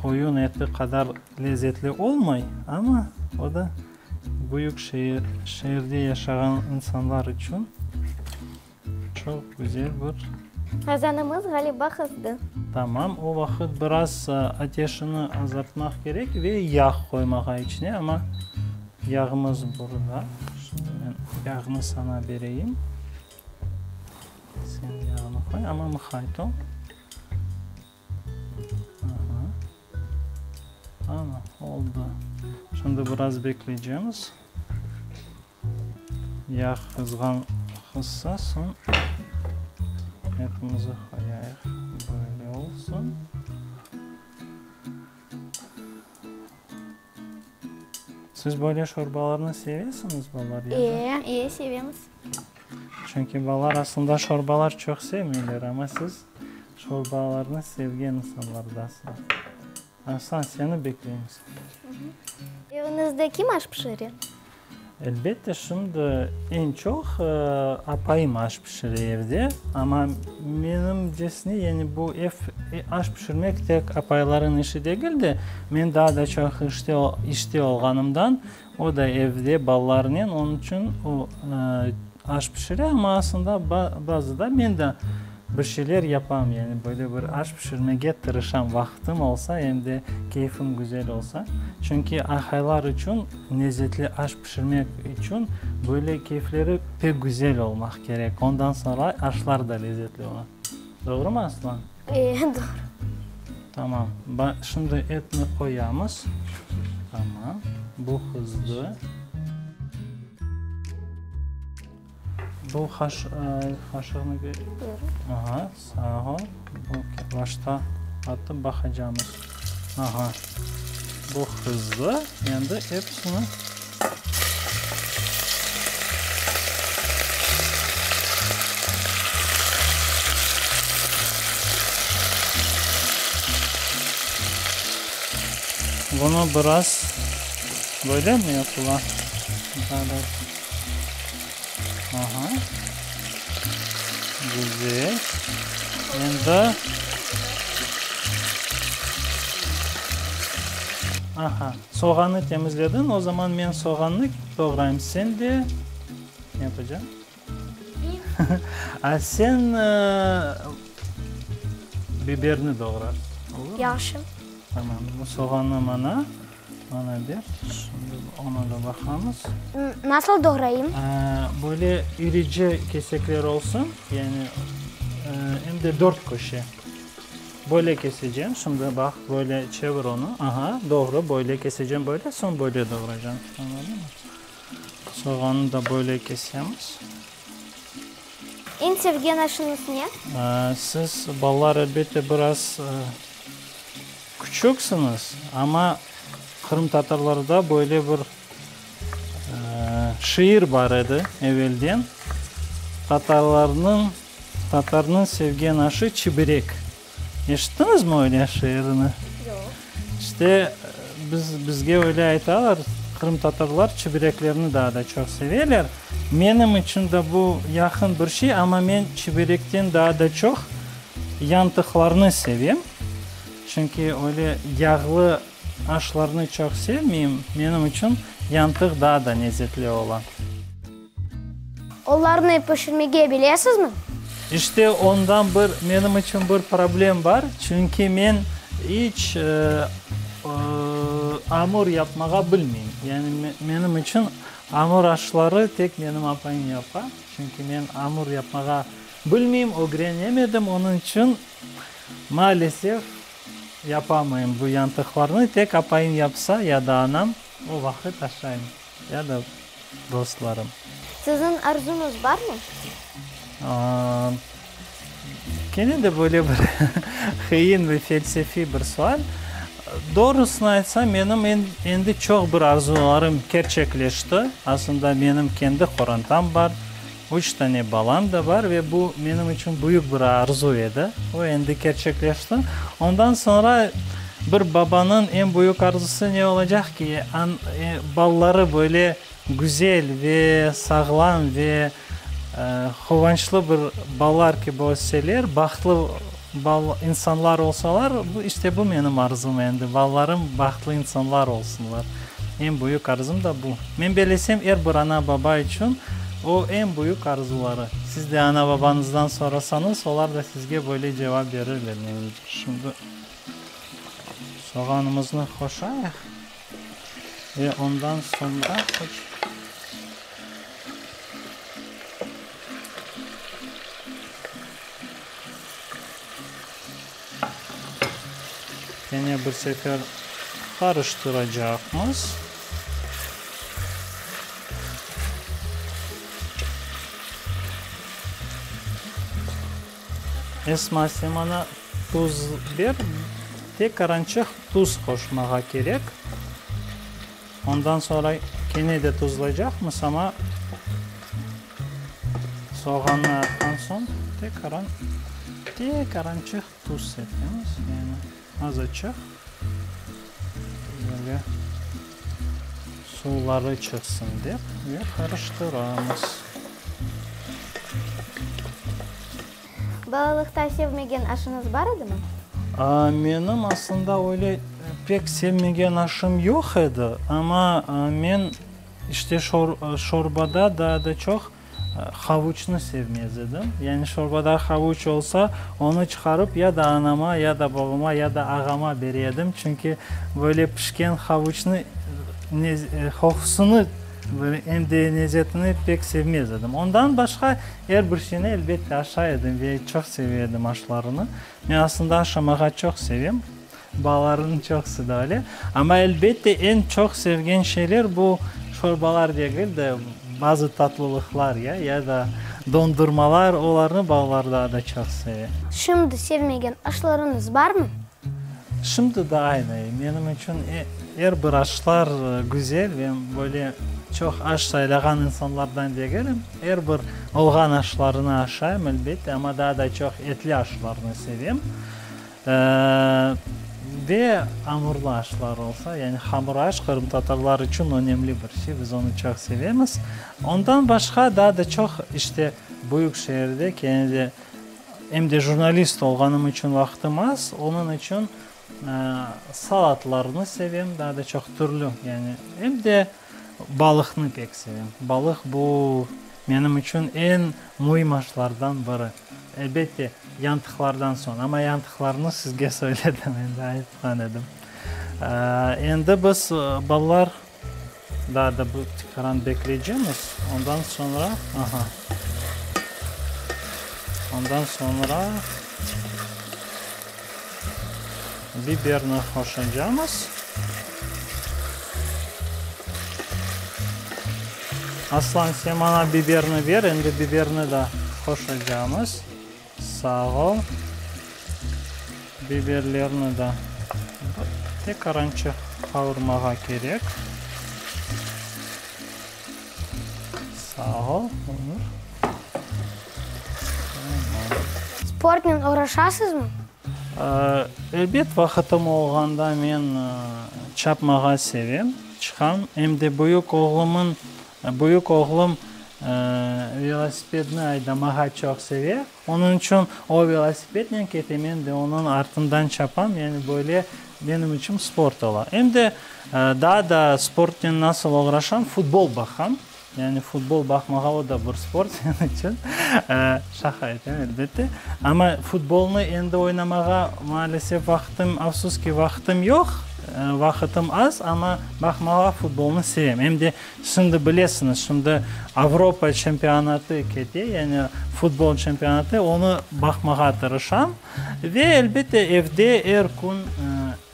qoyun eti qadar lezetli olmay, amma o da Büyük şeerde yaşağan insanlar içün çoq güzel bir. Qazanımız ğaliba qızdı. Tamam, o vaqıt biraz ateşini azartmaq kerek ve yağ qoymağa içine, amma yağımız burada. Şimdi men yağnı saña bereyim. Sen yağnı qoy, amma mıqayt ol. Ana, oldı. Şimdi biraz bekleycemiz. Yağ qızğan qızsa, soñ etimizi qoyayıq. Böyle olsun. Siz böyle şorbalarnı sevesiñiz, balalar? E, e, sevemiz. Çünki balalar aslında şorbalar çoq sevmeyler, amma siz şorbalarnı sevgen insanlardasıñız. Arslan, seni bekleymiz. Eviñizde kim aş pişire? Elbette, şimdi eñ çoq apayım aş pişire evde, amma menimcesine, yani bu ev aş pişirmek tek apaylarıñ işi degil de, men daa da çoq işte işte olğanımdan, o da evde balalarnen, onıñ içün o aş pişire, amma aslında bazıda men de. Bir şeyler yapam, yani böyle bir aş pişirmege tırışam, vaqtım olsa, em de keyfim güzel olsa. Çünki ahaylar içün lezetli aş pişirmek içün böyle keyfleri pek güzel olmaq kerek, ondan soñra aşlar da lezetli ola. Doğrumı, Aslan? E, doğru. Tamam. Şimdi etni qoyamız. Tamam. Bu qızdı. Bu haş, haşığını ber. Aha, sağ ol. Bu başta atıp baqacağımız. Aha. Bu qızdı. Endi episini Bunı biraz böyle mi yapıla? Aha. Güzel. Endi Aha. Soğannı temizlediñ, o zaman men soğannı doğrayım, sen de ne yapacağım? A sen biberni doğrarsıñ, olur mı? Yahşı. Tamam, bu soğannı maña, maña ber, şimdi onı da baqamız. Nasıl doğrayım? Böyle irice kesekler olsun, yani em de dört köşe. Böyle kesecem, şimdi baq, böyle çevir onı, aha, doğru, böyle kesecem, böyle, soñ böyle doğraycam, añladıñmı? Soğannı da böyle kesemiz. Eñ sevgen aşıñız ne? Siz, balalar, elbette, biraz küçüksiñiz, amma qırımtatarlarda böyle bir şiir bar edi evelden, Tatarlarnıñ Tatarnıñ sevgen aşı çiberek. Eşittiñizmi öyle şiirini? Yoq. İşte, biz, bizge öyle aytalar, qırımtatarlar çibereklerni daa da çoq seveler. Menim içün de bu yaqın bir şey, amma men çiberekten daa da çoq yantıqlarnı sevem. Çünki öyle yağlı aşlarnı çoq sevmeyim, menim içün yantıq daa da lezetli ola. Olarnı pişirmege bilesizmi? İşte ondan bir menim içün bir problem bar, çünki men iç amur yapmağa bilmeyim. Yani menim içün amur aşları tek menim apayım yapa, çünki men amur yapmağa bilmeyim, ögrenemedim, onıñ içün maalesef yapamayım bu yantıqlarnı, tek apayım yapsa ya da anam, o vaqıt aşayım. Ya da dostlarım. Siziñ arzuñız barmı? Kene de böyle bir qıyın ve felsefiy bir sual. Doğrusını aytsam, menim endi çoq bir arzularım kerçekleşti. Aslında menim kendi qorantam bar, üç tane balam da bar ve bu menim içün büyük bir arzu edi. O endi kerçekleşti. Ondan soñra bir babanıñ eñ büyük arzusı ne olacaq ki, balaları böyle güzel ve sağlam ve quvançlı bir balalar kibi össeler, bahtlı insanlar olsalar, işte bu menim arzum endi, balalarım bahtlı insanlar olsunlar. Eñ büyük arzum da bu. Men bellesem, er bir ana-baba içün o eñ büyük arzuları. Siz de ana-babañızdan sorasañız, olar da sizge böyle cevap berirler, menimce. Şimdi soğanımıznı qoşayıq ve ondan soñra Kene bir sefer qarıştıracaqmız. Esma, sen maña tuz ber, tek arançıq tuz qoşmağa kerek. Ondan soñra kene de tuzlaycaqmız, amma soğannı atqan soñ tek aran, tek arançıq tuz sepemiz, yani azaçıq, böyle suvları çıqsın dep ve qarıştıramız. Balalıqta sevmegen aşıñız bar edimi? Menim aslında öyle pek sevmegen aşım yoq edi, amma men işte şorbada daa da çoq. Havuçnı sevmez edim. Yani şorbada havuç olsa, onı çıqarıp ya da anama, ya da babama, ya da ağama bere edim. Çünki böyle pişken havuçnı qoqusını böyle em de lezetini pek sevmez edim. Ondan başqa er bir şeyni elbette aşay edim ve çoq seve edim aşlarını. Men aslında aşamağa çoq sevem. Balalarnıñ çoqusı da öyle. Amma, elbette, eñ çoq sevgen şeyler bu şorbalar degil de, bazı tatlılıqlar ya, ya da dondurmalar, olarnı balalar daa da çoq seve. Şimdi sevmegen aşlarıñız barmı? Şimdi de aynı. Menim içün er bir aşlar güzel. Men böyle çoq aş saylağan insanlardan degilim. Er bir olğan aşlarnı aşayım, elbette, amma daa da çoq etli aşlarnı sevem. Ve amurlı aşlar olsa, yani hamur aş qırımtatarlar içün önemli bir şey, biz onı çoq sevemiz. Ondan başqa daa da çoq, işte, büyük şeerde kene de, em de jurnalist olğanım içün vaqtım az, onıñ içün salatlarnı sevem, daa da çoq türlü, yani em de balıqnı pek sevem. Balıq bu menim içün eñ müim aşlardan biri. Elbette, yantıqlardan soñ. Amma yantıqlarnı sizge söyledim, endi aytqan edim. Endi biz, balalar, daa da bir tikaran bekleycemiz. Ondan soñra, aha, ondan soñra biberni qoşacamız. Aslan, sen maña biberni ber, endi biberni da qoşacamız. Sağ ol. Biberlerni da tek arançıq qavurmağa kerek. Sağ ol, Ömür. Sportnen oğraşasızmı? Elbet, vaqıtım olğanda men çapmağa sevem, çıqam. Em de büyük oğlumın, büyük oğlum velosipedni aydamağa çoq seve. Onıñ içün o velosipednen kete, men de onıñ artından çapam. Yani böyle menim içün sport ola. Em de daa da sportnen nasıl oğraşam, futbol baqam. Yani futbol baqmağa o da bir sport menim içün. Şaqa etem, elbette. Amma futbolnı endi oynamağa, maalesef, vaqtım, afsus ki, vaqtım yoq, vaqıtım az, amma baqmağa futbolnı sevem. Em de şimdi bilesiñiz, şimdi Avropa çempionatı kete, yani futbol çempionatı, onı baqmağa tırışam. Ve, elbette, evde er kün,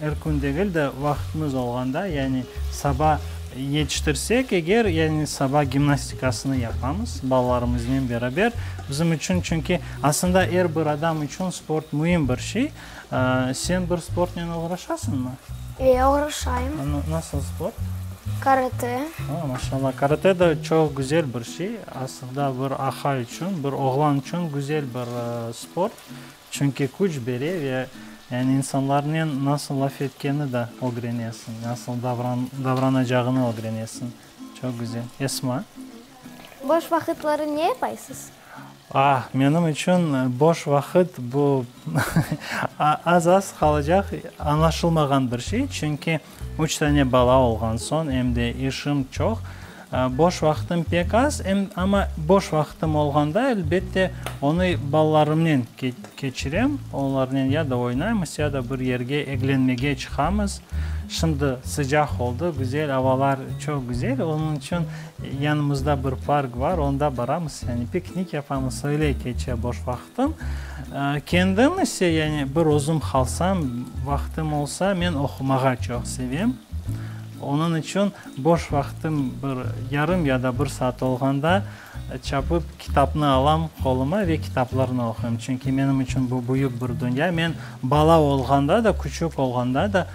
er kün degil de, vaqıtımız olğanda, yani saba yetiştirsek eger, yani saba gimnastikasını yapamız balalarımıznen beraber. Bizim içün, çünki aslında er bir adam içün sport müim bir şey. Sen bir sportnen oğraşasıñmı? E, oğraşayım. Nasıl sport? Karate. O, maşallah, karate de çoq güzel bir şey. Aslında bir ahay içün, bir oğlan içün güzel bir sport. Çünki küç bere ve yani insanlarnen nasıl laf etkeni de ögrenesiñ, nasıl davranacağını ögrenesiñ. Çoq güzel. Esma? Boş vaqıtları ne yapaysız? Ah, menim içün boş vaqıt bu az-az qalacaq añlaşılmağan bir şey, çünki üç tane bala olğan soñ, em de işim çoq, boş vaqtım pek az, em, amma boş vaqtım olğanda, elbette, onı balalarımnen keçirem, olarnen ya da oynaymız, ya da bir yerge eglenmege çıqamız. Şimdi sıcaq oldı, güzel, avalar çoq güzel, onıñ içün Yanımızda bir park bar, onda baramız, yani piknik yapamız, öyle keçe boş vaqtım. Kendim ise, yani bir özüm qalsam, vaqtım olsa, men oqumağa çoq sevem. Onıñ içün boş vaqtım bir yarım ya da bir saat olğanda, çapıp kitapnı alam qoluma ve kitaplarnı oquyım. Çünki menim içün bu büyük bir dünya. Men bala olğanda da, küçük olğanda da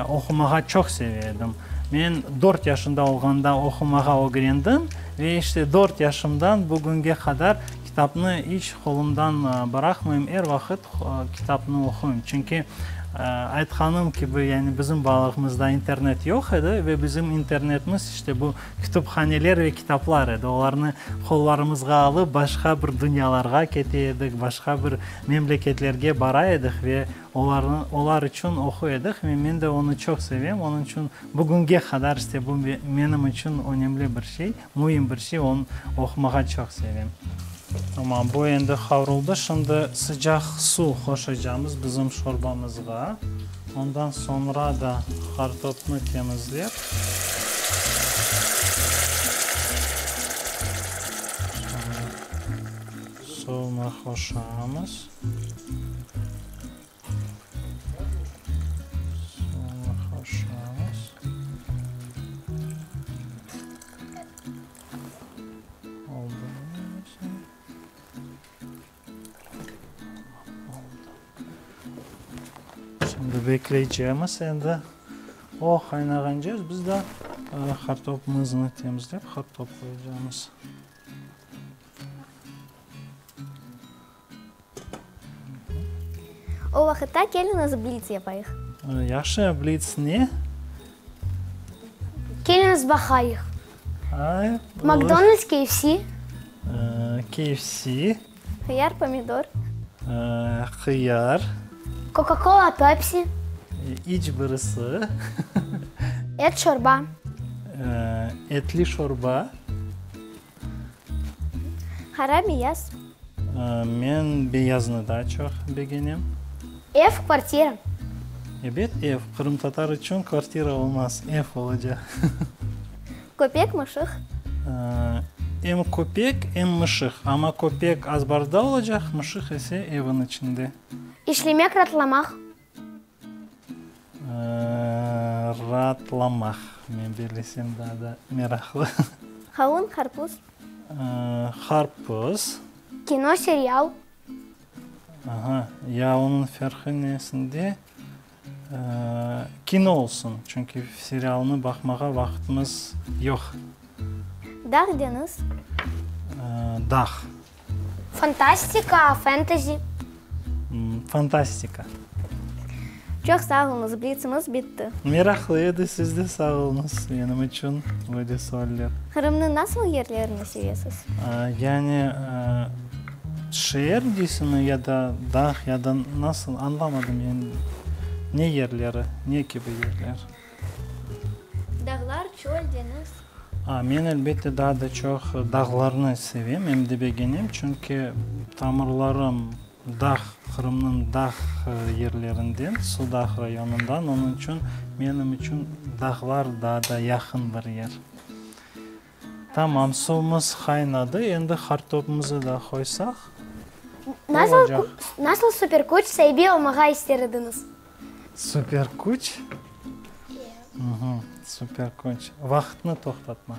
Oqumağa çoq seve edim. Men dört yaşında olğanda oqumağa ögrendim ve işte dört yaşımdan bugünge qadar kitapnı iç qolumdan bıraqmayım, er vaqıt kitapnı oquyım. Çünki. Aytqanım kibi, yani bizim balalığımızda internet yoq edi ve bizim internetimiz işte bu kütüphaneler ve kitaplar edi. Olarnı qollarımızğa alıp, başqa bir dünyalarğa kete edik, başqa bir memleketlerge bara edik ve olarnı, olar içün oquy edik. Ve men de onı çoq sevem, onıñ içün bugünge qadar işte bu menim içün önemli bir şey, müim bir şey, onı oqumağa çoq sevem. Tamam, bu endi qavruldı. Şimdi sıcaq suv qoşacamız bizim şorbamızğa. Ondan soñra da qartopnı temizlep. Suvnı qoşamız. Suvnı qoşamız. Oldı. Şimdi bekleycemiz endi. O qaynağance biz de qartopımıznı temizlep qartop qoyacağımız. O vaqıtta keliñiz blits yapayıq. Yahşı, blits ne? Keliñiz baqayıq. McDonald's, KFC. KFC. Hıyar, pomidor. Hıyar. Coca-Cola, Pepsi. İç birisi. Et şorba. Etli şorba. Qara, beyaz. Men beyaznı daa çoq begenem. Ev, kvartira. Ebet, ev. Qırımtatar içün kvartira olmaz, ev olacaq. Köpek, mışıq. Em köpek, em mışıq. Amma köpek azbarda olacaq, mışıq ise evin içinde. İşlemek, raatlamaq. Raatlamaq, men bellesem, daa da meraqlı. Qavun, qarpuz. Qarpuz. Kino, serial. Aha, ya onıñ ferqı nesinde? Kino olsun, çünki serialnı baqmağa vaqıtımız yoq. Dağ, deñiz. Dağ. Fantastika, fentezi. Fantastika. Çoq sağ oluñız, blitsimiz bitti. Meraqlı edi, siz de sağ oluñız, menim içün böyle sualler. Qırımnıñ nasıl yerlerini sevesiz? Yani, şeer deysiñmi ya da dağ ya da nasıl, añlamadım, yani ne yerleri, ne kibi yerler? Dağlar, çöl, deñiz. A, men, elbette, daa da çoq dağlarnı sevem, em de begenem, çünki tamırlarım dağ, Qırımnıñ dağ yerlerinden, Sudaq rayonından, onıñ içün menim içün dağlar daa da yaqın bir yer. Tamam, suvumız qaynadı, endi qartopımızı da qoysaq, olacaq. Nasıl super küç saibi olmağa ister ediñiz? Super küç? Super küç. Vaqıtnı toqtatmaq.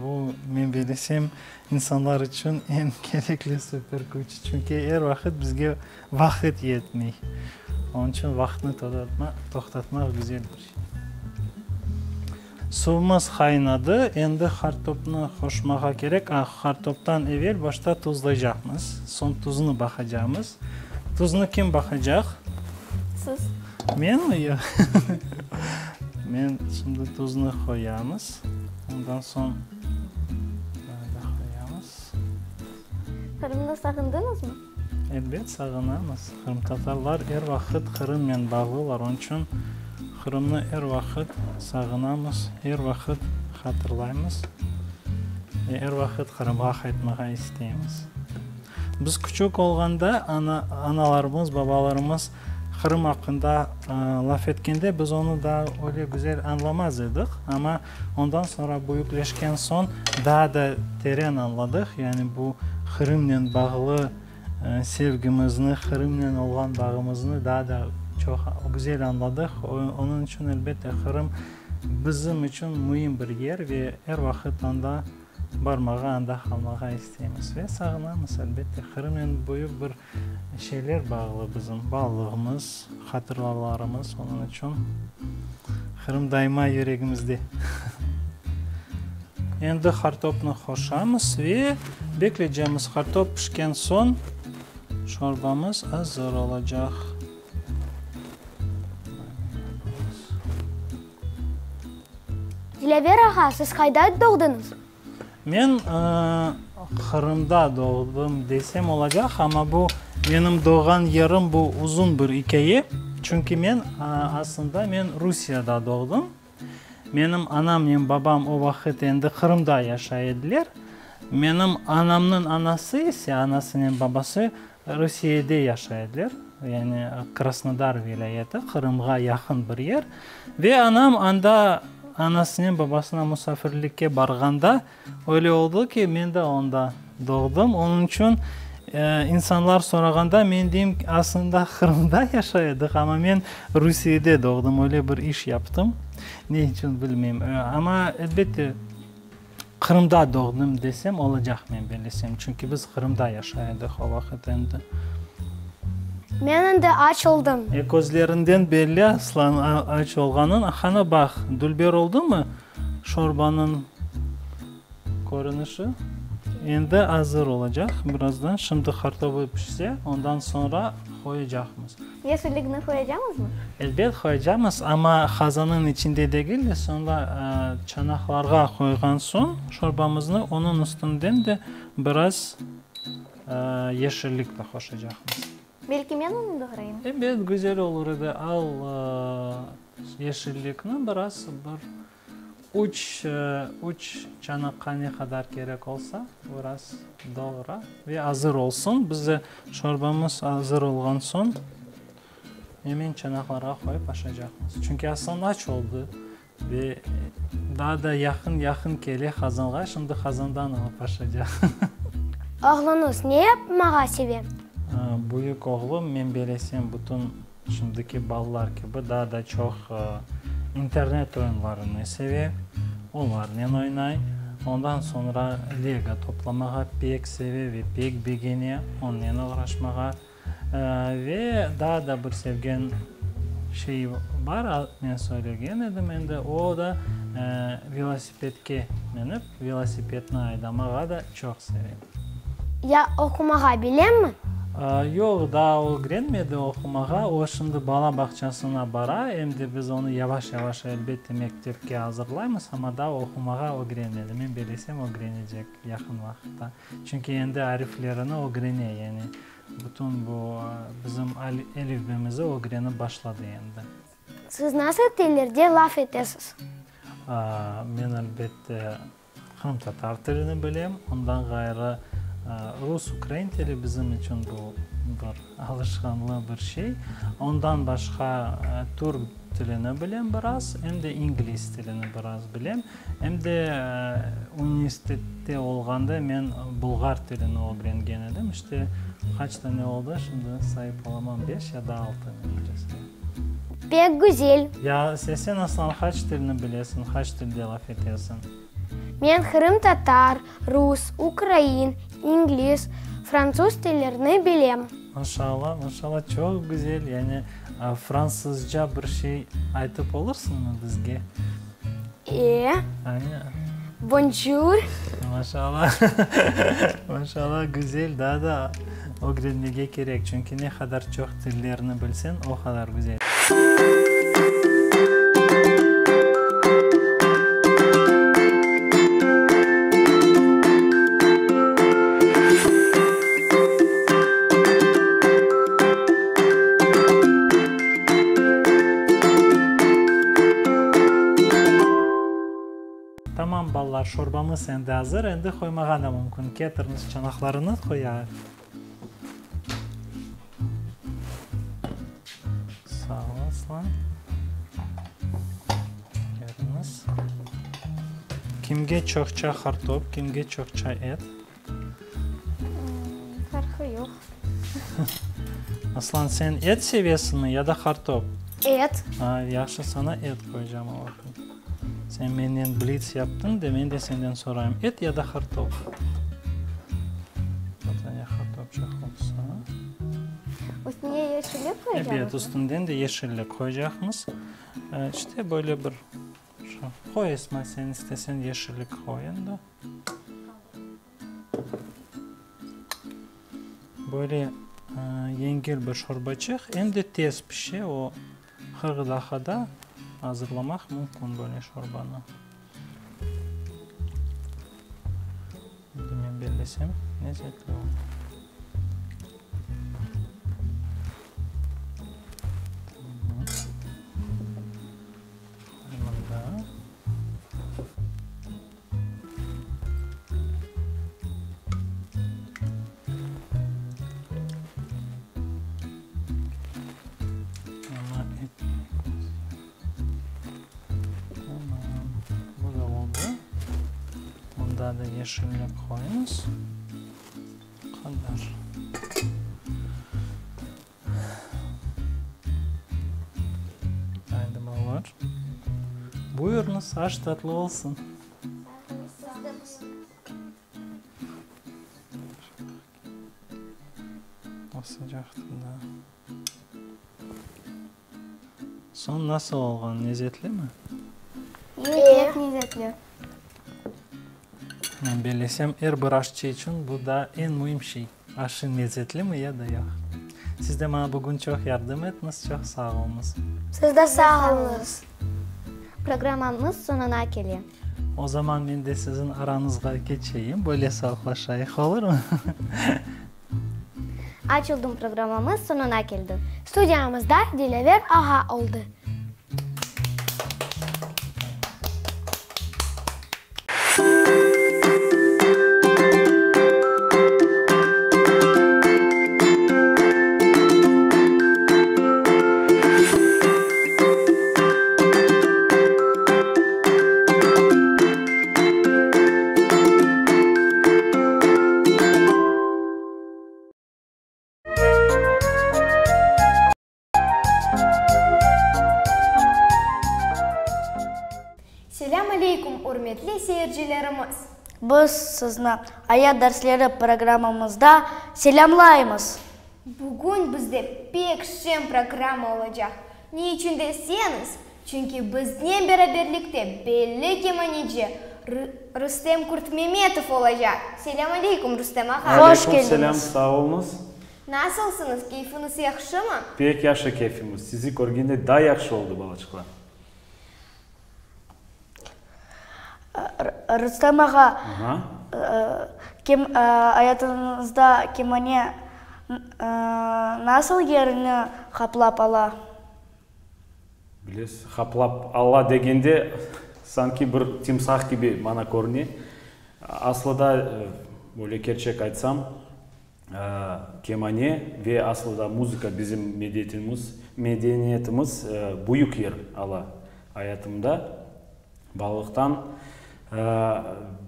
Bu, men bilesem, insanlar içün eñ kerekli super küç. Çünki er vaqıt bizge vaqıt yetmey. Onıñ içün vaqıtnı toqtatmaq güzel bir şey. Suvumız qaynadı, endi qartopnı qoşmağa kerek. A, qartoptan evel başta tuzlaycaqmız, soñ tuzunı baqacaqmız. Tuznı kim baqacaq? Siz. Menmi? Yoq. Men şimdi tuznı qoyamız, ondan soñ böyle qoyamız. Qırımnı sağındıñızmı? Elbet, sağınamız. Qırımtatarlar er vaqıt Qırımnen bağlılar, onıñ içün Qırımnı er vaqıt sağınamız, er vaqıt hatırlaymız ve er vaqıt Qırımğa qaytmağa isteymiz. Biz küçük olğanda, ana, analarımız, babalarımız Qırım aqqında laf etkende, biz onı daa öyle güzel añlamaz edik, amma ondan soñra büyükleşken soñ daa da teren añladıq, yani bu Qırımnen bağlı sevgimizni, Qırımnen olğan bağımıznı daa da çoq güzel añladıq. Onıñ içün, elbette, Qırım bizim içün müim bir yer ve er vaqıt anda barmağa, anda qalmağa isteymiz ve sağınamız, elbette. Qırımnen büyük bir şeyler bağlı bizim balalığımız, hatırlavlarımız, onıñ içün Qırım daima yüregimizde. Endi qartopnı qoşamız ve bekleycemiz, qartop pişken soñ şorbamız azır olacaq. Dilâver ağa, siz qayda doğdıñız? Men Qırımda doğdım desem olacaq, amma bu menim doğğan yerim, bu uzun bir ikâye. Çünki men aslında men Rusiyada doğdım. Menim anamnen babam o vaqıt endi Qırımda yaşay ediler. Menim anamnıñ anası ise, anasınen babası Rusiyede yaşay ediler, yani Krasnodar vilâyeti, Qırımğa yaqın bir yer. Ve anam anda anasınen babasına musafirlikke barğanda, öyle oldı ki, men de onda doğdım. Onıñ içün insanlar sorağanda, men deyim, aslında Qırımda yaşay edik, amma men Rusiyede doğdım, öyle bir iş yaptım. Ne içün bilmeyim. Amma, elbette, Qırımda doğdım desem olacaq, men bellesem, çünki biz Qırımda yaşay edik o vaqıt endi. Men endi aç oldım. E, közlerinden belli, Aslan, aç olğanıñ. Qana, baq, dülber oldumı şorbanıñ körünişi? Endi azır olacaq birazdan. Şimdi qartobı pişse, ondan soñra qoyacaqmız. Yeşillikni qoyacamızmı? Elbet, qoyacamız, amma qazanıñ içinde degil de, soñra çanaqlarğa qoyğan soñ şorbamıznı, onıñ üstünden de biraz yeşillik de qoşacaqmız. Belki men onı doğrayım? Ebet, güzel olur edi. Al yeşillikni biraz, bir Üç, üç çanaqqa ne qadar kerek olsa, biraz doğra ve azır olsun. Biz de şorbamız azır olğan soñ, emen çanaqlarğa qoyıp aşacaqmız. Çünki Aslan aç oldı ve daa da yaqın-yaqın kele qazanğa, şimdi qazandan alıp aşacaq. Oğluñız ne yapmağa seve? Büyük oğlum, men belesem, bütün Şimdiki balalar kibi daa da çoq internet oyunlarını seve, olarnen oynay. Ondan soñra lego toplamağa pek seve ve pek begene, onnen oğraşmağa. Ve daa da bir sevgen şeyi bar, men söylegen edim endi, o da velosipedke minip, velosipedni aydamağa da çoq seve. Ya oqumağa bilemmi? Yoq, daa ögrenmedi oqumağa. O şimdi bala bağçasına bara, em de biz onı yavaş-yavaş, elbette, mektepke azırlaymız, amma daa oqumağa ögrenmedi. Men belesem, ögrenecek yaqın vaqıtta. Çünki endi ariflerini ögrene, yani bütün bu bizim elifbemizi ögrenip başladı endi. Siz nasıl tillerde laf etesiz? Men, elbette, Qırımtatar tilini bilem, ondan ğayrı rus, ukrain tili bizim içün bu bir alışqanlı bir şey. Ondan başqa türk tilini bilem biraz, em de ingliz tilini biraz bilem. Em de universitette olğanda men bulğar tilini ögrengen edim. İşte, qaç tane oldı, şimdi sayıp olamam, beş ya da altı, men bilesem. Pek güzel. Ya sen, Aslan, qaç tilni bilesiñ, qaç tilde laf etesiñ? Men qırımtatar, rus, ukrain, ingliz, fransuz tillerini bilem. Maşallah, maşallah, çoq güzel. Yani fransızca bir şey aytıp olursıñmı bizge? E. Ani? Bonjur. Maşallah, maşallah, güzel. Daa da ögrenmege kerek, çünki ne qadar çoq tillerni bilseñ, o qadar güzel. Tamam, balalar, şorbamız endi azır, endi qoymağa da mümkün. Ketiriñiz çanaqlarını, qoyayıq. Sağ ol, Aslan. Keliñiz. Kimge çoqça qartop, kimge çoqça et? Farqı yoq. Aslan, sen et sevesiñmi ya da qartop? Et. A, yahşı, saña et qoyacağım o vaqıt. Sen mennen blits yaptıñ de, men de senden sorayım, et ya da qartop? Bir dane qartopçıq olsa. Üstüne yeşillik qoyacaqmızmı? Ebet, üstünden de yeşillik qoyacaqmız. İşte, böyle bir Qoy, Esma, sen istesen yeşillik qoy endi. Böyle yengil bir şorbaçıq, em de tez pişe, o 40 daqqada azırlamaq mümkün böyle şorbanı. bellesem, lezetli olur. Tamam. Mında. Amma ekmek Tamam. Bu da oldı. Mında da yeşillik qoyuñız. Qadar. Haydi balalar. Buyurıñız, aş tatlı olsun. O sıcaqtır da. Soñ nasıl olğan, lezetlimi? Pek lezetli. Men bellesem, er bir aşçı içün bu da eñ müim şey, aşıñ lezetlimi ya da yoq. Siz de maña bugün çoq yardım ettiñiz, çoq sağ oluñız. Siz de sağ oluñız. Programmamız soñuna kele. O zaman men de siziñ arañızğa keçeyim, böyle sağlıqlaşayıq, olurmı? Açıldım programmamız soñuna keldi. Studiyamızda Dilâver ağa oldı. Selâm aleykum, ürmetli seyircilerimiz! Biz sizni Ayat dersleri programmamızda selâmlaymız! Bugün bizde pek şeñ programma olacaq. Ne içün deseñiz, çünki biznen beraberlikte belli kemaneci Rustem Kurtmemetov olacaq. Selâm aleykum, Rustem ağa! Aleyküm selâm, sağ oluñız. Nasılsıñız, keyfiñiz yahşımı? Pek yahşı keyfimiz, sizi körgende daa yahşı oldı, balaçıqlar. Rustem ağa, kim ayatıñızda kemane nasıl yerini qaplap ala? Bilesiz, qaplap ala degende, sanki bir timsah kibi maña körüne. Aslı da, böyle kerçek aytsam, Kemane ve aslı da muzıka bizim medeniyetimiz büyük yer ala ayatımda. Balalıqtan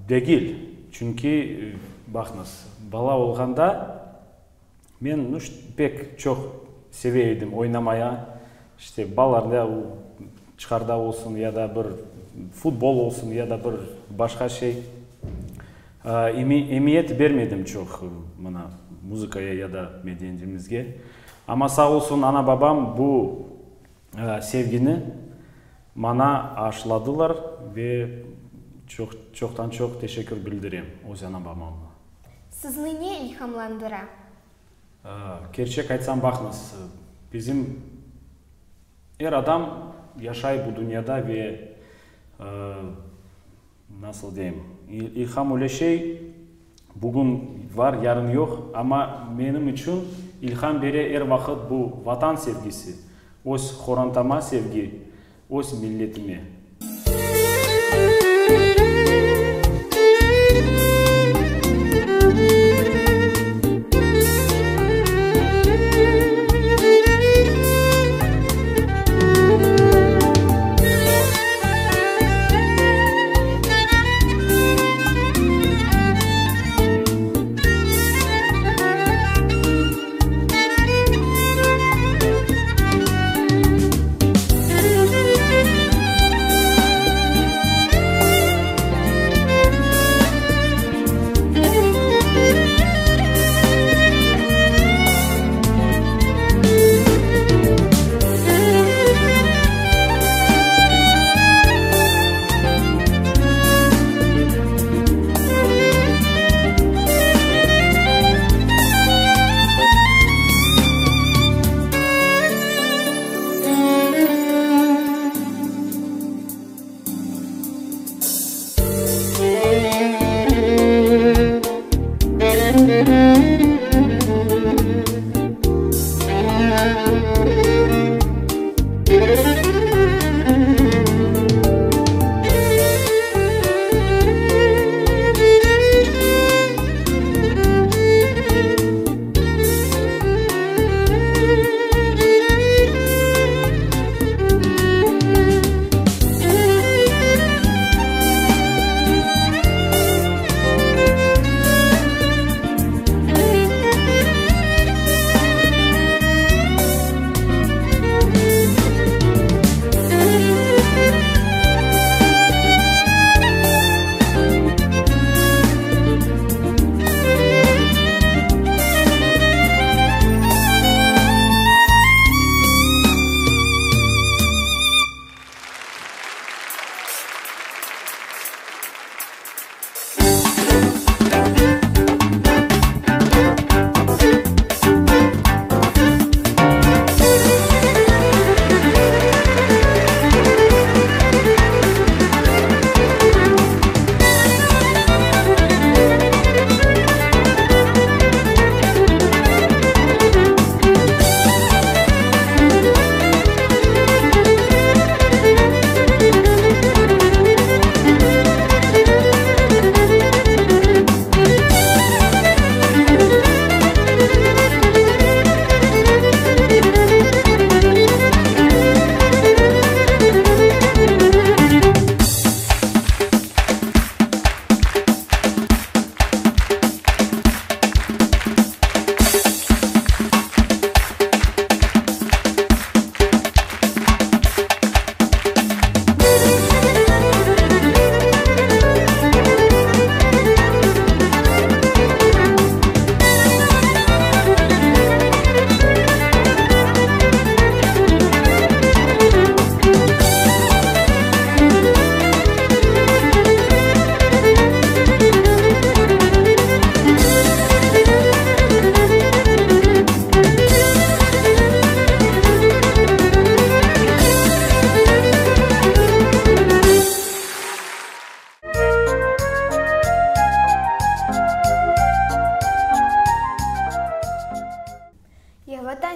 degil, çünki, baqıñız, bala olğanda men pek çoq seve edim oynamaya, işte balalarla çıqarda olsun ya da bir futbol olsun ya da bir başqa şey. Emiyet bermedim çoq mına muzıkaya ya da medeniyetimizge. Amma sağ olsun ana-babam bu sevgini maña aşıladılar ve çoq, çoqtan-çoq teşekkür bildirem öz ana-babama. Sizni ne ilhamlandıra? Kerçek aytsam, baqıñız, bizim er adam yaşay bu dünyada ve Nasıl deyim, ilham öyle şey, bugün var, yarın yoq, amma menim içün ilham bere er vaqıt bu Vatan sevgisi, öz qorantama sevgi, öz milletime.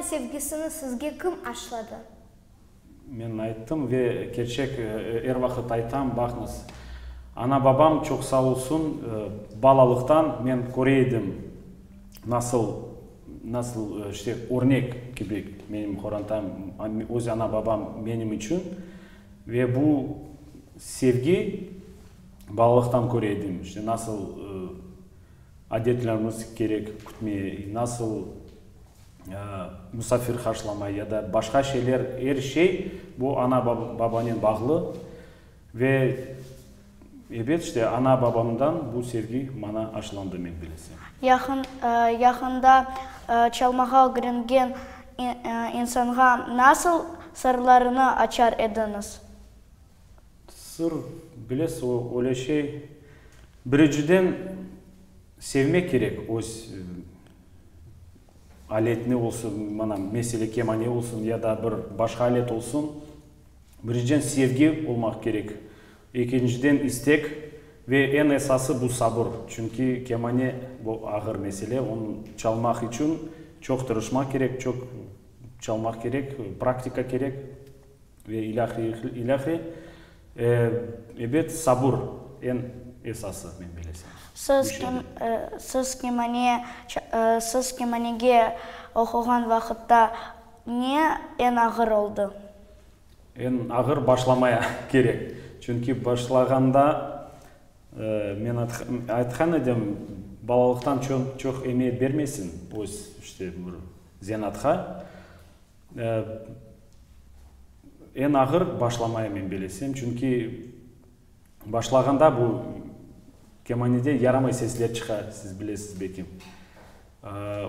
sevgisini sizge kim aşladı? Men ayttım ve kerçek er vaqıt aytam, baqıñız, ana-babam çoq sağ olsun, balalıqtan men köre edim, nasıl, nasıl işte örnek kibi menim qorantam, öz ana-babam menim içün ve bu sevgi balalıqtan köre edim, işte nasıl adetlerimiz kerek kütmeye, nasıl musafir qarşılamay ya da başqa şeyler, er şey bu ana-babanen bağlı ve ebet, işte, ana-babamdan bu sevgi maña aşılandı, men bilesem. Yaqın, yaqında çalmağa ögrengen insanğa nasıl sırlarını açar ediñiz? Sır, bilesiz, o öyle şey. Birinciden, sevmek kerek öz aletni olsun, mana, mesele kemane olsun ya da bir başqa alet olsun. Birinciden sevgi olmaq kerek, ekinciden istek ve eñ esası bu sabır. Çünki kemane bu ağır mesele, onı çalmaq içün çoq tırışmaq kerek, çoq çalmaq kerek, praktika kerek. Ve ilâhre, ilâhre, ebet, sabır eñ esası, men bilesem. Siz kim, siz kemane, siz kemanege oquğan vaqıtta ne eñ ağır oldı? Eñ ağır başlamaya kerek. Çünki başlağanda, men aytqan edim, balalıqtan çoq, çoq emiyet bermeysiñ öz, işte, bir zenaatqa. Eñ ağır başlamaya men belesem, çünki başlağanda bu kemanede yaramay sesler çıqa, siz bilesiz belki.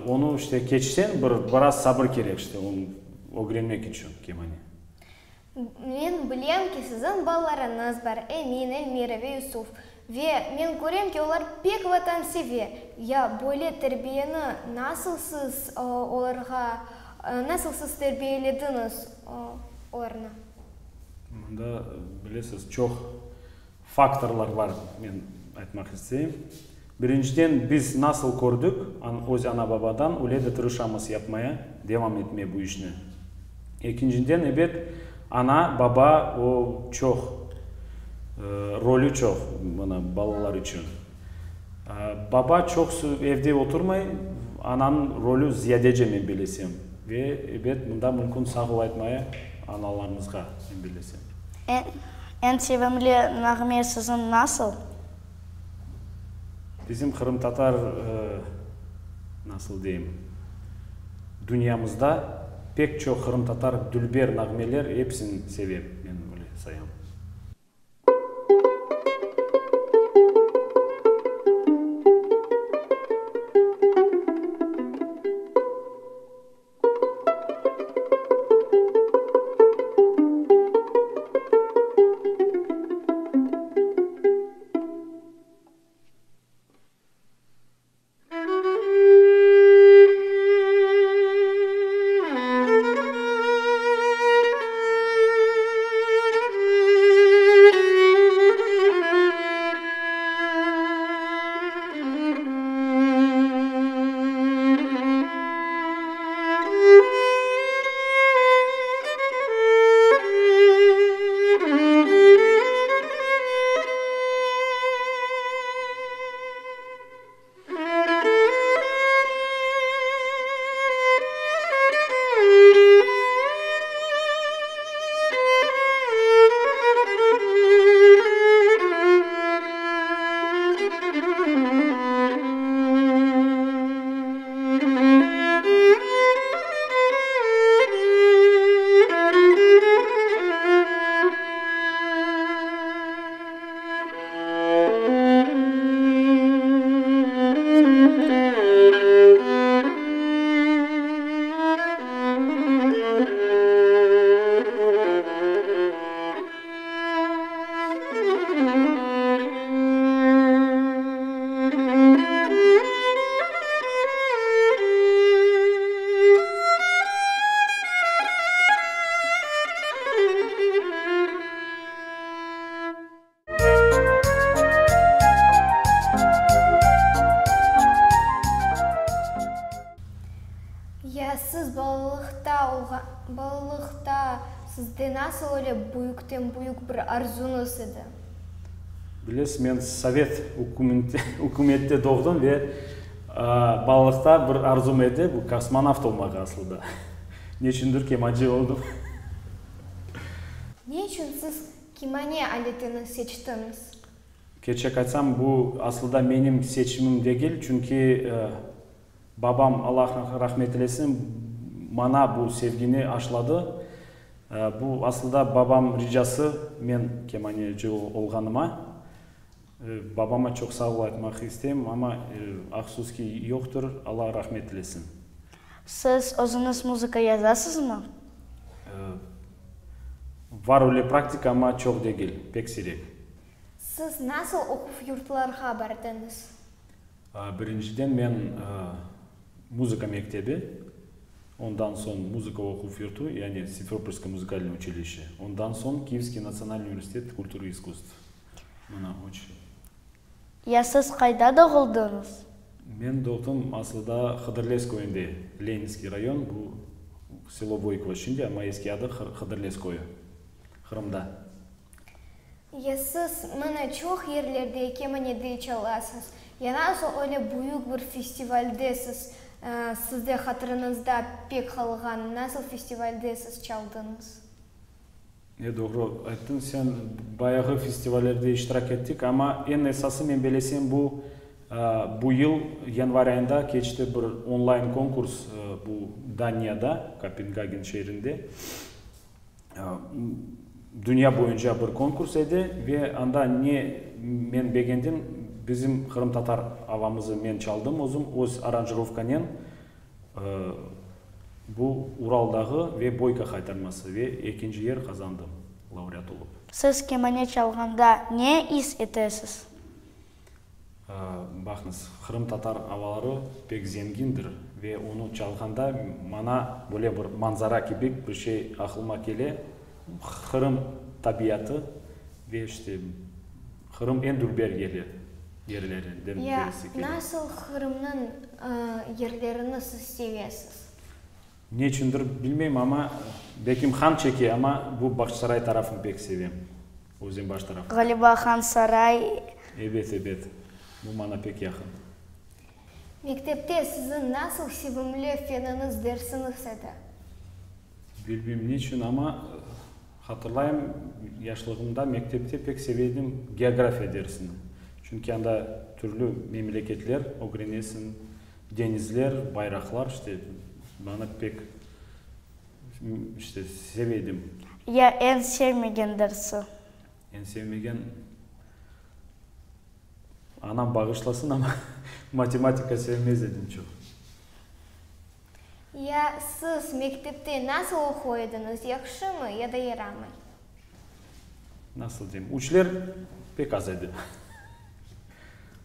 Onı işte keçseñ, bir biraz sabır kerek işte onı ögrenmek içün kemane. Men bilem ki, siziñ balalarıñız bar, Emin, Elmira ve Yusuf. Ve men körem ki, olar pek vatansever. Ya böyle terbiyeni nasıl siz olarğa, nasıl siz terbiyelediñiz olarnı? Mında, bilesiz, çoq faktorlar bar, men aytmaq isteyim. Birinciden, biz nasıl kördik öz ana-babadan, öyle de tırışamız yapmaya, devam etmeye bu işni. Ekinciden, ebet, ana, baba, o çoq, rolü çoq, mına, balalar içün. Baba çoqsu evde oturmay, ananıñ rolü ziyadece, men bilesem. Ve, ebet, mında mümkün sağ ol aytmaya analarımızğa, men bilesem. Eñ sevimli nağme siziñ nasıl? Bizim qırımtatar, nasıl deyim, dünyamızda pek çoq qırımtatar dülber nağmeler, episini sevem, men öyle sayam. Ya siz balalıqta olğan, balalıqta sizde nasıl öyle büyükten-büyük bir arzuñız edi? Bilesiz, men sovet ükümette doğdım ve balalıqta bir arzum edi, bu kosmonavt olmaq aslıda. Neçündir kemancı oldım. Ne içün siz kemane aletini seçtiñiz? Kerçek aytsam, bu aslıda menim seçimim degil, çünki babam, Allah rahmet eylesin, maña bu sevgini aşladı. Bu aslıda babam ricası, men kemaneci olğanıma. Babama çoq sağ ol aytmaq isteyim, amma ahsus ki, yoqtır, Allah rahmet eylesin. Siz özüñiz muzıka yazasızmı? Var öyle praktika, amma çoq degil, pek siyrek. Siz nasıl oquv yurtlarğa bardıñız? Birinciden men muzıka mektebi, ondan soñ muzıka oquv yurtu, yani Simferopolskoye muzikalnoye uçilişçe, ondan soñ Kiyevskiy natsionalnıy universitet kulturı i iskusstv. Mına üç. Ya siz qayda doğuldıñız? Men doğdım aslıda Hıdırlez köyünde, Leninskiy rayon, bu selo Voykovo şimdi, amma eski adı Hıdırlez köyü, Qırımda. Ya siz mına çoq yerlerde kemanede çalasız. Ya nasıl öyle büyük bir festivalde siz, sizde hatırıñızda pek qalğan nasıl festivalde siz çaldıñız? E, doğru ayttıñ sen, bayağı festivallerde iştirak ettik, amma eñ esası men belesem bu, bu yıl yanvar ayında keçti bir onlayn konkurs bu Daniyada, Kopengagen şeerinde. Dünya boyunca bir konkurs edi ve anda ne men begendim, bizim qırımtatar avamızı men çaldım özüm, öz aranjirovkanen, bu Ural dağı ve Boyka qaytarması ve ekinci yer qazandım, laureat olıp. Siz kemane çalğanda ne is etesiz? Baqıñız, qırımtatar avaları pek zengindir ve onı çalğanda maña böyle bir manzara kibi bir şey aqlıma kele, Qırım tabiatı ve işte Qırım eñ dülber yeri, yerlerinden Ya birisi kele. nasıl Qırımnıñ yerlerini siz sevesiz? Neçündir bilmeyim, amma belkim han çeke, amma bu Bağçasaray tarafını pek sevem. Özenbaş tarafını. Ğaliba Han Saray. Ebet, ebet. Bu maña pek yaqın. Mektepte siziñ nasıl sevimli feniñiz, dersiñiz edi? Bilmeyim niçün, amma hatırlayım, yaşlığımda mektepte pek seve edim geografiya dersini. Çünki anda türlü memleketler ögrenesiñ, deñizler, bayraqlar, işte, maña pek, işte, seve edim. Ya eñ sevmegen dersi? Eñ sevmegen, anam bağışlasın, amma matematika sevmez edim çoq. Ya siz mektepte nasıl oquy ediñiz, yahşımı ya da yaramay? Nasıl deyim, üçler pek az edi.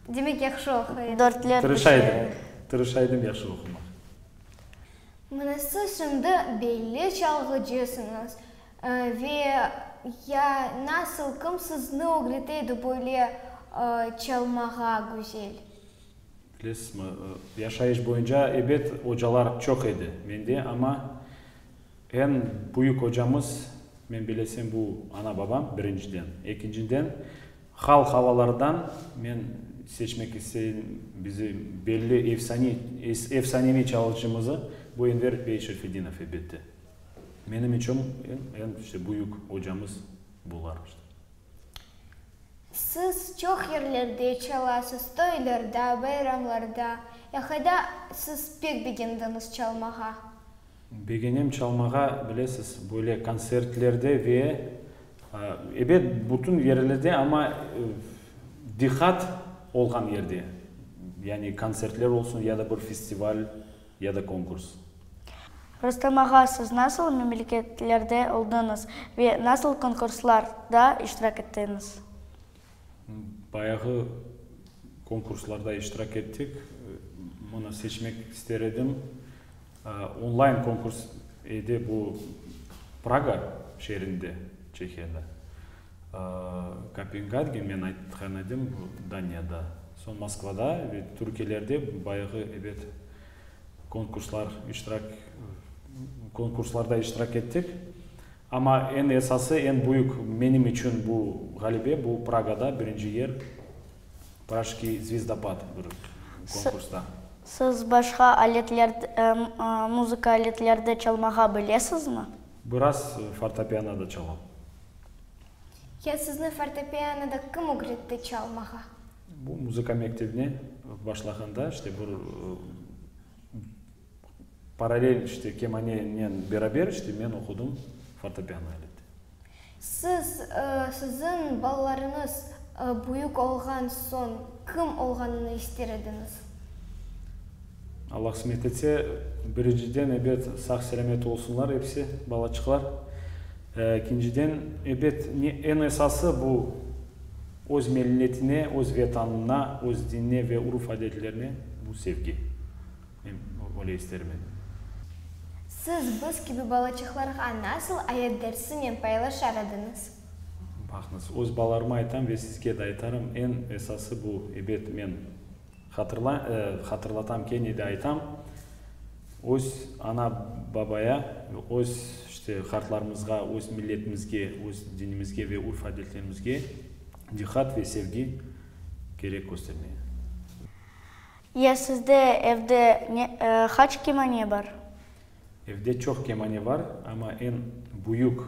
Demek, yahşı oquy ediñiz. Dörtler, Tırışa edim, tırışa edim yahşı oqumaq. Mına siz şimdi belli çalğıcısıñız ve ya nasıl, kim sizni ögrete edi böyle çalmağa güzel? Bilesizmi, yaşayış boyunca, ebet, ocalar çoq edi mende, amma eñ büyük ocamız, men bilesem, bu ana-babam, birinciden. Ekinciden, halq avalardan men seçmek isteyim bizim belli efsane, efsaneviy çalğıcımızı, bu Enver bey Şerfedinov, elbette. Menim içün eñ, eñ işte büyük ocamız bular, işte. Siz çoq yerlerde çalasız, toylarda, bayramlarda. Ya qayda siz pek begendiñiz çalmağa? Begenem çalmağa, bilesiz, böyle kontsertlerde ve, ebet, bütün yerlerde, amma diqqat olğan yerde, yani kontsertler olsun ya da bir festival, ya da konkurs. Rustem ağa, siz nasıl memleketlerde oldıñız ve nasıl konkurslarda iştirak ettiñiz? Bayağı konkurslarda iştirak ettik. Mına seçmek ister edim. Onlayn konkurs edi bu Praga şeerinde, Çehiyada. Kopengagen, men aytqan edim, bu Daniyada. Soñ Moskvada ve Türkiyelerde bayağı, ebet. Konkurslar iştirak konkurslarda iştirak ettik. Amma eñ esası, eñ büyük menim içün bu ğalebe, bu Pragada birinci yer, Prajskiy zvezdopad bir konkursta. Siz başqa aletler, muzıka aletlerde çalmağa bilesizmi? Biraz fortepianoda çalam. Ya sizni fortepianoda kim ögretti çalmağa? Bu muzıka mektebine başlağanda, işte bir paralel işte kemanenen beraber işte men oqudım fortepiano aleti. Siz, siziñ balalarıñız büyük olğan soñ kim olğanını ister ediñiz? Allah qısmet etse, birinciden, ebet, sağ-selâmet olsunlar episi balaçıqlar. Ekinciden, ebet, eñ esası bu, öz milletine, öz Vetanına, öz dinine ve urf-adetlerine bu sevgi. Men öyle isterim edim. Siz biz kibi balaçıqlarğa nasıl ayat dersinen paylaşar ediñiz? Baqıñız, öz balalarıma aytam ve sizge de aytarım, eñ esası bu, ebet, men hatırla, hatırlatam, kene de aytam, öz ana-babaya, öz, işte, qartlarımızğa, öz milletimizge, öz dinimizge ve urf-adetlerimizge diqqat ve sevgi kerek köstermege. Ya sizde evde ne, qaç kemane bar? Evde çoq kemane bar, amma eñ büyük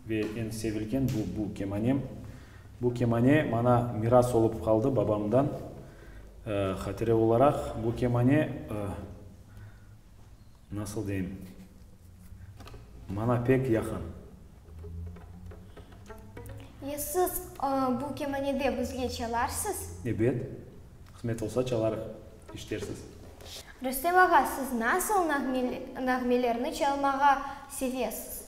ve eñ sevilgen bu, bu kemanem. Bu kemane maña miras olıp qaldı babamdan, hatire olaraq. Bu kemane, nasıl deyim, maña pek yaqın. Ya siz bu kemanede bizge çalarsız? Ebet, qısmet olsa çalarıq, iştersiz. Rüstem ağa, siz nasıl nağmelerni çalmağa sevesiz?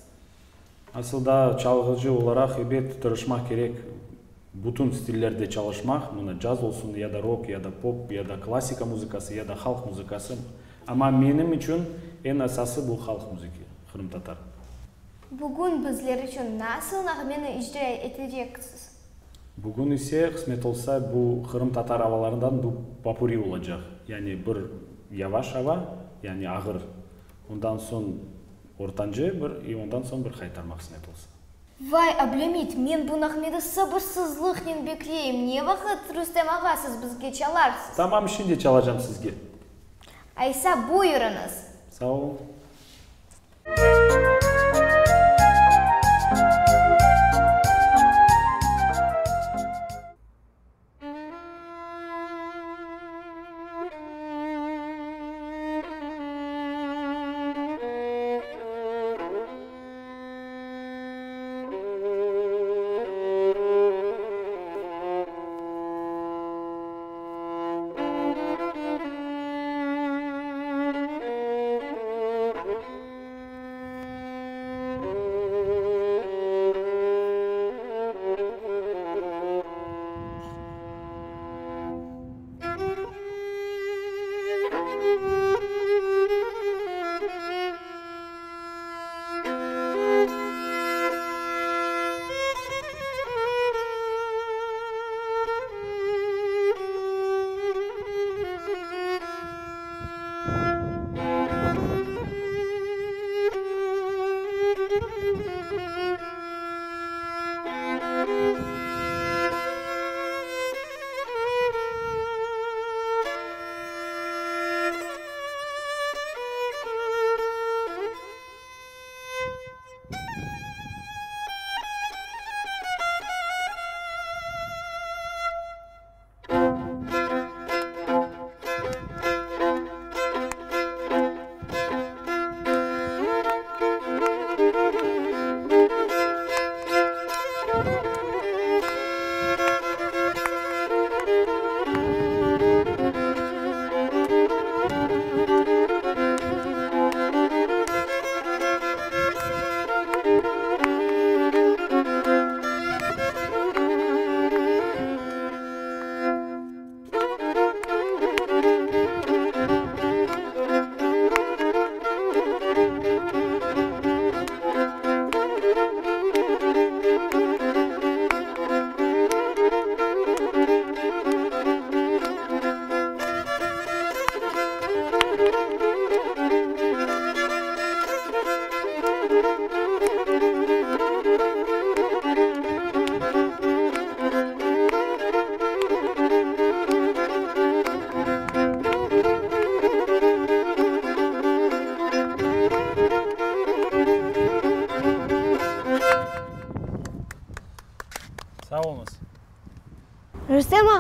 Asıl da çalğıcı olaraq, ebet, tırışmaq kerek, bütün stillerde çalışmaq, mına caz olsun, ya da rok, ya da pop, ya da klassika muzıkası, ya da halq muzıkası. Amma menim içün eñ esası bu halq muzıki, qırımtatar. Bugün bizler içün nasıl nağmeni icra eteceksiz? Bugün ise, qısmet olsa, bu qırımtatar avalarından bu popuri olacaq. Yani bir yavaş ava, yani ağır, ondan soñ ortancı bir i ondan soñ bir qaytarma qısmet olsa. Vay, Ablâmit, men bu nağmeni sabırsızlıqnen bekleyim, ne vaqıt, Rustem ağa, siz bizge çalarsız? Tamam, şimdi çalacam sizge. Aysa, buyurıñız. Sağ olun.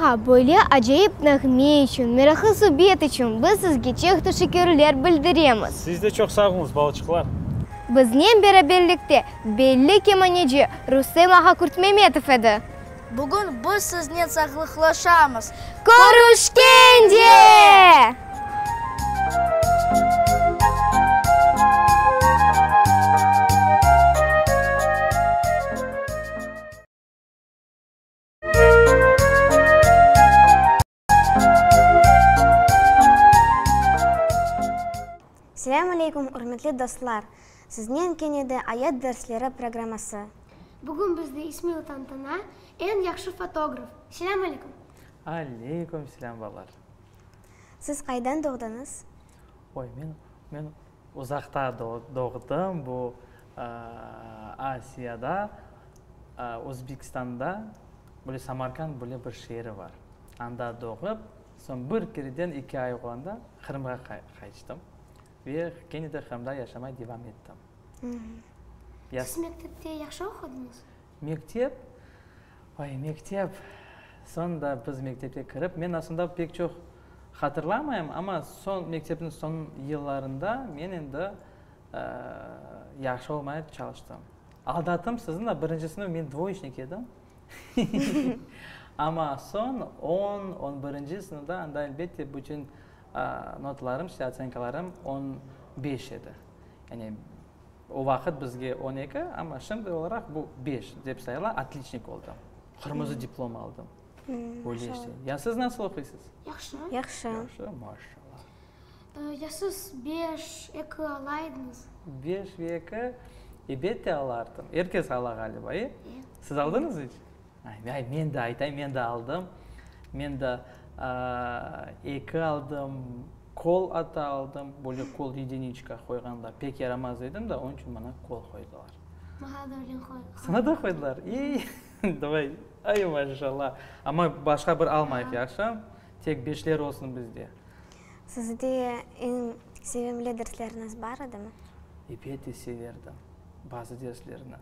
ağa, böyle acayip nağme içün, meraqlı subet içün biz sizge çoq teşekkürler bildiremiz. Siz de çoq sağ oluñız, balaçıqlar. Biznen beraberlikte belli kemaneci Rustem ağa Kurtmemetov edi. Bugün biz siznen sağlıqlaşamız. Körüşkence! Selâm aleykum, ürmetli dostlar! Siznen kene de Ayat dersleri programması. Bugün bizde İsmail Tantana, eñ yahşı fotograf. Selâm aleykum! Aleykum selâm, balalar! Siz qaydan doğdıñız? Oy, men, men uzaqta doğdım, bu Asiyada, Özbekistanda, böyle Samarkand böyle bir şeeri bar. Anda doğıp, soñ bir kereden eki ay olğanda Qırımğa qayttım ve kene de Qırımda yaşamay devam ettim. Siz mektepte yahşı oqudıñız? Mektep, oy, mektep, soñ da biz mektepke kirip, men aslında pek çoq hatırlamayım, amma soñ, mektepniñ soñ yıllarında men endi yahşı olmaya çalıştım. Aldattım sizni da, birinci sınıf men dvoyeçnik edim. Amma soñ on, on birinci sınıfda anda elbette bütün notlarım, işte otsenkalarım on beş edi. Yani o vaqıt bizge on eki, amma şimdi olaraq bu beş dep sayıla, otliçnik oldım. Qırmızı diplom aldım. Öyle işte. Ya siz nasıl oquysız? Yahşı. Yahşı. Yahşı, maşallah. Ya siz beş, eki ala ediñiz? Beş ve eki, elbette alardım. Er kes ala ğaliba, e? Siz aldıñız iç? Ay, men de aytayım, men de aldım. Men de eki aldım, kol atta aldım. Böyle kol yediniçka qoyğanda pek yaramaz edim da, onıñ içün maña kol qoydılar. Maña da öyle qoydılar. Saña da qoydılar? İy, davay, ay maşallah. Amma başqa bir almayıq, yahşı? Tek beşler olsun bizde. Sizde eñ sevimli dersleriñiz bar edimi? Elbette severdim bazı derslerni.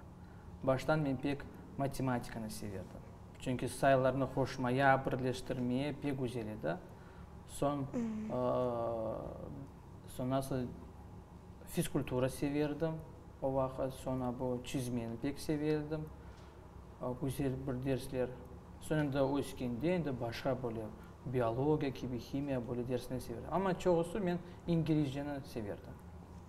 Baştan men pek matematikanı severdim. Çünki sayılarnı qoşmaya, birleştirmeye pek güzel edi. Soñ, soñ nasıl fizkultura severdim o vaqıt, soñ bu çizmeni pek severdim. Güzel bir dersler. Soñ endi öskende endi başqa böyle biologiya kibi, himiya böyle dersini severdim. Amma çoqusı men ingilizceni severdim.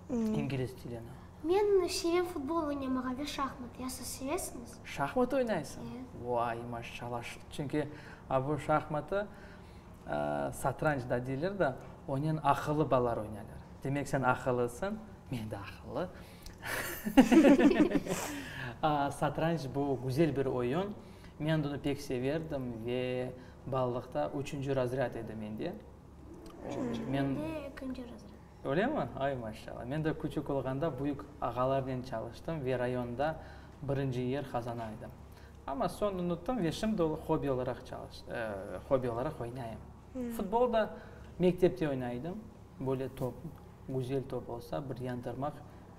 İngiliz tilini. Men sevem futbol oynamağa ve şahmat. Ya siz sevesiñiz? Şahmat oynaysıñ? E. Vay, maşallah. Çünki a bu şahmatı satranç da deyler da, onen aqıllı balalar oynaylar. Demek sen aqıllısıñ, men de aqıllı. Satranç bu güzel bir oyun. Men bunı pek severdim ve balalıqta üçünci razrâd edi mende. Mende ekinci razrâd. Öylemi? Ay, maşallah. Men de küçük olğanda büyük ağalarnen çalıştım ve rayonda birinci yer qazana edim. Amma soñ unuttım ve şimdi hobbi olaraq çalış, hobbi olaraq oynayım. Futbol da mektepte oynay edim. Böyle top, güzel top olsa, bir yandırmaq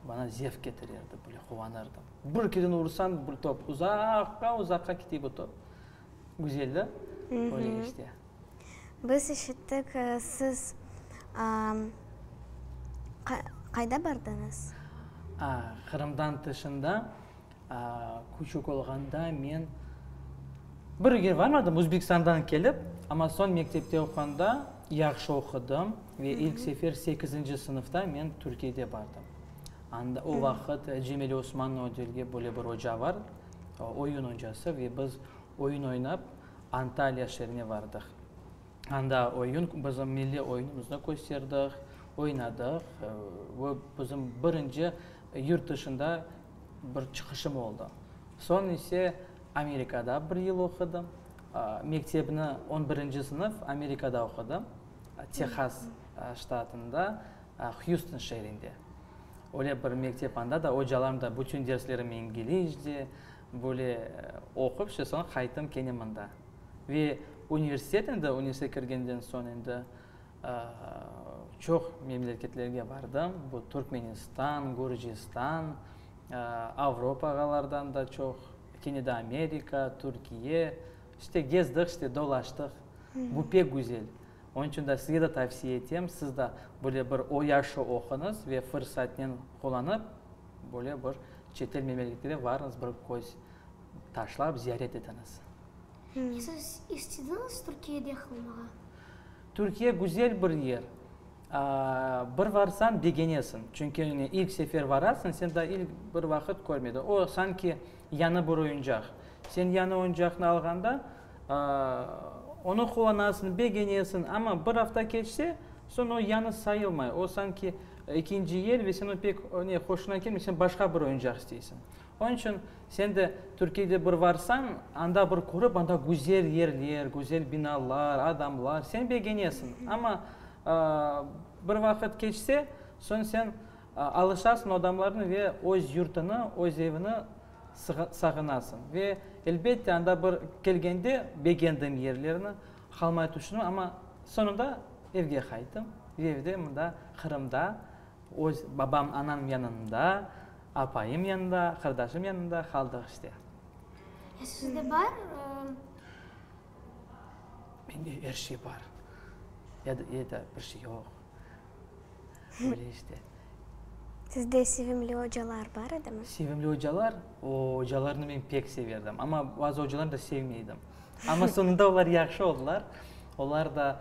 bana zevk ketirerdi, böyle quvanırdım. Bir keren ursañ bir top uzaqqa, uzaqqa kete bu top. Güzel da? Öyle işte. Biz işittik, siz qayda bardıñız? Qırımdan tışında küçük olğanda men bir yerge barmadım, Özbekistandan kelip, amma soñ mektepte oquğanda yahşı oqudım ve ilk sefer sekizinci sınıfta men Türkiyede bardım. Anda o vaqıt Cemile Osmanova delge böyle bir oca bar, oyun ocası ve biz oyun oynap, Antalya şeerine bardıq. Anda oyun, bizim milliy oyunımıznı kösterdik, oynadıq. Bu bizim birinci yurt tışında bir çıqışım oldı. Soñ ise Amerikada bir yıl oqudım. Mektepni, on birinci sınıf, Amerikada oqudım, Tehas ştatında, Hjuston şeerinde. Öyle bir mektep anda da, ocalarım da bütün derslerim inglizce, Böyle oqup, işte soñ qayttım kene mında. Ve universitet endi, universitetke kirgenden soñ endi çoq memleketlerge bardım. Bu Turkmenistan, Gürcistan, Avropağalardan da çoq, kene de Amerika, Türkiye. İşte gezdik, işte dolaştıq. Bu pek güzel. Onıñ içün de sizge de tavsiye etem, siz de böyle bir o yaşı oquñız ve fırsatnen qullanıp, böyle bir çetel memleketlere varıñız, bir köz taşlap ziyaret etiñiz. Siz istediñiz Türkiyede qalmağa? Türkiye güzel bir yer. Bir varsañ begenesiñ. Çünki ilk sefer varasıñ, sen daa ilk bir vaqıt körmediñ. O, sanki yañı bir oyuncaq. Sen yañı oyuncaqnı alğanda, onı qullanasıñ, begenesiñ, amma bir afta keçse, soñ o yañı sayılmay. O sanki ekinci el ve sen o pek ne, hoşuna kelmey, sen başqa bir oyuncaq isteysiñ. Onıñ içün sen de Türkiyede bir varsañ, anda bir körip, anda güzel yerler, güzel binalar, adamlar, sen begenesiñ. Amma bir vaqıt keçse, soñ sen alışasıñ odamlarnı ve öz yurtunı, öz evini sağınasıñ. Ve, elbette, anda bir kelgende begendim yerlerni, qalmay tüşündim, amma soñunda evge qayttım ve evde mında, Qırımda, öz babam, anam yanında, apayım yanında, qardaşım yanında qaldıq işte. Ya sizde bar? Mende er şey bar. Ya da, ya da bir şey yoq. Öyle işte. Sizde sevimli ocalar bar edimi? Sevimli ocalar? O, ocalarnı men pek severdim. Amma bazı ocalarnı da sevmey edim. Amma soñunda olar yahşı oldılar. Olar da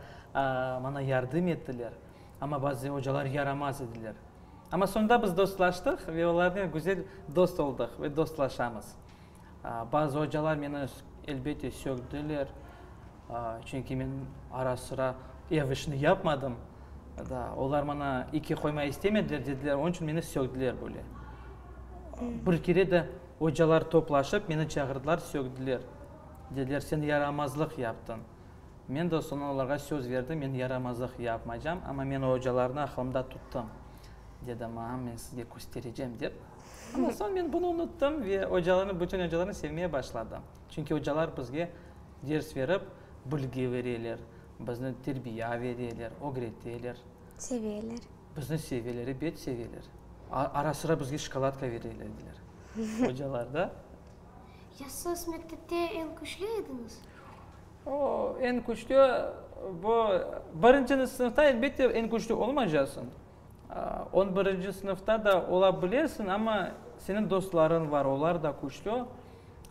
maña yardım ettiler. Amma bazı ocalar yaramaz ediler. Amma soñunda biz dostlaştıq ve olarnen güzel dost oldıq ve dostlaşamız. Bazı ocalar meni, elbette, sögdüler, çünki men ara-sıra ev işini yapmadım. Da, olar maña iki qoymağa istemediler, dediler, onıñ içün meni sögdüler böyle. Bir kere de ocalar toplaşıp, meni çağırdılar, sögdüler. Dediler, sen yaramazlıq yaptıñ. Men de soñra olarğa söz berdim, men yaramazlıq yapmaycam, amma men ocalarnı aqılımda tuttım. Dedim, a, men sizge kösterecem, dep. Amma soñ men bunı unuttım ve ocalarnı, bütün ocalarnı sevmeye başladım. Çünki ocalar bizge ders berip, bilgi bereler, bizni terbiya bereler, ögreteler. Seveler. Bizni seveler, ebet seveler. Ara-sıra bizge şokoladka bereler ediler ocalar, da. Ya siz mektepte eñ küçlü ediñiz? O, eñ küçlü, bu, birinci sınıfta elbette eñ küçlü olmaycaqsıñ. On birinci sınıfta da ola bilesiñ, amma seniñ dostlarıñ bar, olar da küçlü.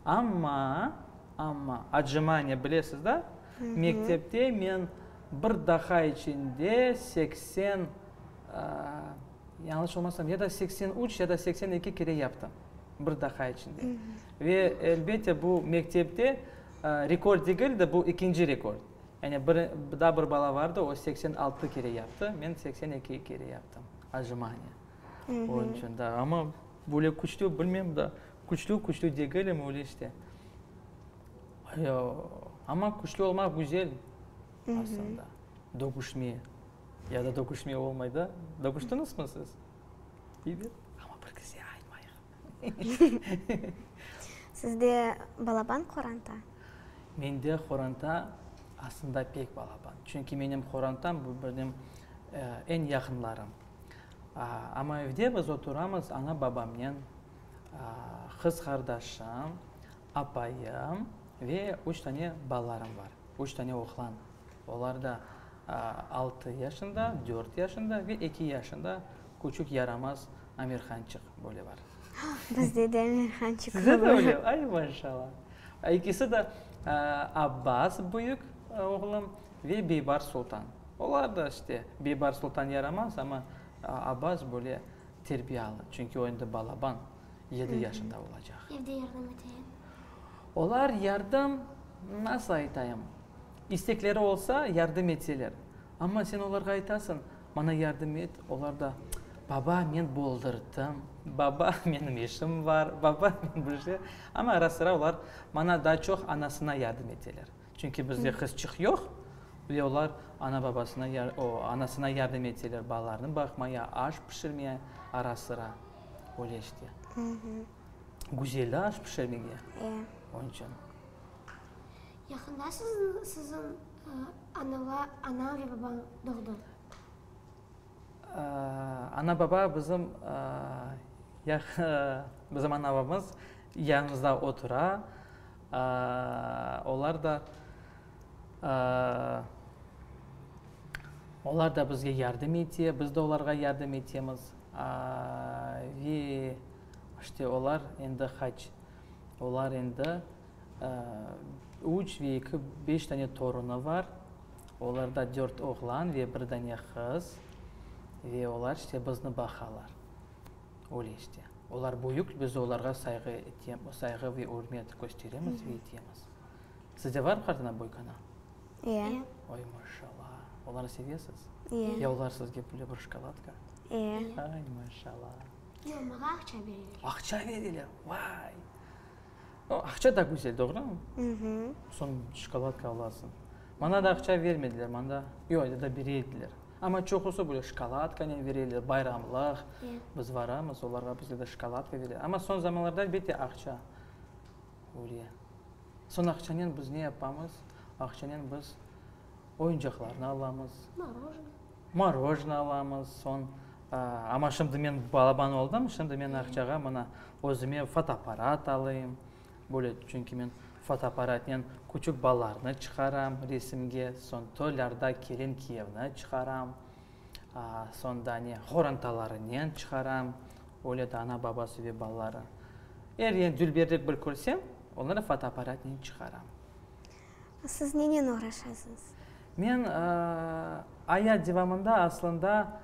Amma, amma, otjimaniye bilesiz da, mektepte men bir daha içinde 80, yañlış olmasam, ya da 83, ya da 82 kere yaptım, bir daha içinde. Ve, elbette, bu mektepte rekord degil de, bu ekinci rekord. Yani bir, daa bir bala vardı, o 86 kere yaptı, men 82 kere yaptım otjimaniye. Onıñ içün da, amma böyle küçlü, bilmem da, küçlü, küçlü degilim, öyle işte. Amma küçlü olmaq güzel aslında, dögüşme, ya da dögüşme olmay da, dögüştiñizmi siz? Ebet, amma bir kişiye aytmayıq. Sizde balaban qoranta? Mende qoranta aslında pek balaban. Çünki menim qorantam bu benim eñ yaqınlarım. Amma evde biz oturamız ana-babamnen, qız qardaşım, apayım ve üç tane balalarım bar. Üç tane oğlan. Olar da altı yaşında, dört yaşında ve eki yaşında küçük yaramaz Amirhançıq böyle bar. Bizde de Amirhançıq bar. Sizde de öyle? Ay, maşallah. Ekisi de Abbas büyük oğlum ve Beybar Sultan. Olar da işte, Beybar Sultan yaramaz, amma Abbas böyle terbiyalı, çünki o endi balaban, yedi yaşında olacaq. Evde yardım eteler? Olar yardım, nasıl aytayım, istekleri olsa, yardım etseler. Amma sen olarğa aytasıñ, Maña yardım et, olar da, Baba, men boldurdım, baba, menim işim bar, baba, men bir şey. Amma ara-sıra olar maña daa çoq anasına yardım eteler. Çünki bizde qızçıq yoq, ve olar ana-babasına, o, anasına yardım eteler, balalarını baqmaya, aş pişirmeye ara-sıra. Öyle işte. Güzel de aş pişirmege. Onıñ içün. Yaqında siziñ Analar, ana ve babañ doğdı. Ana-baba bizim, bizim ana-babamız yanımızda otura. Olar da. Olar da bizge yardım ete, biz de olarğa yardım etemiz. Ve işte olar endi qaç, olar endi üç ve eki, beş dane torunı bar. Olarda dört oğlan ve bir dane qız. Ve olar işte bizni baqalar. Öyle işte. Olar büyük, biz olarğa sayğı sayğı ve ürmet kösteremiz ve etemiz. Sizde barmı qartana, büyükana? E. Oy, maşallah. Olarnı sevesiz? E. Ya olar sizge böyle bir şokoladka? E. Ay, maşallah. Yoq, maña aqça bereler. Aqça bereler? Vay! Aqça da güzel, doğrumı? Soñ şokoladka alasıñ. Maña da aqça vermediler, manda, yoq, ya da bere ediler. Amma çoqusı böyle şokoladkanen bereler, bayramlıq. Biz varamız, olarğa bizge de şokoladka bereler. Amma soñ zamanlarda, elbette, aqça. Öyle. Soñ aqçanen biz ne yapamız? Aqçanen biz oyuncaqlarnı alamız. Morojnıy. Morojnıy alamız, soñ, amma şimdi men balaban oldım, şimdi men aqçağa mına özüme fotoapparat alayım. Böyle, çünki men fotoapparatnen küçük balalarnı çıqaram resimge, soñ toylarda kelin-kiyevni çıqaram, soñ da ne, qorantalarınen çıqaram, öyle de ana-babası ve balaları. Er yen dülberlik bir körsem, onları fotoapparatnen çıqaram. Siz nenen oğraşasıñız? Men ayat devamında aslında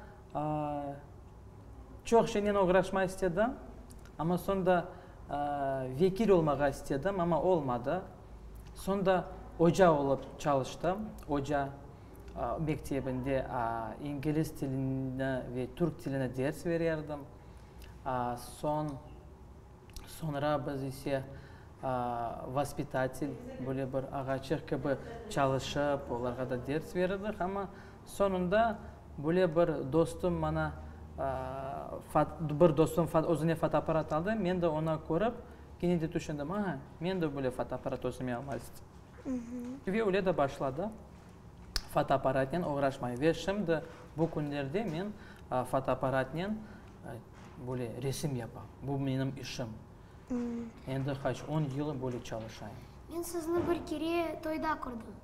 çoq şeynen oğraşma istedim, amma soñ da vekil olmağa istedim, amma olmadı. Soñ da oca olıp çalıştım, oca mektebinde ingliz tilini ve türk tilini ders bererdim. Soñ. Soñra biz ise vospitatel, böyle bir ağaçıq kibi çalışıp, olarğa da ders berirdik. Amma soñunda böyle bir dostum maña, bir dostum özüne fotoapparat aldı, men de onı körip, kene de tüşündim, aha, men de böyle fotoapparat özüme almaq isteyim. Ve öyle de başladı fotoapparatnen oğraşmay. Ve şimdi bu künlerde men fotoapparatnen Böyle resim yapam. Bu menim işim. Endi qaç, on yıl böyle çalışayım. Men sizni bir kere toyda kördim.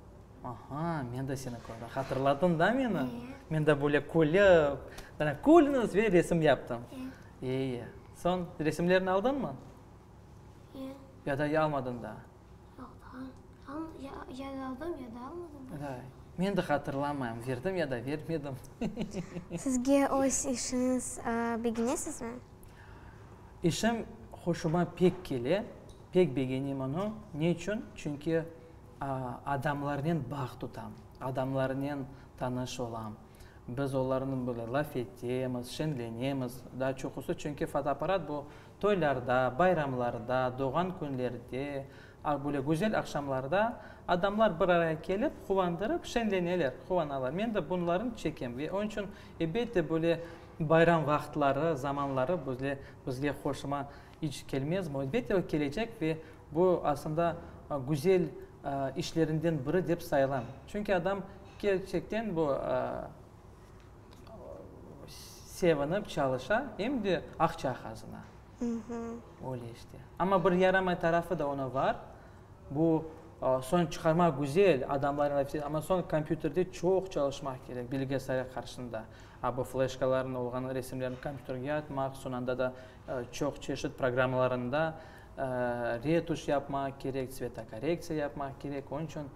Aha, men de seni kördim. Hatırladıñ da meni? Men de böyle külip, böyle külüñiz ve resim yaptım. E. Soñ, resimlerni aldıñmı? E. Ya da almadıñ daa? Ya da aldım, ya da almadım. Da, men de hatırlamayım, verdim ya da vermedim. Sizge öz işiñiz begenesizmi? İşim hoşuma pek kele, pek begenem onı. Ne içün? Çünki adamlarnen bağ tutam, adamlarnen tanış olam. Biz olarnen böyle laf etemiz, şeñlenemiz. Daa çoqusı, çünki fotoapparat bu Toylarda, bayramlarda, doğğan künlerde, böyle güzel aqşamlarda adamlar bir araya kelip, quvandırıp, şeñleneler, quvanalar. Men de bunlarnı çekem ve onıñ içün, elbette, böyle bayram vaqıtları, zamanları böyle bizge hoşuma iç kelmezmi? Elbette, o kelecek ve bu, aslında, güzel işlerinden biri dep sayılam. Çünki adam kerçekten bu. Sevinip çalışa, em de aqça qazana. Öyle işte. Amma bir yaramay tarafı da onıñ bar. Bu, soñ çıqarmaq güzel, adamlarnen laf etip, amma soñ kompyuterde çoq çalışmaq kerek, bilgisayar qarşısında. A bu fleşkalarnıñ olğan resimlerni kompyuterge atmaq, soñ anda da çoq çeşit programmalarında retuş yapmaq kerek, tsvetokorrektsiya yapmaq kerek. Onıñ içün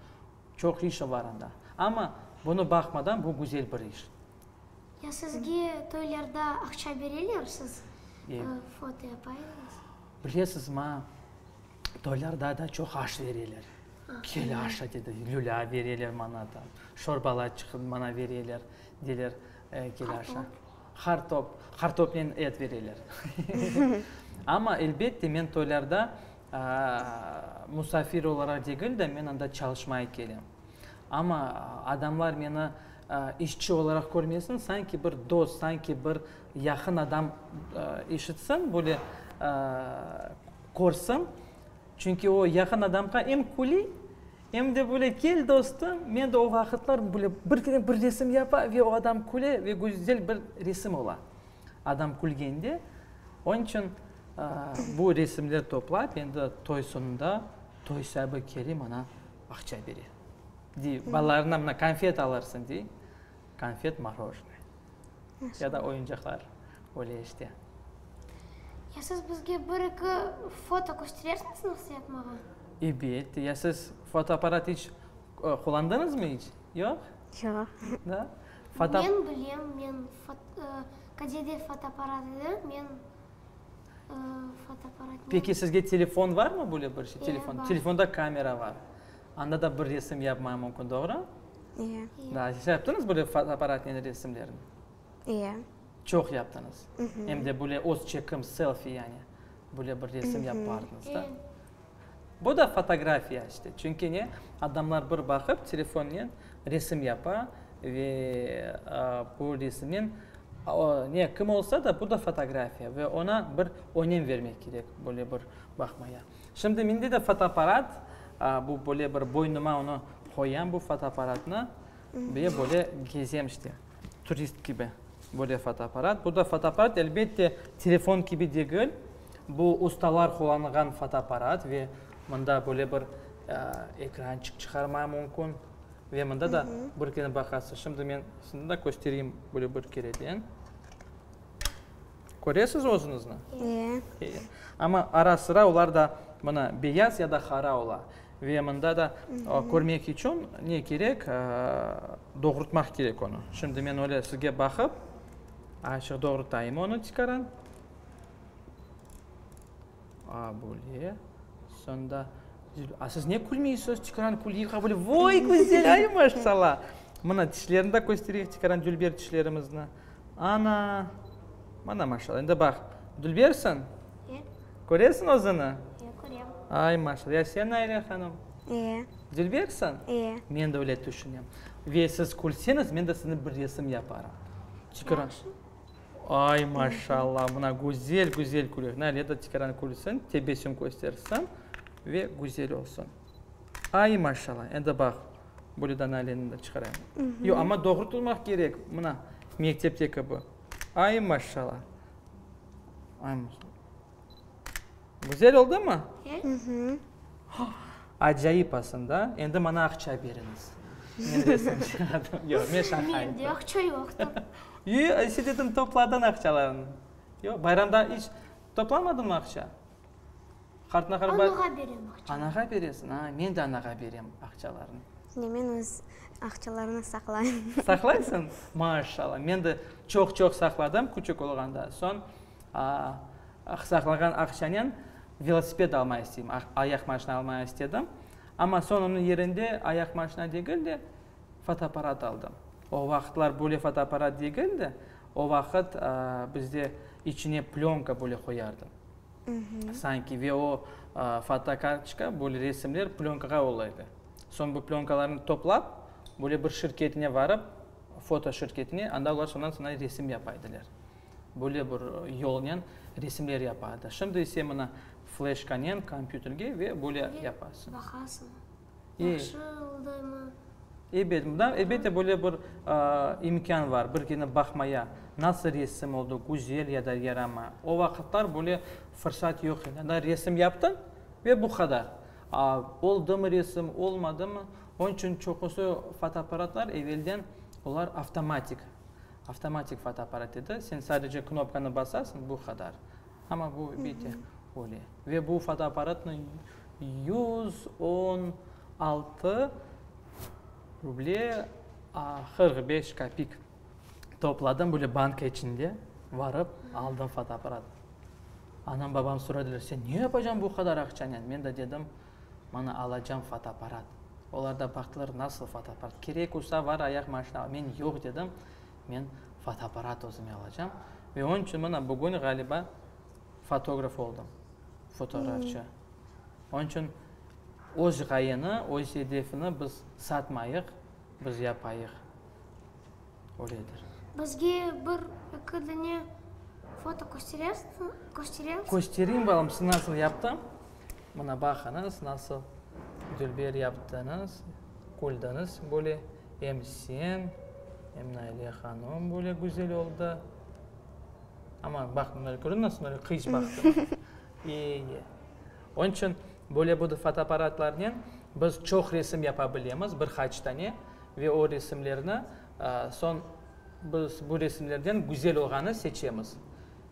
Çoq iş bar anda. Amma bunı baqmadan bu güzel bir iş. Ya sizge toylarda aqça bereler, siz foto yapaydınız? Bilesiz, ma, toylarda da çoq aş bereler. Kel aşa dedi, lülâ bereler maña da, şorbalaçıq maña bereler, deyler, kel aşa. Qartop. Qartopnen et bereler. Amma elbette men toylarda Musafir olaraq degil de, men anda çalışmaya kelem. Amma adamlar meni işçi olaraq körmesin, sanki bir dost, sanki bir yaqın adam eşitsin, böyle körsin. Çünki o yaqın adamğa em küli, em de böyle kel dostum, men de o vaqıtlar böyle bir kere bir resim yapa ve o adam küle ve güzel bir resim ola. Adam külgende, onıñ içün bu resimler toplap, endi toy soñunda toy saibi kele maña aqça bere. Dey, balalarına mına konfet alırsıñ, dey, konfet, morojnıy. Ya da oyuncaqlar, öyle işte. Ya siz bizge bir-eki foto kösterersiñiz nasıl yapmağa? Elbette. Ya siz fotoapparat iç qullandıñızmı iç? Yoq? Yoq. Da? Men bilem, men kadede fotoapparat edi, men fotoapparatnen. Peki sizge telefon varmı böyle bir şey, telefon? E, bar. Telefonda kamera var. Anda da bir resim yapmağa mümkün, doğru? E. Da, siz yaptıñız böyle fotoapparatnen resimlerni? E. Çoq yaptıñız. Em de böyle öz çekim, selfi yani, böyle bir resim yapardınız, da? Bu da fotografiya işte. Çünki ne, adamlar bir baqıp telefonnen resim yapa ve bu resimnen ne, kim olsa da, bu da fotografiya ve oña bir önem vermek kerek, böyle bir baqmaya. Şimdi mende de fotoapparat, bu böyle bir boynuma onı qoyam, bu fotoapparatnı, ve böyle gezem işte, turist kibi, böyle fotoapparat. Bu da fotoapparat, elbette, telefon kibi degil, bu ustalar qullanğan fotoapparat ve mında böyle bir ekrançıq çıqarma mümkün ve mında da bir kere baqasız. Şimdi men sizni da köstereyim böyle bir kereden. Köresiz özüñizni? E. Amma ara-sıra olar da mına beyaz ya da qara ola. Ve mında da körmek içün ne kerek? Doğurtmaq kerek onı. Şimdi men öyle sizge baqıp, açıq doğurtayım onı tikaran. A, böyle. Soñda, a siz ne külmeysiz? Tikaran küleyik, a böyle, voy, güzel, ay, maşallah. Mına tişlerini de köstereyik tikaran, dülber tişlerimizni. Ana, mana maşallah. Endi baq, dülbersiñ? E. Köresiñ özüni? E, körem. Ay, maşallah. Ya sen, Naile hanım? E. Dülbersiñ? E. Men de öyle tüşünem. Ve siz külseñiz, men de sizni bir resim yaparım. Tikaran. Yahşı. Ay, maşallah, mına güzel, güzel külüyor. Naile de tikaran külsin, tebessüm köstersin ve güzel olsun. Ay, maşallah, endi baq, böyle de Naileni de çıqarayım. Yoq, amma doğru tutmaq kerek, mına, mektepte kibi. Ay, maşallah. Ay, maşallah. Güzel oldumı? Acayip aslında. Endi maña aqça beriñiz. Men resim çıqardım. Yoq, men şaqa ayttım. Mende aqça yoqtır. E, sen dedim topladıñ aqçalarnı. Yoq, bayramda iç toplamadıñmı aqça? Anağa berem aqça. Anağa beresiñ? A, men de anağa berem aqçalarnı. Ne, men öz aqçalarımnı saqlayım. Saqlaysıñ? Maşallah. Men de çoq-çoq saqladım küçük olğanda. Soñ saqlağan aqçanen velosiped almağa isteyim, ayaq maşina almağa istedim. Amma soñ onıñ yerinde ayaq maşina degil de, fotoapparat aldım. O vaqıtlar böyle fotoapparat degil de, o vaqıt bizde içine plönka böyle qoyardıñ. Sanki ve o fotokartoçka, böyle resimler plönkağa ola edi. Soñ bu plönkalarnı toplap, böyle bir şirketine varıp, foto şirketine, anda olar sondan sana resim yapa ediler. Böyle bir yolnen resimler yapa edi. Şimdi ise mına fleşkanen kompyuterge ve böyle yapasıñ. Baqasıñ. Yahşı oldımı? Ebet, mında elbette böyle bir imkân var, bir kene baqmaya, nasıl resim oldı, güzel ya da yaramay. O vaqıtlar böyle fırsat yoq edi. Anda resim yaptıñ ve bu qadar. A oldımı resim, olmadımı, onıñ içün çoqusı fotoapparatlar evelden olar avtomatik, avtomatik fotoapparat edi. Sen sadece knopkanı basasıñ, bu qadar. Amma bu bite öyle. Ve bu fotoapparatnı 116 ruble 45 kapik topladım, böyle banka içinde varıp aldım fotoapparat. Anam, babam soradılar, sen ne yapacañ bu qadar aqçanen? Men de dedim, mana alacam fotoapparat. Olar da baqtılar, nasıl fotoapparat? Kerek olsa var ayaq maşina al. Men yoq dedim, men fotoapparat özüme alacam. Ve onıñ içün mına bugün ğaliba fotograf oldım, fotoğrafçı. Onıñ içün öz ğayeni, öz edefini biz satmayıq, biz yapayıq. Öyledir. Bizge bir, eki dane foto kösteresiñiz? Köstereyim, balam, siz nasıl yaptım. Mına baqıñız, nasıl dülber yaptıñız, küldiñiz böyle. Em sen, em Naile hanım böyle güzel oldı. Amma baq, mına kördiñ nasıl qıyış baqtı. İyi. Onıñ içün böyle bu fotoapparatlarnen. Biz çoq resim yapa bilemiz, bir qaç tane, ve o resimlerni soñ biz bu resimlerden güzel olğanı seçemiz.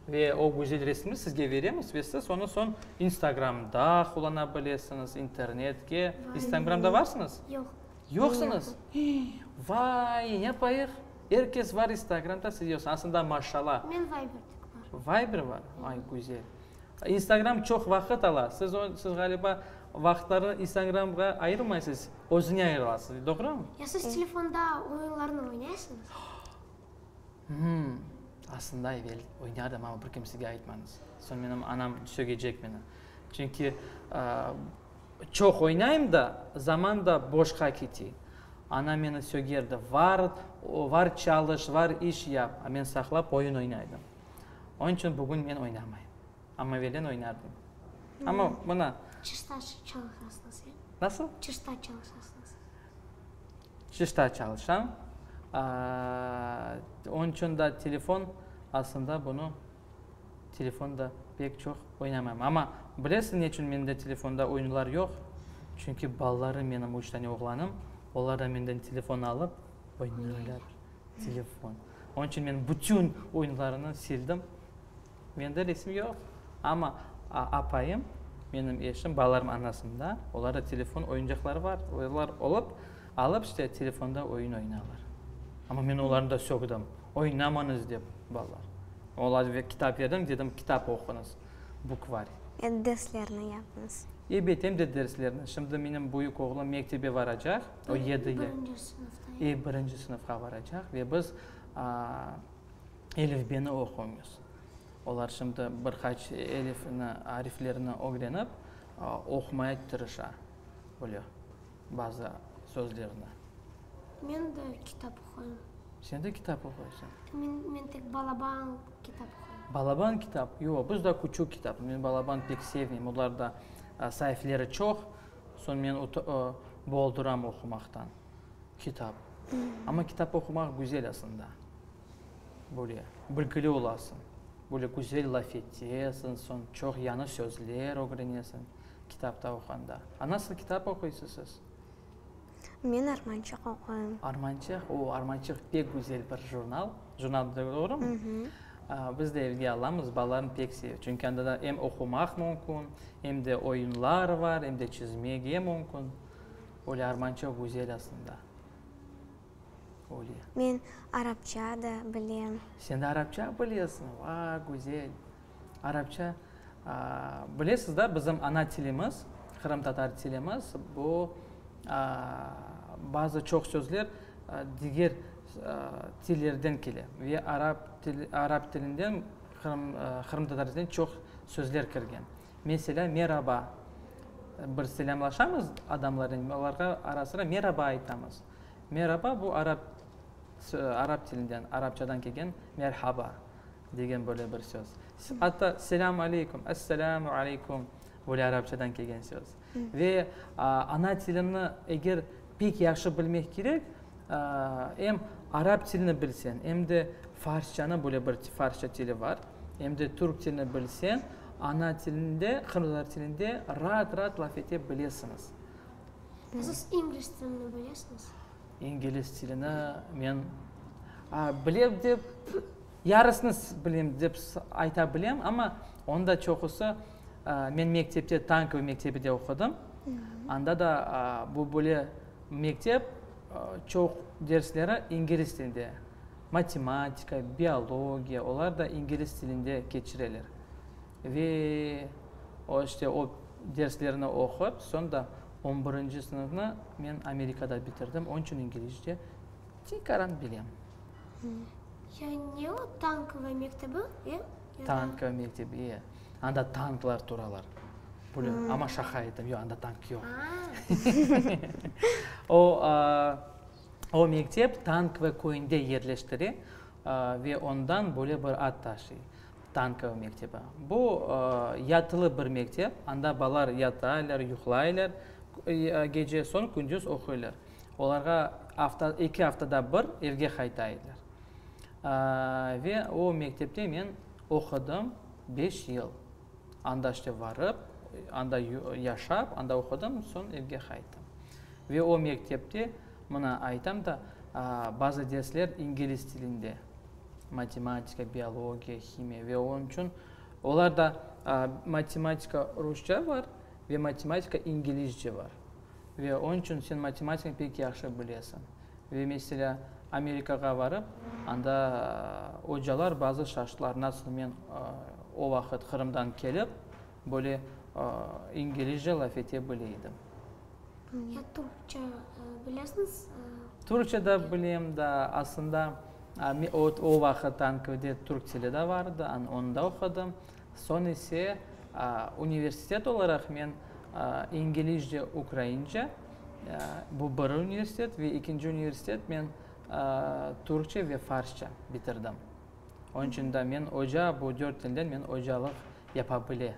Ve o güzel resimni sizge veremiz ve siz onı soñ İnstagramda qullana bilesiñiz, internetke. İnstagramda varsıñız? Yoq. Yoqsıñız? Vay, ne yapayıq? Er kes var İnstagramda, siz yoqsıñız. Aslında, maşala. Men Viber tek bar. Viber var? Ay, güzel. İnstagram çoq vaqıt ala. Siz, siz ğaliba, vaqıtlarnı İnstagramğa ayırmaysız, özüne ayırasız, doğrumı? Ya siz telefonda oyunlarnı oynaysıñız? Hımm. Aslında evel oynardım, amma bir kimsege aytmañız. Soñ menim anam sögecek meni. Çünki çoq oynayım da, zaman da boşqa kete. Anam meni sögerdi, var, var çalış, var iş yap, a men saqlap oyun oynaydım. Onıñ içün bugün men oynamayım. Amma evelden oynardım. Amma mına. Çısta çalışasıñız, e? Nasıl? Çısta çalışasıñız. Çısta çalışam. Onıñ içün da telefon, aslında bunı telefonda pek çoq oynamayım. Amma bilesiñ ne içün mende telefonda oyunlar yoq? Çünki balalarım menim, üç tane oğlanım, olar da menden telefon alıp oynaylar. Telefon. Onıñ içün men bütün oyunlarını sildim. Mende resim yoq. Amma apayım, menim eşim, balalarım anasında, olarda telefon oyuncaqları bar. Olar olıp, alıp işte telefonda oyun oynalar. Amma men olarnı da sögdim, oynamañız dep, balalar. Olarğa kitap berdim, dedim, kitap oquñız, bukvar. Em derslerni yapıñız. Ebet, em de derslerni. Şimdi menim büyük oğlum mektebe varacaq, o yedi. Birinci sınıfta. E, birinci sınıfqa varacaq ve biz elifbeni oquymız. Olar şimdi bir qaç elifni, ariflerni ögrenip, oqumaya tırışa, böyle bazı sözlerni. Men de kitap oquyım. Sen de kitap oquysıñ? Men, men tek balaban kitap oquyım. Balaban kitap? Yoq, biz de küçük kitap. Men balaban pek sevmeyim. Olarda saifeleri çoq, soñ men boğuldıram oqumaqtan kitap. Amma kitap oqumaq güzel aslında. Böyle bilgili olasıñ, böyle güzel laf etesiñ, soñ çoq yañı sözler ögrenesiñ kitapta oquğanda. A nasıl kitap oquysız siz? Men Armançıq oquyım. Armançıq? O, Armançıq pek güzel bir jurnal. Jurnal doğrumı? Biz de evge alamız, balalarım pek seve. Çünki anda da em oqumaq mümkün, em de oyunlar bar, em de çizmege mümkün. Öyle Armançıq güzel aslında. Öyle. Men arapça da bilem. Sen de arapça bilesiñ? Va, güzel! Arapça, bilesiz da, bizim ana tilimiz, qırımtatar tilimiz, bu bazı çoq sözler diger tillerden kele ve arap til, arap tilinden qırım, qırımtatar tiline çoq sözler kirgen. Meselâ, meraba. Bir selâmlaşamız adamlarnen, olarğa ara-sıra meraba aytamız. Meraba, bu arap, arap tilinden, arapçadan kelgen merhaba degen böyle bir söz. Atta selâm aleyküm, esselâmu aleyküm, böyle arapçadan kelgen söz. Ve ana tilini eger pek yahşı bilmek kerek, em arap tilini bilseñ, em de farsçanı, böyle bir farsça tili bar, em de türk tilini bilseñ, ana tilinde, qırımtatar tilinde raat-raat laf ete bilesiñiz. Siz ingliz tilini bilesiñiz? İngiliz tilini men bilem dep, yarısını bilem dep ayta bilem, amma onıñ da çoqusı, men mektepte, tankovoy mektebide oqudım, anda da bu böyle mektep, çoq dersleri ingliz tilinde, matematika, biologiya, olar da ingliz tilinde keçireler. Ve o, işte, o derslerni oqup, soñ da on birinci sınıfnı men Amerikada bitirdim, onıñ içün inglizce tikaran bilem. Ya ne o tankovaya mektebi, e? Tankovaya mektebi, e. Anda tanklar turalar. Böyle, amma şaqa ettim, yoq, anda tank yoq. O, o mektep Tankovo köyünde yerleştire ve ondan böyle bir ad taşıy. Tankovo mektebi. Bu, yatılı bir mektep, anda balalar yatalar, yuqlaylar gece, soñ kündüz oquylar. Olarğa afta, eki aftada bir evge qayta ediler. Ve o mektepte men oqudım beş yıl. Anda işte varıp, anda yaşap, anda oqudım, soñ evge qayttım. Ve o mektepte, mına aytam da, bazı dersler ingliz tilinde, matematika, biologiya, himiya ve onıñ içün olar da matematika rusça bar ve matematika inglizce bar. Ve onıñ içün sen matematikanı pek yahşı bilesiñ. Ve meselâ, Amerikağa varıp, anda ocalar bazı şaştılar, nasıl men o vaqıt Qırımdan kelip, böyle inglizce laf ete bile edim. Ya türkçe bilesiñiz? Türkçe de bilem da, aslında o vaqıt ANKVD türk tili de bar edi, onı da oqudım. Soñ ise universitet olaraq men inglizce, ukraince, bu bir universitet, ve ekinci universitet men türkçe ve farsça bitirdim. Onıñ içün de men oca, bu dört tilden men ocalıq yapa bilem.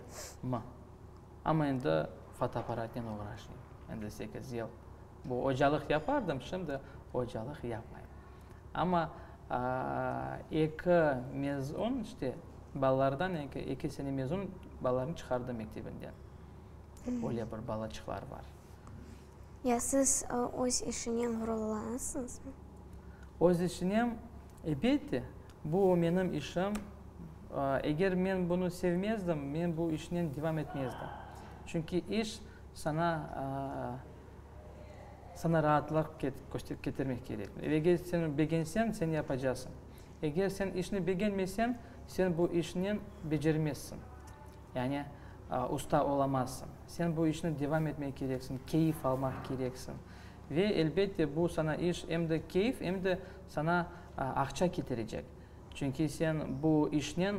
Amma endi fotoapparatnen oğraşayım. Endi sekiz yıl bu ocalıq yapardım, şimdi ocalıq yapmayım. Amma eki mezun, işte, balalardan eki, eki sene mezun balalarnı çıqardım mektebinden. Öyle bir balaçıqlar bar. Ya siz öz işinen ğururlanasıñızmı? Öz işinem, elbette. Bu menim işim. Eger men bunı sevmezdim, men bu işnen devam etmezdim. Çünki iş saña saña raatlıq ketirmek kerek. Eger sen begenseñ, sen yapacasıñ. Eger sen işni begenmeseñ, sen bu işnen becermezsiñ. Yani usta olamazsıñ. Sen bu işni devam etmek kereksiñ, keyif almaq kereksiñ. Ve, elbette, bu saña iş em de keyif, em de saña aqça ketirecek. Çünki sen bu işnen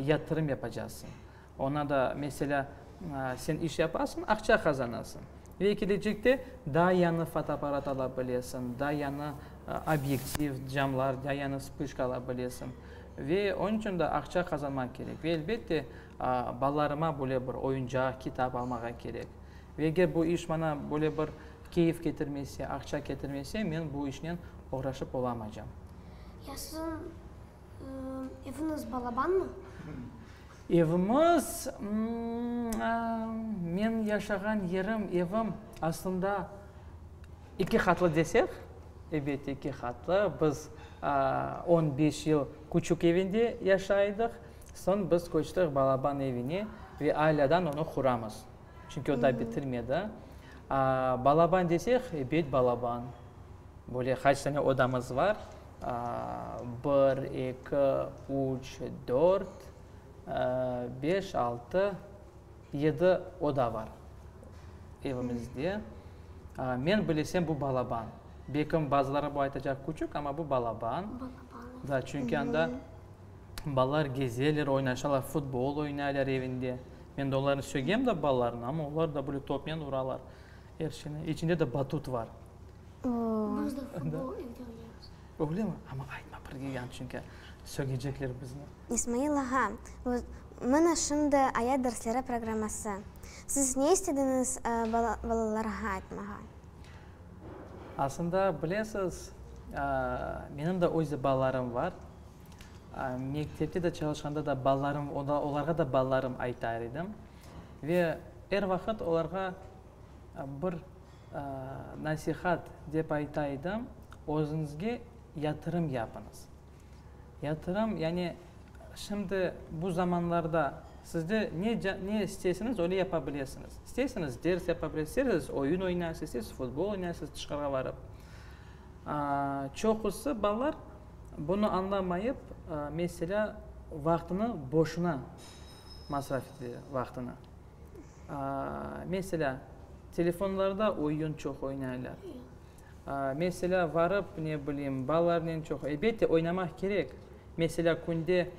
yatırım yapacaqsıñ. Oña da, meselâ, sen iş yapasıñ, aqça qazanasıñ. Ve kelecekte daa yañı fotoapparat ala bilesiñ, daa yañı obyektiv, camlar, daa yañı vspışka ala bilesiñ. Ve onıñ içün de aqça qazanmaq kerek. Ve, elbette, balalarıma böyle bir oyuncaq, kitap almağa kerek. Ve eger bu iş maña böyle bir keyif ketirmese, aqça ketirmese, men bu işnen oğraşıp olamacam. Ya siziñ eviñiz balabanmı? Evimiz, men yaşağan yerim, evim, aslında eki qatlı desek, ebet, eki qatlı. Biz on beş yıl küçük evinde yaşaydıq, soñ biz köçtik balaban evine ve alâdan onı quramız. Çünki o daa bitirmedi. Balaban desek, ebet, balaban. Böyle qaç tane odamız bar? Bir, eki, üç, dört, beş, altı, yedi oda bar evimizde. Men bilesem, bu balaban. Belkim, bazıları bu aytacaq küçük, amma bu balaban. Da, çünki anda balalar gezeler, oynaşalar, futbol oynaylar evinde. Men de olarnı sögem de, balalarnı, amma olar da böyle topnen uralar. Er şeyni. İçinde de batut bar. Biz de futbol evde oynaymız. Öylemi? Amma aytma birge yan, çünki sögecekler bizni. İsmail ağa, mına şimdi Ayat dersleri programması. Siz ne istediñiz balalarğa aytmağa? Aslında, bilesiz, menim de öz balalarım bar. Mektepte de çalışqanda da balalarım, olarğa da balalarım aytar edim. Ve er vaqıt olarğa bir nasihat dep ayta edim, özüñizge yatırım yapıñız. Yatırım, yani şimdi bu zamanlarda sizde ne ne istesiñiz, öyle yapa bilesiñiz. İstesiñiz ders yapa bilesiñiz, istesiñiz oyun oynaysız, istesiñiz futbol oynaysız tışqarğa barıp. Çoqusı balalar bunı añlamayıp, meselâ, vaqtını boşuna masraf eteler, vaqtını. Meselâ, telefonlarda oyun çoq oynaylar. Meselâ, varıp, ne bileyim, balalarnen çoq, elbette, oynamaq kerek. Meselâ, künde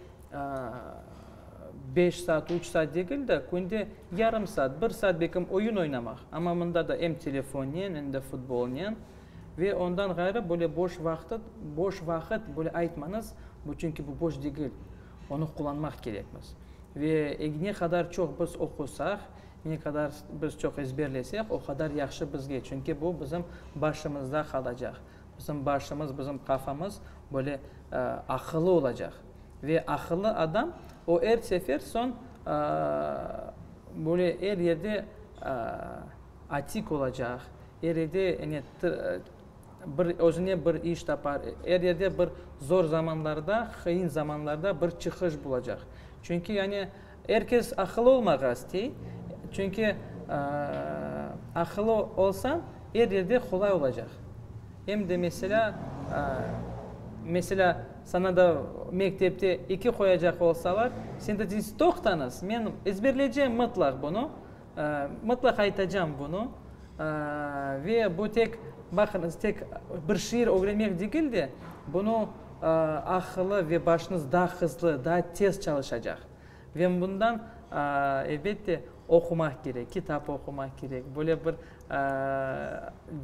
beş saat, üç saat degil de, künde yarım saat, bir saat belkim oyun oynamaq. Amma mında da em telefonnen, em de futbolnen. Ve ondan ğayrı, böyle boş vaqıt, boş vaqıt böyle aytmañız, bu çünki bu boş degil, onı qullanmaq kerekmiz. Ve ne qadar çoq biz oqusaq, ne qadar biz çoq ezberlesek, o qadar yahşı bizge, çünki bu bizim başımızda qalacaq. Bizim başımız, bizim qafamız böyle aqıllı olacaq. Ve aqıllı adam, o er sefer soñ böyle er yerde atik olacaq. Er yerde yani bir özüne bir iş tapar, er yerde bir zor zamanlarda, qıyın zamanlarda bir çıqış bulacaq. Çünki yani er kes aqıllı olmağa istey, çünki aqıllı olsañ, er yerde qolay olacaq. Em de meselâ, meselâ, saña da mektepte eki qoyacaq olsalar, sen de deysiñ, toqtañız, men ezberleycem mıtlaq bunı, Mıtlaq aytacam bunı. Ve bu tek, baqıñız, tek bir şiir ögrenmek degil de, bunı aqılı ve başıñız daa hızlı, daa tez çalışacaq. Ve bundan, elbette, oqumaq kerek, kitap oqumaq kerek, böyle bir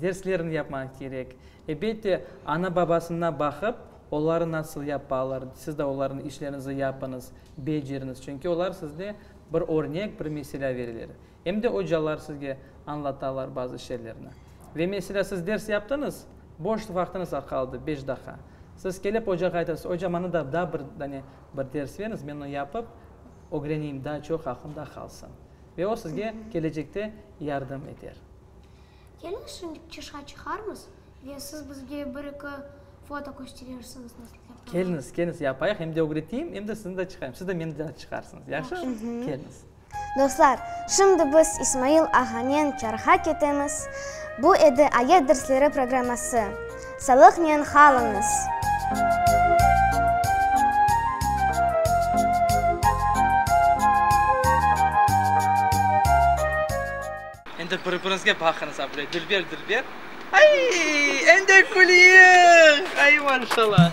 derslerni yapmaq kerek. Elbette, ana-babasına baqıp, olar nasıl yapalar, siz de olarnıñ işlerinizi yapıñız, beceriñiz. Çünki olar sizde Bir örnek, bir meselâ verilir. Em de ocalar sizge añlatalar bazı şeylerni. Ve meselâ, siz ders yaptıñız, boş vaqtıñız qaldı, beş daqqa. Siz kelip ocağa aytasız, oca, maña da daa bir dane bir ders veriñiz, men onı yapıp ögreneyim, daa çoq aqlımda qalsın. Ve o sizge kelecekte yardım eter. Keliñiz şimdi tışqa çıqarmız ve siz bizge bir-eki foto kösterirsiñiz nasıl yapmağa. Keliñiz, keliñiz, yapayıq, em de ögreteyim, em de sizni de çıqarayım. Siz de meni de çıqarsıñız. Yahşı? Keliñiz. Dostlar, şimdi biz İsmail ağanen çarha ketemiz. Bu edi Ayat dersleri programması. Sağlıqnen qalıñız! Endi bir-biriñizge baqıñız, a böyle dülber, dülber. Ay, endi külüyik! Ay, maşallah!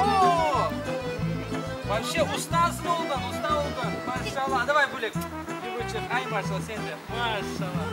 Oho! Vapşe ustaz mı oldıñ, usta oldıñ, maşallah. Davay, Gülek, bir buçuq, ay maşallah, sen de, maşallah.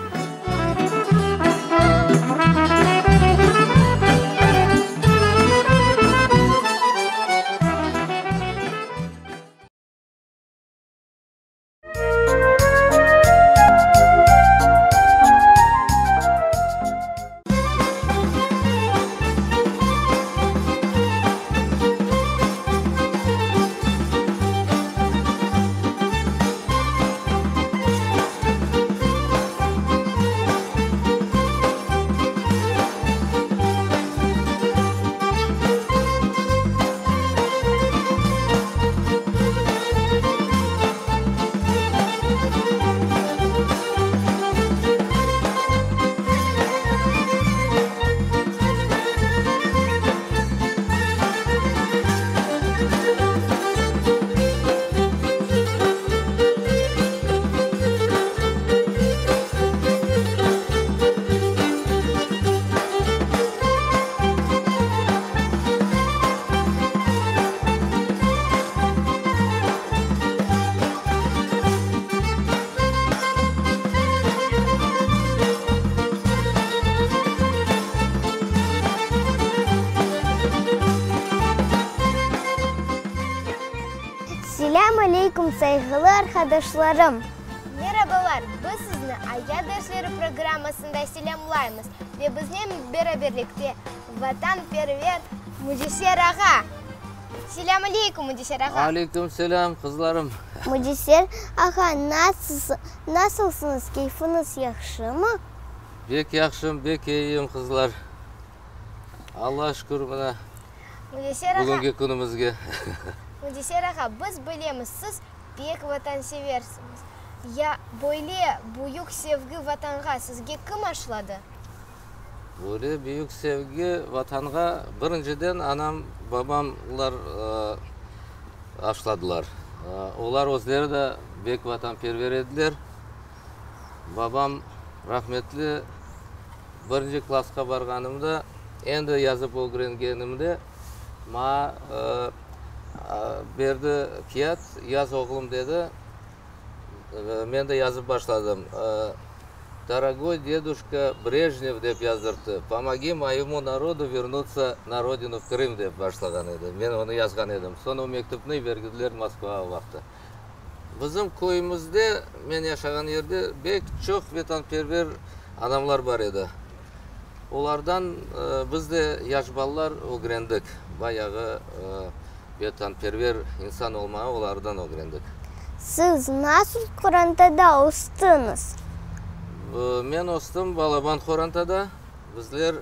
Selâm aleyküm, sayğılı arqadaşlarım! Merabalar! Biz sizni Ayat dersleri programmasında selâmlaymız ve biznen beraberlikte vatanperver Müdeser ağa! Selâm aleyküm, Müdeser ağa! Aleyküm selâm, qızlarım! Müdeser ağa, nasılsıñız, keyfiñiz yahşımı? Bek yahşım, bek eyiyim, qızlar. Allağa şükür, mına, Müdeser ağa, bugünki künümizge. Müdeser ağa, biz bilemiz, siz pek vatanseversiñiz. Ya böyle büyük sevgi Vatanğa sizge kim aşladı? Böyle büyük sevgi Vatanğa birinciden anam, babamlar aşladılar. Olar özleri de bek vatanperver ediler. Babam rahmetli birinci klassqa barğanımda, endi yazıp ögrengenimde maña berdi kâğıt, yaz, oğlum, dedi. Men de yazıp başladım. Dorogoy deduşka Brejnev dep yazdırttı, pomogi moyemu narodu vernutsya na rodinu v Krım dep başlağan edi. Men onı yazğan edim. Soñ o mektüpni bergdiler Moskvağa o vaqıtta. Bizim köyümizde, men yaşağan yerde bek çoq vetanperver adamlar bar edi. Olardan biz de, yaş balalar, ögrendik. Bayağı vetanperver insan olmağa olardan ögrendik. Siz nasıl qorantada östiñiz? Men östim balaban qorantada. Bizler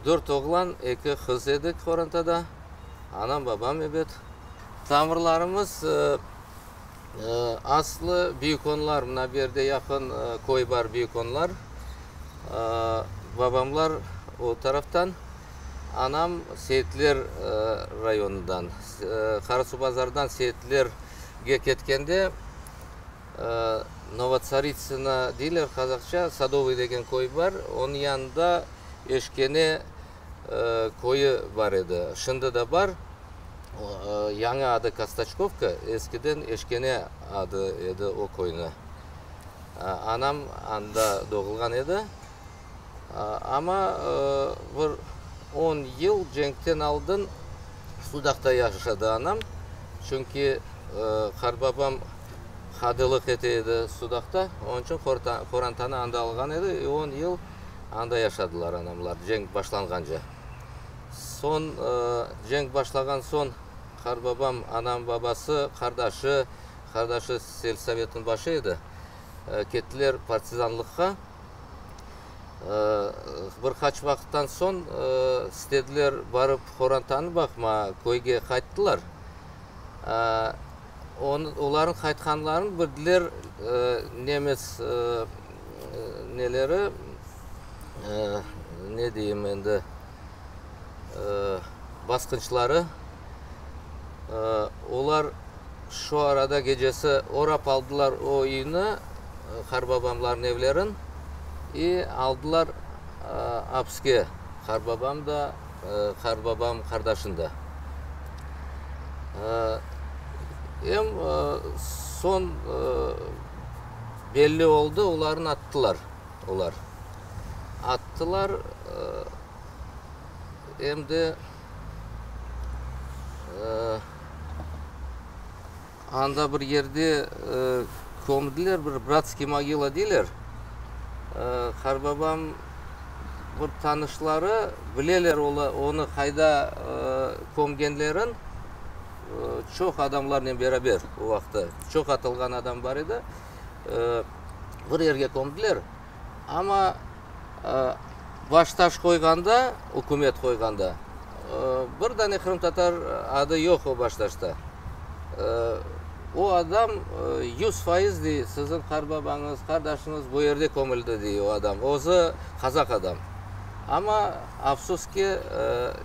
dört oğlan, eki qız edik qorantada. Anam, babam, ebet. Tamırlarımız aslı Büyükonlar, mına bu yerde yaqın köy bar Büyükonlar. Babamlar o taraftan, anam Seyitler rayonından, Qarasuvbazardan Seyitlerge ketkende Novotsaritsino deyler qazaqça, Sadovıy degen köy bar, onıñ yanında Eşkene köyü bar edi, şimdi de bar. Yañı adı Kostoçkovka, eskiden Eşkene adı edi o köyni. Anam anda doğulğan edi. Amma bir on yıl cenkten aldın Sudaqta yaşadı anam. Çünki qartbabam qadılıq ete edi Sudaqta, onıñ içün qorantanı anda alğan edi. On yıl anda yaşadılar anamlar cenk başlanğance. Soñ, cenk başlağan soñ, qartbabam, anam, babası, qardaşı, qardaşı selsovetniñ başı edi, kettiler partizanlıqqa. Bir qaç vaqıttan soñ istediler barıp qorantanı baqma, köyge qayttılar. Olarnıñ qaytqanlarını bildiler nemets neleri, ne deyim endi, basqınçıları. Olar şu arada gecesi orap aldılar o üyni, qarbabamlarnıñ evlerin, i aldılar apske qarbabam da, qarbabam qardaşın da. Em soñ belli oldı, olarnı attılar, olar. Attılar, em de anda bir yerde kömdiler, bir bratskiy mogila deyler. Qarbabam bir tanışları bileler onı qayda kömgenlerin, çoq adamlarnen beraber o vaqıtta çoq atılğan adam bar edi, bir yerge kömdiler. Amma baştaş qoyğanda, ükümet qoyğanda, bir dane qırımtatar adı yoq o baştaşta. O adam 100% dey, siziñ qartbabañız, qardaşıñız bu yerde kömüldi, dey o adam. Özü qazaq adam. Amma, afsus ki,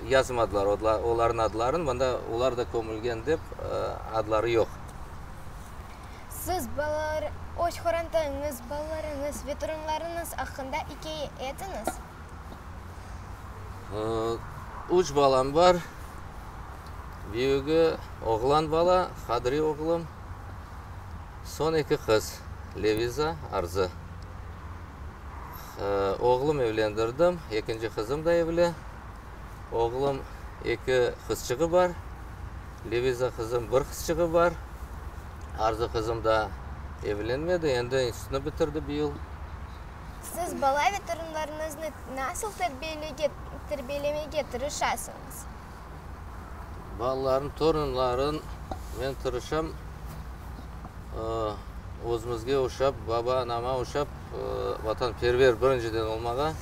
yazmadılar olarnıñ adlarını, mında olar da kömülgen dep adları yoq. Siz balalar, öz qorantañız, balalarıñız ve torunlarıñız aqqında ikâye etiñiz. Üç balam bar. Büyügi oğlan bala, Qadri oğlum. Soñ eki qız, Leviza, Arzı. Oğlum evlendirdim, ekinci qızım da evli. Oğlum eki qızçığı bar. Leviza qızım bir qızçığı bar. Arzı qızım daa evlenmedi, endi institutnı bitirdi bıyıl. Siz bala ve torunlarıñıznı nasıl terbiyelemege tırışasıñız? Balalarnı, torunların men tırışam özümizge oşap, baba-anama oşap vatanperver birinciden olmağa.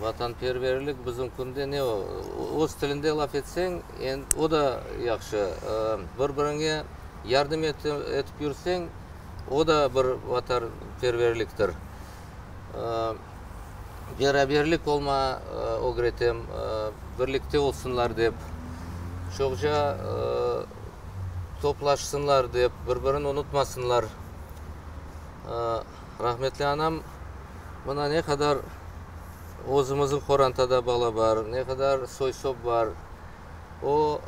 Vatanperverlik bizim künde ne o, öz tilinde laf etseñ, o da yahşı. Bir-biriñe yardım etip yürseñ, o da bir vatanperverliktir. Beraberlik olma ögretem, birlikte olsunlar dep, çoqca toplaşsınlar dep, bir-birini unutmasınlar. Rahmetli anam mına ne qadar özümizniñ qorantada bala bar, ne qadar soy-sop bar, o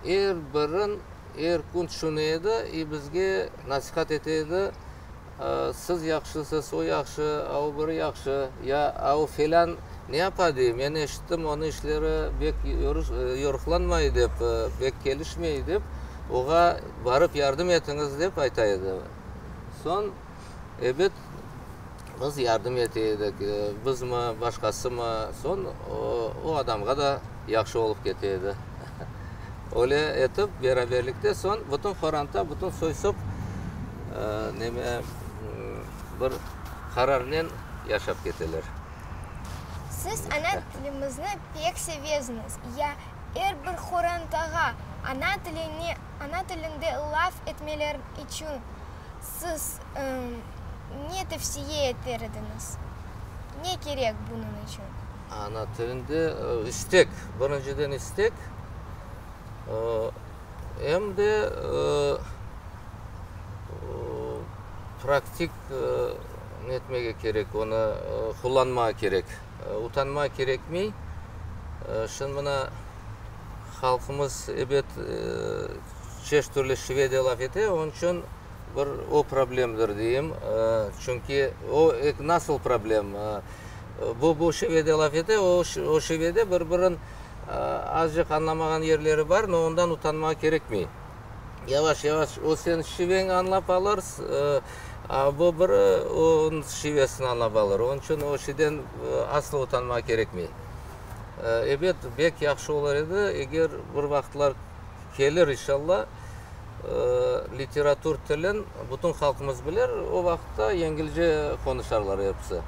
er birin er kün tüşüne edi i bizge nasihat ete edi, Siz yahşısız, o yahşı, a o biri yahşı, ya a o felân ne yapa dey, men eşittim, onıñ işleri bek yoruqlanmay dep, bek kelişmey dep, oğa barıp yardım etiñiz dep ayta edi. Soñ, ebet, biz yardım ete edik, bizmi, başqasımı, soñ o adamğa da yahşı olıp kete edi. Öyle etip, beraberlikte soñ bütün qoranta, bütün soy-sop neme, bir qararnen yaşap keteler. Siz ana tilimizni pek sevesiñiz. Ya er bir qorantağa ana tiline, ana tilinde laf etmeleri içün siz ne tevsiye eter ediñiz? Ne kerek bunıñ içün? Ana tilinde istek, birinciden istek, em de praktik netmege kerek, onı qullanmağa kerek. Utanmağa kerekmey. Şimdi mına halqımız ebet çeşit türlü şivede laf ete, onıñ içün bir o problemdir deyim. Çünki o nasıl problem? Bu bu şivede laf ete, o o şivede bir-birin azcıq añlamağan yerleri bar, no ondan utanmağa kerekmey. Yavaş-yavaş o seniñ şiveñi añlap alır, a bu biri onıñ şivesini añlap alır. Onıñ içün o şeyden asla utanmağa kerekmey. Ebet, bek yahşı olur edi, eger bir vaqıtlar kelir inşalla, literatur tilin bütün halqımız bilir, o vaqıtta yengilce qonuşarlar episi.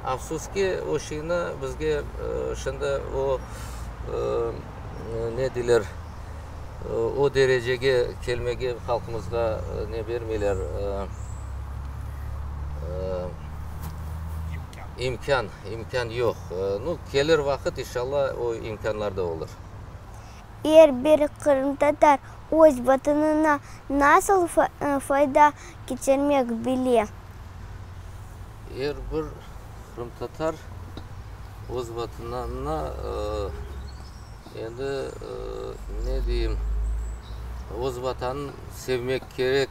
Afsus ki, o şeyni bizge şimdi o, ne deyler, o derecege kelmege halqımızğa ne bermeyler, imkân, imkân yoq. Nu, kelir vaqıt, inşalla, o imkânlar da olur. Er bir qırımtatar öz Vatanına nasıl fayda ketirmek bile? Er bir qırımtatar öz Vatanına, endi ne deyim, öz Vatanın sevmek kerek.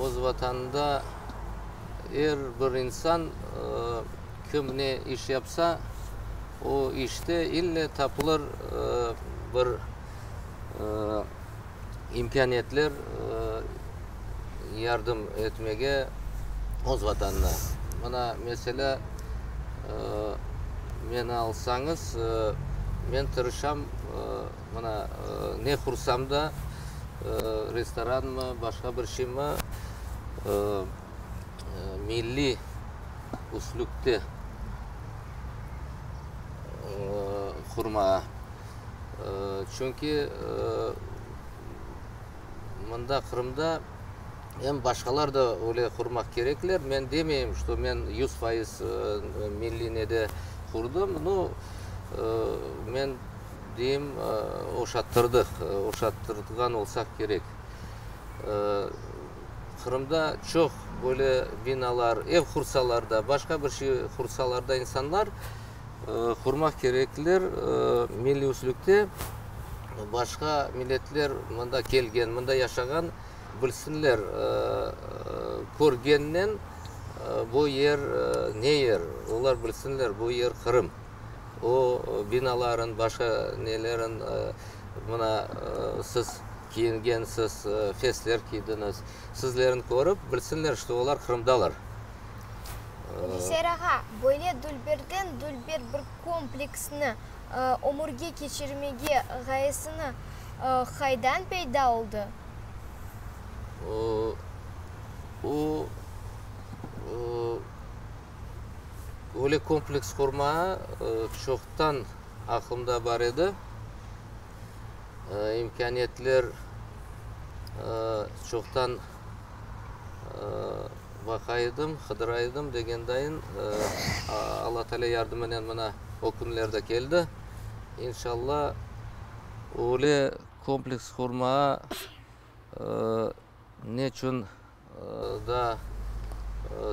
Öz Vatanında er bir insan kim ne iş yapsa, O işte ille tapılır bir imkâniyetler yardım etmege öz Vatanına. Mına, meselâ, meni alsañız, men tırışam, mına, ne qursam da, restoranmı, başqa bir şeymi, milliy üslüpte qurmağa. Çünki mında, Qırımda, em başqalar da öyle qurmaq kerekler. Men demeyim, şto men 100% milliy nede qurdım. Nu, men deyim, oşattırdıq, oşattırğan olsaq kerek. Qırımda çoq böyle binalar, ev qursalar da, başqa bir şey qursalar da insanlar qurmaq kerekler milliy üslükte. Başqa milletler mında kelgen, mında yaşağan bilsinler, körgennen bu yer ne yer, olar bilsinler bu yer Qırım. O binaların, başqa nelerin, mına siz kiyingensiz, fesler kiydiñiz, sizlerni körip bilsinler, şto olar Qırımdalar. Bilgisayar ağa, böyle dülberden dülber bir kompleksni ömürge keçirmege ğayesini qaydan peyda oldı? O, Öyle kompleks qurma çoqtan aqlımda bar edi. İmkâniyetler çoqtan. Baqa edim, qıdıra edim, degen dayın, Alla Teala yardımınen mına o künler de keldi. İnşalla, öyle kompleks qurmağa neçün daa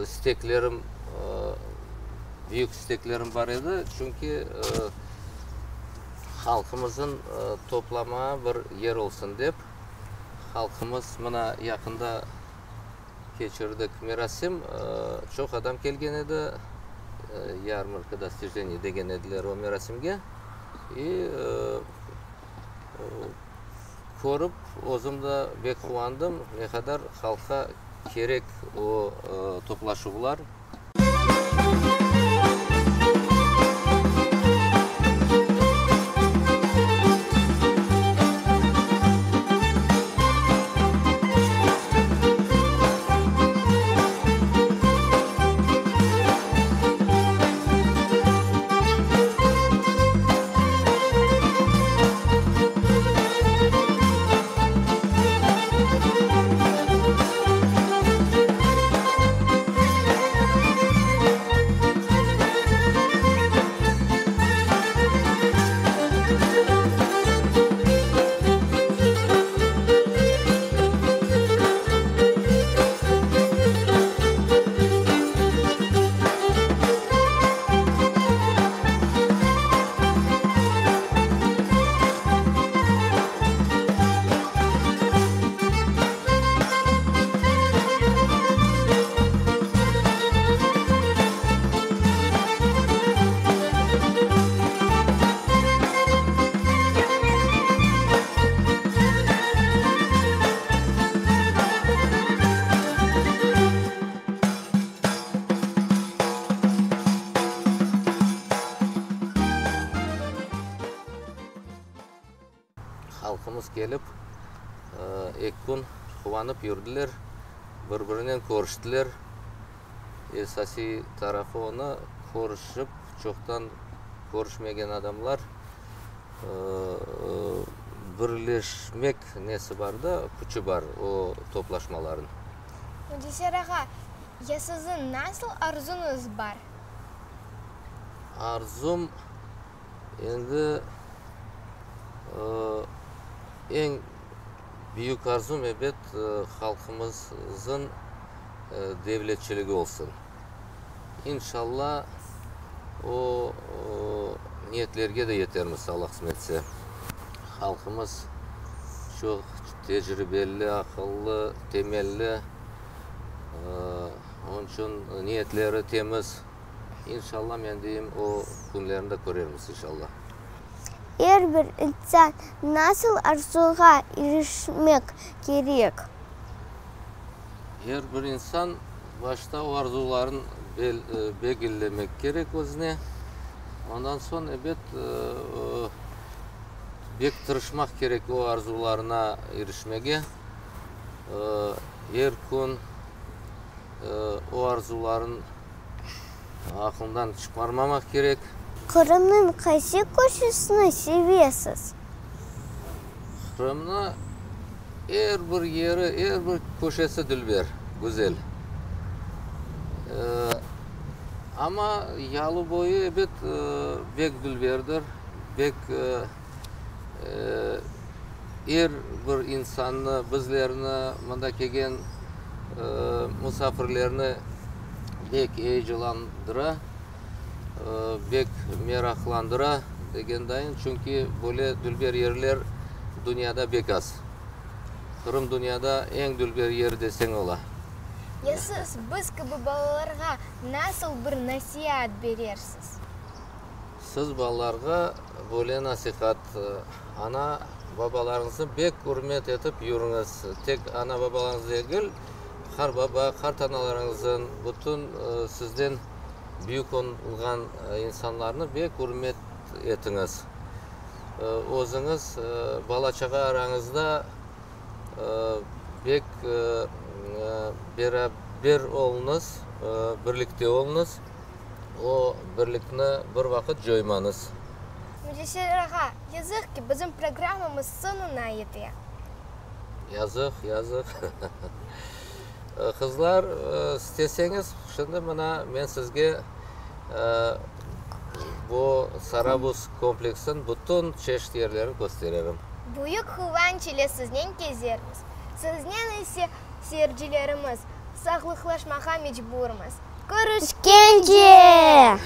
isteklerim, büyük isteklerim bar edi, çünki halqımızın toplamağa bir yer olsun dep. Halqımız mına yaqında keçirdik merasim, çoq adam kelgen edi, Yarmarka dostijeniy degen ediler o merasimge. İ körip, özüm de bek quvandım, ne qadar halqqa kerek o toplaşuvlar. Halqımız kelip, eki kün quvanıp yürdiler, bir-birinen körüştiler. Esasiy tarafı onı, körüşip, çoqtan körüşmegen adamlar birleşmek nesi bar da, küçü bar o toplaşmaların. Müdeser ağa, ya siziñ nasıl arzuñız bar? Arzum, Endi eñ büyük arzum, ebet, halqımızın devletçiligi olsun. İnşalla, o niyetlerge de yetermiz, Alla qısmet etse. Halqımız çoq tecribeli, aqıllı, temelli, onıñ içün niyetleri temiz. İnşalla, men deyim, o künlerni de körermiz, inşalla. Er bir insan nasıl arzuğa irişmek kerek? Er bir insan başta o arzuların belgilemek kerek özüne. Ondan soñ, ebet, bek tırışmaq kerek o arzularına irişmege. Er kün o arzuların Aqıldan çıqarmamaq kerek. Qırımnıñ qaysı köşesini sevesiz? Qırımnı er bir yeri, er bir köşesi dülber, güzel. Amma yalı boyu, ebet, bek dülberdir, bek er bir insannı, bizlerni, mında kelgen musafirlerni bek eyecanlandıra, bek meraqlandıra degen dayın, çünki böyle dülber yerler dünyada bek az. Qırım dünyada eñ dülber yer deseñ ola. Ya siz biz kibi balalarğa nasıl bir nasiat berersiz? Siz balalarğa böyle nasihat, ana, babalarıñıznı bek ürmet etip yürüñiz. Tek ana, babalarıñız degil, qarbaba, qartanalarıñızın, bütün sizden büyük olğan insanlarnı bek ürmet etiñiz. Özüñiz bala-çağa arañızda bek beraber oluñız, birlikte oluñız. O birlikni bir vaqıt coymañız. Müdeser ağa, yazıq ki, bizim programmamız soñuna yete. Yazıq, yazıq. Qızlar, isteseñiz, şimdi mına men sizge bu Sarabuz kompleksiniñ bütün çeşit yerlerini köstererim. Büyük quvanç ile siznen kezermiz. Siznen ise, seyircilerimiz, sağlıqlaşmağa mecburmız. Körüşkence!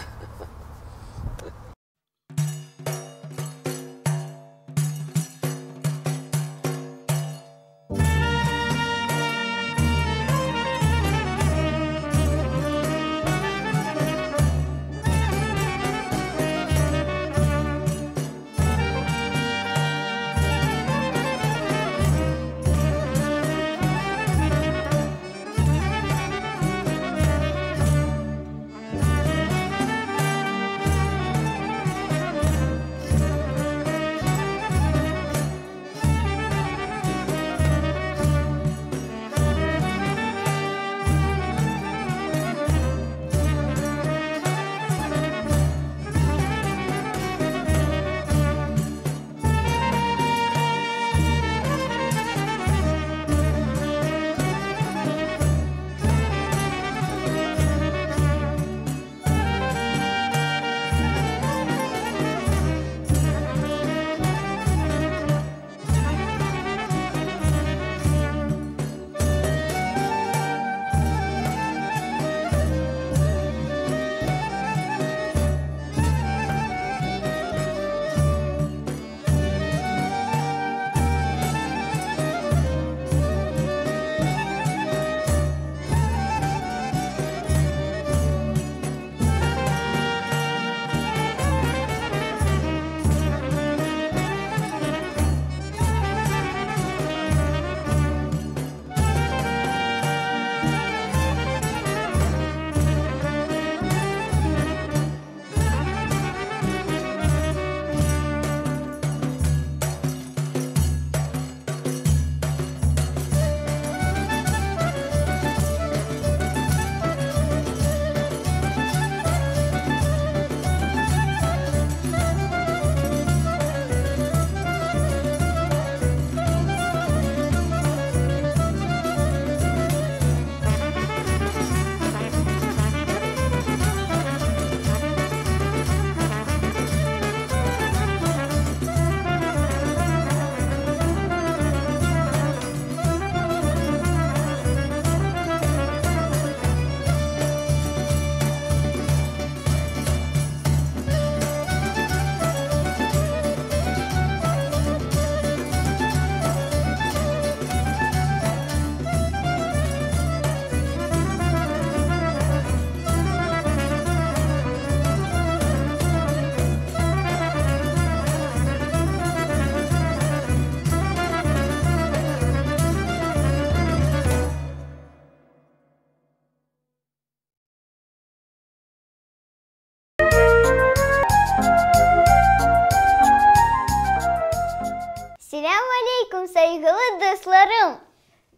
Selâm aleyküm, sayğılı dostlarım!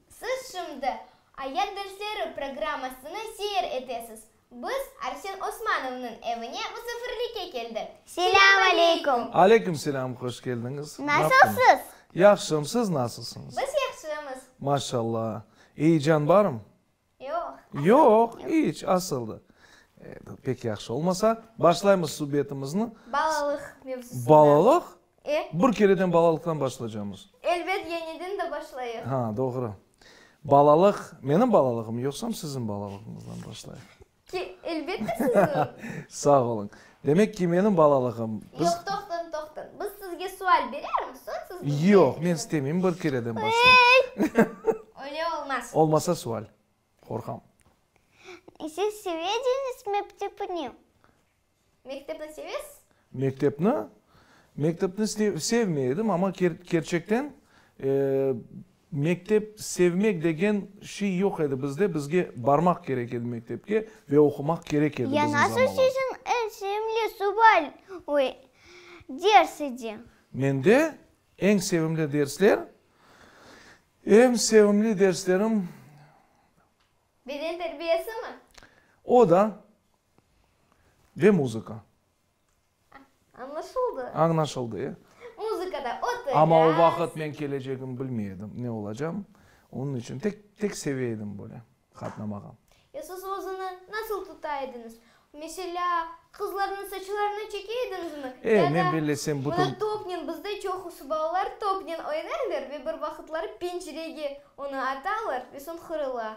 Siz şimdi Ayat dersleri programmasını seyir etesiz. Biz Arsen Osmanovnıñ evine musafirlikke keldik. Selâm aleyküm! Aleyküm selâm, hoş keldiñiz. Nasılsız? Yahşım, siz nasılsıñız? Biz yahşımız. Maşallah. Eyecan barmı? Yoq. Yoq, iç, asıldı. Pek yahşı. Olmasa, başlaymız subetimizni. Balalıq mevzusından. Balalıq? E? Bir kereden balalıqtan başlaycamız. Elbet, yeniden de başlayıq. Ha, doğru. Balalıq, menim balalığım, yoqsam siziñ balalığıñızdan başlayıq? Ki, elbette siziñ. Sağ oluñ. Demek ki, menim balalığım. Yoq, toqtañ, toqtañ. Biz sizge sual berermiz, soñ siz bizge. Yoq, men istemeyim, bir kereden başlayıq. Öyle olmaz. Olmasa sual. Qorqam. Siz sevediñiz mektepni? Mektepni sevesiz? Mektepni? Mektepni sevmey edim, amma kerçekten mektep sevmek degen şey yoq edi bizde, bizge barmaq kerek edi mektepke ve oqumaq kerek edi Ya bizim nasıl zamanlarda. siziñ eñ sevimli sual, oy, ders edi? Mende eñ sevimli dersler, eñ sevimli derslerim. Beden terbiyesimi? O da ve muzıka. Añlaşıldı. Añlaşıldı, e. Muzıkada oturasız. Amma o vaqıt men kelecegim bilmey edim, ne olacam. Onıñ içün tek, tek seve edim böyle. qatnamağa. Ya siz özüni nasıl tuta ediñiz? Meselâ, qızlarnıñ saçlarını çeke ediñizmi? E, Ya men da bellesem, bütün. Mına topnen, bizde çoqusı balalar topnen oynaylar ve bir vaqıtları pencerege onı atalar ve soñ qırıla.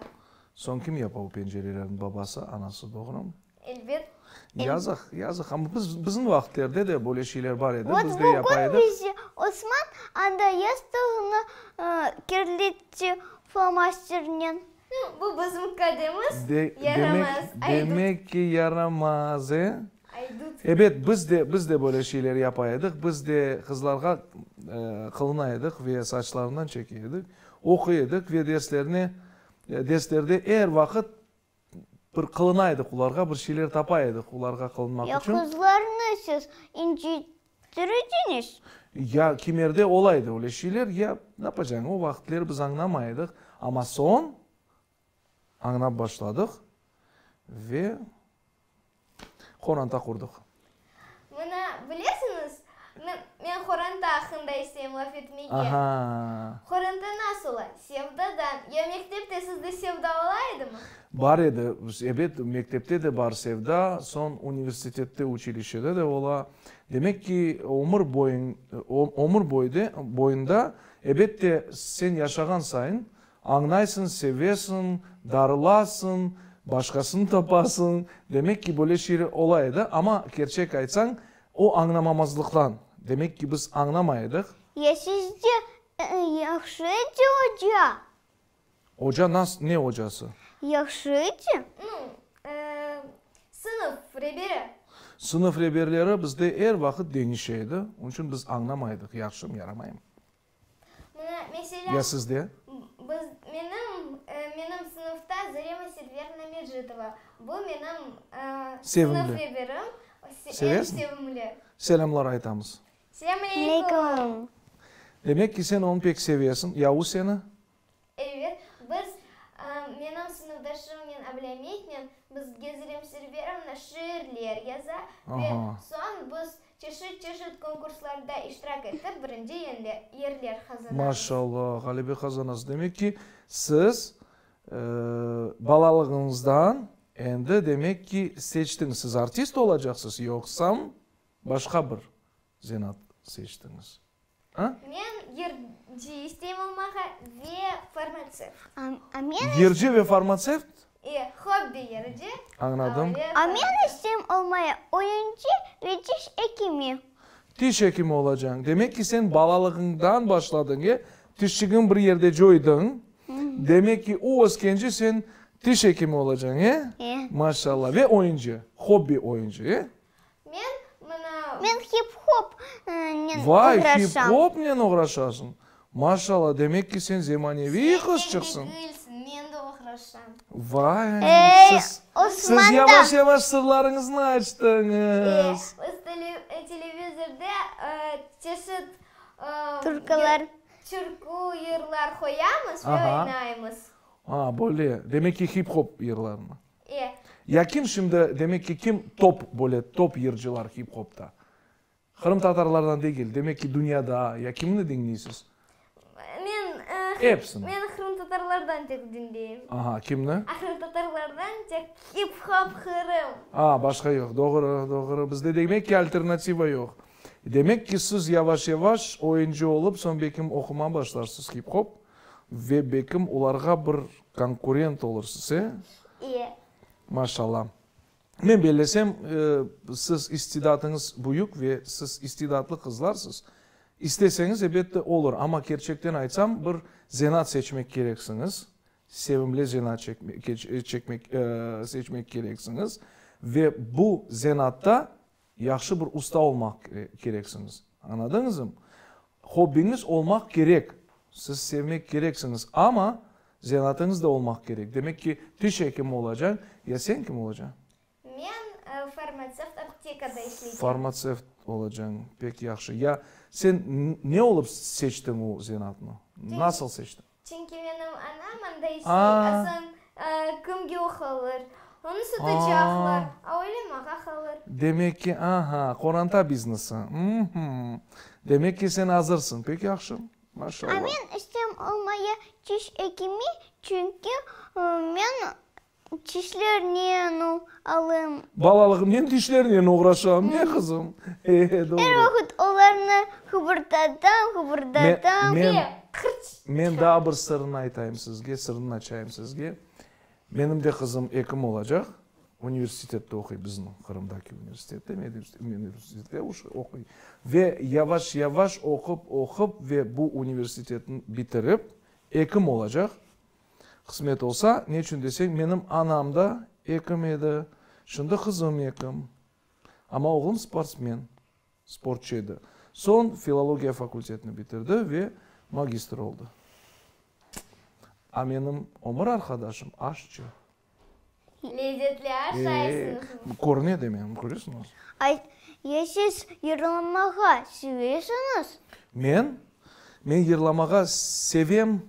Soñ kim yapa o pencerelerni, babası, anası, doğrumı? Elbet. Yazıq, yazıq, amma biz, bizim vaqıtlerde de böyle şeyler bar edi, Vot biz de yapa bugün edik. bizi Osman anda yastığını kirletti flomasternen. Bu bizim kademiz, De, demek, yaramaz, aydut. demek ki yaramaz, e? Aydut. Ebet, biz de, biz de böyle şeyler yapa edik, biz de qızlarğa qılına edik ve saçlarından çeke edik, oquy edik ve derslerine, derslerde er vaqıt Bir qılına edik olarğa, bir şeyler tapa edik olarğa qılınmaq Ya içün. qızlarnı siz incittir ediñiz? Ya kimerde ola edi öyle şeyler, ya napacañ, o vaqıtleri biz añlamay edik, amma soñ añlap başladıq ve Qoranta qurdıq. Mına, bilesiñiz, men qoranta aqqında isteyim laf etmege. Aha. Qoranta nasıl ola? Sevdadan. Ya mektepte sizde sevda ola edimi? Bar edi. Ebet, mektepte de bar sevda, soñ universitette, uçilişede de ola. Demek ki, ömür boyun, ömür boyde, boyunda, ebet de, sen yaşağan sayın Añlaysıñ, sevesiñ, darılasıñ, başqasını tapasıñ. Demek ki, böyle şeyler ola edi, amma kerçek aytsañ, o añlamamazlıqtan. Demek ki, biz añlamay edik. Ya sizde yahşı edi oca? Oca nas, ne ocası? Yahşı edi. Nu, sınıf reberi. Sınıf reberleri bizde er vaqıt deñişe edi, onıñ içün biz añlamay edik, yahşımı, yaramaymı. Mına, meselâ, Ya sizde? Biz, menim, menim sınıfta Zarema Selverna Mecitova. Bu menim Sevimli. sınıf reberim. Eñ Sevesiñ? sevimli. Selâmlar aytamız. Selâm aleykum. Demek ki, sen onı pek sevesiñ. Ya o seni? Evet, biz, menim sınıfdaşımnen Ablâmitnen, biz Gezrem Serverovna şiirler yaza ve soñ biz çeşit-çeşit konkurslarda iştirak etip, birinci yerler qazanamız. Maşallah, ğalebe qazanasız. Demek ki, siz balalığıñızdan endi, demek ki, seçtiñiz, siz artist olacaqsız, yoqsam başqa bir zenaat seçtiñiz? A? Men yırcı isteyim olmağa ve farmatsevt. A men Yırcı ve farmatsevt? E, hobbi yırcı. Añladım. A men isteyim olmaya oyuncı ve tiş ekimi. Tiş ekimi olacañ. Demek ki, sen balalığıñdan başladıñ, e? Tişçigiñ bir yerde coydıñ. Demek ki, o öskence sen tiş ekimi olacañ, e? E. Maşallah. Ve oyuncı, hobbi oyuncı, e? Men mına. Men hip-hopnen Vay, oğraşam. hip-hopnen oğraşasıñ? Maşallah, demek ki sen zemaneviy qızçıqsıñ. Sen degilsiñ, men de oğraşam. Vay, Ey, siz, siz Osman da. yavaş-yavaş sırlarıñıznı açtıñız. E, biz televizorda çeşit Türküler. Türkü, yırlar qoyamız ve oynaymız. A, böyle, demek ki hip-hop yırlarını. E. Ya kim şimdi, demek ki, kim top böyle, top yırcılar hip-hopta? Qırımtatarlardan degil, demek ki, dünyada, ya kimni diñleysiz? Men, Episini. men qırımtatarlardan tek diñleyim. Aha, kimni? A qırımtatarlardan tek hip-hop Qırım. A, başqa yoq, doğru, doğru. Bizde demek ki, alternativa yoq. Demek ki, siz yavaş-yavaş oyuncı olıp, soñ belkim oqumağa başlarsız hip-hop. Ve bekim olarğa bir konkurent olursız, e? E. Maşallah. Men bellesem, siz istidatıñız büyük ve siz istidatlı qızlarsız. İsteseñiz, ebette, olur, amma kerçekten aytsam, bir zenaat seçmek kereksiñiz, sevimli zenaat çekmek seçmek kereksiñiz ve bu zenaatta Yahşı bir usta olmaq kereksiñiz. Añladıñızm? Hobbiñiz olmaq kerek, siz sevmek kereksiñiz, amma zenaatıñız da olmaq kerek. Demek ki, tiş ekimi olacañ, ya sen kim olacañ? Men farmatsevt, aptekada işleycem. Farmatsevt olacañ, pek yahşı. Ya sen ne olıp seçtiñ o zenaatnı? Nasıl seçtiñ? Çünki menim anam anda işley, a soñ kimge o qalır? Onı satacaqlar, a öyle maña qalır. Demek ki, aha, qoranta biznesi. Mh-m. Demek ki, sen azırsıñ. Pek yahşı. Maşallah. A men istem olmaya tiş ekimi, çünki men. Tişlernen alayım. Balalığımnen tişlernen oğraşam, ne qızım? E, doğru. Er vaqıt olarnı hıbırdatam, hıbırdatam. Men, men daa bir sırnı aytayım sizge, sırnı açayım sizge. Menim de qızım ekim olacaq, universitette oquy, bizim Qırımdaki universitette, meduniversitette oquy. Ve yavaş-yavaş oqup, oqup ve bu universitetni bitirip, ekim olacaq. Qısmet olsa, neçün deseñ, menim anam da ekim edi, şimdi qızım ekim. Amma oğlum sportsmen, sportçı edi. Soñ filologiya fakultetini bitirdi ve magistr oldı. A menim ömür arqadaşım aşçı. Lezetli aşaysıñız. Körüne de menim, köresiñiz. Ay, ya siz yırlamağa sevesiñiz? Men? Men yırlamağa sevem.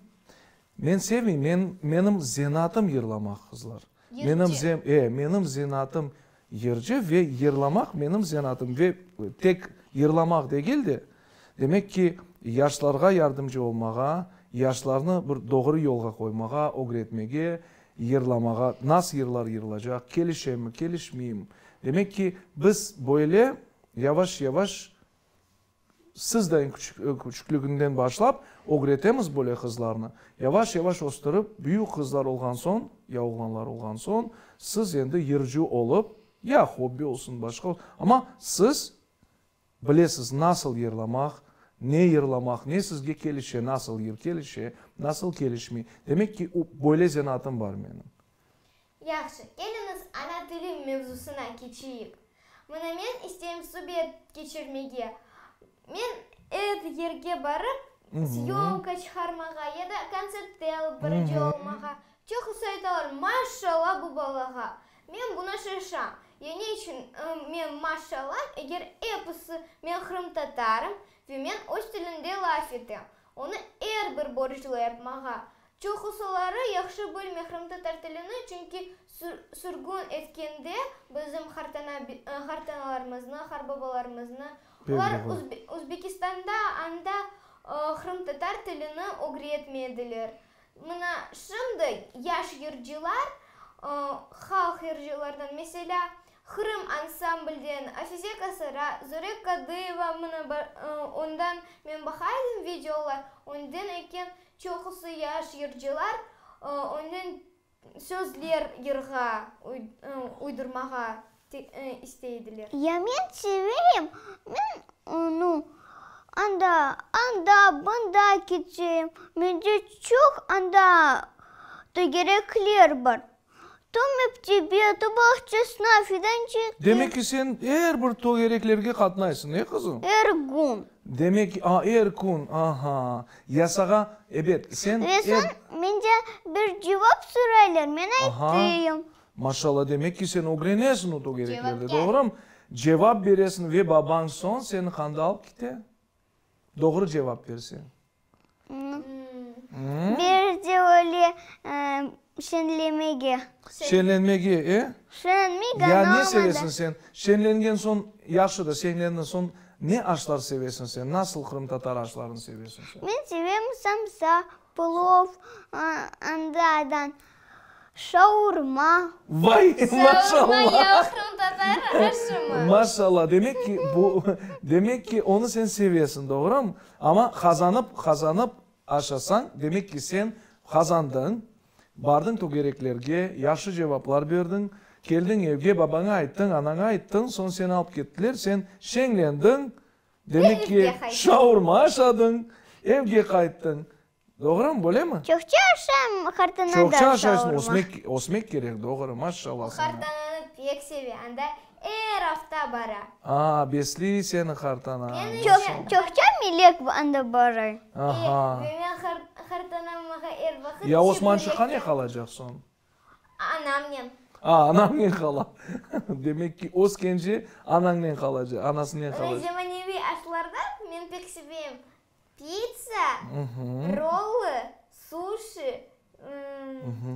Men sevmeyim, men, menim zenaatım yırlamaq, qızlar. Menim ze, e, menim zenaatım yırcı ve yırlamaq menim zenaatım. Ve tek yırlamaq degil de, demek ki, yaşlarğa yardımcı olmağa, yaşlarnı bir doğru yolğa qoymağa, ögretmege, yırlamağa, nasıl yırlar yırılacaq, kelişemi, kelişmeymi. Demek ki, biz böyle yavaş-yavaş siz dayın küçüklüginden başlap ögretemiz böyle qızlarnı. Yavaş-yavaş östürip, büyük qızlar olğan soñ, ya oğlanlar olğan soñ, siz endi yırcı olıp, ya hobbi olsun, başqa olsun, amma siz Bilesiz, nasıl yırlamaq, ne yırlamaq, ne sizge kelişe, nasıl yır kelişe, nasıl kelişmey. Demek ki, böyle zenaatım bar menim. Yahşı, keliñiz ana tilim mevzusına keçeyik. Mına men isteyim subet keçirmege. Men er yerge barıp, syomka çıqarmağa ya da kontsertte alıp barıcı olmağa. Çoqusı aytalar, maşşalla bu balağa. Men buna şaşam. Ya ne içün men maşşallam, eger episi men qırımtatarım ve men öz tilinde laf etem. Onı er bir borclu yapmağa. Çoqusıları yahşı bilmey qırımtatar tilini, çünki sürgün etkende bizim qartanalarımıznı, qartbabalarımıznı, olar Özbekistanda anda qırımtatar tilini ögretmediler. Mına şimdi yaş yırcılar, halq yırcılardan, meselâ, Qırım ansamblden Afize Kasara, Zore Kadıyeva, mına ondan men baqa edim videolar, önden eken çoqusı yaş yırcılar önden sözler yırğa uydurmağa isteydiler. Ya men seveyim, men, nu, anda, anda, bunda keteyim, mende çoq anda tögerekler bar. To mektebe, to bağçasına, fidançıqqa. Demek ki, sen er bir tögereklerge qatnaysıñ, e, qızım? Er kün. Demek ki, a, er kün, aha. Ya sağa, ebet, sen Ve soñ mende bir cevap soraylar, men aytayım. Maşalla, demek ki, sen ögrenesiñ o tögereklerde, doğrumı? Cevap beresiñ ve babañ soñ seni qanda alıp kete? Doğru cevap berseñ. Bir de öyle şenlemege. Şenlenmege, e? Şenlenmege, Ya ne sevesiñ sen? Şenlengen soñ, yahşı da, şenlendiñ soñ, ne aşlar sevesiñ sen? Nasıl qırımtatar aşlarını sevesiñ sen? Men sevem samsa, Plov, andadan şaurma. Vay, maşallah! Şaurma ya qırımtatar aşımı? Maşallah, demek ki, bu, demek ki, onı sen sevesiñ, doğrumı? Amma qazanıp, qazanıp aşasañ, demek ki, sen qazandıñ, bardıñ tögereklerge, yahşı cevaplar berdiñ, keldiñ evge, babaña ayttıñ, anaña ayttıñ, soñ seni alıp kettiler, sen şeñlendiñ, Demek ki, şaurma aşadıñ, evge qayttıñ. Doğrumı, böylemi? Çoqça aşayım, qartanada şaurma. Çoqça aşaysıñ, ösmek, ösmek kerek, doğru, maşallah saña. O qartananı pek seve, anda er afta bara. A, besliy seni qartana. Çoqça Melek anda bara. Aha. Ve men qartanam maña er vaqıt Ya Osmançıqqa ne qalacaq soñ? Anamnen. A, anañnen qala. Demek ki, öskence anañnen qalaca, anasınen qalaca. Zemaneviy aşlardan men pek sevem pitsa, rollı, suşi,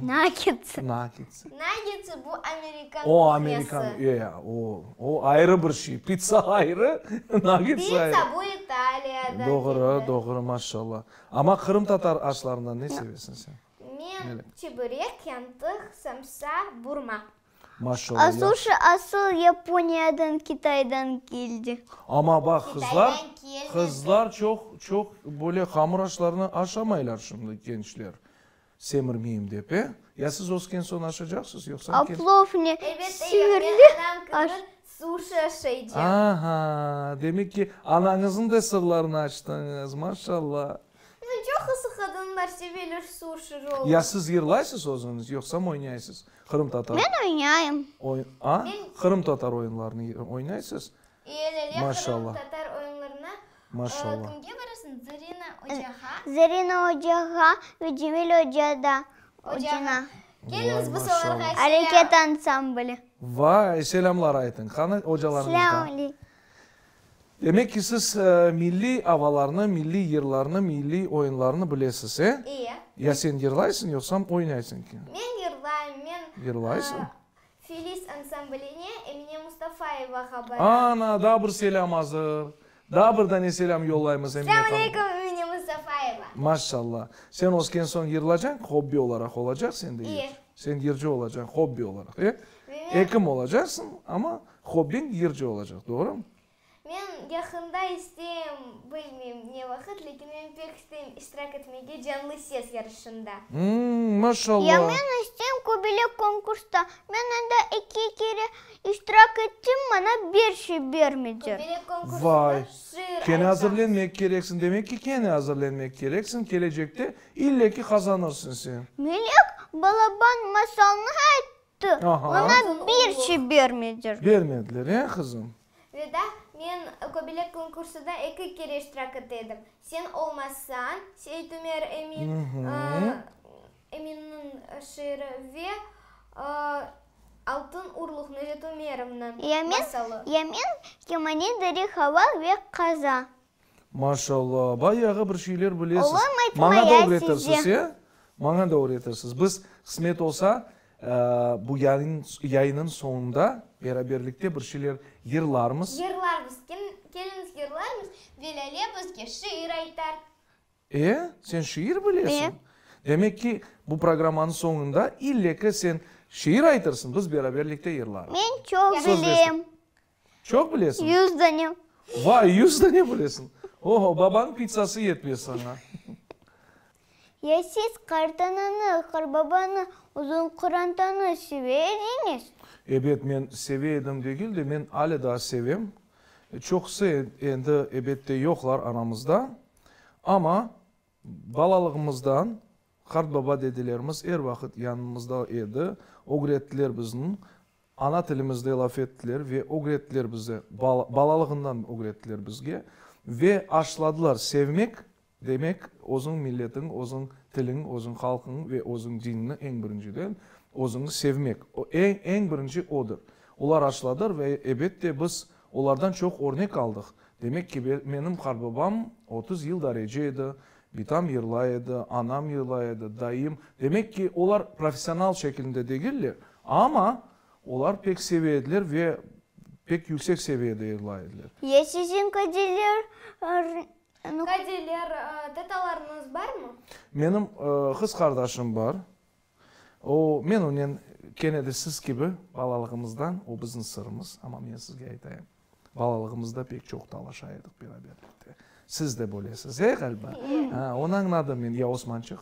Naggetsi. Naggetsi. Naggetsi bu amerikan O, amerikan, e, o, o ayrı bir şey. Pitsa ayrı, naggetsi ayrı. Pitsa bu İtaliyadan Doğru, doğru, maşallah. Amma qırımtatar aşlarından ne sevesiñ sen? Men. Men çeburek, yantıq, samsa, burma. Maşallah. A suşi asıl Yaponiyadan, Kitaydan keldi. Amma baq, qızlar, qızlar çoq, çoq böyle hamur aşlarını aşamaylar şimdi gençler, semirmeyim dep, e? Ya siz ösken soñ aşacaqsız, yoqsa? A plov ne sihirli aş. Suşi aşaycam. Aha, demek ki, anañıznıñ da sırlarını açtıñız, maşallah. Çoqusı qadınlar seveler suşi roll. Ya siz yırlaysız özüñiz, yoqsa oynaysız qırımtatar? Men oynayım. A? Qırımtatar oyunlarını oynaysız? Lâle Maşallah. qırımtatar oyunlarına Maşallah. kimge barasıñ? Zarina ocağa. Zarina ocağa ve Cemil oca da ocana. Keliñiz biz olarğa selâm. Areket ansambli. Vay, selâmlar aytıñ. Qani ocalarıñızğa? Selâm aleykum. Demek ki, siz milliy avalarnı, milliy yırlarnı, milliy oyunlarnı bilesiz, e? İye. Ya sen yırlaysıñ, yoqsam oynaysıñ ki? Men yırlayım, men. Yırlaysıñ? Filiz ansambline Emine Mustafayevağa baram. Ana, daa bir selâm azır. Daa bir dane selâm yollaymız Emine hanımğa. Selâm aleykum, Emine Mustafayeva. Maşallah. Sen ösken soñ yırlacañ, hobbi olaraq olacaq sende yır. İye. Sen yırcı olacañ, hobbi olaraq, e? Ve men. Ekim olacaqsıñ, amma Hobbiñ yırcı olacaq, doğrumı? Men yaqında isteyim, bilmeyim ne vaqıt, lâkin men pek isteyim iştirak etmege Canlı ses yarışında. Mmm, maşallah! Ya men isteyim Kobelek konkursta. Men anda eki kere iştirak ettim, maña bir şey bermediler. Kobelek konkursında Vay! şiir Kene aytam. azırlenmek kereksiñ, demek ki, kene azırlenmek kereksiñ, kelecekte ille ki qazanırsıñ sen. Melek balaban masalnı ayttı. Oña bir şey bermediler. Bermediler, e, qızım? Veda, men Kobelek konkursında eki kere iştirak ete edim. Sen olmasañ, Seytumer Emin, Eminniñ şiiri ve Altın urluq, Necdet Umerovnıñ masalı. Ya men, kemane, deri haval ve qaza. Maşallah, bayağı bir şeyler bilesiz. Olam Maña da aytmaya ögretirsiz, size. e? Maña da ögretirsiz. Biz, qısmet olsa, bu yayın, yayınıñ soñunda beraberlikte bir şeyler yırlarmız. Yırlarmız. Keliñiz yırlarmız ve Lâle bizge şiir aytar. E, sen şiir bilesiñ? Demek ki, bu programmanıñ soñunda ille ki sen şiir aytırsıñ, biz beraberlikte yırlarmız. Men çoq Söz bilem. Çoq bilesiñ? Yuz dane. Vay, yuz dane bilesiñ! Oho, babañıñ pitsası yetmez saña. Ya siz qartananı, qarbabanı, uzun qorantanı seve ediñiz? Ebet, men seve edim degil de, men ale daa sevem. Çoqusı endi, ebette, yoqlar aramızda. Amma balalığımızdan qartbaba-dedelerimiz er vaqıt yanımızda edi, ögrettiler bizni. Ana tilimizde laf ettiler ve ögrettiler bizi, balalığından ögrettiler bizge ve aşladılar sevmek, demek, özüñ milletiñ, özüñ tiliñ, özüñ halqıñ ve özüñ dinini eñ birinciden özüñi sevmek, eñ, eñ birinci odır. Olar aşladılar ve ebette biz olardan çoq örnek aldıq. Demek ki, menim qartbabam 30 yıl darece edi, bitam yırlay edi, anam yırlay edi, dayım. Demek ki, olar professional şekilinde degiller, Amma olar pek seve ediler ve pek yüksek seviyede yırlay ediler. Ya siziñ kadeler? Kadeler, tatalarıñız barmı? Menim qız qardaşım bar. O, men onen kene de siz kibi balalığımızdan, o bizim sırımız, amma men sizge aytayım, balalığımızda pek çoq talaşa edik beraberlikte. Siz de böylesiz, e, ğaliba? Onı añladım men. Ya Osmançıq?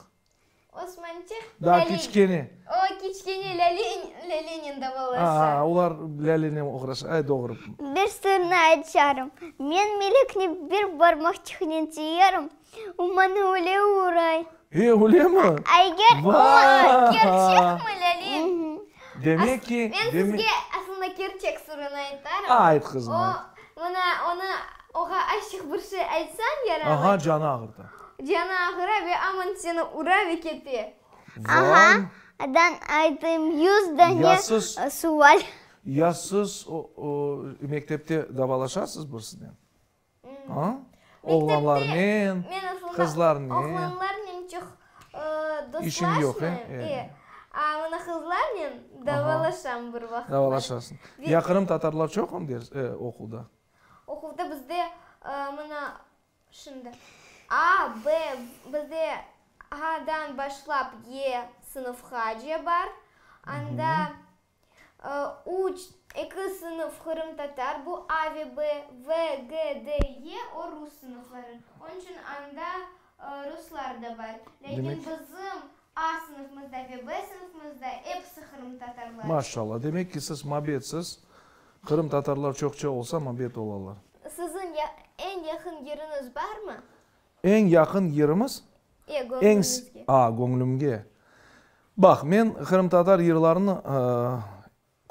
Osmançıq Daa kiçkene. O, kiçkene Lâle, Lâlenen davalaşa. Aa, olar Lâlenen oğraşa. Ay, doğru. Bir sırnı açarım. Men Melekni bir barmaqçıqnen tiyerim, o maña öyle uray. E, öylemi? Ayger, o. Vay! Kerçekmi, Lâle? Demek ki, Men demek. sizge aslında kerçek sırını aytarım. Ayt, qızım, ayt. O, mına, onı, oğa açıq bir şey aytsañ, yaramay. Aha, canı ağırta. Canı ağıra ve aman seni ura ve kete. Aha, dan aytayım yuz dane sual. Ya siz mektepte davalaşasız birsinen? A? Oğlanlarnen, qızlarnen? Oğlanlarnen çoq dostlaşmayım. İşiñ yoq, e? E. A mına qızlarnen davalaşam bir vaqıtlar. Davalaşasıñ. Ya qırımtatarlar çoqmı ders, oquvda? Oquvda bizde mına Şimdi A, B, bizde A-dan başlap E, S. sınıfqace bar. Anda üç, eki sınıf qırımtatar, bu A ve B, V, G, D, E, o rus sınıfları. Onıñ içün anda ruslar da bar. Lâkin bizim A sınıfımızda ve B sınıfımızda episi qırımtatarlar. Maşallah, demek ki siz mabetsiz, qırımtatarlar çoqça olsa mabet olalar. Siziñ eñ yaqın yeriñiz barmı? Eñ yaqın yerimiz? E, göñlüñizge. A, göñlümge. Baq, men qırımtatar yırlarını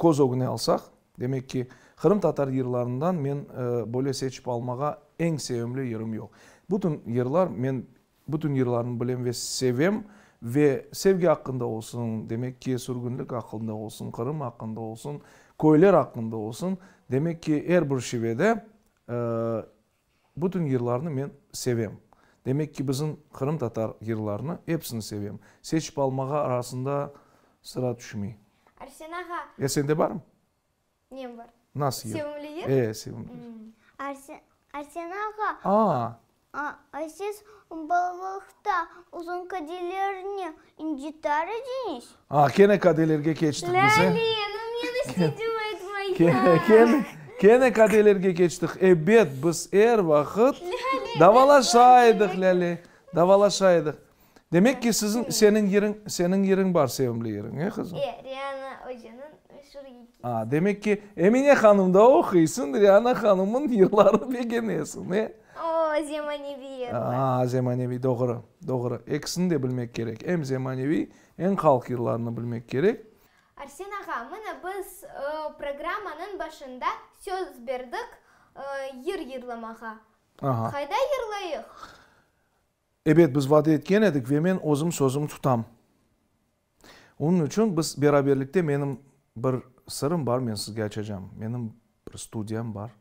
köz ögüne alsaq, demek ki, qırımtatar yırlarından men böyle seçip almağa eñ sevimli yırım yoq. Bütün yırlar, men bütün yırlarnı bilem ve sevem ve sevgi aqqında olsun, demek ki, sürgünlik aqqında olsun, Qırım aqqında olsun, köyler aqqında olsun, demek ki, er bir şivede Bütün yırlarnı men sevem. Demek ki, bizim qırımtatar yırlarını episini sevem. Seçip almağa arasında sıra tüşmey. Arsen ağa. E, sende barmı? Nem bar? Nasıl yır? Sevimli yır? E, sevimli yır. Arsen, Arsen ağa. A! A, siz balalıqta uzun kadelerni incıtar ediñiz? A, kene kadelerge keçtik biz, e? Lâle, nu men istedim aytmaya. Kene, kene, kene kadelerge keçtik. Ebet, biz er vaqıt davalaşa edik, Lâle, davalaşa edik. Demek ki, siziñ, seniñ yırıñ, seniñ yırıñ bar, sevimli yırıñ, e, qızım? E, Riana ocanıñ meşur yeki. A, demek ki, Emine hanım da oquysıñ, Riana hanımnıñ yırlarını begenesiñ, e? O, zemaneviy yırlar. A, zemaneviy, doğru, doğru. Ekisini de bilmek kerek, em zemaneviy, em halq yırlarını bilmek kerek. Arsen ağa, mına biz programmanıñ başında söz berdik yır yırlamağa. Aha. Qayda yırlayıq? Ebet, biz vade etken edik ve men özüm sözüm tutam. Onıñ içün biz beraberlikte menim bir sırım bar, men sizge açacam. Menim bir studiyam bar.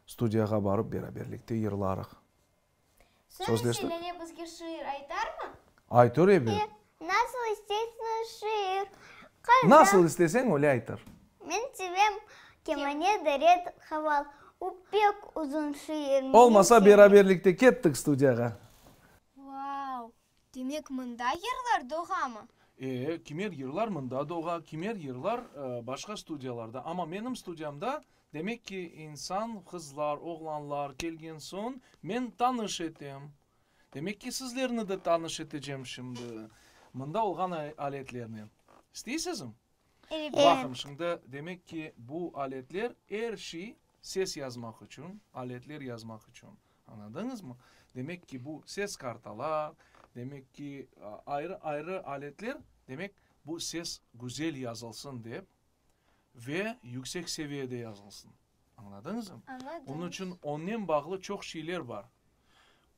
Studiyağa barıp beraberlikte yırlarıq. Soñ Sözleştik? Lâle bizge şiir aytarmı? Aytır ebet. Nasıl isteysiñiz şiir? Qayda? Nasıl isteseñ öyle aytır. Men sevem kemane deret haval. U pek uzun şiir. Olmasa beraberlikte kettik studiyağa. Vau! Demek mında yırlar doğamı? E, kimer yırlar mında doğa, kimer yırlar başqa studiyalarda. Amma menim studiyamda, demek ki, insan, qızlar, oğlanlar kelgen soñ men tanış etem. Demek ki, sizlerni de tanış etecem şimdi mında olğan aletlernen. İsteysizmi? Evet. Baqıñ, şimdi, demek ki, bu aletler er şey ses yazmaq içün, aletler yazmaq içün. Añladıñızmı? Demek ki, bu ses kartalar, demek ki, ayrı-ayrı aletler, demek, bu ses güzel yazılsın dep ve yüksek seviyede yazılsın. Añladıñızmı? Añladım. Onıñ içün onen bağlı çoq şeyler bar.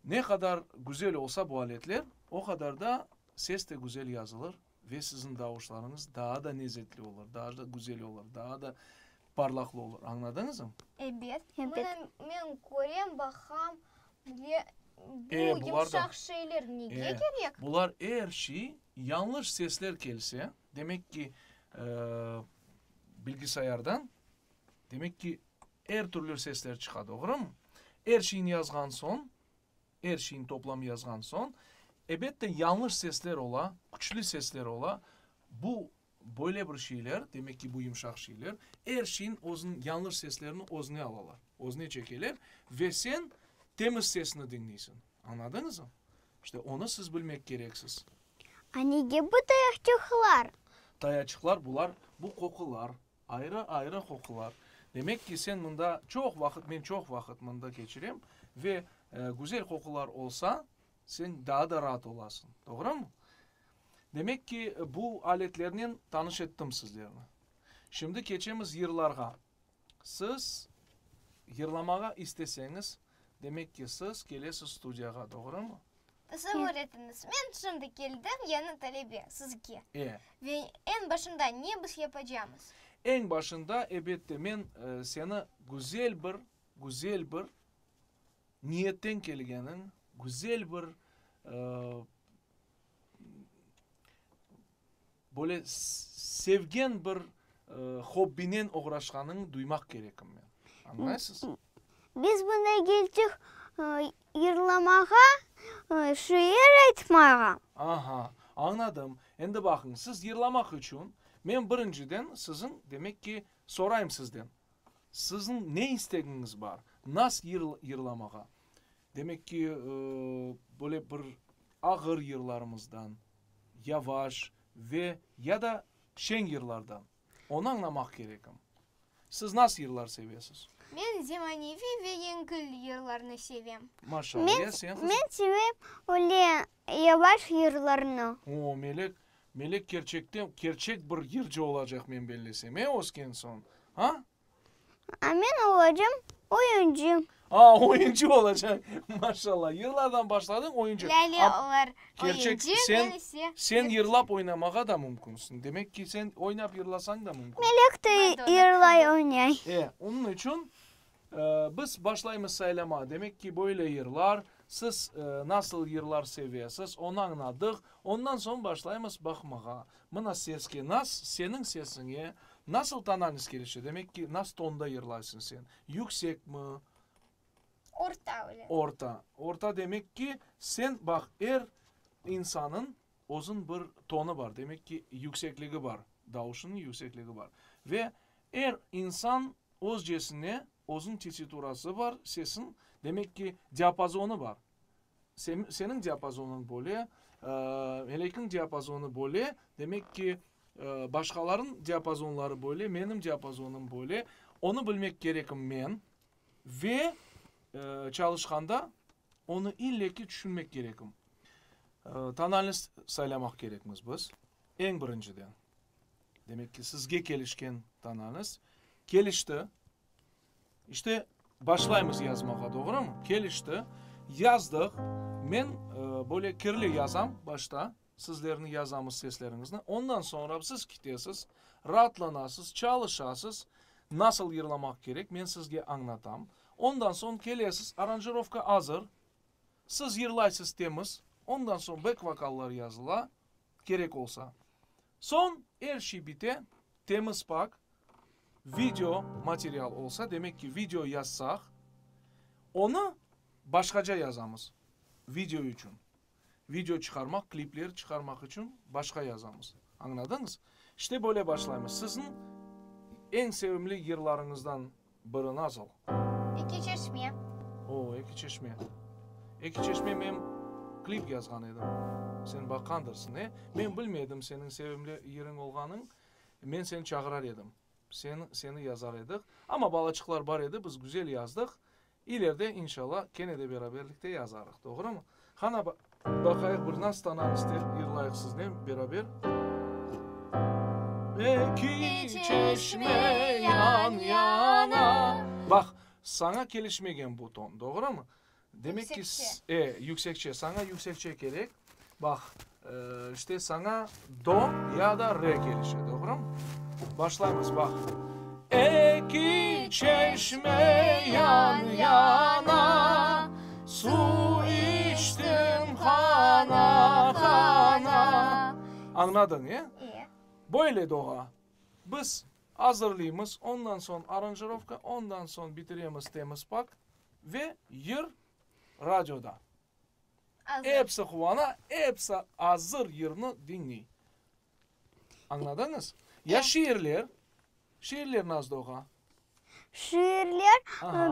Ne qadar güzel olsa bu aletler, o qadar da ses de güzel yazılır ve siziñ davuşlarıñız daa da nezetli olur, daa da güzel olur, daa da parlaqlı olur. Añladıñızmı? Ebet. Mına men körem, baqam, bile, bu E, bular da, yımşaq şeyler nege e, kerek? bular er şey, yañlış sesler kelse, demek ki, bilgisayardan, demek ki, er türlü sesler çıqa, doğrumı? Er şeyni yazğan soñ, Er şeyni toplam yazğan soñ, ebette, yañlış sesler ola, küçlü sesler ola. Bu, böyle bir şeyler, demek ki, bu yımşaq şeyler, er şeyin özüniñ yañlış seslerini özüne alalar, özüne çekeler ve sen temiz sesni diñleysiñ. Añladıñızmı? İşte, onı siz bilmek kereksiz. A nege bu tayaqçıqlar? Tayaçıqlar, bular, bu qoqular. Ayrı-ayrı qoqular. Demek ki, sen mında çoq vaqıt, men çoq vaqıt mında keçirem ve güzel qoqular olsa, sen daa da raat olasıñ. Doğrumı? Demek ki, bu aletlernen tanış ettim sizlerni. Şimdi keçemiz yırlarğa. Siz yırlamağa isteseñiz, demek ki, siz kelesiz studiyağa, doğrumı? Tasavvur etiñiz, men şimdi keldim yañı talebe, sizge. E. Ve eñ başında ne biz yapacamız? Eñ başında, ebette, men seni güzel bir, güzel bir niyetten kelgeniñ, güzel bir, böyle sevgen bir hobbinen oğraşqanıñı duymaq kerekim men. Añlaysız? Biz bunda keldik yırlamağa, şiir aytmağa. Aha. Añladım. Endi baqıñ, siz yırlamaq içün, men birinciden siziñ, demek ki, sorayım sizden, siziñ ne istegiñiz bar, nas yır yırlamağa? Demek ki, böyle bir ağır yırlarımızdan, yavaş ve ya da şeñ yırlardan. Onı añlamaq kerekim. Siz nasıl yırlar sevesiz? Men zemaneviy ve yengil yırlarnı sevem. Maşallah. Ya sen, qızım? Men sevem öyle yavaş yırlarnı. O, Melek, Melek kerçekten, kerçek bir yırcı olacaq, men bellesem, e, ösken soñ, a? A men olacam oyuncı. A, oyuncı olacaq. Maşallah. Yırlardan başladıñ, oyuncı. Lâle olar Kerçek, oyuncı, sen, men ise sen yırlap oynamağa da mümkünsiñ. Demek ki, sen oynap yırlasañ da mümkün. Melek de yırlay, oynay. E, onıñ içün biz başlaymız saylama. Demek ki, böyle yırlar, siz nasıl yırlar sevesiz, onı añladıq. Ondan soñ başlaymız baqmağa. Mına seske nas, seniñ sesiñe nasıl tonalnost kelişe? Demek ki, nas tonda yırlaysıñ sen? Yüksekmi? Orta öyle. Orta. Orta demek ki, sen, baq, er insanıñ özüñ bir tonı bar, demek ki, yüksekligi bar, davuşınıñ yüksekligi bar. Ve er insan özcesine, özüñ tesiturası bar, sesiñ, demek ki, diapazonı bar. Seniñ diapazonıñ böyle, Melekniñ diapazonı böyle, demek ki, başqalarnıñ diapazonları böyle, menim diapazonım böyle. Onı bilmek kerekim men ve çalışqanda onı ille ki tüşünmek kerekim. Tonalnost saylamaq kerekmiz biz, eñ birinciden. Demek ki, sizge kelişken tonalnost kelişti. İşte, başlaymız yazmağa, doğrumı? Kelişti. Yazdıq. Men böyle kirli yazam başta, sizlerni yazamız sesleriñizni. Ondan soñra siz kitesiz, raatlanasız, çalışasız. Nasıl yırlamaq kerek, men sizge añlatam. Ondan soñ kelesiz, aranjirovka azır. Siz yırlaysız temiz. Ondan soñ bek vokallar yazıla, kerek olsa. Soñ er şey bite, temiz pak video material olsa, demek ki, video yazsaq, onı başqaca yazamız, video içün. Video çıqarmaq, klipler çıqarmaq içün başqa yazamız. Añladıñız? İşte böyle başlaymız. Siziñ eñ sevimli yırlarıñızdan biri nasıl? Eki çeşme. O, Eki çeşme. Eki çeşme men klip yazğan edim. Sen baqqandırsıñ, e? Men bilmedim seniñ sevimli yırıñ olğanıñ. Men seni çağırar edim. Sen, seni yazar edik. Amma balaçıqlar bar edi, biz güzel yazdıq. İleride, inşallah, kene de beraberlikte yazarıq, doğrumı? Qana, baqayıq, bir nasıl tanamız dep yırlayıq siznen beraber. Eki çeşme yan-yana. Baq, saña kelişmegen bu ton, doğrumı? Demek ki, e, yüksekçe, saña yüksekçe kerek. Baq, işte saña do ya da re kelişe, doğrumı? Başlaymız, baq. Eki çeşme yan-yana, Suv içtim qana-qana. Añladıñ, e? E. Böyle doğa. Biz azırlıymız, ondan soñ aranjirovka, ondan soñ bitiremiz temiz-pak ve yır radioda. Episi quvana, episi azır yırnı diñley. Añladıñız? Ya şiirler? Şiirler nasıl doğa? Şiirler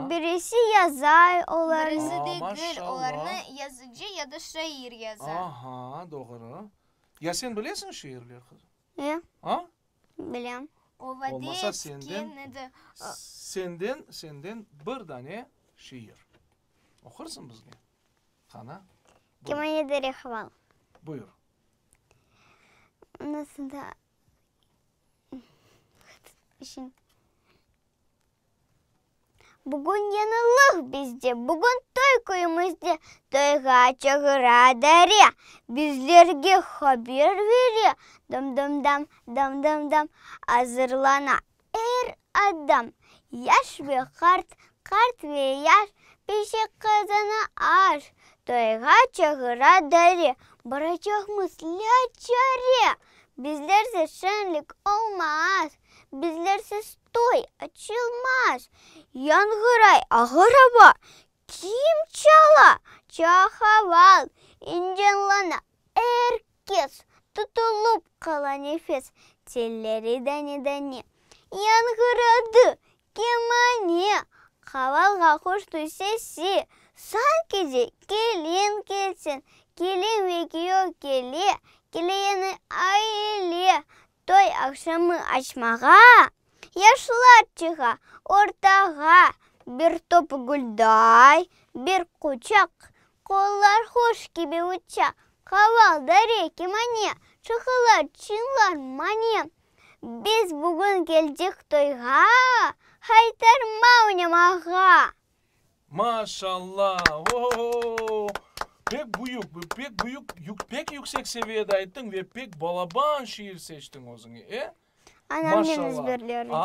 birisi yaza olarnı. Birisi degil, olarnı yazıcı ya da şair yaza. Aha, doğru. Ya sen bilesiñ şiirler, qızım? E. A? Bilem. Olmasa senden, senden, senden bir dane şiir. Oqursıñ bizge? Qana? Kemane Derehval. Buyur. Nasıl da Bugün yañılıq bizde, bugün toy köyümizde, Toyğa çağıra dere, bizlerge haber bere, Dam-dam-dam, dam-dam-dam, azırlana er adam. Yaş ve qart, qart ve yaş, pişe qazana aş, Toyğa çağıra dere, baracaqmız lâçare. Bizlersiz şeñlik olmaz, bizlersiz toy açılmaz. Yañğıray ağır ava, kim çala, çahaval, incanlana er kes. Tutulıp qala nefes, Telleri dane-dane. Yañğıradı kemane, Qavalğa qoştı sesi, Sanki de kelin kelsin, Kelin ve kiyöv kele, Kele yañı aile, Toy aqşamı açmağa. Yaşlar çığa ortağa, Bir top gülday, bir quçaq, Qollar quş kibi uça, Qaval, dare, kemane, Çıqılar, çıñlar, mane. Biz bugün keldik toyğa, Haytarma oynamağa. Maşallah! O-o-o! Pek büyük, pek büyük, pek yüksek seviyede ayttıñ ve pek balaban şiir seçtiñ özüñe, e? Anamnen ezberledim. A,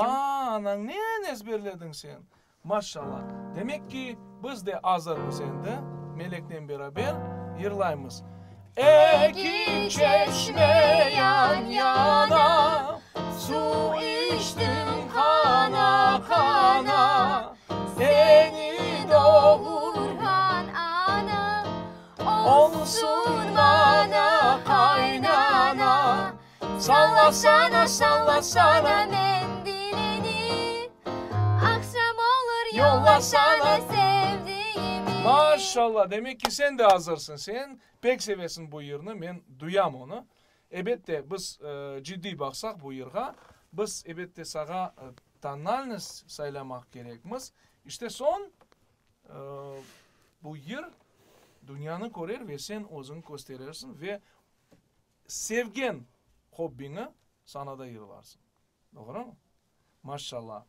anañnen ezberlediñ sen. Maşallah! Demek ki, biz de azırmız endi, Meleknen beraber yırlaymız. Eki çeşme yan-yana, Suv içtim qana-qana, Seni doğurğan ana, Olsun maña qaynana. Sallasana, sallasana mendilini, Aqşam olur, yollasana sevdigimi. Maşallah, demek ki sen de azırsıñ, sen pek sevesiñ bu yırnı, men duyam onı. Ebette, biz ciddiy baqsaq bu yırğa, biz ebette sağa tonalnost saylamaq kerekmiz. İşte soñ bu yır dünyanı körer ve sen özüñ kösterersiñ ve Sevgen hobbiñi sanada yırlarsıñ. Doğrumı? Maşşalla.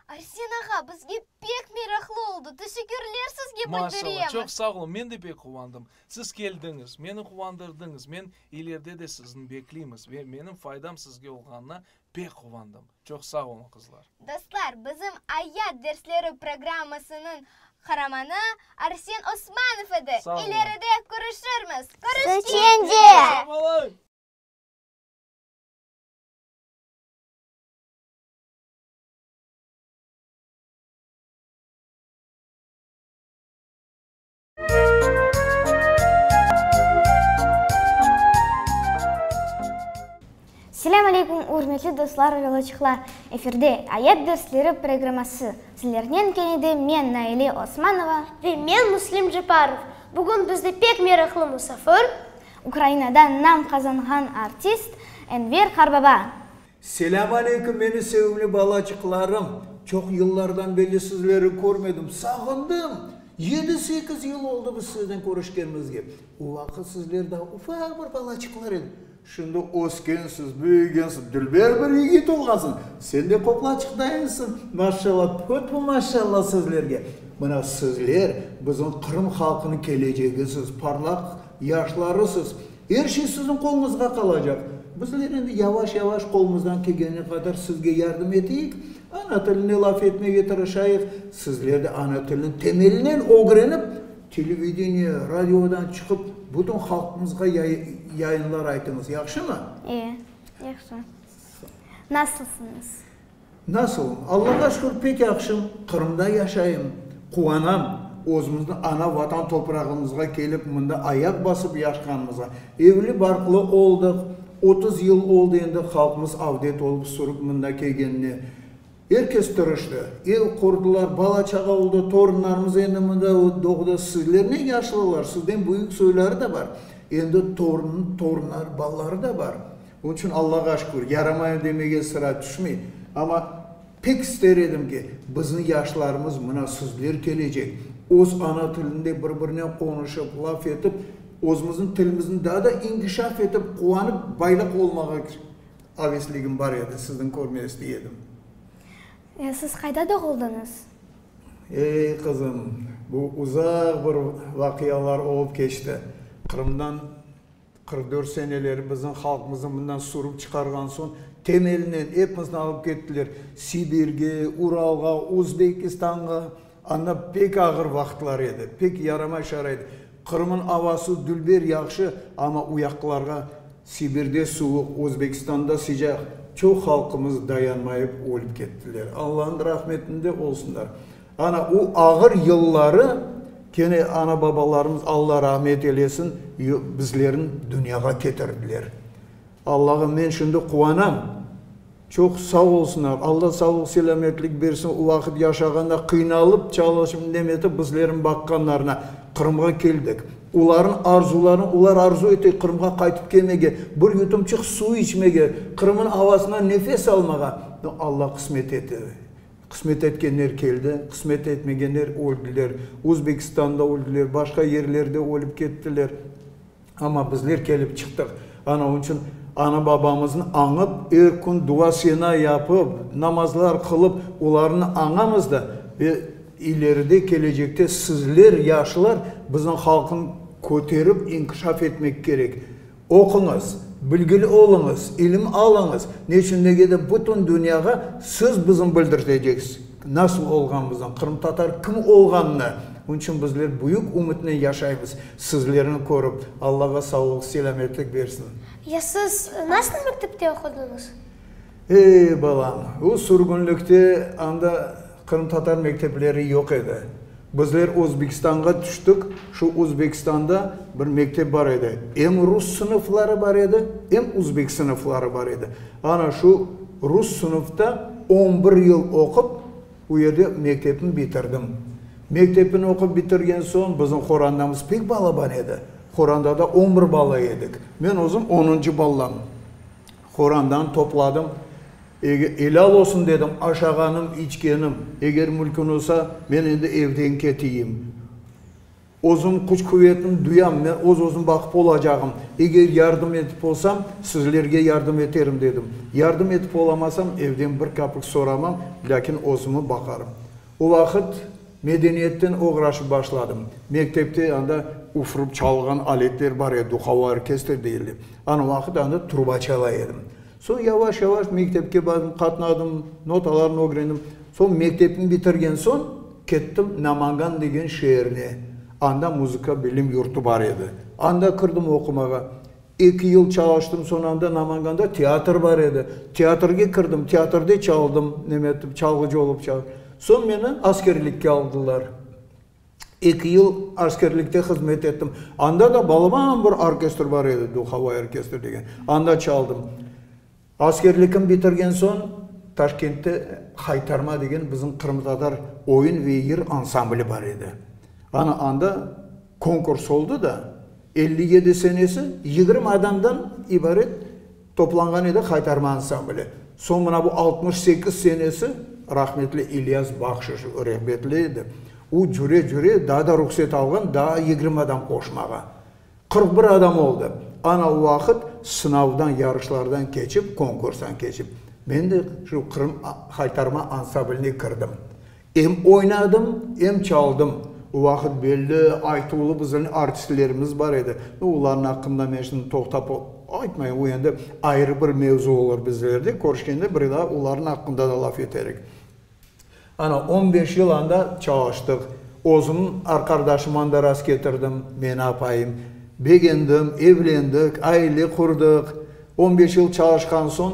Arsen ağa, bizge pek meraqlı oldı. Teşekkürler sizge bildiremiz. Maşşalla, çoq sağ olun. Men de pek quvandım. Siz keldiñiz, meni quvandırdıñız. Men ileride de sizni bekleymiz ve menim faydam sizge olğanına pek quvandım. Çoq sağ olun, qızlar. Dostlar, bizim Ayat dersleri programmasınıñ qaramanı Arsen Osmanov edi. Sağ olun. İleride körüşirmiz. Körüşkence! Sağ olun! Selâm aleyküm, ürmetli dostlar ve balaçıqlar! Efirde Ayat dersleri programması. Sizlernen kene de men, Naile Osmanova. Ve men, Müslim Ceparov. Bugün bizde pek meraqlı musafir. Ukrainadan nam qazanğan artist Enver Qarbaba. Selâm aleyküm, meni sevimli balaçıqlarım! Çoq yıllardan berli sizleri körmedim, sağındım! Yedi-sekiz yıl oldı biz siznen körüşkenimizge. O vaqıt sizler daa ufaq bir balaçıqlar ediñ. Şimdi öskensiz, büyügensiz, dülber bir yigit olğansıñ. Sen de qoqlaçıq dayınsıñ. Maşşalla, pötmi maşşalla sizlerge! Mına sizler bizim Qırım halqınıñ kelecegisiz, parlaq yaşlarısız. Er şey siziñ qoluñızğa qalacaq. Bizler endi yavaş-yavaş qolumızdan kelgeni qadar sizge yardım eteyik, ana tilinde laf etmege tırışayıq, sizler de ana tilini temelinen ögrenip, televideniye, radiodan çıqıp, bütün halqımızğa yayınlar aytıñız, yahşımı? E, yahşı. Nasılsıñız? Nasılım? Allağa şükür, pek yahşım. Qırımda yaşayım. Quvanam, özümizniñ ana Vatan toprağımızğa kelip, mında ayaq basıp yaşqanımızğa. Evli-barqlı oldıq. 30 yıl oldı endi halqımız avdet olıp sürip mında kelgenine. Er kes tırıştı. Ev qurdılar, bala-çağa oldı, torunlarımız endi mında doğdı. Sizler ne yaşlılar, sizden büyük soyları da bar. Endi torun, torunlar, balaları da bar. Onıñ içün Allağa şükür, yaramayım demege sıra tüşmey. Amma pek ister edim ki, bizni yaşlarımız, mına sizler kelecek, öz ana tilinde bir-birinen qonuşıp, laf etip, özümizniñ tilimizni daa da inkişaf etip, quvanıp, baylıq olmağa avesligim bar edi, sizni körmege istey edim. Siz qayda doğuldıñız? Ey, qızım, bu uzaq bir vaqialar olıp keçti. Qırımdan 44 seneleri bizim halqımıznı mından sürip çıqarğan soñ, temelinen epimizni alıp kettiler Sibirge, Uralğa, Özbekistanğa. Anda pek ağır vaqıtlar edi, pek yaramay şarait. Qırım'ın avası dülber, yahşı, amma uyaqlarğa Sibirde suvuq, Özbekistanda sıcaq, çoq halqımız dayanmayıp ölip kettiler. Allanıñ rahmetinde olsunlar. Ana, o ağır yılları kene ana-babalarımız, Alla rahmet eylesin, bizlerni dünyağa ketirdiler. Allağa men şimdi quvanam. Çoq sağ olsunlar, Alla sağlıq-selâmetlik bersin, o vaqıt yaşağanda qıynalıp çalışıp nemetip bizlerni baqqanlarına. Qırımğa keldik. Olarnıñ arzularını, olar arzu ete Qırımğa qaytıp kelmege, bir yutumçıq suv içmege, Qırımnıñ avasından nefes almağa. No, Alla qısmet eti. Qısmet etkenler keldi, qısmet etmegenler öldiler. Özbekistanda öldiler, başqa yerlerde ölip kettiler. Amma bizler kelip çıqtıq. Ana, onıñ içün ana-babamıznı añıp, er kün dua-sena yapıp, namazlar qılıp, olarnı añamız da ve ileride, kelecekte sizler, yaşlar, bizim halqnı köterip, inkişaf etmek kerek. Oquñız, bilgili oluñız, ilim alıñız. Ne içün degende, bütün dünyağa siz bizim bildirteceksiz, nasıl olğanımıznı, qırımtatar kim olğanını. Onıñ içün bizler büyük ümütnen yaşaymız. Sizlerni körip, Allağa sağlıq, selâmetlik bersin. Ya siz nasıl mektepte oqudıñız? Ey, balam, o sürgünlikte anda qırımtatar mektepleri yoq edi. Bizler Özbekistanğa tüştik, şu Özbekistanda bir mektep bar edi. Em rus sınıfları bar edi, em özbek sınıfları bar edi. Ana şu rus sınıfta on bir yıl oqup, O yerde mektepni bitirdim. Mektepni oqup bitirgen soñ, bizim qorandamız pek balaban edi. Qorandada on bir bala edik. Men özüm onuncı balam. Qorandanı topladım. Elâl olsun dedim, aşağanım, içkenim. Eger mülkün olsa, men endi evden keteyim. Özüm küç-quvetim duyam, men öz-özüm baqıp olacağım. Eger yardım etip olsam, sizlerge yardım eterim, dedim. Yardım etip olamasam, evden bir kapik soramam, lâkin özümi baqarım. O vaqıt medeniyetten oğraşıp başladım. Mektepte anda üfürip çalğan aletler bar edi, duhovoy orkestr deyildi. Ana vaqıt anda truba çala edim. Soñ yavaş-yavaş mektepke bardım, qatnadım, notalarnı ögrendim. Soñ mektepni bitirgen soñ kettim Namangan degen şeerine. Anda muzıka bilim yurtu bar edi. Anda kirdim oqumağa. Eki yıl çalıştım, soñ anda Namanganda teatr bar edi. Teatrge kirdim, teatrde çaldım, neme etip, çalğıcı olıp çalıştım. Soñ meni askerlikke aldılar. Eki yıl askerlikte hızmet ettim. Anda da balaban bir orkestr bar edi, duhovoy orkestr degen. Anda çaldım. Askerlikni bitirgen soñ Taşkentte Haytarma degen bizim qırımtatar oyun ve yır ansambli bar edi. Ana anda konkurs oldı da, 57 senesi 20 adamdan ibaret Toplanğan edi Haytarma ansambli. Soñ mına bu 68 senesi rahmetli İlyas Bahşiş rehbetli edi. U cüre-cüre daa da ruhset alğan, daa 20 adam qoşmağa. 41 adam oldı. Ana o vaqıt sınavdan, yarışlardan keçip, konkurstan keçip, men de şu Qırım Haytarma ansambline kirdim. Em oynadım, em çaldım. O vaqıt belli, aytuvlı bizim artistlerimiz bar edi. Nu, olarnıñ aqqında men şimdi toqtap aytmayım, o endi ayrı bir mevzu olur bizlerde, körüşkende bir daa olarnıñ aqqında da laf eterik. Ana, on beş yıl anda çalıştıq. Özümniñ arqardaşıman da rast ketirdim, meni apayım. Begendim, evlendik, aile qurdıq. On beş yıl çalışqan soñ,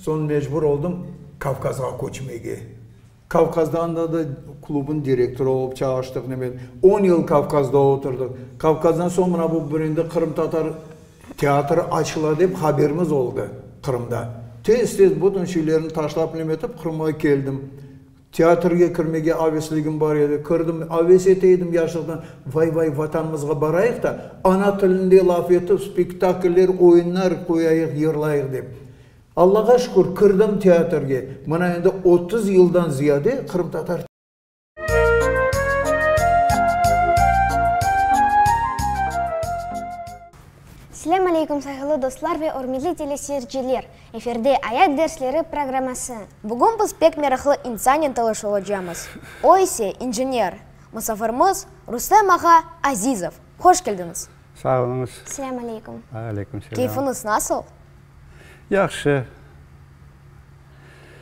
soñ mecbur oldım Kavkazğa köçmege. Kavkazda anda da klubnıñ direktorı olıp çalıştıq, ne bileyim, on yıl Kavkazda oturdıq. Kavkazdan soñ mına bu bir endi qırımtatar teatri açıla dep haberimiz oldı Qırımda. Tez-tez bütün şeylerni taşlap neme etip Qırımğa keldim. Teatrge kirmege avesligim bar edi, kirdim, aves ete edim yaşlıqtan, vay-vay Vatanımızğa barayıq da, ana tilinde laf etip, spektakller, oyunlar qoyayıq, yırlayıq dep. Allağa şükür, kirdim teatrge. Mına endi 30 yıldan ziyade qırımtatar. Selâm aleyküm, sayğılı dostlar ve ürmetli teleseyirciler! Efirde Ayat dersleri programması. Bugün biz pek meraqlı insannen tanış olacamız. O ise injener. Musafirimiz Rustem ağa Azizov. Hoş keldiñiz! Sağ oluñız. Selâm aleyküm. Aleyküm selâm. Keyfiñiz nasıl? Yahşı.